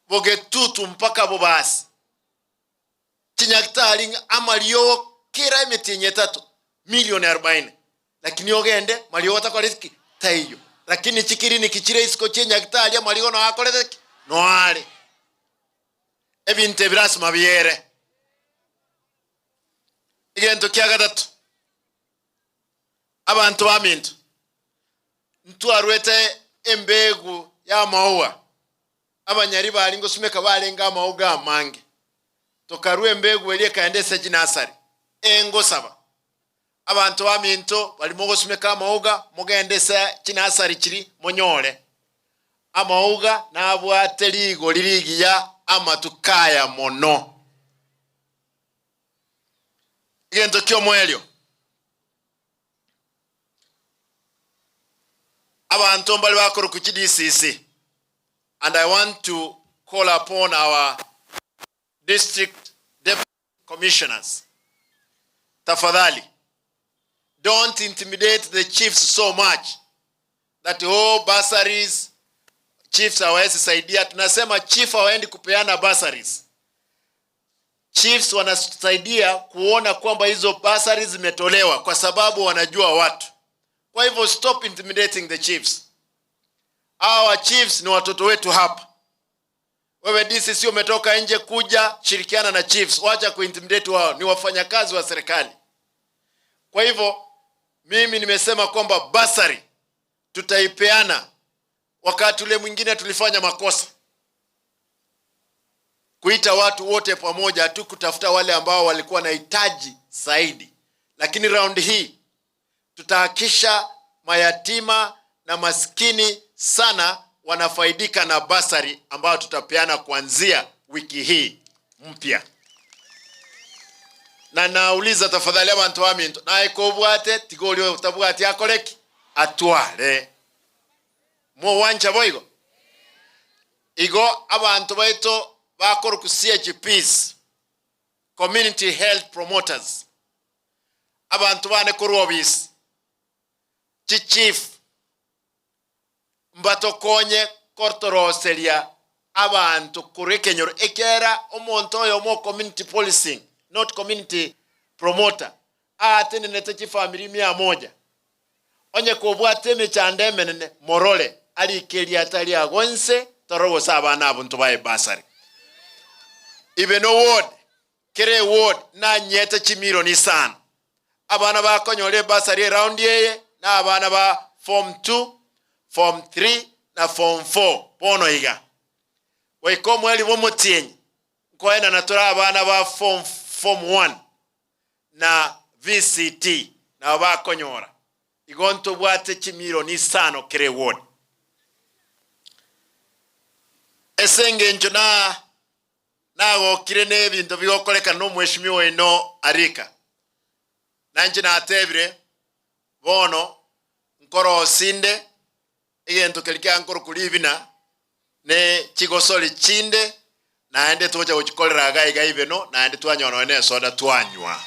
bogetutu mpaka bobasi chinyagitari amalio kera emeti tatu milioni 40 lakini ogende malio watakoretiki taiyo lakini chikiri ni kichire isiko chinyagitari amalio no akoretiki no ale ebinte birasima biere igento kya gatatu abantu bamintu ntwarwete embegu ya maua abanyari bali ngosumeka balenga amauga amange tokarwe embegu eliye kaendese jinasari engo saba abantu bamintu bali mogosumeka amauga mugendese chinasari chiri monyole amauga nabwate ligo lirigiya amatukaya mono igento kyo mwelyo abantu mbali bakora ku DCC and I want to call upon our district deputy commissioners. Tafadhali, don't intimidate the chiefs so much that oh bursaries chiefs hawawezi saidia. Tunasema chief hawaendi kupeana bursaries. Chiefs wanasaidia kuona kwamba hizo bursaries zimetolewa kwa sababu wanajua watu. Kwa hivyo stop intimidating the chiefs. Our chiefs ni watoto wetu hapa. Wewe DCC umetoka nje kuja shirikiana na chiefs, wacha kuintimidate wao, ni wafanyakazi wa serikali. Kwa hivyo mimi nimesema kwamba basari tutaipeana. Wakati ule mwingine tulifanya makosa kuita watu wote pamoja tu kutafuta wale ambao walikuwa na hitaji zaidi, lakini round hii tutahakisha mayatima na maskini sana wanafaidika na basari ambayo tutapeana kuanzia wiki hii mpya. Na nauliza tafadhali abantu baminto naye kobwate tigoli utabwate akoreki atware mo wancha boigo igo abantu baito bakora ku CHPs community health promoters abantu bane korobisi chief mbatokonye kortoroseria abantu kurekenyoro ekera omonto oyo mo community policing not community promoter atenenete chifamily 100 onye kobwate emechando emenene morole alikeria atari agonse torogosa abana abuntu bae basari ibe no ward kere ward na nyete chimilioni sana abana bakonyore basari round yeye na abana ba form 2 form 3 na form 4 bono iga waikomo eli bomotienyi nkoena natora abana ba form 1 na VCT na bakonyora igonto bwate chimilioni sano kere ward esenge njo na nagokire n'ebintu bigokoreka n'omweshimiwa ino arika nanje natebire bono nkoro osinde egento keri kia nkoro kuribina ne chigosori chinde naende toja gochikorera iga iga ibeno naende twanyona ne soda twanywa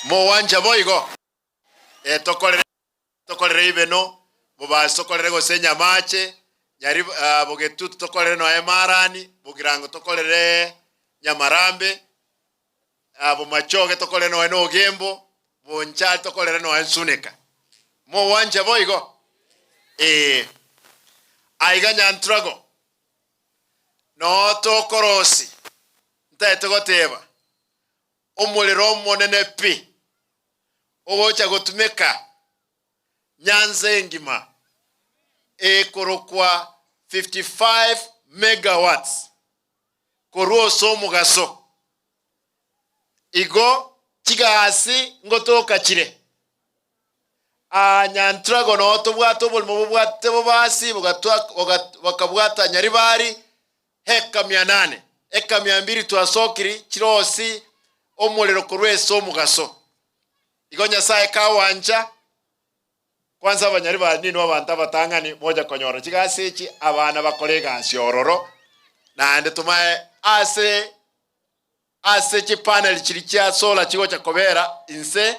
mo wanja boigo tokorere ibeno bobasokorere gosenya mache nyari bogetutu tokorere no emarani bogirango tokorere nyamarambe bomachoge tokorere no enogembo bonchal tokorere no ensuneka mo wanja boigo aiga nyantrago No tokorosi ntaete goteba omuriro omonene pi ogocha gotumeka Nyanza engima ekorokwa 55 megawatts korwoso omugaso igo chigasi ngotoka chire Nyanturago no tobwate oborimo bobwate bobasi bakabwata Nyaribari heka 800 eka 200 twasokiri chirosi omuriro korweso omugaso igo Nyasaye kawanja kwanza abanyaribari nino abantu abatang'ani moja konyora chigasi echi abana bakore egasi ororo naende tumae ase ase chipanel chiri chia sola chigocha kobera inse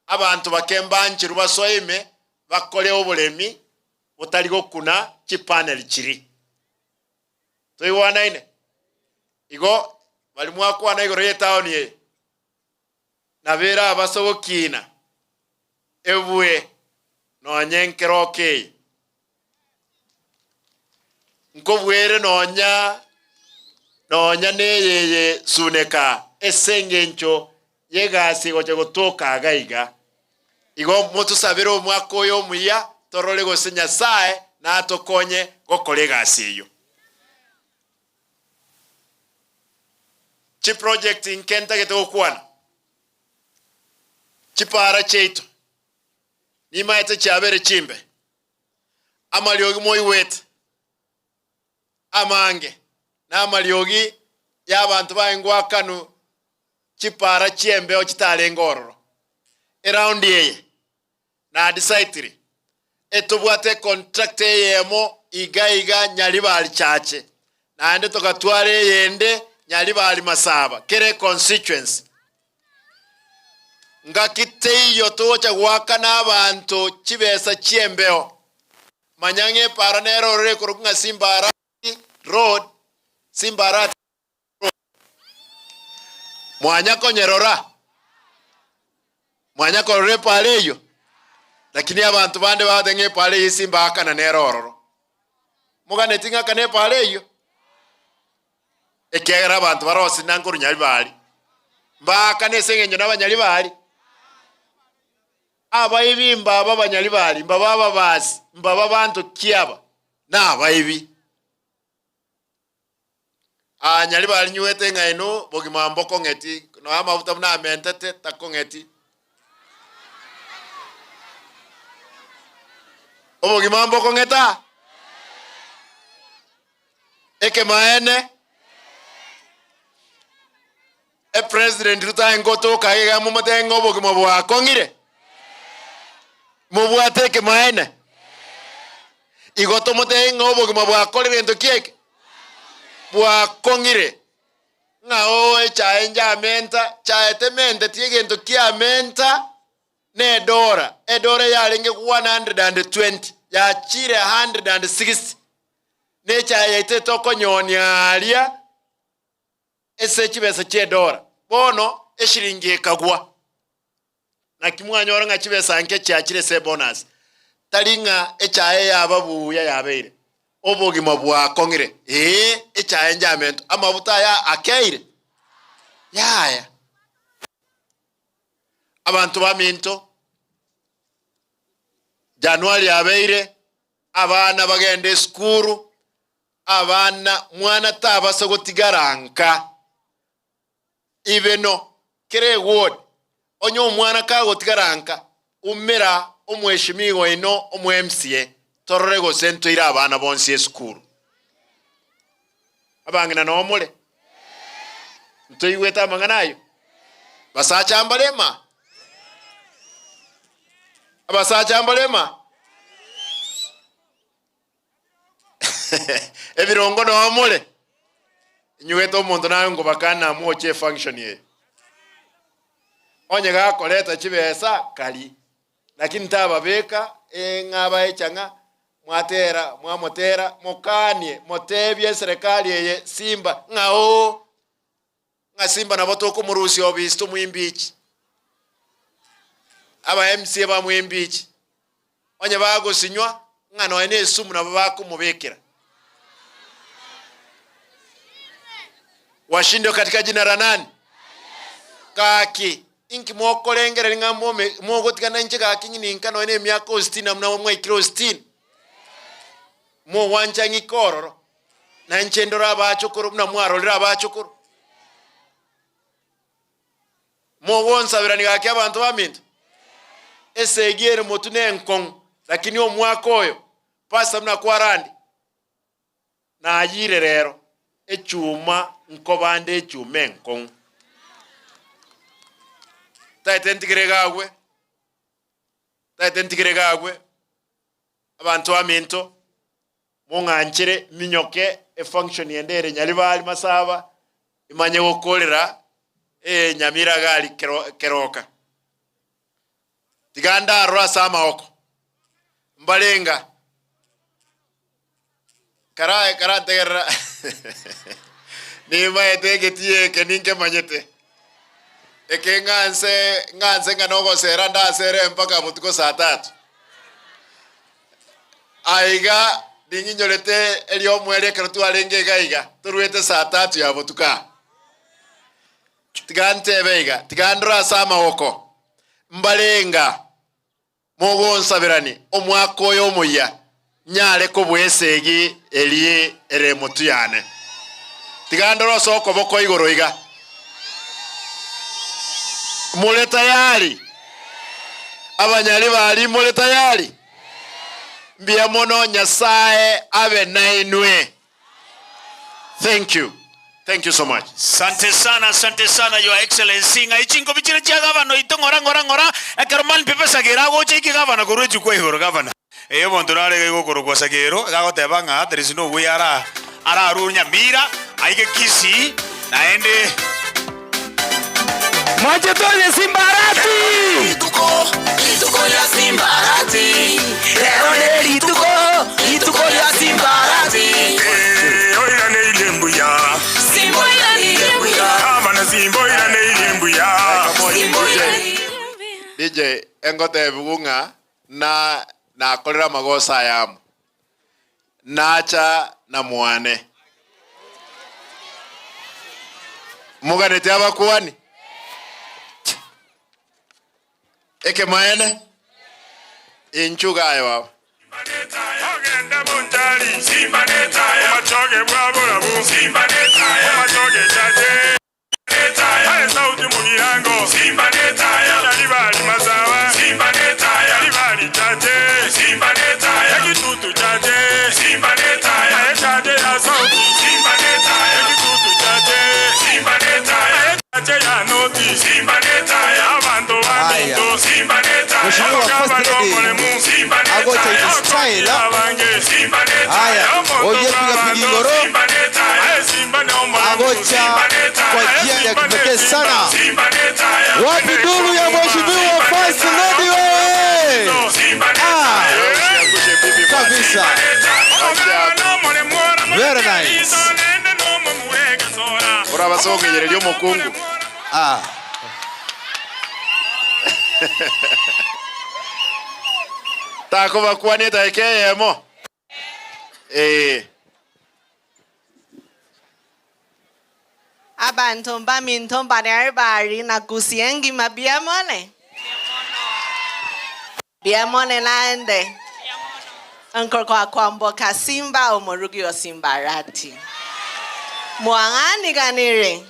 abantu bakembanchiru basoime bakore oboremi botari gokuna chipanel chiri toiwanaine igo bari mwakwana igoro ye town ye nabera abasogokina ebwe nonye nkeroke nkobwere nonya nonya neyeye suneka esengencho yegasi gocha gotoka gaiga igo motusabire omwaka oyo omuya torore gose Nyasaye natokonye gokora egasi eyo. Chi project nkentagete gokwana chipara cheito nimaete chiabere chimbe amariogi moiwete amange na amariogi y'abantu baengwakanu chipara chiembeo chitarenga ororo eraundi eye na decide etobwate contract eyemo iga iga Nyaribari chache naende tokatware eyende Nyaribari Masaba kere constituency ngakiteiyo tocha gwaka n'abantu chibesa chiembeo manyange para nerorere korokung'a Simbarati road Simbarati road mwanya konyerora mwanya korore pale eyo lakini abantu bande batenge pale isimba akana nerororo mugane ting'aka ne pale eyo ekiagera abantu barosi nankuru Nyaribari mbaka neseng'enyo n'abanyaribari abaibi mbaba abanyaribari mbaba ababasi mbaba bantu kiaba nabaibi Nyaribari nywete ng'aino bogima mbokong'eti no amafuta buna amentete takong'eti obogima mbokong'eta ekemaene e president Ruto ngotoka iga mumotenge obogima bwakong'ire mubwate ekemaene igo tomotenge obogima bwakorire gento kieke bwakong'ire ng'ao echae njamenta chaete mente egento kiamenta ne edora edora yarenge 120 yachire 160 nechae yaite tokonyonia aria ese chibesa chiedora bono eshiringi ekagwa na kimwanyora ng'a chibesa nke chiachire se bonus tari ng'a echae yababuya yabeire obogima bwakong'ire echae njamento amabuta ya akeire yaya abantu baminto Januari yabeire abana bagende esukuru abana mwana tabasa gotigaranka ibeno kere ward onye omwana kagotigaranka umera omweshimiwa ino omu MCA torore gose ntoire abana bonsi esukuru abang'ina nomore ntoigwete amang'ana ayo basacha mbarema abasacha mbarema ebirongo nomore nywete omonto naye ngobakana mwoche function ye onye gakoreta chibesa kali lakini tababeka eng'aba echang'a mwatera mwamotera mokanie motebie serikali eye Simba ng'ao ng'a Simba nabo tokomorusia obisi tomwimbichi aba MCA bamwimbichi onye bagosinywa ng'a noe na esumu nabo bakomobekera. Washindwe katika jina la nani? Kaki inki mwokolengera ng'a mwogotigana inche gaki ng'ininka nonya emiaka o sitini namuna mwaikire o sitini mwowancha ng'ikororo na inche ndore abachokoro buna mwarorire abachokoro mwogonsabirani gaki abanto baminto esegi ere motu na enkong'u lakini omwaka oyo pasa buna kwarandi nayire rero echuma nkobande echuma enkong'u taete ntigire gagwe abantu baminto mung'anchire minyoke efunction yendere Nyaribari Masaba imanye gokorera Nyamira gali keroka tiganda arora sama oko mbalenga kara kara nima etegetie keninke manyete eke ng'anse ng'anse ng'anogosera ndasere mpaka mutuko saa tatu aiga ninginyorete elio mwere kero twarenge gaiga turuete saa tatu ya botuka tigantebe iga tigandora sama oko mbalenga mogonsabirani omwaka oyo omuya nyare kobwesegi elie ere mutu yane tigandora soko boko igoro iga mule tayari abanyali bali mule tayari mbia mono Nyasaye abe nainwe. Thank you. Thank you so much. Sante sana Your Excellency. Nga ichingo bichire chia gavana ito ngora ngora ngora ekero man pepe sagera gocha iki gavana korwe chukwa igoro gavana. Eyo bonto nare gokoro kwa sagero gagoteba nga there is no way ara ara ru Nyamira aige Kisii naende Mwache toye Simbarati. Lituko ya Simbarati. Leo ne lituko, lituko ya Simbarati. Oira ne ilembuya. Simbo ila ni ilembuya. Kama simbo ila ne ilembuya. Simbo ila ni DJ engote bunga na nakolera magosa yamu. Nacha na mwane. Muganete abakuani. Eke maene inchuga ayo baba. Ogenda bunjali Simba neta machoge bwaburabu Simba neta machoge chache neta aye sauti mugirango Simba neta yali mazawa Simba neta yali chache Simba neta ekitutu chache Simba neta aye chache ya sauti Simba neta ekitutu chache Simba neta aye chache ya noti Simba neta abantu bantu Simba neta Mheshimiwa First Lady agocha style. Haya, oje piga pigigoro agocha kwa njia ya kipekee sana. Wapi duru ya Mheshimiwa First Lady wewe? Kabisa. Very nice. Urabasongeyererio mukungu. Takobakwaneta ekeyemo. Abantu baminto bari na kusiengi mabiamone. Biamone naende. Uncle kwa kwamboka Simba omorugi o Simbarati. Mwangani ganire.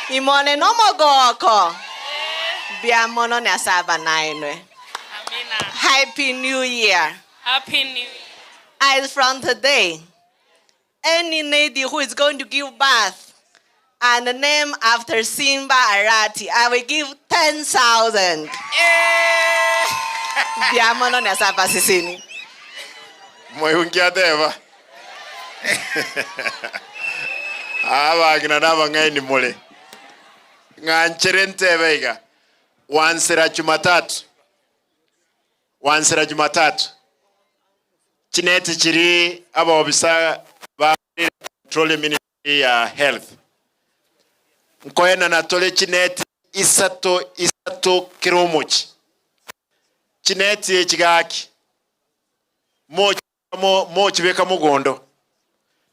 Imone no mogoko. Biamono na saba naenwe. Happy New Year. Happy New Year. As from today, any lady who is going to give birth and name after Simba Arati, I will give 10,000. Biamono na saba sisini. Mwehungia deva. Abagina nabang'aini mule. Ng'anchere ntebe iga. Wansera Jumatatu. Wansera Jumatatu. Chineti chiri abobisa ba Petroleum Ministry ya Health. Nkoena natole chineti isato isato kiromochi. Chineti ekigaki. Mochi beka mugondo.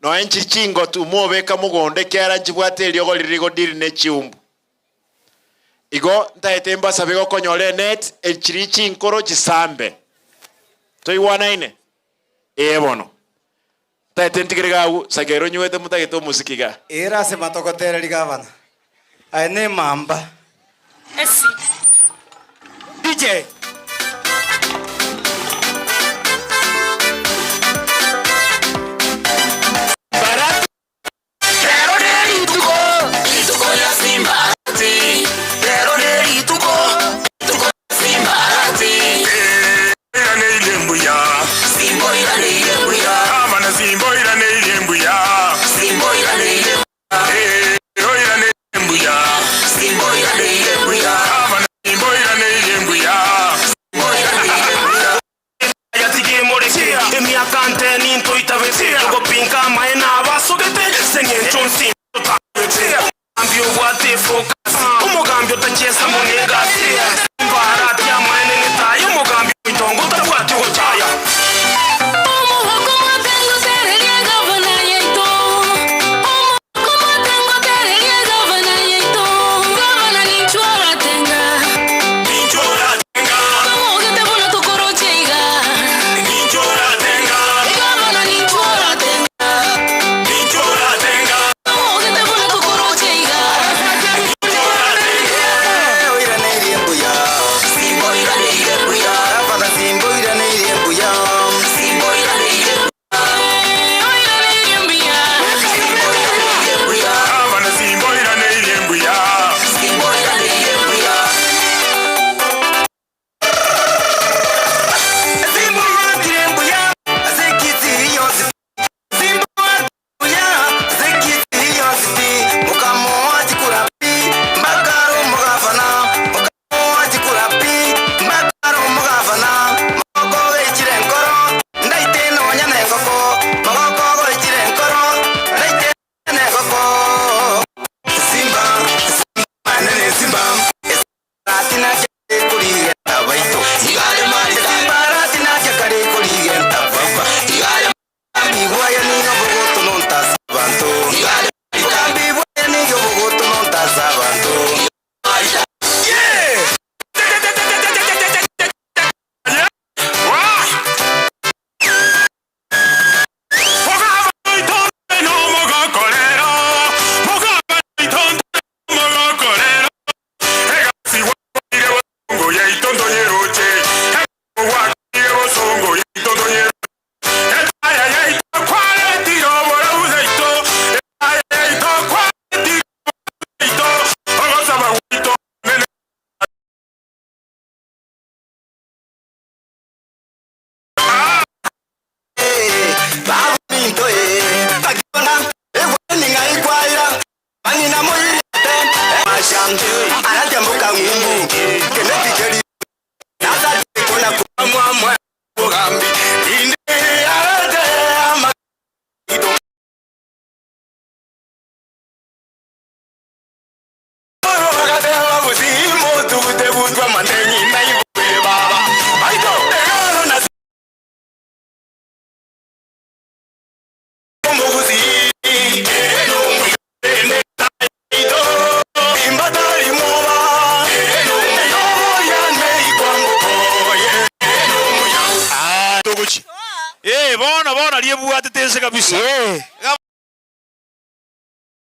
Noe nchiri chingotu mobeka mogondo ekiara nchibwate eriogo riri rigodiri na echiumbu. Igo ntaete mbasabe gokonyora enet echiri chinkoro chisambe. Toigwanaine? Ee bono. Ntaete ntigere gagu sagero nywete motagete omosiki iga. Era ase matogotereri gavana. Aye ne mamba. Esi. DJ.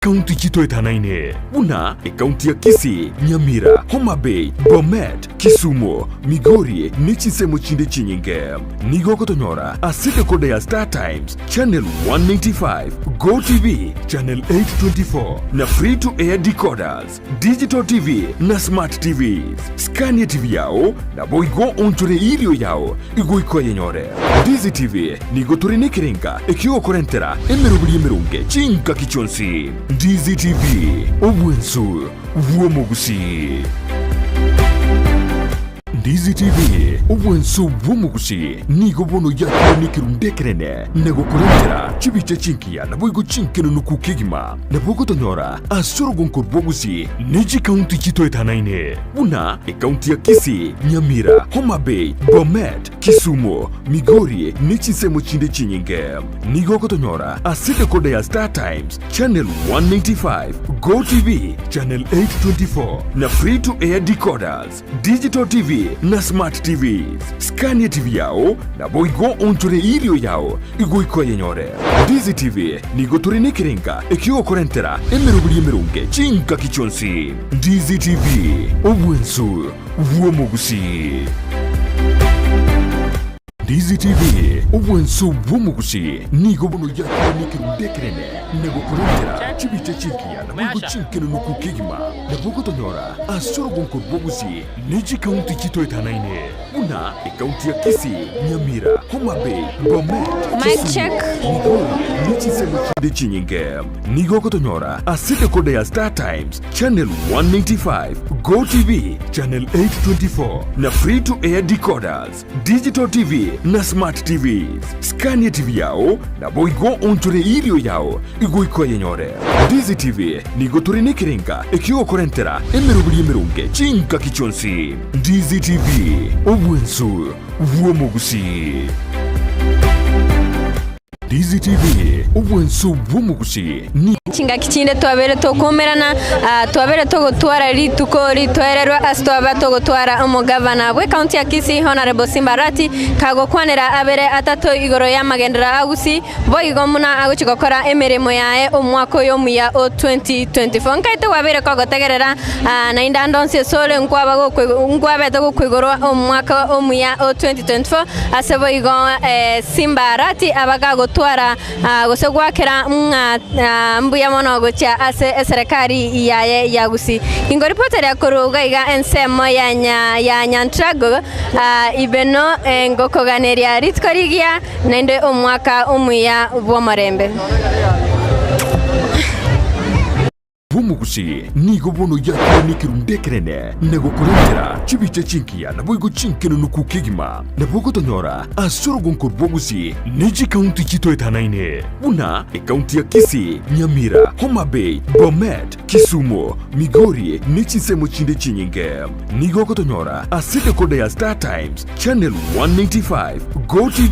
Kaunti chitoetanaine buna ekaunti ya Kisii, Nyamira, Homa Bay, Bomet, Kisumu, Migori ne chinsemo chinde chinyinge. Nigo kotonyora ase dekoda ya Star Times Channel 195, Go TV Channel 824 na free to air decoders, digital TV na smart TVs. Scan ya TV yao na boigo onchore irio yao igo ikoyenyore. Dizi TV nigo turinekerenga ekiokorentera emerobiri emerunge chinka kichonsi. Ndizi TV, obwensu bw'omugusi. Ndizi TV, obwanso bw'omogusi nigo bono yakire n'ekirunde ekerene na gokorentera chibicha chinkiya naboigo chinkenunuku kegima nabo gotonyora ase orogonko rw'ogusi ne chikaunti chitoetanaine buna ekaunti ya Kisii, Nyamira, Homa Bay, Bomet, Kisumu, Migori ne chinsemo chinde chinyinge. Nigo gotonyora ase dekoda ya Star Times Channel 195, Go TV Channel 824 na free to air decoders, digital TV na smart TVs. Scania TV yao na boigo onchore irio yao igoiko yenyore. Ndizi TV nigo turi nekerenga ekigokorentera emerobiri emerunge chinka kichonsi. Ndizi TV, obwensu bw'omogusi. Ndizi TV, obwensu bw'omogusi nigo bono yakire n'ekirunde ekerene na gokorentera chibicha chinkiya na boigo chinkenunuku kegima nabo gotonyora ase orogonko rw'ogusi ne chikaunti chitoetanaine buna ekaunti ya Kisii, Nyamira, Homa Bay, Bomet, Mic Kisumu, check. Migori ne chinsemo chinde chinyinge. Nigo gotonyora ase dekoda ya Star Times Channel 195, Go TV Channel 824 na free to air decoders, digital TV na smart TVs. Scania TV yao na boigo onchore irio yao igoiko yenyore. Ndizi TV nigo turi nekerenga ekigokorentera emerobiri emerunge chinka kichonsi. Ndizi TV, obwensu bw'omogusi. Ndizi TV, obwensu bw'omogusi ni Chingaki chinde twabere tokumerana twabere togotwara rituko ritwererwa ase twaba togotwara omogavana bwe county ya Kisii Honorable Simba Arati kagokwanera abere atato igoro ya magendera agusi boigo muna agochi gokora emeremo yaye omwaka oyo omuya o 2024 nkaite wabere kogotegerera nainda ndonsi esore nkwabete gokwigorwa omwaka omuya o 2024 ase boigo Simba Arati abagagotwara gose gwakera mbuya mono gochia ase eserikali yaye ya Gusii. Ingo ripota ya koruga iga ensemo ya ya Nyantrago ibeno ngokoganeria rituko rigia naende omwaka omuya bw'omorembe. Bw'omogusi nigo bono yakire n'ekirunde ekerene na gokorentera chibicha chinkiya na boigo chinkenunuku kegima nabo gotonyora ase orogonko rw'ogusi ne chikaunti chitoetanaine buna ekaunti ya Kisii, Nyamira, Homa Bay, Bomet, Kisumu, Migori ne chinsemo chinde chinyinge. Nigo gotonyora ase dekoda ya Star Times Channel 195, Go TV